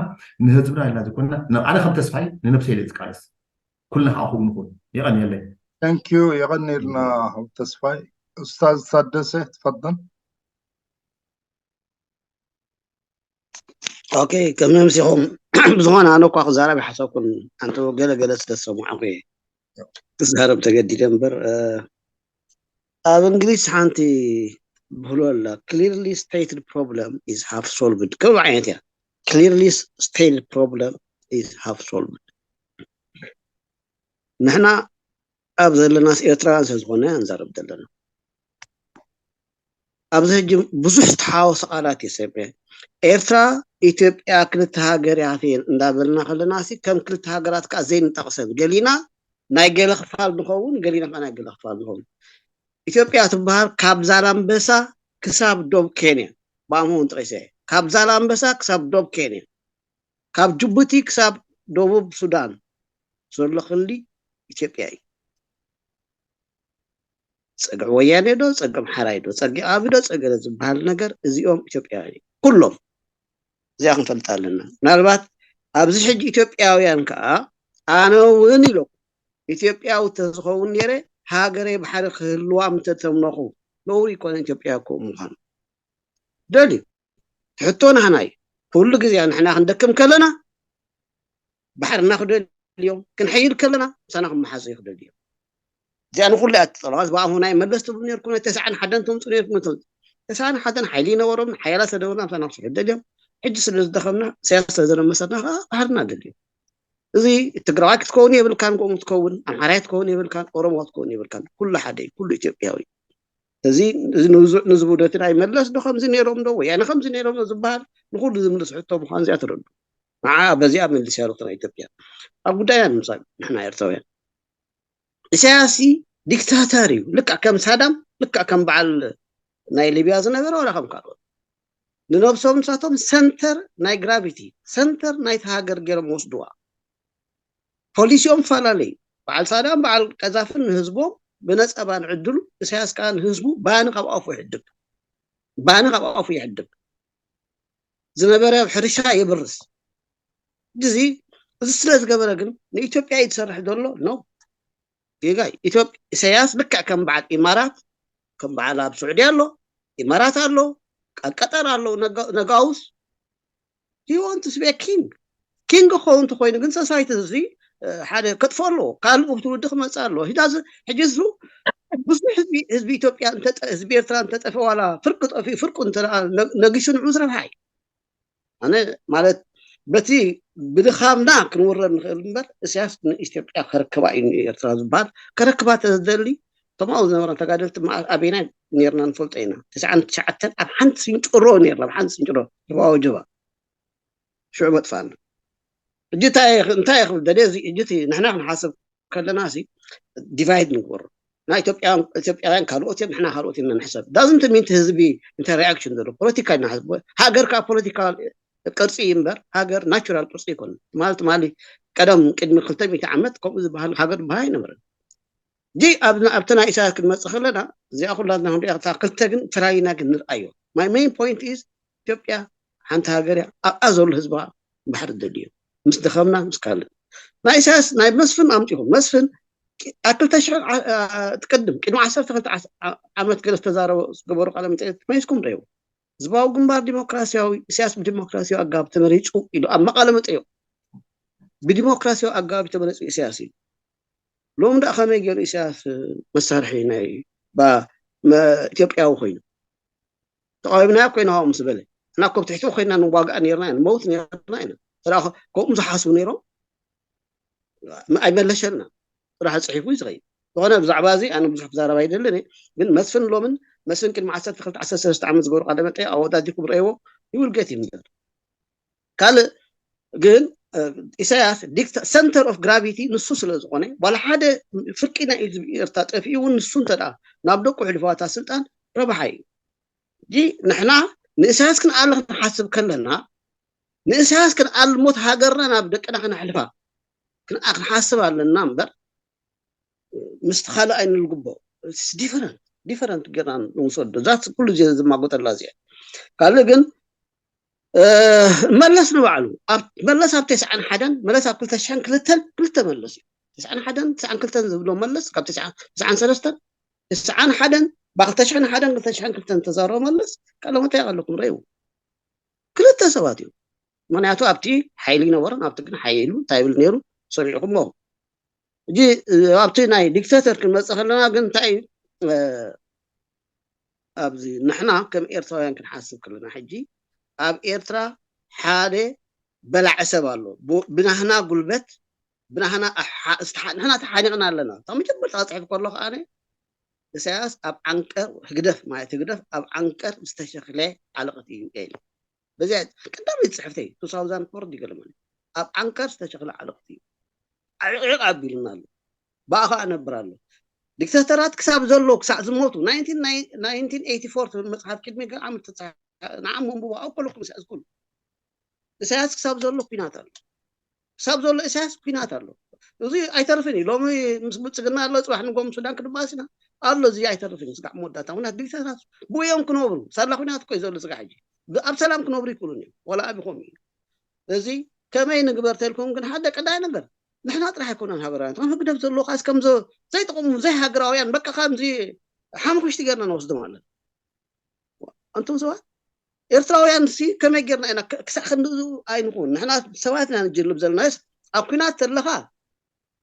ንህዝብና ኢልና ዘይኮንና ኣነ ከም ተስፋይ ንነብሰይ ኢለ ዝቃለስ ኩልና ከዓ ክው ንኹን የቐንየለይ Thank you የቐንየልና ተስፋይ ኡስታዝ ታደሰ ትፈضل ኦኬ ከም ነምሲኹም ብዝኾነ ኣነ እኳ ክዛረብ ይሓሰብኩን ኣንተ ገለ ገለ ስለ ዝሰማዕኩ እየ ክዛረብ ተገዲደ እምበር ኣብ እንግሊዝ ሓንቲ ብህሎ ኣላ clearly stated problem is half solved ከም ዓይነት እያ clearly stated problem is half solved ንሕና ኣብ ዘለናስ ኤርትራውያን ስለ ዝኾነ ንዛረብ ዘለና ኣብዚ ሕጂ ብዙሕ ዝተሓዋወሰ ቃላት እዩ ሰሚዐ ኤርትራ ኢትዮጵያ ክልተ ሃገር እያ እንዳበልና ከለና ሲ ከም ክልተ ሃገራት ከዓ ዘይንጠቕሰን ገሊና ናይ ገለ ክፋል ንኸውን ገሊና ከዓ ናይ ገለ ክፋል ንኸውን ኢትዮጵያ ትበሃል ካብ ዛላምበሳ ክሳብ ዶብ ኬንያ ብኣምሆን ጠቂሰ ካብ ዛላምበሳ ክሳብ ዶብ ኬንያ ካብ ጅቡቲ ክሳብ ደቡብ ሱዳን ዘሎ ክሊ ኢትዮጵያ እዩ። ፀግዒ ወያኔ ዶ ፀግዒ ኣምሓራይ ዶ ፀግዒ ኣቢ ዶ ፀገለ ዝበሃል ነገር እዚኦም ኢትዮጵያውያን እዮም ኩሎም። እዚኣ ክንፈልጥ ኣለና። ምናልባት ኣብዚ ሕጂ ኢትዮጵያውያን ከዓ ኣነ እውን ኢሎም ኢትዮጵያዊ ተዝኸውን ነይረ ሃገረይ ባሕሪ ክህልዋ ምተተምነኹ ነውሪ ይኮነ ኢትዮጵያ ክኡ ምዃኑ ደልዩ ሕቶ ናህና እዩ። ኩሉ ግዜ ንሕና ክንደክም ከለና ባሕርና ክደልዮም ክንሐይል ከለና ምሳና ክመሓዘ ክደልዮም። እዚኣ ንኩሉ እያ ትጠልባት። ብኣምሆ ናይ መለስ ትብሉ ነርኩም ናይ ተስዓን ሓደን ተምፁ ነርኩም ተስዓን ሓደን ሓይሊ ይነበሮም ሓያላት ስለነበሩና ምሳና ክስርሑ ደልዮም። ሕጂ ስለ ዝደኸምና ኢሳያስ ስለ ዘነመሰና ከዓ ባሕርና ደልዮም። እዚ ትግራዋይ ክትከውን የብልካን ከምኡ ክትከውን ኣምሓራይ ክትከውን የብልካን ኦሮሞ ክትከውን የብልካን ኩሉ ሓደ እዩ ኩሉ ኢትዮጵያዊ እዚ ንዙ ነቲ ናይ መለስ ዶ ከምዚ ነይሮም ዶ ወያነ ከምዚ ነይሮም ዶ ዝበሃል ንኩሉ ዝምልስ ሕቶ ምኳኑ እዚኣ ትረዱ ንዓ በዚኣ መልስ ያሉት ናይ ኢትዮጵያ ኣብ ጉዳይና ንምሳል ንሕና ኤርትራውያን ኢሳያስ ዲክታተር እዩ ልክዕ ከም ሳዳም ልክዕ ከም በዓል ናይ ሊብያ ዝነበረ ወላ ከም ካልኦት ንነብሶም ንሳቶም ሰንተር ናይ ግራቪቲ ሰንተር ናይቲ ሃገር ገይሮም ወስድዋ ፖሊሲኦም ፈላለዩ በዓል ሳዳም በዓል ቀዛፍን ንህዝቦም ብነፃ ባኒ ዕድሉ ኢሳያስ ከዓ ንህዝቡ ባኒ ካብ ኣፉ ይሕድግ ባኒ ካብ ኣፉ ይሕድግ ዝነበረ ሕርሻ የብርስ እዚ እዚ ስለ ዝገበረ ግን ንኢትዮጵያ እዩ ዝሰርሕ ዘሎ ነው ጌጋ ኢትዮጵያ ኢሳያስ ልክዕ ከም በዓል ኢማራት ከም በዓል ኣብ ስዑዲ ኣሎ ኢማራት ኣሎ ቀጠር ኣሎ ነጋውስ he wants to be a king king ክኸውን እንተኮይኑ ግን ሰሳይቲ እዚ ሓደ ከጥፎ ኣለዎ ካልእ ትውልዲ ክመፅእ ኣለዎ ሕጂ እሱ ብዙሕ ህዝቢ ኢትዮጵያ ህዝቢ ኤርትራ እንተጠፈ ዋላ ፍርቂ ጠፊኡ ፍርቁ ነጊሱ ንዑ ዝረብሓ እዩ ኣነ ማለት በቲ ብድኻምና ክንውረድ ንኽእል እምበር፣ እስያስ ንኢትዮጵያ ከረክባ እዩ ንኤርትራ ዝበሃል። ከረክባ ተዝደሊ፣ እቶም ኣብኡ ዝነበረ ተጋደልቲ መዓ-፣ ኣበይናይ ነርና ንፈልጦ ኢና። ትስዓን ትሽዓተን ኣብ ሓንቲ ስንጭሮ ነርና፣ ኣብ ሓንቲ ስንጭሮ ርባዊ ጀባ። ሽዑ መጥፋእና። ሕጂ እንታይ ይኽ-፣ እንታይ ይኽብል ደልየ፣ እዚ ሕጂ እቲ ንሕና ክንሓስብ ከለና ሲ ዲቫይድ ንግበሮ። ናይ ኢትዮጵያውያን፣ ኢትዮጵያውያን ካልኦት እዮም፣ ንሕና ካልኦት ኢና ንሕሰብ። ዳዝንት ሚን ህዝቢ እንተ ሪኣክሽን ዘሎ ፖለቲካ ኢና ንሕሰብ። ሃገር ከዓ ፖለቲካ ቅርጺ እዩ እምበር፣ ሃገር ናቹራል ቅርጺ ይኮን። ትማሊ፣ ትማሊ ቀደም ቅድሚ ክልተ ሚእቲ ዓመት ከምኡ ዝበሃል ሃገር ዝበሃል ኣይነበረን። ጂ ኣብ-፣ ኣብቲ ናይ ኢሳያስ ክንመጽእ ከለና፣ እዚኣ ኩላትና ክንሪኣ፣ እታ ክልተ ግን ተላይና ግን ንርኣዮ። My main point is ኢትዮጵያ ሓንቲ ሃገር እያ፣ ኣብኣ ዘሎ ህዝባ ባሕሪ ደልዮ። ምስ ደኸምና፣ ምስ ካልእ። ናይ ኢሳያስ፣ ናይ መስፍን ኣምጺኹም። መስፍን ቂ-፣ ኣብ ክልተ ሽሕን ዓ-፣ ዓ-፣ ትቅድም፣ ቅድሚ ዓሰርተ ክልተ ዓስ-፣ ዓ-፣ ዓመት ገለ ዝተዛረቦ፣ ዝገበሮ ቃለ መጠይቅ መይስኩም ዶ? ህዝባዊ ግንባር ዲሞክራሲያዊ፣ ኢሳያስ ብዲሞክራሲያዊ ኣገባብ ተመሪጹ ኢሉ ኣብ መቃለ መጠይቁ። ብዲሞክራሲያዊ ኣገባብ ተመሪጹ ኢሳያስ ኢሉ። ሎም ደኣ ከመይ ገይሩ ኢሳያስ መሳርሒ ናይ ባ-፣ መ-፣ ኢትዮጵያዊ ኮይኑ? ተቃዊምናዮ ኮይና ምስ በለ፣ ንሕና እኮ ኣብ ትሕቲ ኮይና ንዋጋእ ነርና ኢና፣ ንመውት ነርና ኢና። ተራ ከምኡ ዝሓስቡ ነይሮም፣ ም-፣ ኣይመለሸልና። ጥራሕ ጽሒፉ እዩ ዝኸይድ። ዝኾነ ብዛዕባ እዚ ኣነ ብዙሕ ክዛረብ ኣይደልን እየ። ግን መስፍን ሎምን መስፍን ቅድሚ ዓሰርተ ክልተ ዓሰርተ ሰለስተ ዓመት ዝገበሩ ቃለ መጠይቅ ኣወዳዲርኩም ረእይዎ፣ you will get him there። ካልእ ግን፣ እ፣ ኢሳያስ ዲክታ-፣ center of gravity ንሱ ስለ ዝኾነ፣ ዋላ ሓደ ፍርቂ ናይ ህዝቢ ኤርትራ ጠፊኡ እውን ንሱ እንተ ደኣ ናብ ደቁ ሕልፋታ ስልጣን ረብሓ እዩ። ሕጂ ንሕና ንኢሳያስ ክንኣሊ ክንሓስብ ከለና፣ ንኢሳያስ ክንኣሊ ሞት ሃገርና ናብ ደቅና ክነሕልፋ ክን-፣ ክንሓስብ ኣለና እምበር፣ ምስቲ ካልእ ኣይንልግቦ። It's different፣ different ጌርና ንውሰዶ። ዛት ኩሉ ግዜ ዝማጎተላ እዚኣ። ካልእ ግን፣ እ፣ መለስ ንባዕሉ፣ ኣብ፣ መለስ ኣብ ተስዓን ሓደን፣ መለስ ኣብ ክልተ ሽሕን ክልተን፣ ክልተ መለስ እዩ። ተስዓን ሓደን፣ ተስዓን ክልተን ዝብሎ መለስ፣ ካብ ተስዓ-፣ ተስዓን ሰለስተን፣ ተስዓን ሓደን፣ ብ ክልተ ሽሕን ሓደን፣ ክልተ ሽሕን ክልተን ተዛረቦ መለስ፣ ቃለ መጠይቅ ኣለኩም፣ ረእይዎ። ክልተ ሰባት እዮም። ምክንያቱ ኣብቲ ሓይሊ ይነበሮም፣ ኣብቲ ግን ሓይሉ እንታይ ይብል ነይሩ፣ ሰሚዕኩሞ። ሕጂ፣ እ፣ ኣብቲ ናይ ዲክታተር ክንመጽእ ከለና ግን እንታይ እዩ፣ እ፣ ኣብዚ ንሕና ከም ኤርትራውያን ክንሓስብ ከለና፣ ሕጂ ኣብ ኤርትራ ሓደ በላዒ ሰብ ኣሎ። ብ-፣ ብናህና ጉልበት፣ ብናህና ኣሓ-፣ ዝተሓ-፣ ንሕና ተሓኒቕና ኣለና። እታ መጀመርታ ክጽሕፍ ከሎ ከኣ ኢሳያስ ኣብ ዓንቀር ህግደፍ፣ ማለት ህግደፍ ኣብ ዓንቀር ዝተሸኽለ ዓለቕቲ እዩ ኢሉ። በዚኣ ቀዳመይቲ ጽሕፍተይ፣ two thousand four ድዩ ገለ ማለት፣ ኣብ ዓንቀር ዝተሸኽለ ዓለቕቲ እዩ። ዕቕዕቕ ኣቢሉና ኣሎ። ብኣኻ እነብር ኣሎ። ዲክታተራት ክሳብ ዘሎ፣ ክሳዕ ዝሞቱ፣ ናይንቲን፣ ናይ-፣ ናይንቲን ኤይቲ ፎር ትብል መጽሓፍ ቅድሚ ገለ ዓመት ተጻ-፣ ንዓም መንብቦ ኣብ ከለኩም ኢሳያስ ኩሉ። ኢሳያስ ክሳብ ዘሎ ኩናት ኣሎ። ክሳብ ዘሎ ኢሳያስ ኩናት ኣሎ። እዚ ኣይተርፍን እዩ። ሎሚ ምስ ብልጽግና ኣሎ፣ ጽባሕ ንጎ ምስ ሱዳን ክንባስ ኢና። ኣሎ፣ እዚ ኣይተርፍን እዩ። ስጋዕ መወዳእታ። ምክንያቱ ዲክታተራት ብኡ እዮም ክነብሩ። ሳላ ኩናት እኮ እዩ ዘሎ ስጋዕ ሕጂ። ብ-፣ ኣብ ሰላም ክነብሩ ይክእሉን እዮም። ዋላ ኣቢኾም እዩ። እዚ ከመይ ንግበር ተልኩም ግን ሓደ ቀዳይ ነገር ንሕና ጥራሕ ኣይኮነን ሃገራውያን። ከም ህግደፍ ዘለዎ ካስ ከም ዘ-፣ ዘይጠቕሙ ዘይሃገራውያን በቃ ከምዚ ሓምኩሽቲ ጌርና ንወስዶም ኣለና። ኣንቱም ሰባት ኤርትራውያን ሲ ከመይ ጌርና ኢና ክ-፣ ክሳዕ ክንድኡ ኣይንኹን። ንሕና ሰባት ኢና ንጅልብ ዘለናስ ኣብ ኩናት ተለኻ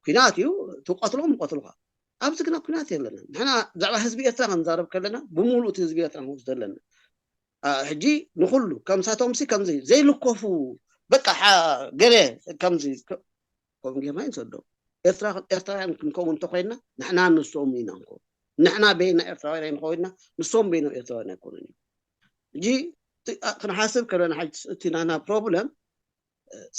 ኩናት እዩ፣ ትቀትሎም ይቀትሉኻ። ኣብዚ ግና ኩናት የለና። ንሕና ብዛዕባ ህዝቢ ኤርትራ ክንዛረብ ከለና ብምሉእ እቲ ህዝቢ ኤርትራ ንወስዶ ኣለና። ኣ፣ ሕጂ ንኹሉ ከምሳቶም ሲ ከምዚ ዘይልኮፉ በቃ ሓ-፣ ገለ ከምዚ ከ-፣ ከምኡ ጌርና ይንሰዶ። ኤርትራ፣ ኤርትራውያን ክንከውን እንተኮይንና ንሕና ንሶም ኢና ንኮን። ንሕና በይና ኤርትራውያን ኣይንኸውንና፣ ንሶም በይኖም ኤርትራውያን ኣይኮኑን እዮም። ሕጂ እቲ፣ ኣ፣ ክንሓስብ ከለና ሕጂ እቲ ናና ፕሮብለም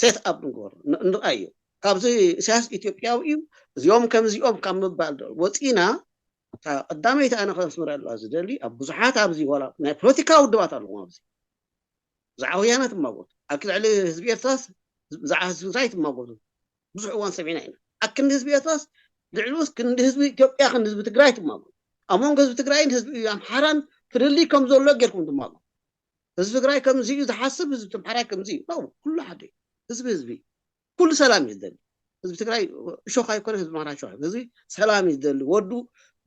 ሴት ኣፕ ንግበሮ፣ ን-፣ ንርኣዮ። ካብዚ ኢሳያስ ኢትዮጵያዊ እዩ፣ እዚኦም ከምዚኦም ካብ ምባል ዶ ወፂና፣ እታ ቀዳመይቲ ኣነ ከስምረላ ዝደሊ፣ ኣብ ብዙሓት ኣብዚ ዋላ ናይ ፖለቲካ ውድባት ኣለኹም ኣብዚ። ብዛዕባ ወያነ ትማጎቱ፣ ኣብ ልዕሊ ህዝቢ ኤርትራስ ብዛዕባ ህዝቢ ትግራይ ትማጎቱ። ብዙሕ እዋን ሰሚዕና ኢና። ኣብ ክንዲ ህዝቢ ኤርትራስ ልዕሊኡስ ክንዲ ህዝቢ ኢትዮጵያ፣ ክንዲ ህዝቢ ትግራይ ትማጎቱ። ኣብ መንጎ ህዝቢ ትግራይን ህዝቢ ኣምሓራን ፍልልይ ከም ዘሎ ጌርኩም ትማጎቱ። ህዝቢ ትግራይ ከምዚ እዩ ዝሓስብ፣ ህዝቢ ኣምሓራይ ከምዚ እዩ። ኖ፣ ኩሉ ሓደ እዩ። ህዝቢ ህዝቢ እዩ። ኩሉ ሰላም እዩ ዝደሊ። ህዝቢ ትግራይ እሾኽ ኣይኮነ፣ ህዝቢ ኣምሓራ እሾኽ ኣይኮነ። ህዝቢ ሰላም እዩ ዝደሊ። ወዱ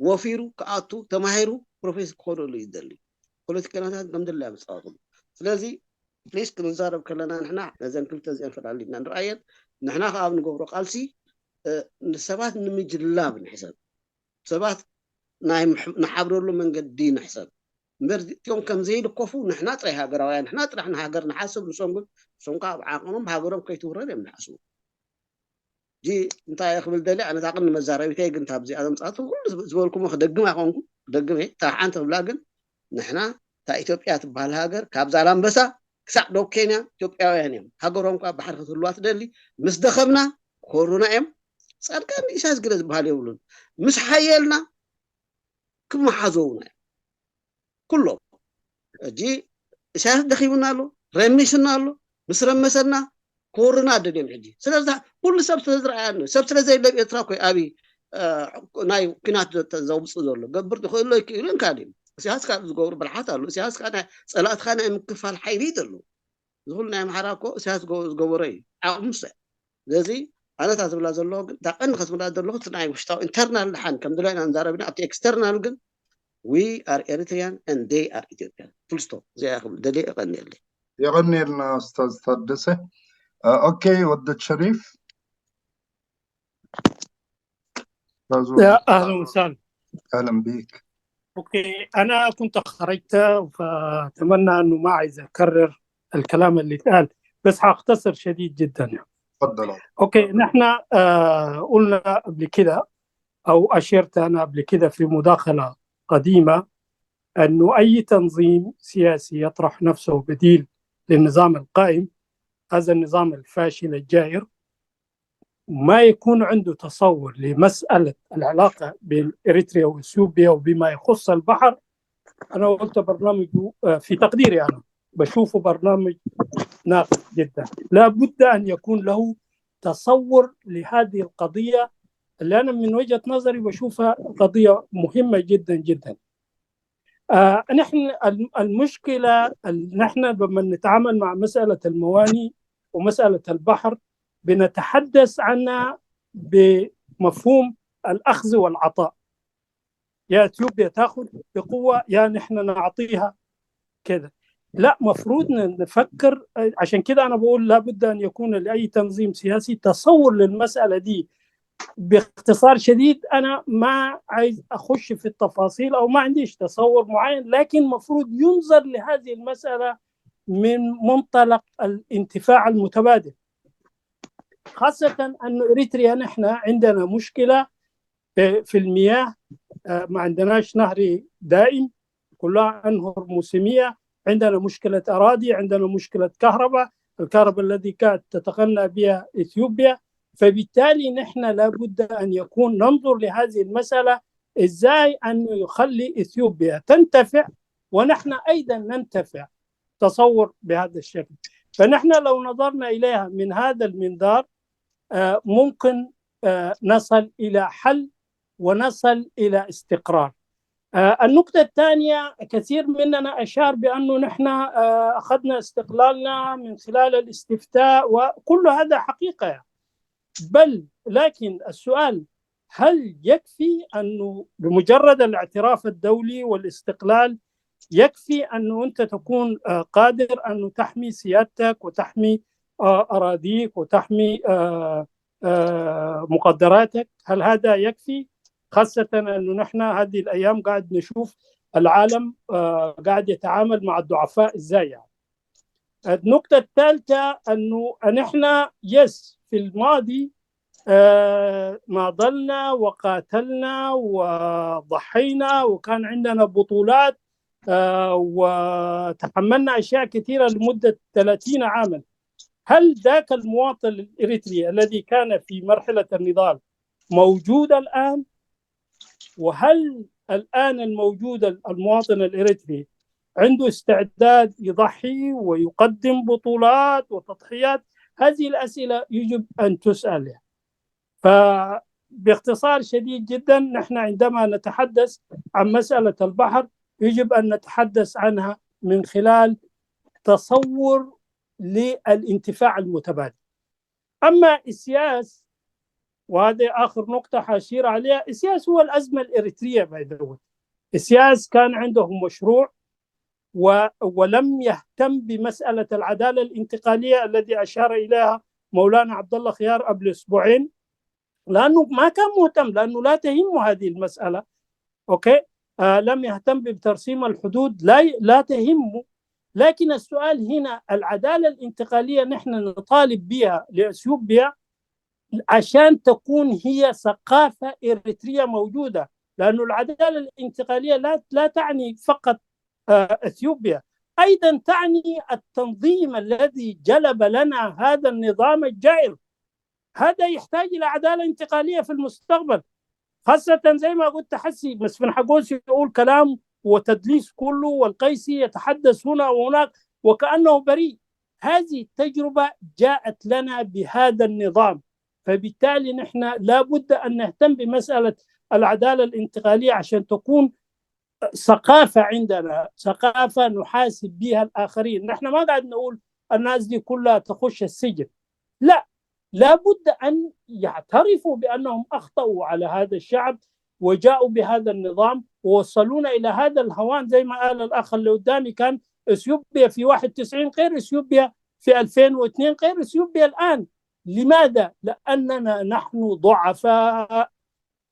ወፊሩ ክኣቱ፣ ተማሂሩ፣ ፕሮፌሰር ክኾነሉ እዩ ዝደሊ። ፖለቲከኛታት ከም ድላዮም ዝጻወትሉ። ስለዚ ፕሊስ ክንዛረብ ከለና ንሕና ነዘን ክልተ እዚአን ፈላሊና ንርኣየን። ንሕና ከኣ ኣብ ንገብሮ ቃልሲ፣ እ፣ ንሰባት ንምጅላብ ንሕሰብ። ሰባት ናይ ምሕ-፣ ንሓብረሉ መንገዲ ንሕሰብ። እምበር እቲኦም ከም ዘይልከፉ ንሕና ጥራይ ሃገራውያን፣ ንሕና ጥራሕ ንሃገር ንሓስብ፣ ንሶም ግን፣ ንሶም ከዓ ኣብ ዓቕኖም ሃገሮም ከይትውረር እዮም ዝሓስቡ። ሕጂ እንታይ እየ ክብል ደልየ፣ ኣነ እታ ቅድሚ መዛረቢተይ ግን፣ ካብዚኣ ዘምፃእቱ ኩሉ ዝበልኩሞ ክደግም ኣይኮንኩ፣ ክደግም እየ። እታ ሓንቲ ክብላ ግን፣ ንሕና እታ ኢትዮጵያ ትበሃል ሃገር ካብ ዛላምበሳ ክሳዕ ዶብ ኬንያ ኢትዮጵያውያን እዮም። ሃገሮም ከዓ ባሕሪ ክትህልዋ ትደሊ። ምስ ደኸምና ክወሩና እዮም። ፃድቃን ኢሳያስ ግደ ዝበሃል የብሉን። ምስ ሓየልና ክመሓዘውና እዮም። ኩሎም ሕጂ ኢሳያስ ደኺሙና ኣሎ፣ ረሚስና ኣሎ። ምስ ረመሰና ክወርና ደልዮም። ሕጂ ስለዚ ኩሉ ሰብ ስለ ዝረኣያ፣ ሰብ ስለ ዘየለ ኣብ ኤርትራ እኮ ኣብይ፣ እ፣ ናይ ኲናት ዘተ-፣ ዘውፅእ ዘሎ ገብር ዝኽእሎ ይክእልን ካልእ እዩ። ኢሳያስ ካልእ ዝገብሩ ብልሓት ኣሎ። ኢሳያስ ካልእ ናይ ጸላእትኻ ናይ ምክፋል ሓይሊ እዩ ዘሎ። እዚ ኩሉ ናይ ኣምሓራ እኮ ኢሳያስ ዝገ-፣ ዝገበሮ እዩ። ዓቕሙስ። ስለዚ ኣነ እታ ዝብላ ዘለኹ ግን፣ እታ ቀንዲ ከስምራ ዘለኹ፣ እቲ ናይ ውሽጣዊ ኢንተርናል ደሓን ከም ድላይና ንዛረብና፣ ኣብቲ ኤክስተርናል ግን፣ we are Eritrean and they are Ethiopian, full stop። እዚኣ ክብል ደልየ። የቐንየለይ። የቐንየልና ኡስታዝ ታደሰ። ኦኬ፣ ወዲ ሸሪፍ። يا أهلا وسهلا. أهلا بيك. أوكي، أنا كنت خرجت، فأتمنى أنه ما عايز أكرر الكلام اللي اتقال، بس هختصر شديد جدا يعني. تفضل. أوكي، نحن آه قلنا قبل كده، أو أشرت أنا قبل كده في مداخلة قديمة، أنه أي تنظيم سياسي يطرح نفسه بديل للنظام القائم، هذا النظام الفاشل الجائر، ما يكون عنده تصور لمسألة العلاقة بين إريتريا وإثيوبيا وبما يخص البحر، أنا قلت برنامج، آه، في تقديري أنا بشوفه برنامج ناقص جدا. لا بد أن يكون له تصور لهذه القضية اللي أنا من وجهة نظري بشوفها قضية مهمة جدا جدا. آه، نحن الم-، المشكلة ال-، نحن لما نتعامل مع مسألة المواني ومسألة البحر بنتحدث عنها بمفهوم الأخذ والعطاء. يا إثيوبيا تاخذ بقوة، يا نحن نعطيها كده. لا، مفروض ن-، نفكر، عشان كده أنا بقول لابد أن يكون لأي تنظيم سياسي تصور للمسألة دي. باختصار شديد، أنا ما عايز أخش في التفاصيل أو ما عنديش تصور معين، لكن مفروض ينظر لهذه المسألة من منطلق الانتفاع المتبادل، خاصة أنه إريتريا نحن عندنا مشكلة في في المياه، آه، ما عندناش نهر دائم، كلها أنهر موسمية. عندنا مشكلة أراضي، عندنا مشكلة كهرباء، الكهرباء الذي كانت تتغنى بها إثيوبيا. فبالتالي نحن لابد أن يكون ننظر لهذه المسألة إزاي أنه يخلي إثيوبيا تنتفع ونحن أيضا ننتفع، تصور بهذا الشكل. فنحن لو نظرنا إليها من هذا المنظار، آه، ممكن، آه، نصل إلى حل ونصل إلى استقرار. آه، النقطة الثانية، كثير مننا أشار بأنه نحن، آه، أخذنا استقلالنا من خلال الاستفتاء، وكل هذا حقيقة، بل لكن السؤال، هل يكفي أنه بمجرد الاعتراف الدولي والاستقلال يكفي أنه أنت تكون، آه، قادر أنه تحمي سيادتك وتحمي، آه، أراضيك وتحمي، آه، آه، مقدراتك؟ هل هذا يكفي؟ خاصة أنه نحن هذه الأيام قاعد نشوف العالم، آه، قاعد يتعامل مع الضعفاء إزاي يعني. النقطة الثالثة أنه نحن، يس، في الماضي، آه، ناضلنا وقاتلنا وضحينا وكان عندنا بطولات، آه، وتحملنا أشياء كثيرة لمدة ثلاثين عاما. هل ذاك المواطن الإريتري الذي كان في مرحلة النضال موجود الآن؟ وهل الآن الموجود المواطن الإريتري عنده استعداد يضحي ويقدم بطولات وتضحيات؟ هذه الأسئلة يجب أن تسأل. فباختصار شديد جدا، نحن عندما نتحدث عن مسألة البحر يجب أن نتحدث عنها من خلال تصور للانتفاع المتبادل. أما إسياس، وهذه آخر نقطة حأشير عليها، إسياس هو الأزمة الإريترية، باي ذا واي. إسياس كان عندهم مشروع و... ولم يهتم بمسألة العدالة الانتقالية الذي أشار إليها مولانا عبد الله خيار قبل أسبوعين، لأنه ما كان مهتم، لأنه لا تهم هذه المسألة. أوكي؟ آه، لم يهتم بترسيم الحدود، لا لا تهمه. لكن السؤال هنا، العداله الانتقاليه نحن نطالب بها لاثيوبيا عشان تكون هي ثقافه اريتريه موجوده، لانه العداله الانتقاليه لا لا تعني فقط اثيوبيا، ايضا تعني التنظيم الذي جلب لنا هذا النظام الجائر. هذا يحتاج الى عداله انتقاليه في المستقبل، خاصه زي ما قلت حسي مسفن حقوس يقول كلام وتدليس كله، والقيسي يتحدث هنا وهناك وكانه بريء. هذه التجربه جاءت لنا بهذا النظام، فبالتالي نحن لا بد ان نهتم بمساله العداله الانتقاليه عشان تكون ثقافه عندنا، ثقافه نحاسب بها الاخرين. نحن ما قاعد نقول الناس دي كلها تخش السجن، لا، لا بد ان يعترفوا بانهم اخطاوا على هذا الشعب وجاءوا بهذا النظام ووصلونا الى هذا الهوان. زي ما قال الاخ اللي قدامي، كان اثيوبيا في واحد وتسعين غير اثيوبيا في ألفين واثنين غير اثيوبيا الان. لماذا؟ لاننا نحن ضعفاء،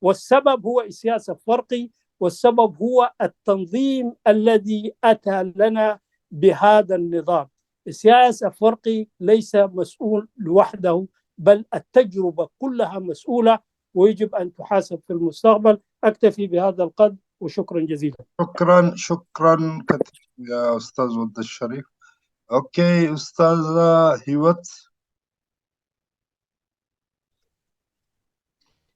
والسبب هو اسياس افورقي، والسبب هو التنظيم الذي اتى لنا بهذا النظام. اسياس افورقي ليس مسؤول لوحده، بل التجربه كلها مسؤوله، ويجب ان تحاسب في المستقبل. اكتفي بهذا القدر، وشكرا جزيلا. شكرا شكرا كثير يا استاذ ود الشريف. اوكي استاذ هيوت.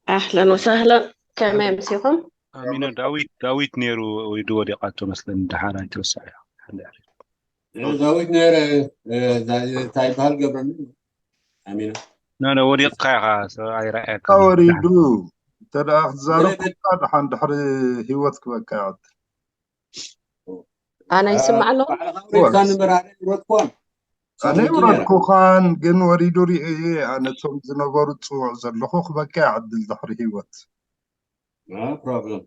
اهلا وسهلا، كمان مسيكم. ኣሚና ዳዊት ዳዊት ነይሩ ወይዱ ወዲቓቶ መስለኒ። ደሓር ኣይተወሳዕ ዳዊት ነይረ። እንታይ ይበሃል ገብረ? ኣሚና ኖ ኖ ወዲቕካ ኢኻ። ኣይረኣየካ ወሪዱ እንተ ደኣ ክትዛረብ ደሓን ድሕሪ ህይወት ክበካ ይቐጥል። ኣነ ይስማዕ ኣለኹ። ባዕልኻ ውሪድካ ንበር ኣነ ይውረድኳን ኣነ ይውረድኩኻን ግን ወሪዱ ሪኤ እየ። ኣነ እቶም ዝነበሩ ዝፅውዕ ዘለኹ ክበካ ይዕድል ድሕሪ ህይወት። ፕሮብለም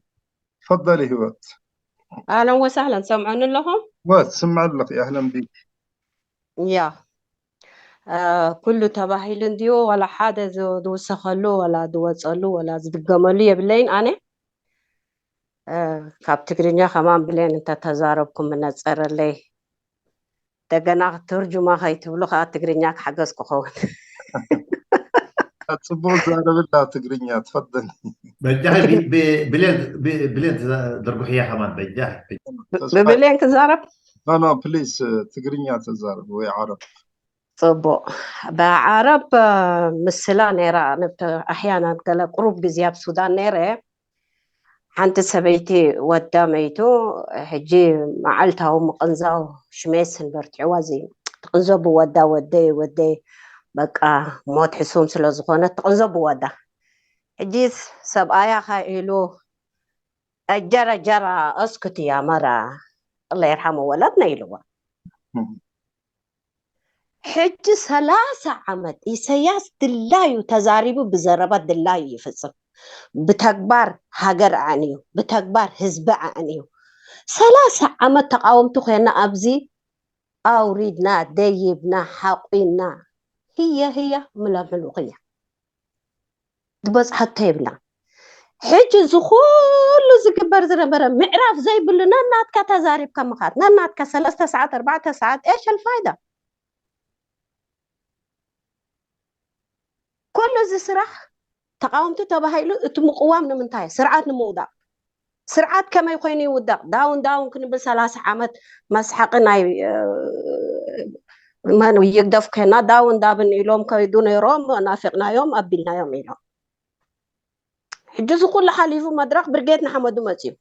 ፈደሊ ህይወት ኣህለን ወሳህለን፣ ሰምዑኒ ኣለኹም? ወ ትስምዕ ኣለኺ። ኣህለን ቢክ። ያ ኩሉ ተባሂሉ እንድዩ፣ ዋላ ሓደ ዝውሰኸሉ ዋላ ዝወፀሉ ዋላ ዝድገመሉ የብለይን። ኣነ ካብ ትግርኛ ከማን ብሌን እንተተዛረብኩም ምነፀረለይ። ደገና ክትርጁማ ከይትብሉ ከዓ ትግርኛ ክሓገዝ ክኸውን። ጽቡቅ ዛረብላ ትግርኛ ትፈደል። በጃኺ ብ- ብ- ብሌን ብ- ብሌን ትዛ- ድርጉሕያ ከማን በጃኺ። ብብሌን ክዛረብ ኖ ኖ ፕሊስ ትግርኛ ተዛረብ ወይ ዓረብ። ጽቡቅ። ብዓረብ ምስላ ነይራ። ኣሕያና ገለ ቅሩብ ግዜ ኣብ ሱዳን ነይረ። ሓንቲ ሰበይቲ ወዳ መይቱ። ሕጂ መዓልታዊ ምቕንዛው ሽሜስን በርቲዕዋ እዚ ትቕንዞ ብወዳ ወደይ ወደይ በቃ ሞት ሕሱም ስለ ዝኾነ ትቕንዞ ብወዳ። ሕጂ ሰብኣያ ከ ኢሉ እጀረ ጀራ እስኩቲ ያ መራ الله يرحمه ولدنا ኢልዋ። ሕጂ ሰላሳ ዓመት ኢሰያስ ድላዩ ተዛሪቡ ብዘረባ ድላዩ ይፍጽም። ብተግባር ሃገር ኣዕንዩ፣ ብተግባር ህዝቢ ኣዕንዩ። ሰላሳ ዓመት ተቃወምቲ ኮይና ኣብዚ ኣውሪድና ደይብና ሓቂና ህየ ህየ ምለምሕሉ ክያ ዝበፅሐቶ የብላ። ሕጂ እዚ ኩሉ ዝግበር ዝነበረ ምዕራፍ ዘይብሉ ነናትካ ተዛሪብካ ምኻድ ነናትካ ሰለስተ ሰዓት ኣርባዕተ ሰዓት ايش الفايدة? ኩሉ እዚ ስራሕ ተቃወምቲ ተባሂሉ እቲ ምቅዋም ንምንታይ? ስርዓት ንምውዳቅ። ስርዓት ከመይ ኮይኑ ይውደቅ? ዳውን ዳውን ክንብል ሰላሳ ዓመት መስሓቂ ናይ መን ይግደፍ ከና ዳውን ዳብን ኢሎም ከይዱ ነይሮም ናፊቅናዮም ኣቢልናዮም ኢሎም። ሕጂ እዚ ኩሉ ሓሊፉ መድረክ ብርጌድ ንሓመዱ መፅዩ።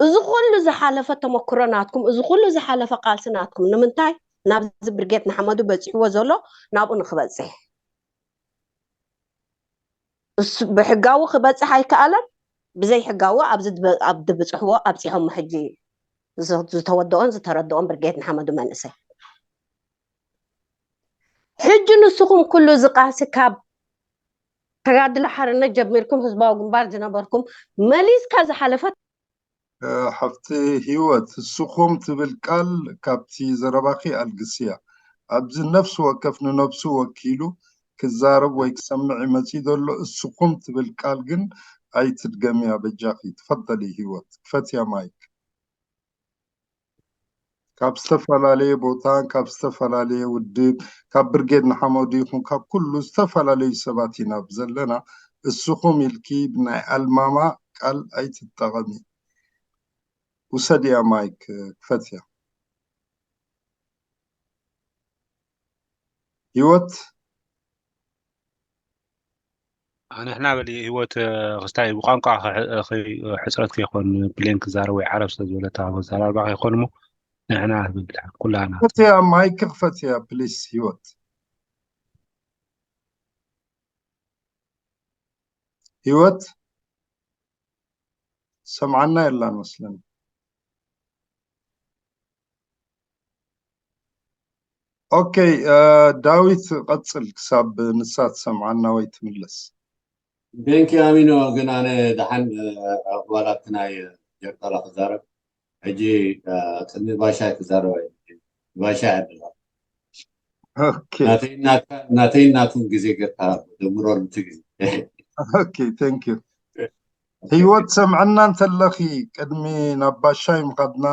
እዚ ኩሉ ዝሓለፈ ተመክሮ ናትኩም፣ እዚ ኩሉ ዝሓለፈ ቃልሲ ናትኩም ንምንታይ ናብዚ ብርጌድ ንሓመዱ በፂሕዎ ዘሎ ናብኡ ንክበፅሕ? እሱ ብሕጋዊ ክበፅሕ ኣይከኣለን። ብዘይ ሕጋዊ ኣብዚ ድበ- ኣብ ድብፅሕዎ ኣብፂሖሞ ሕጂ ዝ- ዝተወደኦን ዝተረደኦን ብርጌድ ንሓመዱ መንእሰይ። ሕጂ ንስኹም ኩሉ እዚ ቃልሲ ካብ ተጋድሎ ሓርነት ጀሚርኩም ህዝባዊ ግንባር ዝነበርኩም መሊስካ ዝሓለፈ ሓፍቲ ህይወት እስኹም ትብል ቃል ካብቲ ዘረባኺ ኣልግስያ። ኣብዚ ነፍሲ ወከፍ ንነብሱ ወኪሉ ክዛረብ ወይ ክሰምዕ ይመጽእ ዘሎ። እስኹም ትብል ቃል ግን ኣይትድገምያ በጃኺ። ትፈደሊ ህይወት፣ ክፈትያ ማይክ። ካብ ዝተፈላለየ ቦታን ካብ ዝተፈላለየ ውድብ፣ ካብ ብርጌድ ንሓመዱ ይኹን ካብ ኩሉ ዝተፈላለዩ ሰባት ኢና ዘለና። እስኹም ኢልኪ ብናይ ኣልማማ ቃል ኣይትጠቐሚ። ውሰድያ ማይክ፣ ክፈትያ። ህይወት። ንሕና በሊ ህይወት ክስታይ ብቋንቋ ሕፅረት ከይኮን ብሌን ክዛረብ ወይ ዓረብ ስለ ዝበለታ ኣዛራርባ ከይኮን እሞ ንሕና በሊ ኩላና ክፈትያ ማይክ ክፈትያ ፕሊስ ህይወት። ህይወት ሰምዓና የላን መስለኒ። ኦኬ፣ ዳዊት ቀጽል ክሳብ ንሳ ትሰምዓና ወይ ትምለስ። Thank you ኣሚኖ። ግን ኣነ ደሓን ኣባላት ናይ ጀርጠራ ክዛረብ ሕጂ ቅድሚ ባሻይ ክዛረብ ባሻይ ኣድላ ናተይን ናቱን ግዜ ገርካ ደምረሉ እቲ ግዜ። Thank you። ህይወት ሰምዐና እንተለኺ ቅድሚ ናብ ባሻይ ምኻድና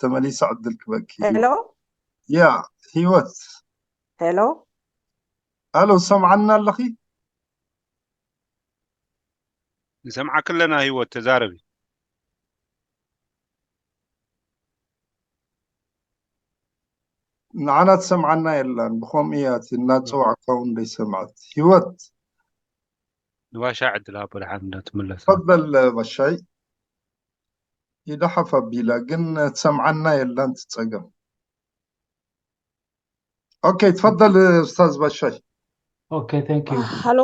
ተመሊሳ ዕድል ክበኪ። ሄሎ ያ ህይወት ሄሎ ኣሎ ሰምዓና ኣለኺ? ንሰምዓኪ ኣለና ህይወት ተዛረቢ። ንዓና ትሰምዓና የላን። ብኸምኡ እያ እቲ እናፀዋዕካ እውን ዘይሰምዐት። ህይወት ንባሻ ዕድል ሃቦ ደሓን እንዳትምለሳ። ተፈደል ባሻይ ኢዳ ሓፍ ኣቢላ ግን ትሰምዓና የላን ትፀገም። ኦኬ ተፈደል ኡስታዝ ባሻይ። Okay, thank you. ሃሎ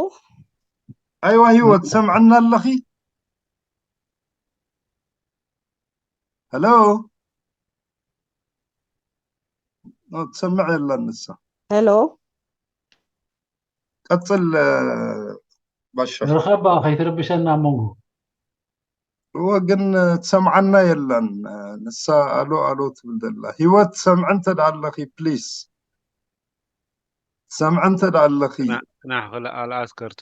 ኣይዋ ህይወት ሰምዕና ኣለኺ? ሄሎ ትሰምዕ የላን ንሳ። ሄሎ ቀፅል ባሻ። ርኸባ ከይትርብሸና ኣብ መንጎ እወ ግን ትሰምዓና የላን። ንሳ ኣሎ ኣሎ ትብል ዘላ። ህይወት ትሰምዒ እንተ ደኣ ኣለኺ ፕሊስ ትሰምዒ እንተ ደኣ ኣለኺ። ናሕኽል ኣልኣስከርቱ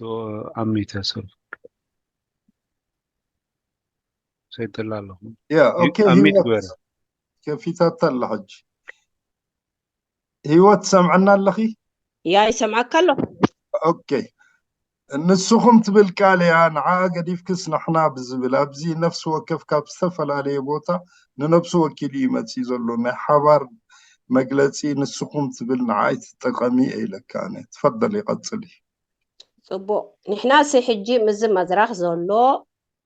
ኣሚተ ሰብ ሰይድላ ኣለኹ። ያ ኦኬ ኣሚት ህይወት ግበረ። ከፊታታ ኣላ ሕጂ። ህይወት ትሰምዐና ኣለኺ? ያ ይሰምዓካ ኣለኹ። ኦኬ ንስኹም ትብል ቃል እያ ንዓ ገዲፍክስ ንሕና ብዝብል ኣብዚ ነፍሲ ወከፍ ካብ ዝተፈላለየ ቦታ ንነብሱ ወኪሉ እዩ መፅኡ ዘሎ ናይ ሓባር መግለፂ ንስኹም ትብል ንዓ ኣይትጠቐሚ እየ ኢለካ ኣነ ትፈደል ይቐፅል እዩ ፅቡቅ ንሕና ሲ ሕጂ ምዚ መድረክ ዘሎ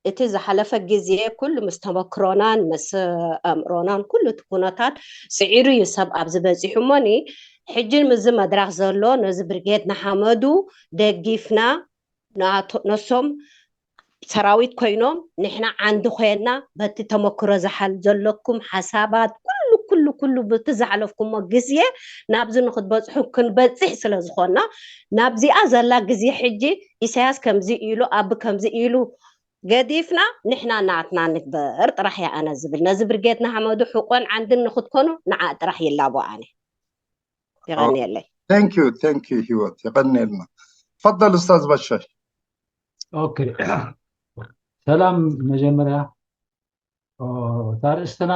እቲ ዝሓለፈ ግዜ ኩሉ ምስ ተመክሮናን ምስ ኣእምሮናን ኩሉ እቲ ኩነታት ስዒሩ እዩ ሰብ ኣብዚ በፂሑ እሞኒ ሕጂ ምዚ መድረክ ዘሎ ነዚ ብርጌድ ንሓመዱ ደጊፍና ንኣቶ- ነሶም ሰራዊት ኮይኖም ንሕና ዓንዲ ኮይና በቲ ተመክሮ ዝሓል ዘለኩም ሓሳባት ኩሉ ኩሉ ኩሉ ብቲ ዝሓለፍኩሞ ግዜ ናብዚ ንክትበፅሑ ክንበፅሕ ስለ ዝኾና ናብዚኣ ዘላ ግዜ ሕጂ ኢሳያስ ከምዚ ኢሉ ኣቢ ከምዚ ኢሉ ገዲፍና ንሕና ናትና ንግበር ጥራሕ እያ ኣነ ዝብል ነዚ ብርጌድ ንሓመዱ ሕቆን ዓንድን ንክትኮኑ ንዓ ጥራሕ ይላቦ ኣነ የቀንየለይ Thank you thank you ህይወት የቀንየልና። ትፈደል ኡስታዝ ባሻይ። Okay. ሰላም መጀመርያ እታ ኣርእስትና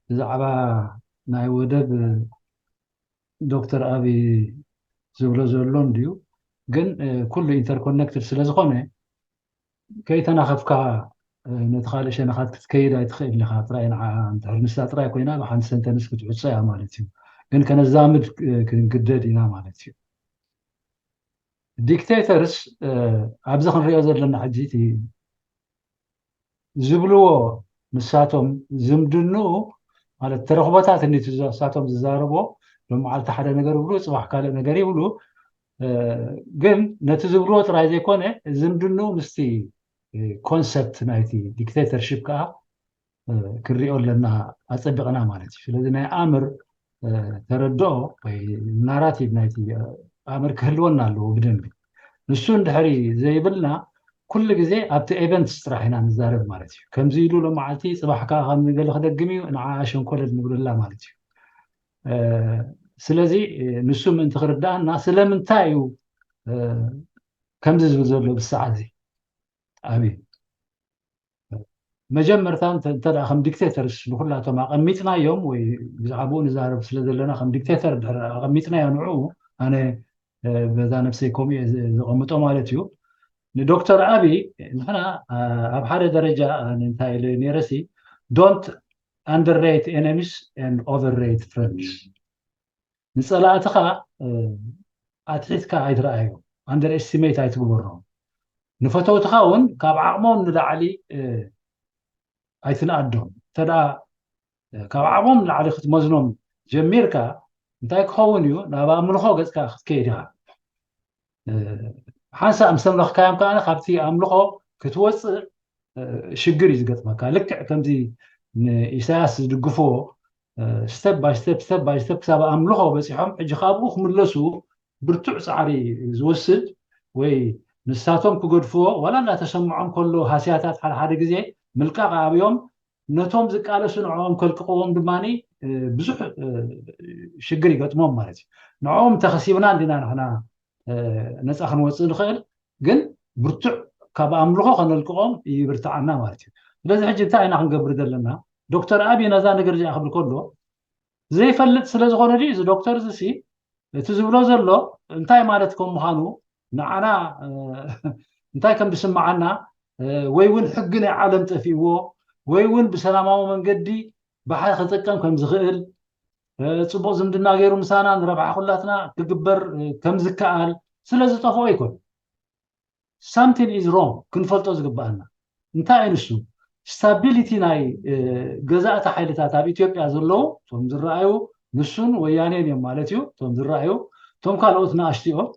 ብዛዕባ ናይ ወደብ ዶክተር ኣብይ ዝብሎ ዘሎ እንድዩ ግን ኩሉ interconnected ስለ ዝኾነ ከይተናኸፍካ ነቲ ካልእ ሸነኻት ክትከይድ ኣይትኽእል ኢኻ ጥራይ ንዓ እንድሕር ንሳ ጥራይ ኮይና ብሓንቲ sentence ክትዕጾ እያ ማለት እዩ ግን ከነዛምድ ክንግደድ ኢና ማለት እዩ dictators ኣብዚ ክንሪኦ ዘለና ሕጂ እቲ ዝብልዎ ንሳቶም ዝምድንኡ ማለት ተረኽቦታት እኒቲ ንሳቶም ዝዛረቦ ሎመዓልቲ ሓደ ነገር ይብሉ ፅባሕ ካልእ ነገር ይብሉ ግን ነቲ ዝብልዎ ጥራይ ዘይኮነ ዝምድንኡ ምስቲ concept ናይቲ dictatorship ከዓ ክንሪኦ ኣለና ኣፀቢቕና ማለት እዩ ስለዚ ናይ ኣምር ተረድኦ ወይ narrative ናይቲ ኣምር ክህልወና ኣለዎ ብደንቢ ንሱ እንድሕሪ ዘይብልና ኩሉ ግዜ ኣብቲ events ጥራሕ ኢና ንዛረብ ማለት እዩ ከምዚ ኢሉ ሎመዓልቲ ፅባሕ ከዓ ከም ገለ ክደግም እዩ ንዓ ሸንኮለል ንብለላ ማለት እዩ ስለዚ ንሱ ምእንቲ ክርዳእና ስለምንታይ እዩ ከምዚ ዝብል ዘሎ ብሰዓት እዚ ኣብይ መጀመርታ እንተ ደኣ ከም ዲክቴተርስ ንኩላቶም ኣቐሚጥናዮም ወይ ብዛዕባኡ ንዛረብ ስለ ዘለና ከም ዲክቴተር ድሕር ኣቐሚጥናዮ ንዕኡ ኣነ በዛ ነብሰይ ከምኡ እየ ዘቐምጦ ማለት እዩ። ንዶክተር ኣብይ ንሕና ኣብ ሓደ ደረጃ እንታይ ኢለ ነይረሲ don't underrate enemies and overrate friends ንፀላእትኻ ኣትሒትካ ኣይትረኣዮም underestimate ኣይትግበሮም ንፈተውትኻ እውን ካብ ዓቕሞም ንላዕሊ ኣይትንኣዶም እንተ ካብ ዓቕሞም ንላዕሊ ክትመዝኖም ጀሚርካ እንታይ ክኸውን እዩ ናብ ኣምልኾ ገፅካ ክትከይድ ኢኻ ሓንሳእ ምስ ኣምለኽካዮም ከዓ ካብቲ ኣምልኾ ክትወፅእ ሽግር እዩ ዝገጥመካ ልክዕ ከምዚ ንኢሳያስ ዝድግፍዎ step by step step by step ክሳብ ኣምልኾ በፂሖም ሕጂ ካብኡ ክምለሱ ብርቱዕ ፃዕሪ ዝወስድ ወይ ንሳቶም ክገድፍዎ ዋላ እናተሰምዖም ከሎ ሃስያታት ሓደ ሓደ ግዜ ምልቃቕ ኣብዮም ነቶም ዝቃለሱ ንዕኦም ከልቅቕዎም ድማ ብዙሕ ሽግር ይገጥሞም ማለት እዩ ንዕኦም ተኸሲብና እንዲና ንሕና ነፃ ክንወፅእ ንኽእል ግን ብርቱዕ ካብ ኣምልኾ ከነልቅቖም ይብርትዓና ማለት እዩ ስለዚ ሕጂ እንታይ ኢና ክንገብር ዘለና ዶክተር ኣብይ ነዛ ነገር እዚኣ ክብል ከሎ ዘይፈልጥ ስለ ዝኾነ ድዩ እዚ ዶክተር እዚ ሲ እቲ ዝብሎ ዘሎ እንታይ ማለት ከም ምዃኑ ንዓና እንታይ ከም ዝስምዓና ወይ እውን ሕጊ ናይ ዓለም ጠፊእዎ ወይ እውን ብሰላማዊ መንገዲ ባሕሪ ክጥቀም ከም ዝኽእል ፅቡቕ ዝምድና ገይሩ ምሳና ንረብሓ ኩላትና ክግበር ከም ዝከኣል ስለ ዝጠፍኦ ኣይኮን something is wrong ክንፈልጦ ዝግባኣና እንታይ እዩ ንሱ stability ናይ ገዛእቲ ሓይልታት ኣብ ኢትዮጵያ ዘለዉ እቶም ዝረኣዩ ንሱን ወያኔን እዮም ማለት እዩ እቶም ዝረኣዩ እቶም ካልኦት ንኣሽትኦም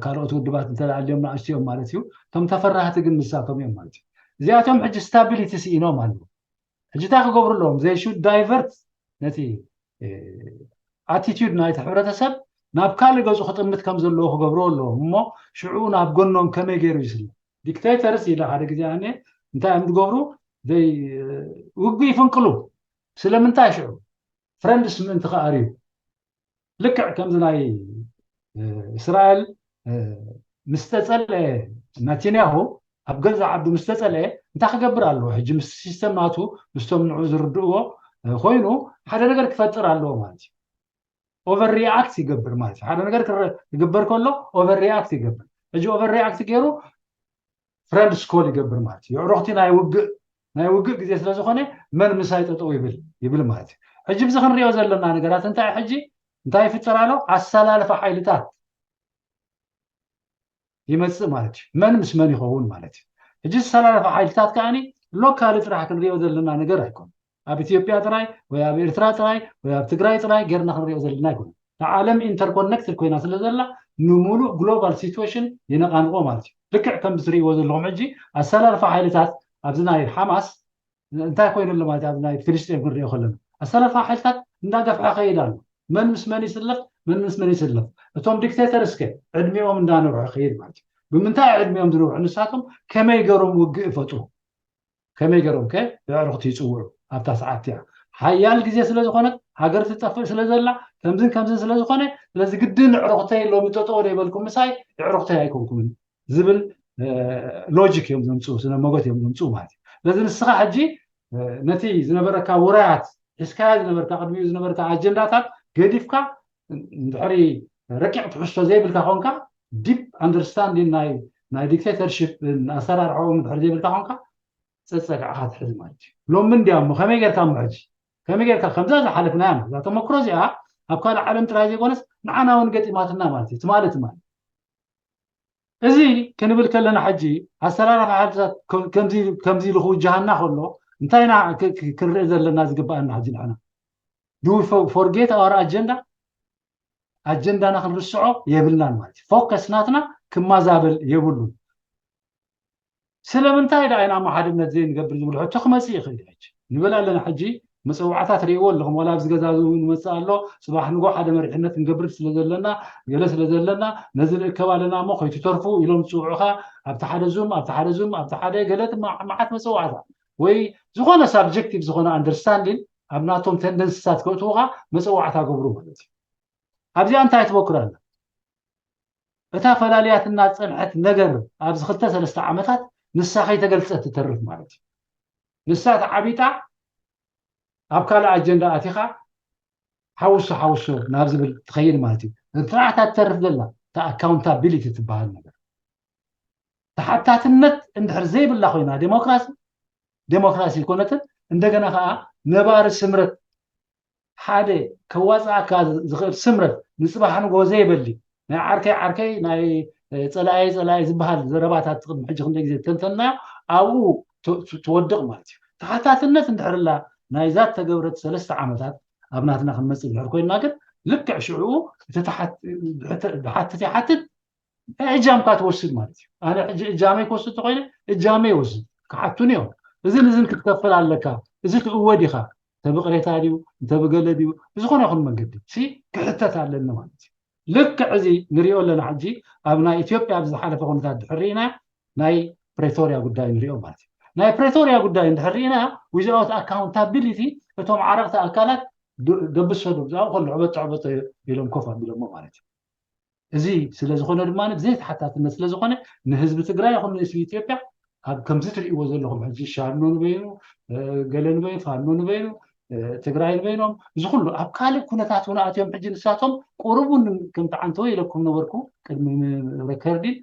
ካልኦት ውድባት እንተልዮም ንኣሽትኦም ማለት እዩ እቶም ተፈራህቲ ግን ንሳቶም እዮም ማለት እዩ እዚኣቶም ሕጂ stability ስኢኖም ኣለዉ ሕጂ እንታይ ክገብሩ ኣለዎም they should divert ነቲ attitude ናይቲ ሕብረተሰብ ናብ ካልእ ገፁ ክጥምት ከም ዘለዎ ክገብርዎ ኣለዎም እሞ ሽዑ ናብ ጎኖም ከመይ ገይሩ ይስለ dictators ኢለ ሓደ ግዜ ኣነ እንታይ እዮም ዝገብሩ ውግእ ይፍንቅሉ ስለምንታይ ሽዑ friends ምእንቲ ክኣርዩ ልክዕ ከምዚ ናይ እስራኤል ምስ ተፀልአ ናቲንያሁ ኣብ ገዛ ዓዱ ምስ ተፀልአ እንታይ ክገብር ኣለዎ ሕጂ ምስ ሲስተም ናቱ ምስቶም ንዑ ዝርድእዎ ኮይኑ ሓደ ነገር ክፈጥር ኣለዎ ማለት እዩ over react ይገብር ማለት እዩ ሓደ ነገር ክግበር ከሎ over react ይገብር ሕጂ over react ገይሩ friends call ይገብር ማለት እዩ የዕሩኽቲ ናይ ውግእ ናይ ውግእ ግዜ ስለ ዝኾነ መን ምሳይ ጠጠው ይብል ይብል ማለት እዩ ሕጂ ብዚ ክንሪኦ ዘለና ነገራት እንታይ ሕጂ እንታይ ይፍጠር ኣሎ ኣሰላልፋ ሓይልታት ይመፅእ ማለት እዩ መን ምስ መን ይኸውን ማለት እዩ ሕጂ ዝሰላለፋ ሓይልታት ከዓኒ locally ጥራሕ ክንሪኦ ዘለና ነገር ኣይኮን ኣብ ኢትዮጵያ ጥራይ ወይ ኣብ ኤርትራ ጥራይ ወይ ኣብ ትግራይ ጥራይ ጌርና ክንሪኦ ዘለና ኣይኮን ንዓለም interconnected ኮይና ስለ ዘላ ንምሉእ global situation የነቓንቆ ማለት እዩ ልክዕ ከም ትሪእዎ ዘለኹም ሕጂ ኣሰላልፋ ሓይልታት ኣብዚ ናይ ሓማስ እንታይ ኮይኑ ኣሎ ማለት ኣብ ናይ ፍልስጤም ክንሪኦ ከለና ኣሰላልፋ ሓይልታት እንዳገፍሐ ከይድ ኣሎ መን ምስ መን ይስለፍ መን ምስ መን ይስለፍ እቶም dictator እስከ ዕድሜኦም እንዳነውሐ ከይድ ማለት እዩ ብምንታይ ዕድሜኦም ዝነውሑ ንሳቶም ከመይ ገሮም ውግእ ይፈጥሩ ከመይ ገሮም ከ የዕሩኽቲ ይፅውዑ ኣብታ ሰዓት እቲኣ ሓያል ግዜ ስለ ዝኾነት ሃገር ትጠፍእ ስለ ዘላ ከምዝን ከምዝን ስለ ዝኾነ ስለዚ ግድን ዕሩኽተይ ሎሚ ጠጠው ዘይበልኩም ምሳይ የዕሩኽተይ ኣይኮንኩምን ዝብል logic እዮም ዘምፅኡ ስነ ሞገት እዮም ዘምፅኡ ማለት እዩ ስለዚ ንስኻ ሕጂ ነቲ ዝነበረካ ውራያት ሒዝካያ ዝነበርካ ቅድሚኡ ዝነበርካ ኣጀንዳታት ገዲፍካ እንድሕሪ ረቂቕ ትሕዝቶ ዘይብልካ ኮንካ deep understanding ናይ dictatorship ኣሰራርሕኦም እንድሕሪ ዘይብልካ ኮንካ ፀፀግዕኻ ትሕዝ ማለት እዩ ሎሚ እንድያ እሞ ከመይ ጌርካ እሞ ሕጂ ከመይ ጌርካ ከምዛ ዝሓለፍናያ እዛ ተመክሮ እዚኣ ኣብ ካልእ ዓለም ጥራይ ዘይኮነስ ንዓና እውን ገጢማትና ማለት እዩ ትማሊ ትማሊ እዚ ክንብል ከለና ሕጂ ኣሰራርሓ ሓይልታት ከምዚ ኢሉ ክውጅሃና ከሎ እንታይ ኢና ክንርኢ ዘለና ዝግበኣና ሕጂ ንሕና do forget our agenda ኣጀንዳና ክንርስዖ የብልናን ማለት እዩ focus ናትና ክማዛበል የብሉን ስለምንታይ ደኣ ኢና ሓድነት ዘይንገብር ዝብል ሕቶ ክመፅእ ይኽእል ሕጂ ንብል ኣለና ሕጂ መፀዋዕታ ትርእይዎ ኣለኹም ዋላ ኣብዚ ገዛ እውን ይመፅእ ኣሎ ፅባሕ ንጎ ሓደ መሪሕነት ክንገብር ስለ ዘለና ገለ ስለ ዘለና ነዚ ንእከብ ኣለና እሞ ከይትተርፉ ኢሎም ዝፅውዑኻ ኣብቲ ሓደ ዙም ኣብቲ ሓደ ዙም ኣብቲ ሓደ ገለ መዓት መፀዋዕታ ወይ ዝኾነ subjective ዝኾነ understanding ኣብ ናቶም tendencyታት ከእትዉኻ መፀዋዕታ ገብሩ ማለት እዩ ኣብዚኣ እንታይ ትመክረና እታ ፈላልያትና ዝፀንሐት ነገር ኣብዚ ክልተ ሰለስተ ዓመታት ንሳ ከይተገልፀት ትተርፍ ማለት እዩ። ንሳ ተዓቢጣ ኣብ ካልእ ኣጀንዳ ኣቲኻ ሓውሶ ሓውሶ ናብ ዝብል ትኸይድ ማለት እዩ። ንጥራሕታ ትተርፍ ዘላ እታ ኣካውንታቢሊቲ ትበሃል ነገር፣ ተሓታትነት እንድሕር ዘይብላ ኮይና ዴሞክራሲ ዴሞክራሲ ይኮነትን። እንደገና ከዓ ነባሪ ስምረት፣ ሓደ ከዋፅኣካ ዝኽእል ስምረት፣ ንፅባሕ ንጎ ዘይበሊ፣ ናይ ዓርከይ ዓርከይ ናይ ፀላኣይ ፀላኣይ ዝበሃል ዘረባታት ቅድሚ ሕጂ ክንደይ ግዜ ተንተንናዮ፣ ኣብኡ ትወድቕ ማለት እዩ። ተሓታትነት እንድሕርላ ናይዛ ተገብረት ሰለስተ ዓመታት ኣብ ናትና ክንመፅእ ድሕር ኮይንና ግን ልክዕ ሽዕኡ ብሓትት ይሓትት። እጃምካ ትወስድ ማለት እዩ። ኣነ ሕጂ እጃመይ ክወስድ ተኮይነ እጃመይ ይወስድ፣ ክሓቱን እዮም። እዝን እዝን ክትከፍል ኣለካ፣ እዚ ትእወድ ኢኻ፣ እንተብቅሬታ ድዩ እንተብገለ ድዩ ብዝኾነ ይኹን መንገዲ ሲ ክሕተት ኣለኒ ማለት እዩ። ልክዕ እዚ ንሪኦ ኣለና። ሕጂ ኣብ ናይ ኢትዮጵያ ኣብ ዝሓለፈ ኩነታት ድሕር ርኢና ናይ ፕሬቶሪያ ጉዳይ ንሪኦ ማለት እዩ። ናይ ፕሬቶሪያ ጉዳይ እንድሕር ርኢና ዊዛውት ኣካውንታቢሊቲ እቶም ዓረቕቲ ኣካላት ደብሰሉ ብዛው ከሎ ዕበጦ ዕበጦ ኢሎም ኮፍ ኣቢሎሞ ማለት እዩ። እዚ ስለ ዝኾነ ድማ ብዘይ ተሓታትነት ስለ ዝኾነ ንህዝቢ ትግራይ ይኹን ንህዝቢ ኢትዮጵያ ኣብ ከምዚ ትርእይዎ ዘለኹም ሕጂ ሻኖ ንበይኑ ገለ ንበይኑ ፋኖ ንበይኑ ትግራይ ንበይኖም እዚ ኩሉ ኣብ ካልእ ኩነታት እውን ኣትዮም ሕጂ ንሳቶም ቁሩብ እውን ከም ተዓንተወ ኢለኩም ነበርኩ ቅድሚ ረከርዲን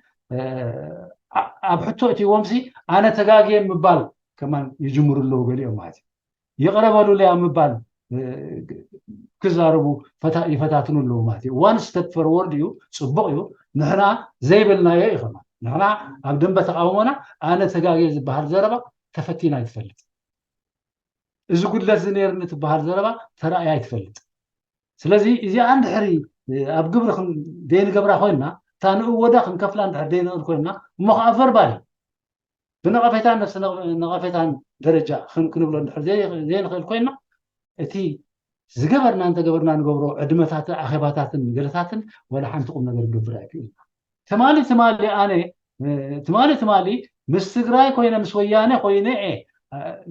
ኣብ ሕቶ እትዎም ሲ ኣነ ተጋግየ ምባል ከማን ይጅምሩ ኣለዉ ገሊኦም ማለት እዩ። ይቕረ በሉለይ ኣብ ምባል ክዛረቡ ይፈታትኑ ኣለዉ ማለት እዩ። ዋን ስተፕ ፈርወርድ እዩ፣ ፅቡቕ እዩ። ንሕና ዘይበልናዮ እዩ ከማን ንሕና ኣብ ደንበ ተቃውሞና ኣነ ተጋግየ ዝበሃል ዘረባ ተፈቲና ኣይትፈልጥ። እዚ ጉድለት እዚ ነይርኒ ትበሃል ዘረባ ተራእያ ኣይትፈልጥ። ስለዚ እዚኣ እንድሕሪ ኣብ ግብሪ ዘይንገብራ ኮይንና እታ ንእወዳ ክንከፍላ እንድሕር ዘይንኽእል ኮይንና እሞ ከዓ ቨርባል ብነቐፌታን ነፍሲ ነቐፌታን ደረጃ ክንብሎ እንድሕር ዘይንኽእል ኮይንና እቲ ዝገበርና እንተገበርና ንገብሮ ዕድመታት ኣኼባታትን ገለታትን ወላ ሓንቲ ቁም ነገር ክገብር ኣይክእል። ትማሊ ትማሊ ኣነ ትማሊ ትማሊ ምስ ትግራይ ኮይነ ምስ ወያነ ኮይነ እ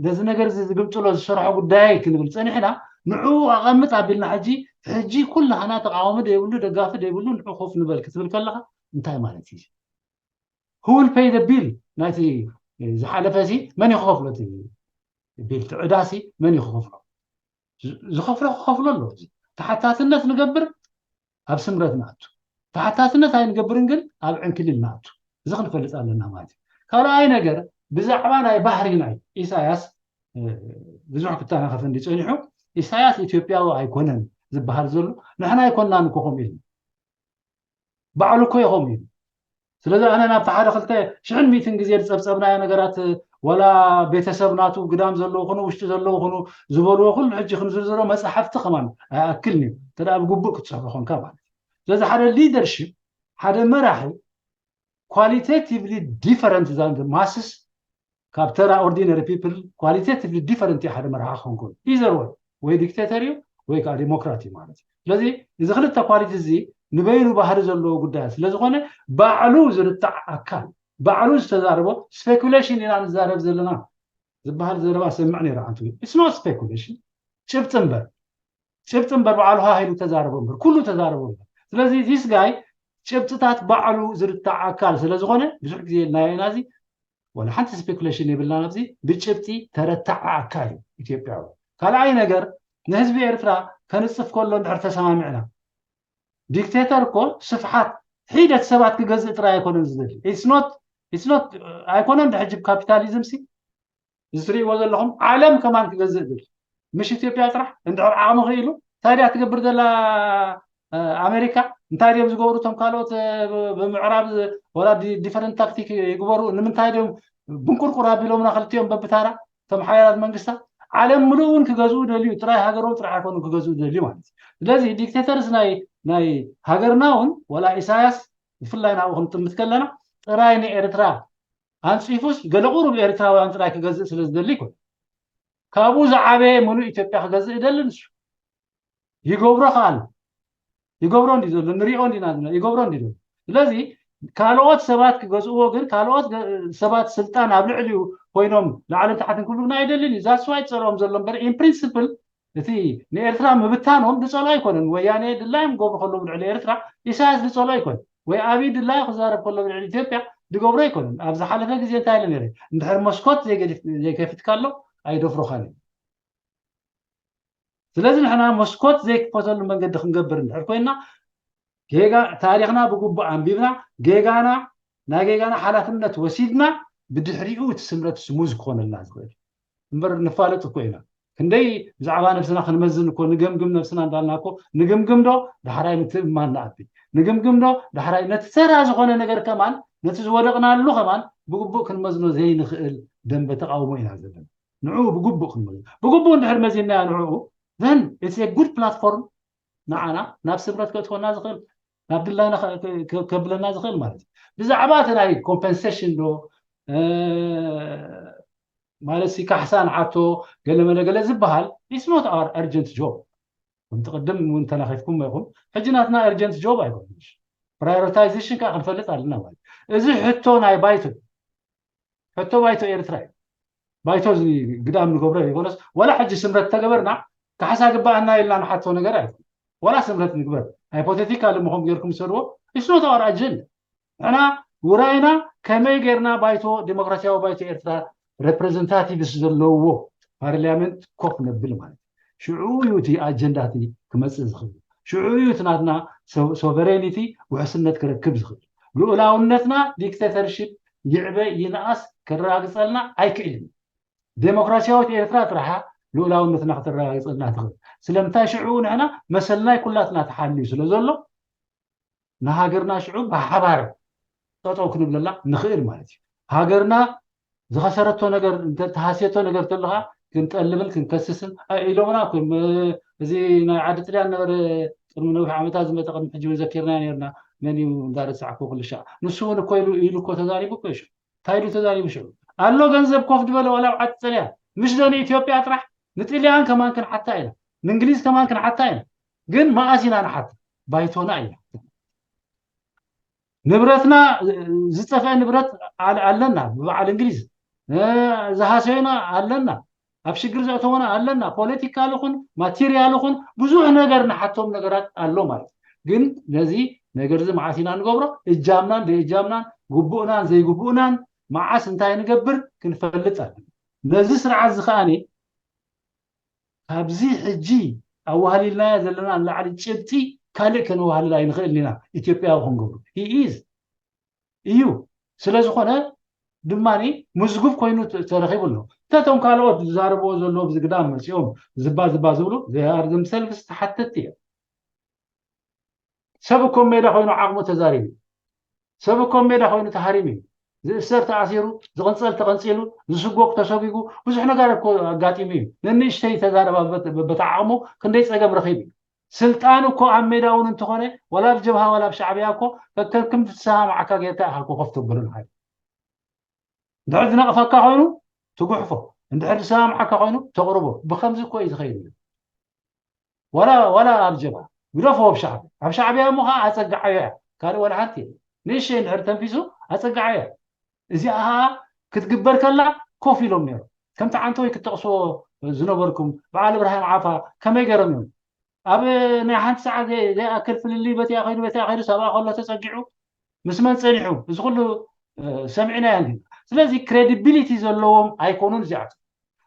ነዚ ነገር እዚ ዝግምጥሎ ዝሰርሖ ጉዳይ ክንብል ፀኒሕና ንዕኡ ኣቐምጥ ኣቢልና ሕጂ ሕጂ ኩላህና ተቃዋሚ ዘይብሉ ደጋፊ ዘይብሉ ንዑ ኮፍ ንበል ክትብል ከለካ እንታይ ማለት እዩ? Who will pay the bill? ናይቲ ዝሓለፈ ሲ መን ይክከፍሎ? እቲ ቢል እቲ ዕዳ ሲ መን ይክከፍሎ? ዝኸፍሎ ክኸፍሎ ኣሎ። ተሓታትነት ንገብር ኣብ ስምረት ንኣቱ። ተሓታትነት ኣይንገብርን ግን ኣብ ዕንክሊል ንኣቱ። እዚ ክንፈልጥ ኣለና ማለት እዩ። ካልኣይ ነገር ብዛዕባ ናይ ባህሪ ናይ ኢሳያስ ብዙሕ ክተናኸፍ እንዲ ፀኒሑ ኢሳያስ ኢትዮጵያዊ ኣይኮነን ዝበሃል ዘሎ ንሕና ኣይኮንናን እኮ ከምኡ ኢልና ባዕሉ እኮ ይኸም እዩ። ስለዚ ኣነ ናብቲ ሓደ ክልተ ሽሕን ሚእትን ግዜ ዝፀብፀብናዮ ነገራት ወላ ቤተሰብ ናቱ ግዳም ዘለዉ ኩኑ ውሽጢ ዘለዉ ኩኑ ዝበልዎ ኩሉ ሕጂ ክንዝርዝሮ መፅሓፍቲ ከማን ኣይኣክልን እዩ እንተ ብግቡእ ክትፅሕፎ ኮንካ ማለት እዩ። ስለዚ ሓደ ሊደርሽፕ ሓደ መራሒ ኳሊቴቲቭሊ ዲፈረንት ዛን ማስስ ካብ ተራ ኦርዲነሪ ፒፕል ኳሊቴቲቭሊ ዲፈረንት እዩ ሓደ መራሒ ክኸውን ከሎ ኢዘር ወይ ወይ ዲክቴተር እዩ ወይ ከዓ ዲሞክራት እዩ ማለት እዩ። ስለዚ እዚ ክልተ ኳሊቲ እዚ ንበይኑ ባህሪ ዘለዎ ጉዳያት ስለዝኾነ ባዕሉ ዝርታዕ ኣካል ባዕሉ ዝተዛረቦ ስፔኩሌሽን ኢና ንዛረብ ዘለና ዝበሃል ዘረባ ሰምዕ ነይረ ኣንቱ it's not speculation ጭብጢ እምበር ጭብጢ እምበር በዓሉ ሃ ኢሉ ተዛረቦ እምበር ኩሉ ተዛረቦ እምበር ስለዚ this guy ጭብጥታት ባዕሉ ዝርታዕ ኣካል ስለዝኾነ ብዙሕ ግዜ ኢልናዮ ኢና እዚ ወላ ሓንቲ ስፔኩሌሽን የብልናን ኣብዚ ብጭብጢ ተረታዓ ኣካል እዩ ኢትዮጵያዊ። ካልኣይ ነገር ንህዝቢ ኤርትራ ከንፅፍ ከሎ እንድሕር ተሰማሚዕና ዲክቴተር እኮ ስፍሓት ሒደት ሰባት ክገዝእ ጥራይ ኣይኮነን ዝደሊ it's not it's not ኣይኮነን ዶ ሕጂ ብካፒታሊዝም ሲ እዚ ትሪእዎ ዘለኹም ዓለም ከማን ክገዝእ ዝብል ምሽ ኢትዮጵያ ጥራሕ እንድሕር ዓቕሚ ክኢሉ እንታይ ድያ ትገብር ዘላ ኣሜሪካ እንታይ ድዮም ዝገብሩ እቶም ካልኦት ብምዕራብ ወላ ዲፈረንት ታክቲክ ይግበሩ ንምንታይ ድዮም ብንቁርቁር ኣቢሎምና ክልቲኦም በብታራ እቶም ሓያላት መንግስታት ዓለም ምሉእ እውን ክገዝኡ ደልዩ ጥራይ ሃገሮም ጥራሕ ኣይኮኑ ክገዝኡ ደልዩ ማለት እዩ ስለዚ ዲክቴተርስ ናይ ናይ ሃገርና እውን ወላ ኢሳያስ ብፍላይ ናብኡ ክንጥምት ከለና ጥራይ ንኤርትራ ኣንፂፉስ ገለ ቁሩብ ኤርትራውያን ጥራይ ክገዝእ ስለ ዝደሊ ይኮን ካብኡ ዝዓበየ ሙሉእ ኢትዮጵያ ክገዝእ ይደሊ ንሱ ይገብሮ ከኣል ይገብሮ እንዲ ዘሎ ንሪኦ እንዲና ዘለና ይገብሮ እንዲ ዘሎ ስለዚ ካልኦት ሰባት ክገዝእዎ ግን ካልኦት ሰባት ስልጣን ኣብ ልዕሊኡ ኮይኖም ላዕልን ታሕትን ክብሉና ኣይደልን እዩ ዛስዋይ ፀልኦም ዘሎ እምበር in principle እቲ ንኤርትራ ምብታኖም ዝፀልኦ ኣይኮነን ወያነ ድላዮም ክገብሩ ከለዉ ልዕሊ ኤርትራ ኢሳያስ ዝፀልኦ ኣይኮነን ወይ ኣብይ ድላዩ ክዛረብ ከሎ ልዕሊ ኢትዮጵያ ዝገብሮ ኣይኮነን። ኣብ ዝሓለፈ ግዜ እንታይ ኢለ ነይረ? እንድሕር መስኮት ዘይገዲፍ ዘይከፊትካ ኣሎ ኣይደፍሮኻን እዩ። ስለዚ ንሕና መስኮት ዘይክፈተሉ መንገዲ ክንገብር እንድሕር ኮይና ጌጋ ታሪኽና ብግቡእ ኣንቢብና ጌጋና ናይ ጌጋና ሓላፍነት ወሲድና ብድሕሪኡ እቲ ስምረት ስሙዝ ክኾነልና ዝኽእል እምበር ንፋለጥ እኮ ኢና። ክንደይ ብዛዕባ ነብስና ክንመዝን እኮ ንገምግም ነብስና እንዳልና እኮ ንግምግም ዶ ዳሕራይ ምትእምማን ንኣቢ ንግምግም ዶ ዳሕራይ ነቲ ተራ ዝኾነ ነገር ከማን ነቲ ዝወደቕናሉ ከማን ብግቡእ ክንመዝኖ ዘይንኽእል ደንበ ተቃውሞ ኢና ዘለና። ንዕኡ ብግቡእ ክንመዝኖ ብግቡእ እንድሕር መዚንናዮ ንዕኡ then it's a good platform ንዓና ናብ ስምረት ከእትወና ዝኽእል ናብ ድላይና ከ- ከ- ከብለና ዝኽእል ማለት እዩ። ብዛዕባ እቲ ናይ ኮምፐንሴሽን ዶ እ፣ ማለት ሲ ካሕሳ ንሓቶ ገለ መለ ገለ ዝበሃል it's not our urgent job። ከምቲ ቅድም እውን ተናኺፍኩም ኢኹም። ሕጂ ናትና urgent job ኣይኮነሽ። ፕራዮሪታይዜሽን ከዓ ክንፈልጥ ኣለና ማለት እዩ። እዚ ሕቶ ናይ ባይቶ ሕቶ ባይቶ ኤርትራ እዩ። ባይቶ እዚ ግዳም ንገብሮ ይኮነስ ዋላ ሕጂ ስምረት ተገበርና ካሕሳ ግባኣና ኢልና ንሓቶ ነገር ኣይኮነ ዋላ ስምረት ንግበር ሃይፖቴቲካል ምኹም ጌርኩም ዝሰድዎ it's not our agenda። ንሕና ውራይና ከመይ ጌርና ባይቶ ዲሞክራሲያዊ ባይቶ ኤርትራ ሬፕሬዘንታቲቭስ ዘለዎ ፓርላመንት ኮፍ ነብል ማለት እዩ። ሽዑ እዩ እቲ ኣጀንዳ እቲ ክመፅእ ዝኽእል። ሽዑ እዩ እቲ ናትና ሶቨሬኒቲ ውሕስነት ክረክብ ዝኽእል። ልኡላውነትና ዲክቴተርሽፕ ይዕበ ይንኣስ ከረጋግፀልና ኣይክእልን። ዴሞክራሲያዊት ኤርትራ ጥራሓ ልኡላውነትና ከተረጋግፀልና ትኽእል። ስለምንታይ ሽዑ ንሕና መሰልናይ ኩላትና ተሓልዩ ስለ ዘሎ ንሃገርና ሽዑ ብሓባር ጠጠው ክንብለላ ንኽእል ማለት እዩ። ሃገርና ዝኸሰረቶ ነገር እንተ ተሃስየቶ ነገር ተለኻ ክንጠልምን ክንከስስን አ- ኢሎምና እኮ እዮም። እዚ ናይ ዓዲ ጥልያን ነበረ ቅድሚ ነዊሕ ዓመታት ዝመጠ ቅድሚ ሕጂ እውን ዘኪርና ነርና መን እዩ እንዳረሳዕኩ ክልሻ ንሱ እውን እኮ ኢሉ ኢሉ እኮ ተዛሪቡ እኮ እዩ ሽዑ እንታይ ኢሉ ተዛሪቡ ሽዑ ኣሎ ገንዘብ ኮፍ ዝበለ ዋላ ኣብ ዓዲ ጥልያን ምሽ ዶ ንኢትዮጵያ ጥራሕ ንጥልያን ከማን ክንሓታ ኢና ንእንግሊዝ ከማን ክንሓታ ኢና ግን መኣስ ኢና ንሓታ ባይቶና ኢና ንብረትና ዝጠፍአ ንብረት ኣለና ብበዓል እንግሊዝ ዝሃሰዮና ኣለና ኣብ ሽግር ዘእተወና ኣለና ፖለቲካል ኹን ማቴሪያል ኹን ብዙሕ ነገር ንሓቶም ነገራት ኣሎ ማለት ግን ነዚ ነገር እዚ መዓስ ኢና ንገብሮ እጃምናን ዘይእጃምናን ግቡእናን ዘይግቡእናን መዓስ እንታይ ንገብር ክንፈልጥ ኣለና ነዚ ስርዓት እዚ ከዓኒ ካብዚ ሕጂ ኣዋህሊልናዮ ዘለና ንላዕሊ ጭብጢ ካልእ ከነዋህልል ኣይንኽእልን ኢና ኢትዮጵያዊ ክንገብሩ ኢዝ እዩ ስለ ዝኾነ ድማ ምዝጉብ ኮይኑ ተረኺቡ ኣሎ እንተቶም ካልኦት ዝዛረብዎ ዘለዉ ብዝግዳም መፂኦም ዝባ ዝባ ዝብሉ ዘያር ዘምሰልፍስ ተሓተቲ እዮም ሰብ እኮ ሜዳ ኮይኑ ዓቕሙ ተዛሪቡ ሰብ እኮ ሜዳ ኮይኑ ተሃሪሙ እዩ ዝእሰር ተኣሲሩ ዝቕንፀል ተቐንፂሉ ዝስጎግ ተሰጒጉ ብዙሕ ነገር እኮ ኣጋጢሙ እዩ ንንእሽተይ ተዛረባ በተዓቕሙ ክንደይ ፀገም ረኺቡ እዩ ስልጣን እኮ ኣብ ሜዳ እውን እንተኾነ ወላ ብጀብሃ ወላ ብሻዕብያ እኮ ከከልክም ዝሰማምዓካ ጌርካ ኢኻ እኮ ኮፍ ተብሉ ንሓደ እንድሕር ዝነቕፈካ ኮይኑ ትጉሕፎ እንድሕር ዝሰማምዓካ ኮይኑ ተቕርቦ ብኸምዚ እኮ እዩ ዝኸይድ ዋላ ዋላ ኣብ ጀብሃ ግደፎ ኣብ ሻዕብያ ኣብ ሻዕብያ እሞ ከዓ ኣፀግዓዮ እያ ካልእ ዋላ ሓንቲ ንእሸይ እንድሕር ተንፊሱ ኣፀግዓዮ እያ እዚኣ ከዓ ክትግበር ከላ ኮፍ ኢሎም ነይሮም ከምቲ ዓንተወይ ክትጠቕስዎ ዝነበርኩም በዓል እብራሂም ዓፋ ከመይ ገይሮም እዮም ኣብ ናይ ሓንቲ ሰዓት ዘይኣክል ፍልልይ በቲኣ ከይዱ በቲኣ ከይዱ ሰብኣ ከሎ ተፀጊዑ ምስ መን ፀኒሑ እዚ ኩሉ ሰሚዕናዮ እንዲና ስለዚ ክሬዲቢሊቲ ዘለዎም ኣይኮኑን እዚኣቶም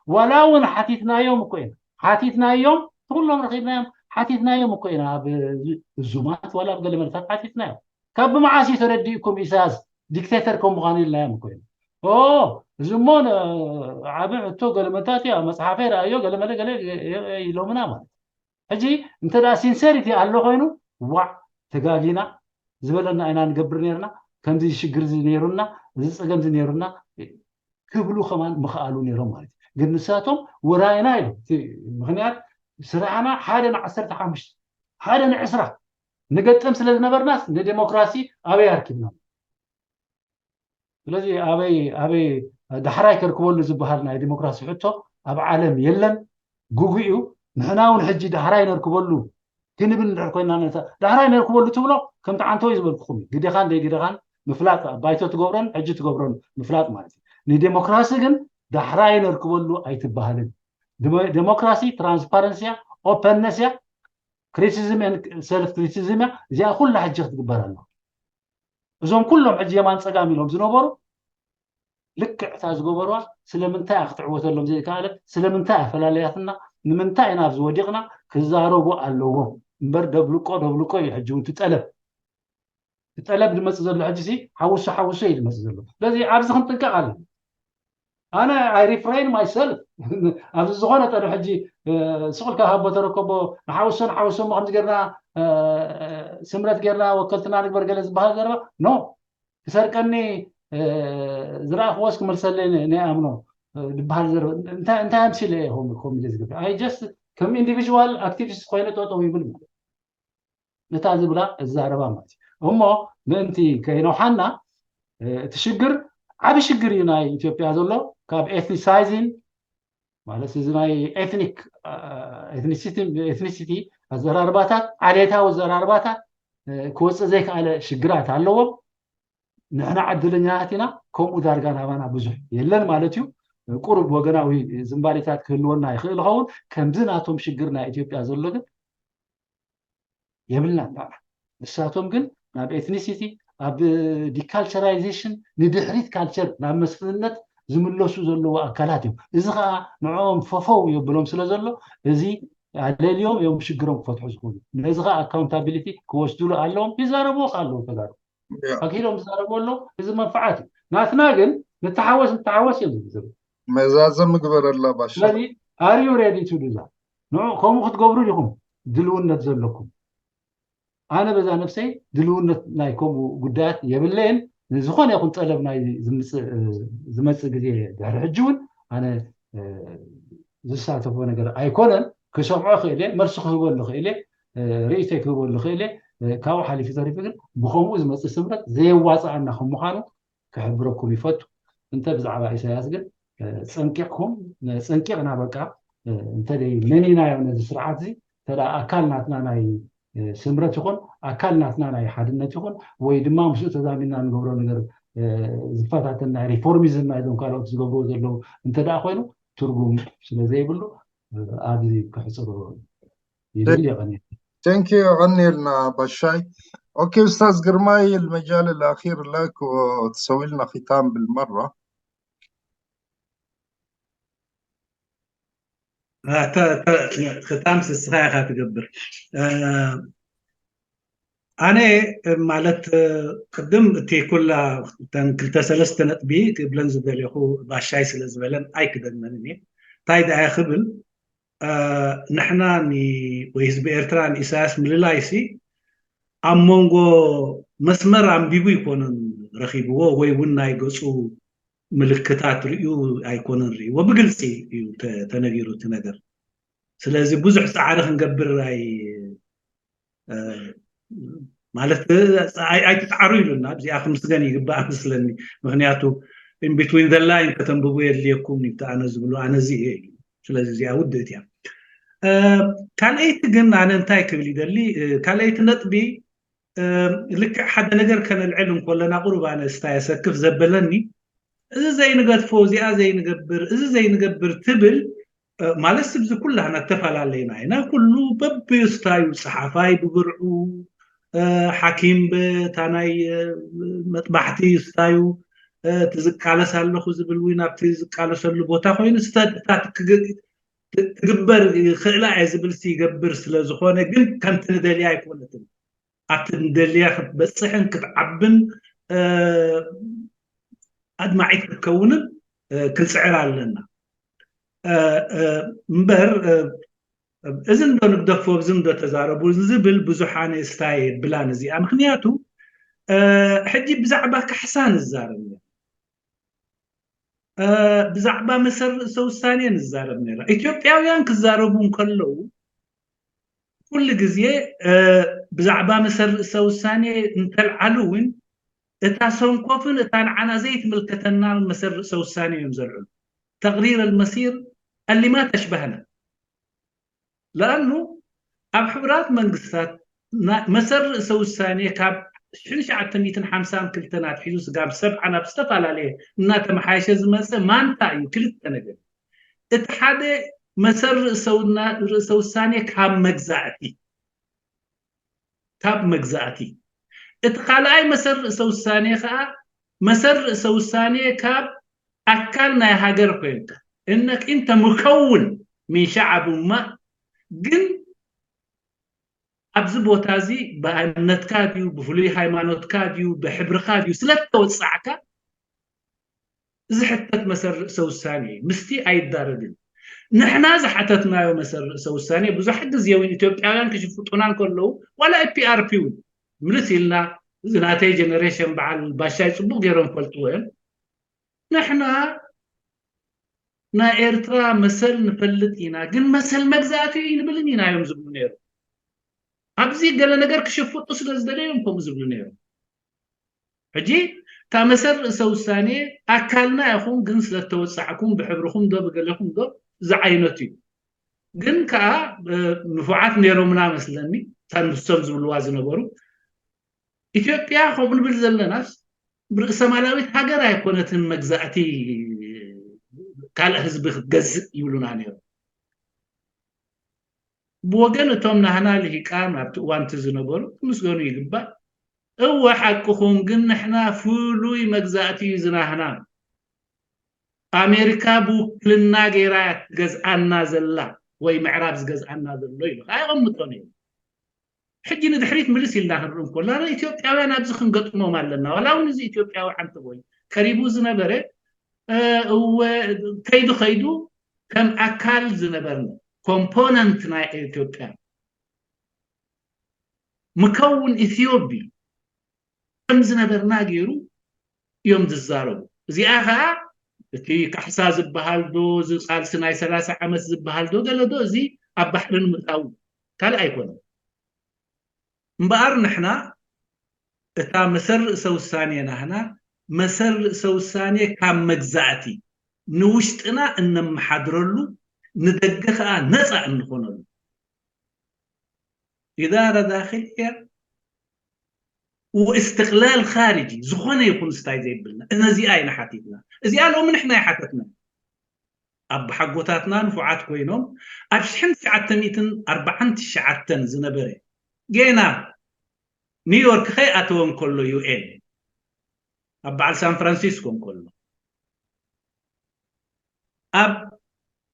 ዋላ እውን ሓቲትናዮም እኮ ኢና ሓቲትናዮም ኩሎም ረኺብናዮም ሓቲትናዮም እኮ ኢና ኣብ ዙማት ዋላ ኣብ ገለ መለታት ሓቲትናዮም ካብ ብመዓስ እዩ ተረዲእኩም ኢሳያስ ዲክቴተር ከም ምዃኑ ኢልናዮም እኮ ኢና ኦ እዚ እሞ ዓብ ሕቶ ገለመታት እዩ ኣብ መፅሓፈይ ረኣዮ ገለመለ ገለ ኢሎምና ማለት ሕጂ እንተ ደኣ ሲንሰሪቲ ኣሎ ኮይኑ ዋዕ ተጋጊና ዝበለና ኢና ንገብር ነርና ከምዚ ሽግር እዚ ነይሩና እዚ ፀገም እዚ ነይሩና ክብሉ ከማን ምኽኣሉ ነይሮም ማለት እዩ ግን ንሳቶም ውራይና ኢሎም ምክንያት ስራሕና ሓደ ንዓሰርተ ሓሙሽተ ሓደ ንዕስራ ንገጥም ስለ ዝነበርናስ ንዴሞክራሲ ኣበይ ኣርኪብና ስለዚ ኣበይ ኣበይ ዳሕራይ ከርክበሉ ዝበሃል ናይ ዲሞክራሲ ሕቶ ኣብ ዓለም የለን ግጉ እዩ ንሕና እውን ሕጂ ዳሕራይ ነርክበሉ ክንብል እንድሕር ኮይና ነታ ዳሕራይ ነርክበሉ ትብሎ ከምቲ ዓንተወይ ዝበልኩኹም እዩ ግዴኻን ዘይግዴኻን ምፍላጥ ባይቶ ትገብሮን ሕጂ ትገብሮን ምፍላጥ ማለት እዩ ንዴሞክራሲ ግን ዳሕራይ ነርክበሉ ኣይትበሃልን ዴሞክራሲ ትራንስፓረንሲ እያ ኦፐንነስ እያ ክሪቲሲዝም ሰልፍ ክሪቲሲዝም እያ እዚኣ ኩላ ሕጂ ክትግበር ኣለዋ እዞም ኩሎም ሕጂ የማን ፀጋም ኢሎም ዝነበሩ ልክዕ እታ ዝገበርዋ ስለምንታይ እያ ክትዕወተሎም ዘይከኣለት? ስለምንታይ እያ ፈላልያትና? ንምንታይ ኢና ኣብዚ ወዲቕና? ክዛረቡ ኣለዎም እምበር ደብልቆ ደብልቆ እዩ ሕጂ እውን እቲ ጠለብ። እቲ ጠለብ ዝመፅእ ዘሎ ሕጂ ሲ ሓውሶ ሓውሶ እዩ ዝመፅእ ዘሎ። ስለዚ ኣብዚ ክንጥንቀቕ ኣለና። ኣነ I refrain myself ኣብዚ ዝኾነ ጠለብ ሕጂ ስቕ ኢልካ ካብ ተረከቦ ንሓውሶ ንሓውሶ እሞ ከምዚ ጌርና ስምረት ጌርና ወከልትና ንግበር ገለ ዝበሃል ዘረባ ኖ ክሰርቀኒ ዝረኣኽዎስ ክመልሰለይ ንኣምኖ ዝበሃል ዘረባ እንታይ ኣምሲለ እየ ከምኡ ኢለ ዝገብር ኣይ ጀስት ከም ኢንዲቪዥዋል ኣክቲቪስት ኮይነ ጠጠው ይብል ማለት ነታ ዝብላ እዛረባ ማለት እዩ እሞ ምእንቲ ከይነውሓና እቲ ሽግር ዓብ ሽግር እዩ ናይ ኢትዮጵያ ዘሎ ካብ ኤትኒሳይዚን ማለት እዚ ናይ ኤትኒክ ኤትኒሲቲ ኣዘራርባታት ዓሌታዊ ኣዘራርባታት ክወፅእ ዘይከኣለ ሽግራት ኣለዎም ንሕና ዕድለኛታት ኢና ከምኡ ዳርጋ ናባና ብዙሕ የለን ማለት እዩ ቁሩብ ወገናዊ ዝንባሌታት ክህልወና ይኽእል ኸውን ከምዚ ናቶም ሽግር ናይ ኢትዮጵያ ዘሎ ግን የብልናን ንዓና ንሳቶም ግን ናብ ኤትኒሲቲ ኣብ ዲካልቸራይዜሽን ንድሕሪት ካልቸር ናብ መስፍንነት ዝምለሱ ዘለዉ ኣካላት እዮም እዚ ከዓ ንዕኦም ፈፈው የብሎም ስለ ዘሎ እዚ ኣለልዮም እዮም ሽግሮም ክፈትሑ ዝኽእሉ ነዚ ከዓ ኣካውንታቢሊቲ ክወስድሉ ኣለዎም ይዛረብዎ ኣለዉ ተጋሩ ኣኪሎም ዝዛረብዎ ኣለዉ እዚ መንፈዓት እዩ ናትና ግን ንተሓወስ ንተሓወስ እዮም ዝብሉ መዛዘ ምግበረላ ባሻ ስለዚ are you ready to do that ንዑ ከምኡ ክትገብሩ ዲኹም ድልውነት ዘለኩም ኣነ በዛ ነፍሰይ ድልውነት ናይ ከምኡ ጉዳያት የብለየን ዝኾነ ይኹን ጠለብ ናይ ዝመፅእ ግዜ ድሕሪ ሕጂ እውን ኣነ ዝሳተፎ ነገር ኣይኮነን ክሰምዖ ክእለ መልሲ ክህበሉ ክእለ ርእይቶይ ክህበሉ ክእለ ካብኡ ሓሊፉ ተሪፉ ግን ብከምኡ ዝመፅእ ስምረት ዘየዋፅኣና ከም ምዃኑ ክሕብረኩም ይፈቱ እንተ ብዛዕባ ኢሳያስ ግን ፀንቂቕኩም ፀንቂቕና በቃ እንተ መኒናዮ ነዚ ስርዓት እዚ እንተ ኣካል ናትና ናይ ስምረት ይኹን ኣካል ናትና ናይ ሓድነት ይኹን ወይ ድማ ምስኡ ተዛሚና ንገብሮ ነገር ዝፈታተን ናይ ሪፎርሚዝም ናይዞም ካልኦት ዝገብርዎ ዘለዉ እንተ ደኣ ኮይኑ ትርጉም ስለ ዘይብሉ ኣብዚ ክሕፅሮ ይደሊ የቐኒ Thank you يغني لنا بشاي. اوكي استاذ قرماي المجال الاخير لك وتسوي لنا ختام بالمره. ክታም ስስኻ ኢኻ ትገብር ኣነ ማለት ቅድም እቲ ኩላ ተን ክልተ ሰለስተ ነጥቢ ክብለን ዝደለኹ ባሻይ ስለ ዝበለን ኣይክደግመንን እየ እንታይ ደኣ ክብል ንሕና ወይ ህዝቢ ኤርትራ ንኢሳያስ ምልላይ ሲ ኣብ መንጎ መስመር ኣንቢቡ ይኮነን ረኺብዎ ወይ እውን ናይ ገፁ ምልክታት ርእዩ ኣይኮነን ርእይዎ ብግልፂ እዩ ተነጊሩ እቲ ነገር ስለዚ ብዙሕ ፃዕሪ ክንገብር ኣይ ማለት ኣይትፃዕሩ ኢሉና ኣብዚኣ ክምስገን ይግባእ መስለኒ ምክንያቱ in between the line ከተንብቡ የድልየኩም እዩ ኣነ ዝብሎ ኣነ እዚ እየ እዩ ስለዚ እዚኣ ውድእት እያ ካልኣይቲ ግን ኣነ እንታይ ክብል ይደሊ ካልኣይቲ ነጥቢ ልክዕ ሓደ ነገር ከነልዕል እንኮለና ቁሩብ ኣነ ስታ የሰክፍ ዘበለኒ እዚ ዘይንገድፎ እዚኣ ዘይንገብር እዚ ዘይንገብር ትብል ማለት ስብዚ ኩላህና እተፈላለይና ኢና ኩሉ በብስታዩ ፀሓፋይ ብብርዑ ሓኪም በታ ናይ መጥባሕቲ ስታዩ እቲ ዝቃለስ ኣለኹ ዝብል እውን ኣብቲ ዝቃለሰሉ ቦታ ኮይኑ ስተድታት ትግበር ክእላ እየ ዝብል ይገብር ስለ ዝኾነ ግን ከምቲ ንደልያ ኣይኮነትን ኣብቲ ንደልያ ክትበፅሕን ክትዓብን ኣድማዒት ክትከውንን ክንፅዕር ኣለና እምበር እዚ እንዶ ንግደፎ እዚ እንዶ ተዛረቡ ዝብል ብዙሓነ ስታይ የብላን እዚኣ ምክንያቱ ሕጂ ብዛዕባ ካሕሳ ንዛረብ ብዛዕባ መሰል ርእሰ ውሳኔ ንዛረብ ነራ ኢትዮጵያውያን ክዛረቡ እንከለዉ ኩሉ ግዜ ብዛዕባ መሰል ርእሰ ውሳኔ እንተልዓሉ እውን እታ ሰንኮፍን እታ ንዓና ዘይትምልከተና መሰል ርእሰ ውሳኔ እዮም ዘልዕሉ ተቅሪር المصير اللي ما تشبهنا لأنه ኣብ ሕቡራት መንግስታት መሰል ርእሰ ውሳኔ ካብ ሽሕን ትሽዓተ ሚእትን ሓምሳን ክልተን ኣትሒዙ ስጋብ ሰብዓ ናብ ዝተፈላለየ እናተመሓየሸ ዝመፀ ማንታ እዩ ክልተ ነገር እቲ ሓደ መሰል ርእሰ ውሳኔ ካብ መግዛእቲ ካብ መግዛእቲ እቲ ካልኣይ መሰል ርእሰ ውሳኔ ከዓ መሰል ርእሰ ውሳኔ ካብ ኣካል ናይ ሃገር ኮይንካ እነክ እንተ ምከውን ሚን ሸዓብ እማ ግን ኣብዚ ቦታ እዚ ብእምነትካ ድዩ ብፍሉይ ሃይማኖትካ ድዩ ብሕብርካ ድዩ ስለተወፃዕካ ዝሕተት መሰል ርእሰ ውሳኔ እዩ። ምስቲ ኣይዳረግን። ንሕና ዝሓተትናዮ መሰል ርእሰ ውሳኔ ብዙሕ ግዜ እውን ኢትዮጵያውያን ክሽፍጡና እንከለዉ ዋላ ፒኣርፒ እውን ምልስ ኢልና እዚ ናተይ ጀነሬሽን በዓል ባሻይ ፅቡቅ ገይሮም ፈልጥዎ እዮም። ንሕና ናይ ኤርትራ መሰል ንፈልጥ ኢና ግን መሰል መግዛእቲ እዩ ንብልን ኢና እዮም ዝብሉ ነይሩ። ኣብዚ ገለ ነገር ክሽፍጡ ስለ ዝደለዮም ከምኡ ዝብሉ ነይሩ። ሕጂ እታ መሰል ርእሰ ውሳኔ ኣካልና ኢኹም ግን ስለተወጻዕኩም ብሕብርኹም ዶ ብገሌኹም ዶ ዝዓይነቱ እዩ። ግን ከዓ ንፉዓት ነይሮምና መስለኒ እታ ንሶም ዝብልዋ ዝነበሩ ኢትዮጵያ ከምኡ ንብል ዘለናስ ርእሰማላዊት ሃገር ኣይኮነትን መግዛእቲ ካልእ ህዝቢ ክትገዝእ ይብሉና ነይሮም። ብወገን እቶም ናህና ልሂቃን ኣብቲ እዋንቲ ዝነበሩ ክምስገኑ ይግባእ። እወ ሓቅኹም ግን ንሕና ፍሉይ መግዛእቲ እዩ ዝናህና። ኣሜሪካ ብውክልና ገይራ እያ ትገዝኣና ዘላ ወይ ምዕራብ ዝገዝኣና ዘሎ ኢሉ ከዓ የቐምጦ ነይሩ። ሕጂ ንድሕሪት ምልስ ኢልና ክንርኢ እንኮላ ኢትዮጵያውያን ኣብዚ ክንገጥሞም ኣለና። ዋላ እውን እዚ ኢትዮጵያዊ ዓንተቦይ ቀሪቡ ዝነበረ እወ ከይዱ ከይዱ ከም ኣካል ዝነበርና ኮምፖነንት ናይ ኢትዮጵያ ምከውን ኢትዮጵይ ከም ዝነበርና ገይሩ እዮም ዝዛረቡ። እዚኣ ከዓ እቲ ካሕሳ ዝበሃል ዶ እዚ ቃልሲ ናይ ሰላሳ ዓመት ዝበሃል ዶ ገለ ዶ እዚ ኣብ ባሕሪ ንምእታው ካልእ ኣይኮነን። እምበኣር ንሕና እታ መሰል ርእሰ ውሳኔ ናህና መሰል ርእሰ ውሳኔ ካብ መግዛእቲ ንውሽጥና እነመሓድረሉ ንደገ ከዓ ነፃ እንኾነሉ ኢዳራ ዳክልያ ወእስትቅላል ካርጂ ዝኾነ ይኹን ስታይ ዘይብልና እነዚኣ ኢና ሓቲትና። እዚኣ ሎሚ ንሕና ይሓተትና። ኣቦሓጎታትና ንፉዓት ኮይኖም ኣብ ሽሕን ትሽዓተ ሚእትን ኣርባዓን ትሽዓተን ዝነበረ ጌና ኒውዮርክ ከይኣተወ እንከሎ ዩኤን ኣብ በዓል ሳን ፍራንሲስኮ እንከሎ ኣብ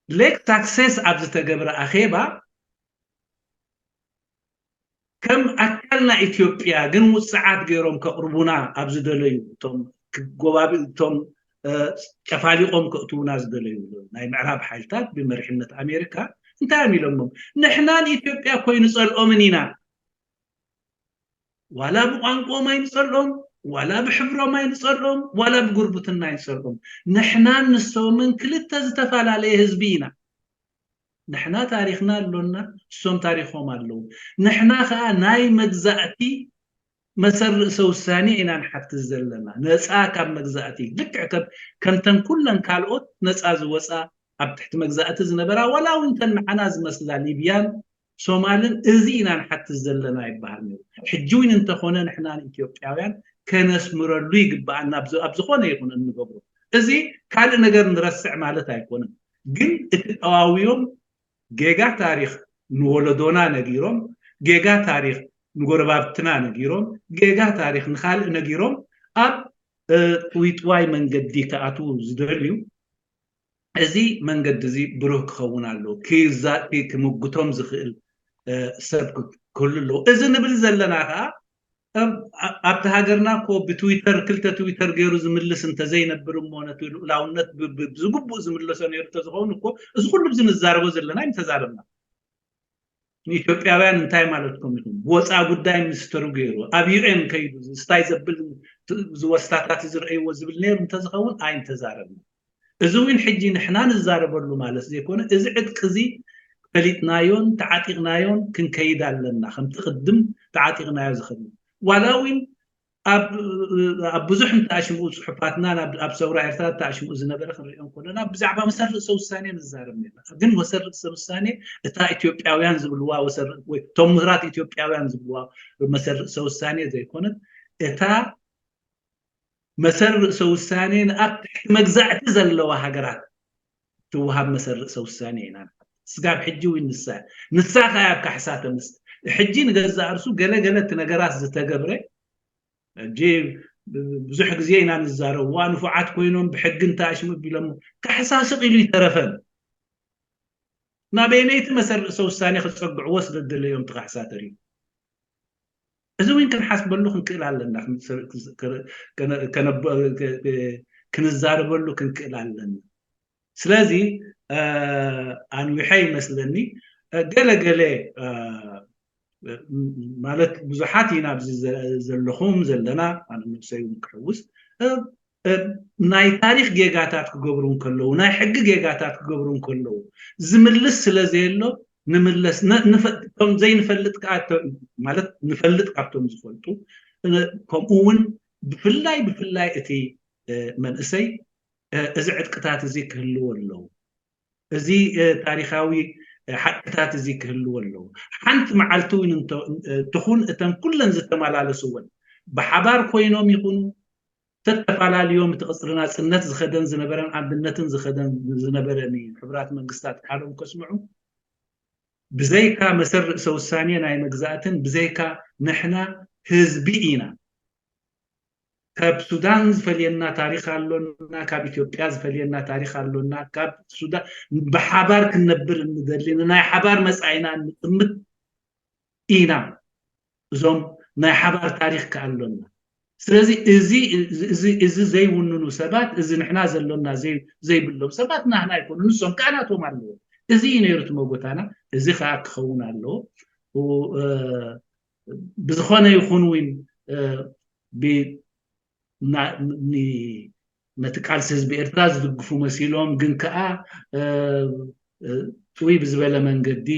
ሌክ ታክሰስ ኣብ ዝተገብረ ኣኼባ ከም ኣካል ናይ ኢትዮጵያ ግን ውፅዓት ገይሮም ከቕርቡና ኣብ ዝደለዩ እቶም ክጎባቢ እቶም ጨፋሊቆም ከእትውና ዝደለዩ ናይ ምዕራብ ሓይልታት ብመሪሕነት ኣሜሪካ እንታይ እዮም ኢሎሞም? ንሕና ንኢትዮጵያ እኮ ኣይንፀልኦምን ኢና። ዋላ ብቋንቋኦም ኣይንፀልኦም፣ ዋላ ብሕብሮም ኣይንፀልኦም፣ ዋላ ብጉርብትና ኣይንፀልኦም። ንሕናን ንሶምን ክልተ ዝተፈላለየ ህዝቢ ኢና። ንሕና ታሪኽና ኣሎና፣ እሶም ታሪኾም ኣለዎም። ንሕና ኸኣ ናይ መግዛእቲ መሰል ርእሰ ውሳኔ ኢና ንሓትት ዘለና፣ ነጻ ካብ መግዛእቲ። ልክዕ ከም ከምተን ኩለን ካልኦት ነጻ ዝወጻ ኣብ ትሕቲ መግዛእቲ ዝነበራ ዋላ እውን ተን ንዓና ዝመስላ ሊብያን ሶማልን እዚ ኢና ንሓትት ዘለና ይበሃል ነይሩ። ሕጂ እውን እንተኾነ ንሕና ንኢትዮጵያውያን ከነስምረሉ ይግበኣና ኣብ ዝኾነ ይኹን እንገብሮ። እዚ ካልእ ነገር ንረስዕ ማለት ኣይኮነን። ግን እቲ ጠዋውዮም ጌጋ ታሪኽ ንወለዶና ነጊሮም፣ ጌጋ ታሪኽ ንጎረባብትና ነጊሮም፣ ጌጋ ታሪኽ ንኻልእ ነጊሮም ኣብ ጥዊጥዋይ መንገዲ ክኣትዉ ዝደልዩ እዚ መንገዲ እዚ ብሩህ ክኸውን ኣለዎ። ክዛቲ ክምጉቶም ዝኽእል ሰብ ክህሉ ኣለዎ። እዚ ንብል ዘለና ከዓ ኣብቲ ሃገርና እኮ ብትዊተር ክልተ ትዊተር ገይሩ ዝምልስ እንተዘይነብር እሞ ነቲ ልኡላውነት ብዝግቡእ ዝምለሶ ነይሩ እንተዝኸውን እኮ እዚ ኩሉ ብዚ ንዛረቦ ዘለና ኣይምተዛረብና። ንኢትዮጵያውያን እንታይ ማለትኩም ኢኹም? ብወፃኢ ጉዳይ ሚኒስትሩ ገይሩ ኣብ ዩኤን ከይዱ ስታይ ዘብል ዝወስታታት ዝረእይዎ ዝብል ነይሩ እንተዝኸውን ኣይምተዛረብና። እዚ እውን ሕጂ ንሕና ንዛረበሉ ማለት ዘይኮነ እዚ ዕጥቂ እዚ ፈሊጥናዮን ተዓጢቕናዮን ክንከይድ ኣለና። ከምቲ ቅድም ተዓጢቕናዮ ዝኸድና ዋላ እውን ኣብ ኣብ ብዙሕ እንተኣሽምኡ ፅሑፋትና ኣብ ሰውራ ኤርትራ ተኣሽምኡ ዝነበረ ክንሪኦ ከለና ብዛዕባ መሰል ርእሰ ውሳኔ ንዛረብ ነርና። ግን መሰል ርእሰ ውሳኔ እታ ኢትዮጵያውያን ዝብልዋ ወይ እቶም ምሁራት ኢትዮጵያውያን ዝብልዋ መሰል ርእሰ ውሳኔ ዘይኮነት እታ መሰል ርእሰ ውሳኔ ንኣብ ትሕቲ መግዛእቲ ዘለዋ ሃገራት ትወሃብ መሰል ርእሰ ውሳኔ ኢና ንሓትት። ስጋብ ሕጂ እውን ንሳ ንሳ ከኣ ኣብ ካሕሳ ተምስ ሕጂ ንገዛእ ርሱ ገለ ገለ እቲ ነገራት ዝተገብረ ሕጂ ብዙሕ ግዜ ኢና ንዛረብ፣ ዋ ንፉዓት ኮይኖም ብሕጊ እንታይ ሽም ቢሎም፣ ካሕሳ ስቕ ኢሉ ይተረፈን። ናበየነይቲ መሰል ርእሰ ውሳኔ ክጸግዕዎ ስለ ዝደለዮም እቲ ካሕሳ ተሪፉ። እዚ እውን ክንሓስበሉ ክንክእል ኣለና፣ ክንዛረበሉ ክንክእል ኣለና። ስለዚ ኣንዊሐ ይመስለኒ ገለ ገለ ማለት ብዙሓት ኢና ኣብዚ ዘለኹም ዘለና፣ ኣነ ንሰይ እውን ክሕውስ ናይ ታሪክ ጌጋታት ክገብሩ እንከለዉ፣ ናይ ሕጊ ጌጋታት ክገብሩ እንከለዉ ዝምልስ ስለ ዘየሎ ንምለስ። ቶም ዘይንፈልጥ ከዓ ማለት ንፈልጥ ካብቶም ዝፈልጡ፣ ከምኡ እውን ብፍላይ ብፍላይ እቲ መንእሰይ እዚ ዕጥቅታት እዚ ክህልዎ ኣለዉ። እዚ ታሪካዊ ሓቅታት እዚ ክህልዎ ኣለዉ። ሓንቲ መዓልቲ እውን ትኹን እተን ኩለን ዝተመላለስወን ብሓባር ኮይኖም ይኹኑ ተተፈላለዮም እቲ ቅፅሪ ናፅነት ዝኸደን ዝነበረን ኣንድነትን ዝኸደን ዝነበረን ሕቡራት መንግስታት ቃሎም ከስምዑ ብዘይካ መሰል ርእሰ ውሳኔ ናይ መግዛእትን ብዘይካ ንሕና ህዝቢ ኢና። ካብ ሱዳን ዝፈልየና ታሪክ ኣሎና፣ ካብ ኢትዮጵያ ዝፈልየና ታሪክ ኣሎና፣ ካብ ሱዳን ብሓባር ክንነብር እንደሊ ንናይ ሓባር መጻኢና እንጥምት ኢና። እዞም ናይ ሓባር ታሪክ ከኣሎና። ስለዚ እዚ ዘይውንኑ ሰባት፣ እዚ ንሕና ዘሎና ዘይብሎም ሰባት ናህና ኣይኮኑ፣ ንሶም ከዓ ናቶም ኣለዎ። እዚ እዩ ነይሩ እቲ መጎታና፣ እዚ ከዓ ክኸውን ኣለዎ። ብዝኾነ ይኹን እውን ነቲ ቃልሲ ህዝቢ ኤርትራ ዝድግፉ መሲሎም ግን ከዓ ጥውይ ብዝበለ መንገዲ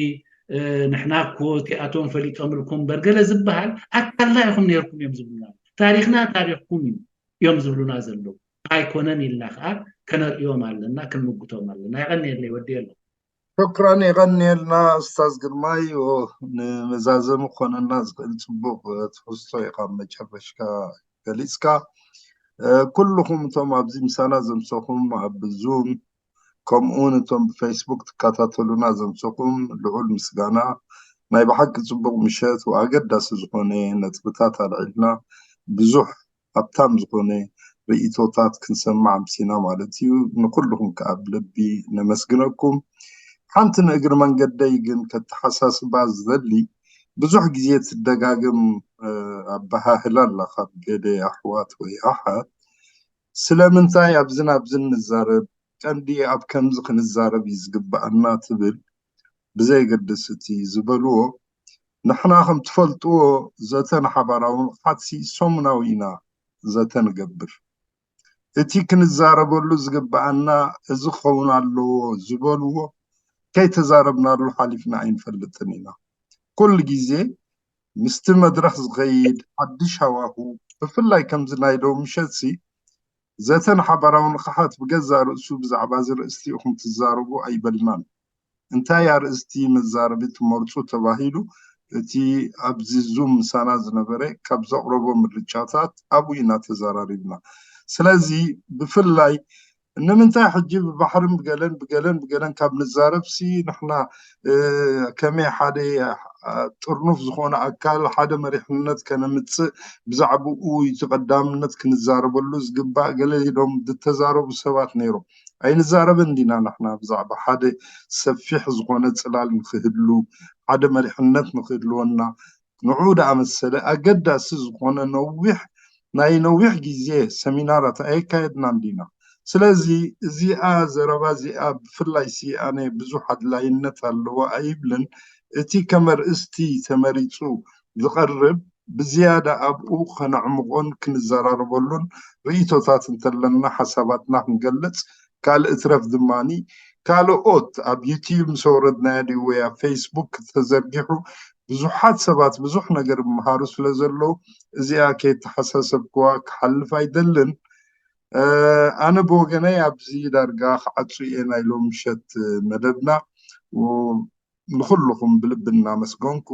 ንሕና እኮ እቲኣቶም ፈሊጦምልኩም እምበር ገለ ዝበሃል ኣካልና ኢኹም ነይርኩም እዮም ዝብሉና፣ ታሪክና ታሪክኩም እዩ እዮም ዝብሉና ዘለዉ። ኣይኮነን ኢልና ከዓ ከነርእዮም ኣለና፣ ክንምጉቶም ኣለና። የቐንየለይ፣ ወዲ ኣሎ። ሸክራን የቐንየልና ኡስታዝ ግርማይ። ንመዛዘሚ ክኾነና ዝኽእል ፅቡቕ ትሕዝቶ ኢኻ መጨረሽካ ገሊፅካ። ኩልኹም እቶም ኣብዚ ምሳና ዘምሰኹም ኣብ ዙም ከምኡውን እቶም ብፌስቡክ ትከታተሉና ዘምሰኹም ልዑል ምስጋና። ናይ ብሓቂ ፅቡቕ ምሸት ኣገዳሲ ዝኾነ ነጥብታት ኣልዒልና ብዙሕ ሃብታም ዝኾነ ርእይቶታት ክንሰምዕ ኣምሲና ማለት እዩ። ንኩልኹም ከዓ ብልቢ ነመስግነኩም። ሓንቲ ንእግሪ መንገደይ ግን ከተሓሳስባ ዝደሊ ብዙሕ ግዜ ትደጋግም ኣበሃህላ ኣላ ካብ ገለ ኣሕዋት ወይ ኣሓት ስለምንታይ ኣብዝን ኣብዝን ንዛረብ ቀንዲ ኣብ ከምዚ ክንዛረብ እዩ ዝግበኣና ትብል ብዘየገድስ እቲ ዝበልዎ ንሕና ከም ትፈልጥዎ ዘተ ንሓባራዊ ንቕሓትሲ ሰሙናዊ ኢና ዘተ ንገብር። እቲ ክንዛረበሉ ዝግበኣና እዚ ክኸውን ኣለዎ ዝበልዎ ከይተዛረብናሉ ሓሊፍና ኣይንፈልጥን ኢና። ኩሉ ግዜ ምስቲ መድረኽ ዝኸይድ ሓድሽ ሃዋሁ ብፍላይ ከምዚ ናይ ሎሚ ምሸትሲ ዘተ ንሓባራዊ ንቕሓት ብገዛእ ርእሱ ብዛዕባ እዚ ርእስቲ ኢኹም ትዛረቡ ኣይበልናን። እንታይ ኣርእስቲ መዛረቢ ትመርፁ ተባሂሉ እቲ ኣብዚ ዙም ምሳና ዝነበረ ካብ ዘቕረቦ ምርጫታት ኣብኡ ኢና ተዘራሪብና። ስለዚ ብፍላይ ንምንታይ ሕጂ ብባሕርን ብገለን ብገለን ብገለን ካብ ንዛረብሲ ንሕና ከመይ ሓደ ጥርኑፍ ዝኾነ ኣካል ሓደ መሪሕነት ከነምፅእ ብዛዕባኡ እቲ ቀዳምነት ክንዛረበሉ ዝግባእ ገለ ኢሎም ዝተዛረቡ ሰባት ነይሮም። ኣይንዛረብን ዲና ንሕና ብዛዕባ ሓደ ሰፊሕ ዝኾነ ፅላል ንክህሉ ሓደ መሪሕነት ንክህልወና ንዑ ደኣ መሰለ ኣገዳሲ ዝኾነ ነዊሕ ናይ ነዊሕ ግዜ ሰሚናራት ኣየካየድናን ዲና። ስለዚ እዚኣ ዘረባ እዚኣ ብፍላይ ሲ ኣነ ብዙሕ ኣድላይነት ኣለዎ ኣይብልን። እቲ ከመርእስቲ ተመሪፁ ዝቐርብ ብዝያዳ ኣብኡ ከነዕምቖን ክንዘራረበሉን ርእይቶታት እንተለና ሓሳባትና ክንገልጽ ካልእ ትረፍ ድማኒ ካልኦት ኣብ ዩቲዩብ ምስ ኣወረድናዮ ድዩ ወይ ኣብ ፌስቡክ ተዘርጊሑ ብዙሓት ሰባት ብዙሕ ነገር ይምሃሩ ስለ ዘለዉ እዚኣ ከይተሓሳሰብክዋ ክሓልፍ ኣይደልን። ኣነ ብወገነይ ኣብዚ ዳርጋ ክዓጹ እየ ናይ ሎሚ ምሸት መደብና። ንኹልኹም ብልቢ እናመስገንኩ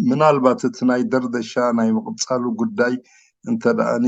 ምናልባት እቲ ናይ ደርደሻ ናይ ምቕጻሉ ጉዳይ እንተ ደኣኒ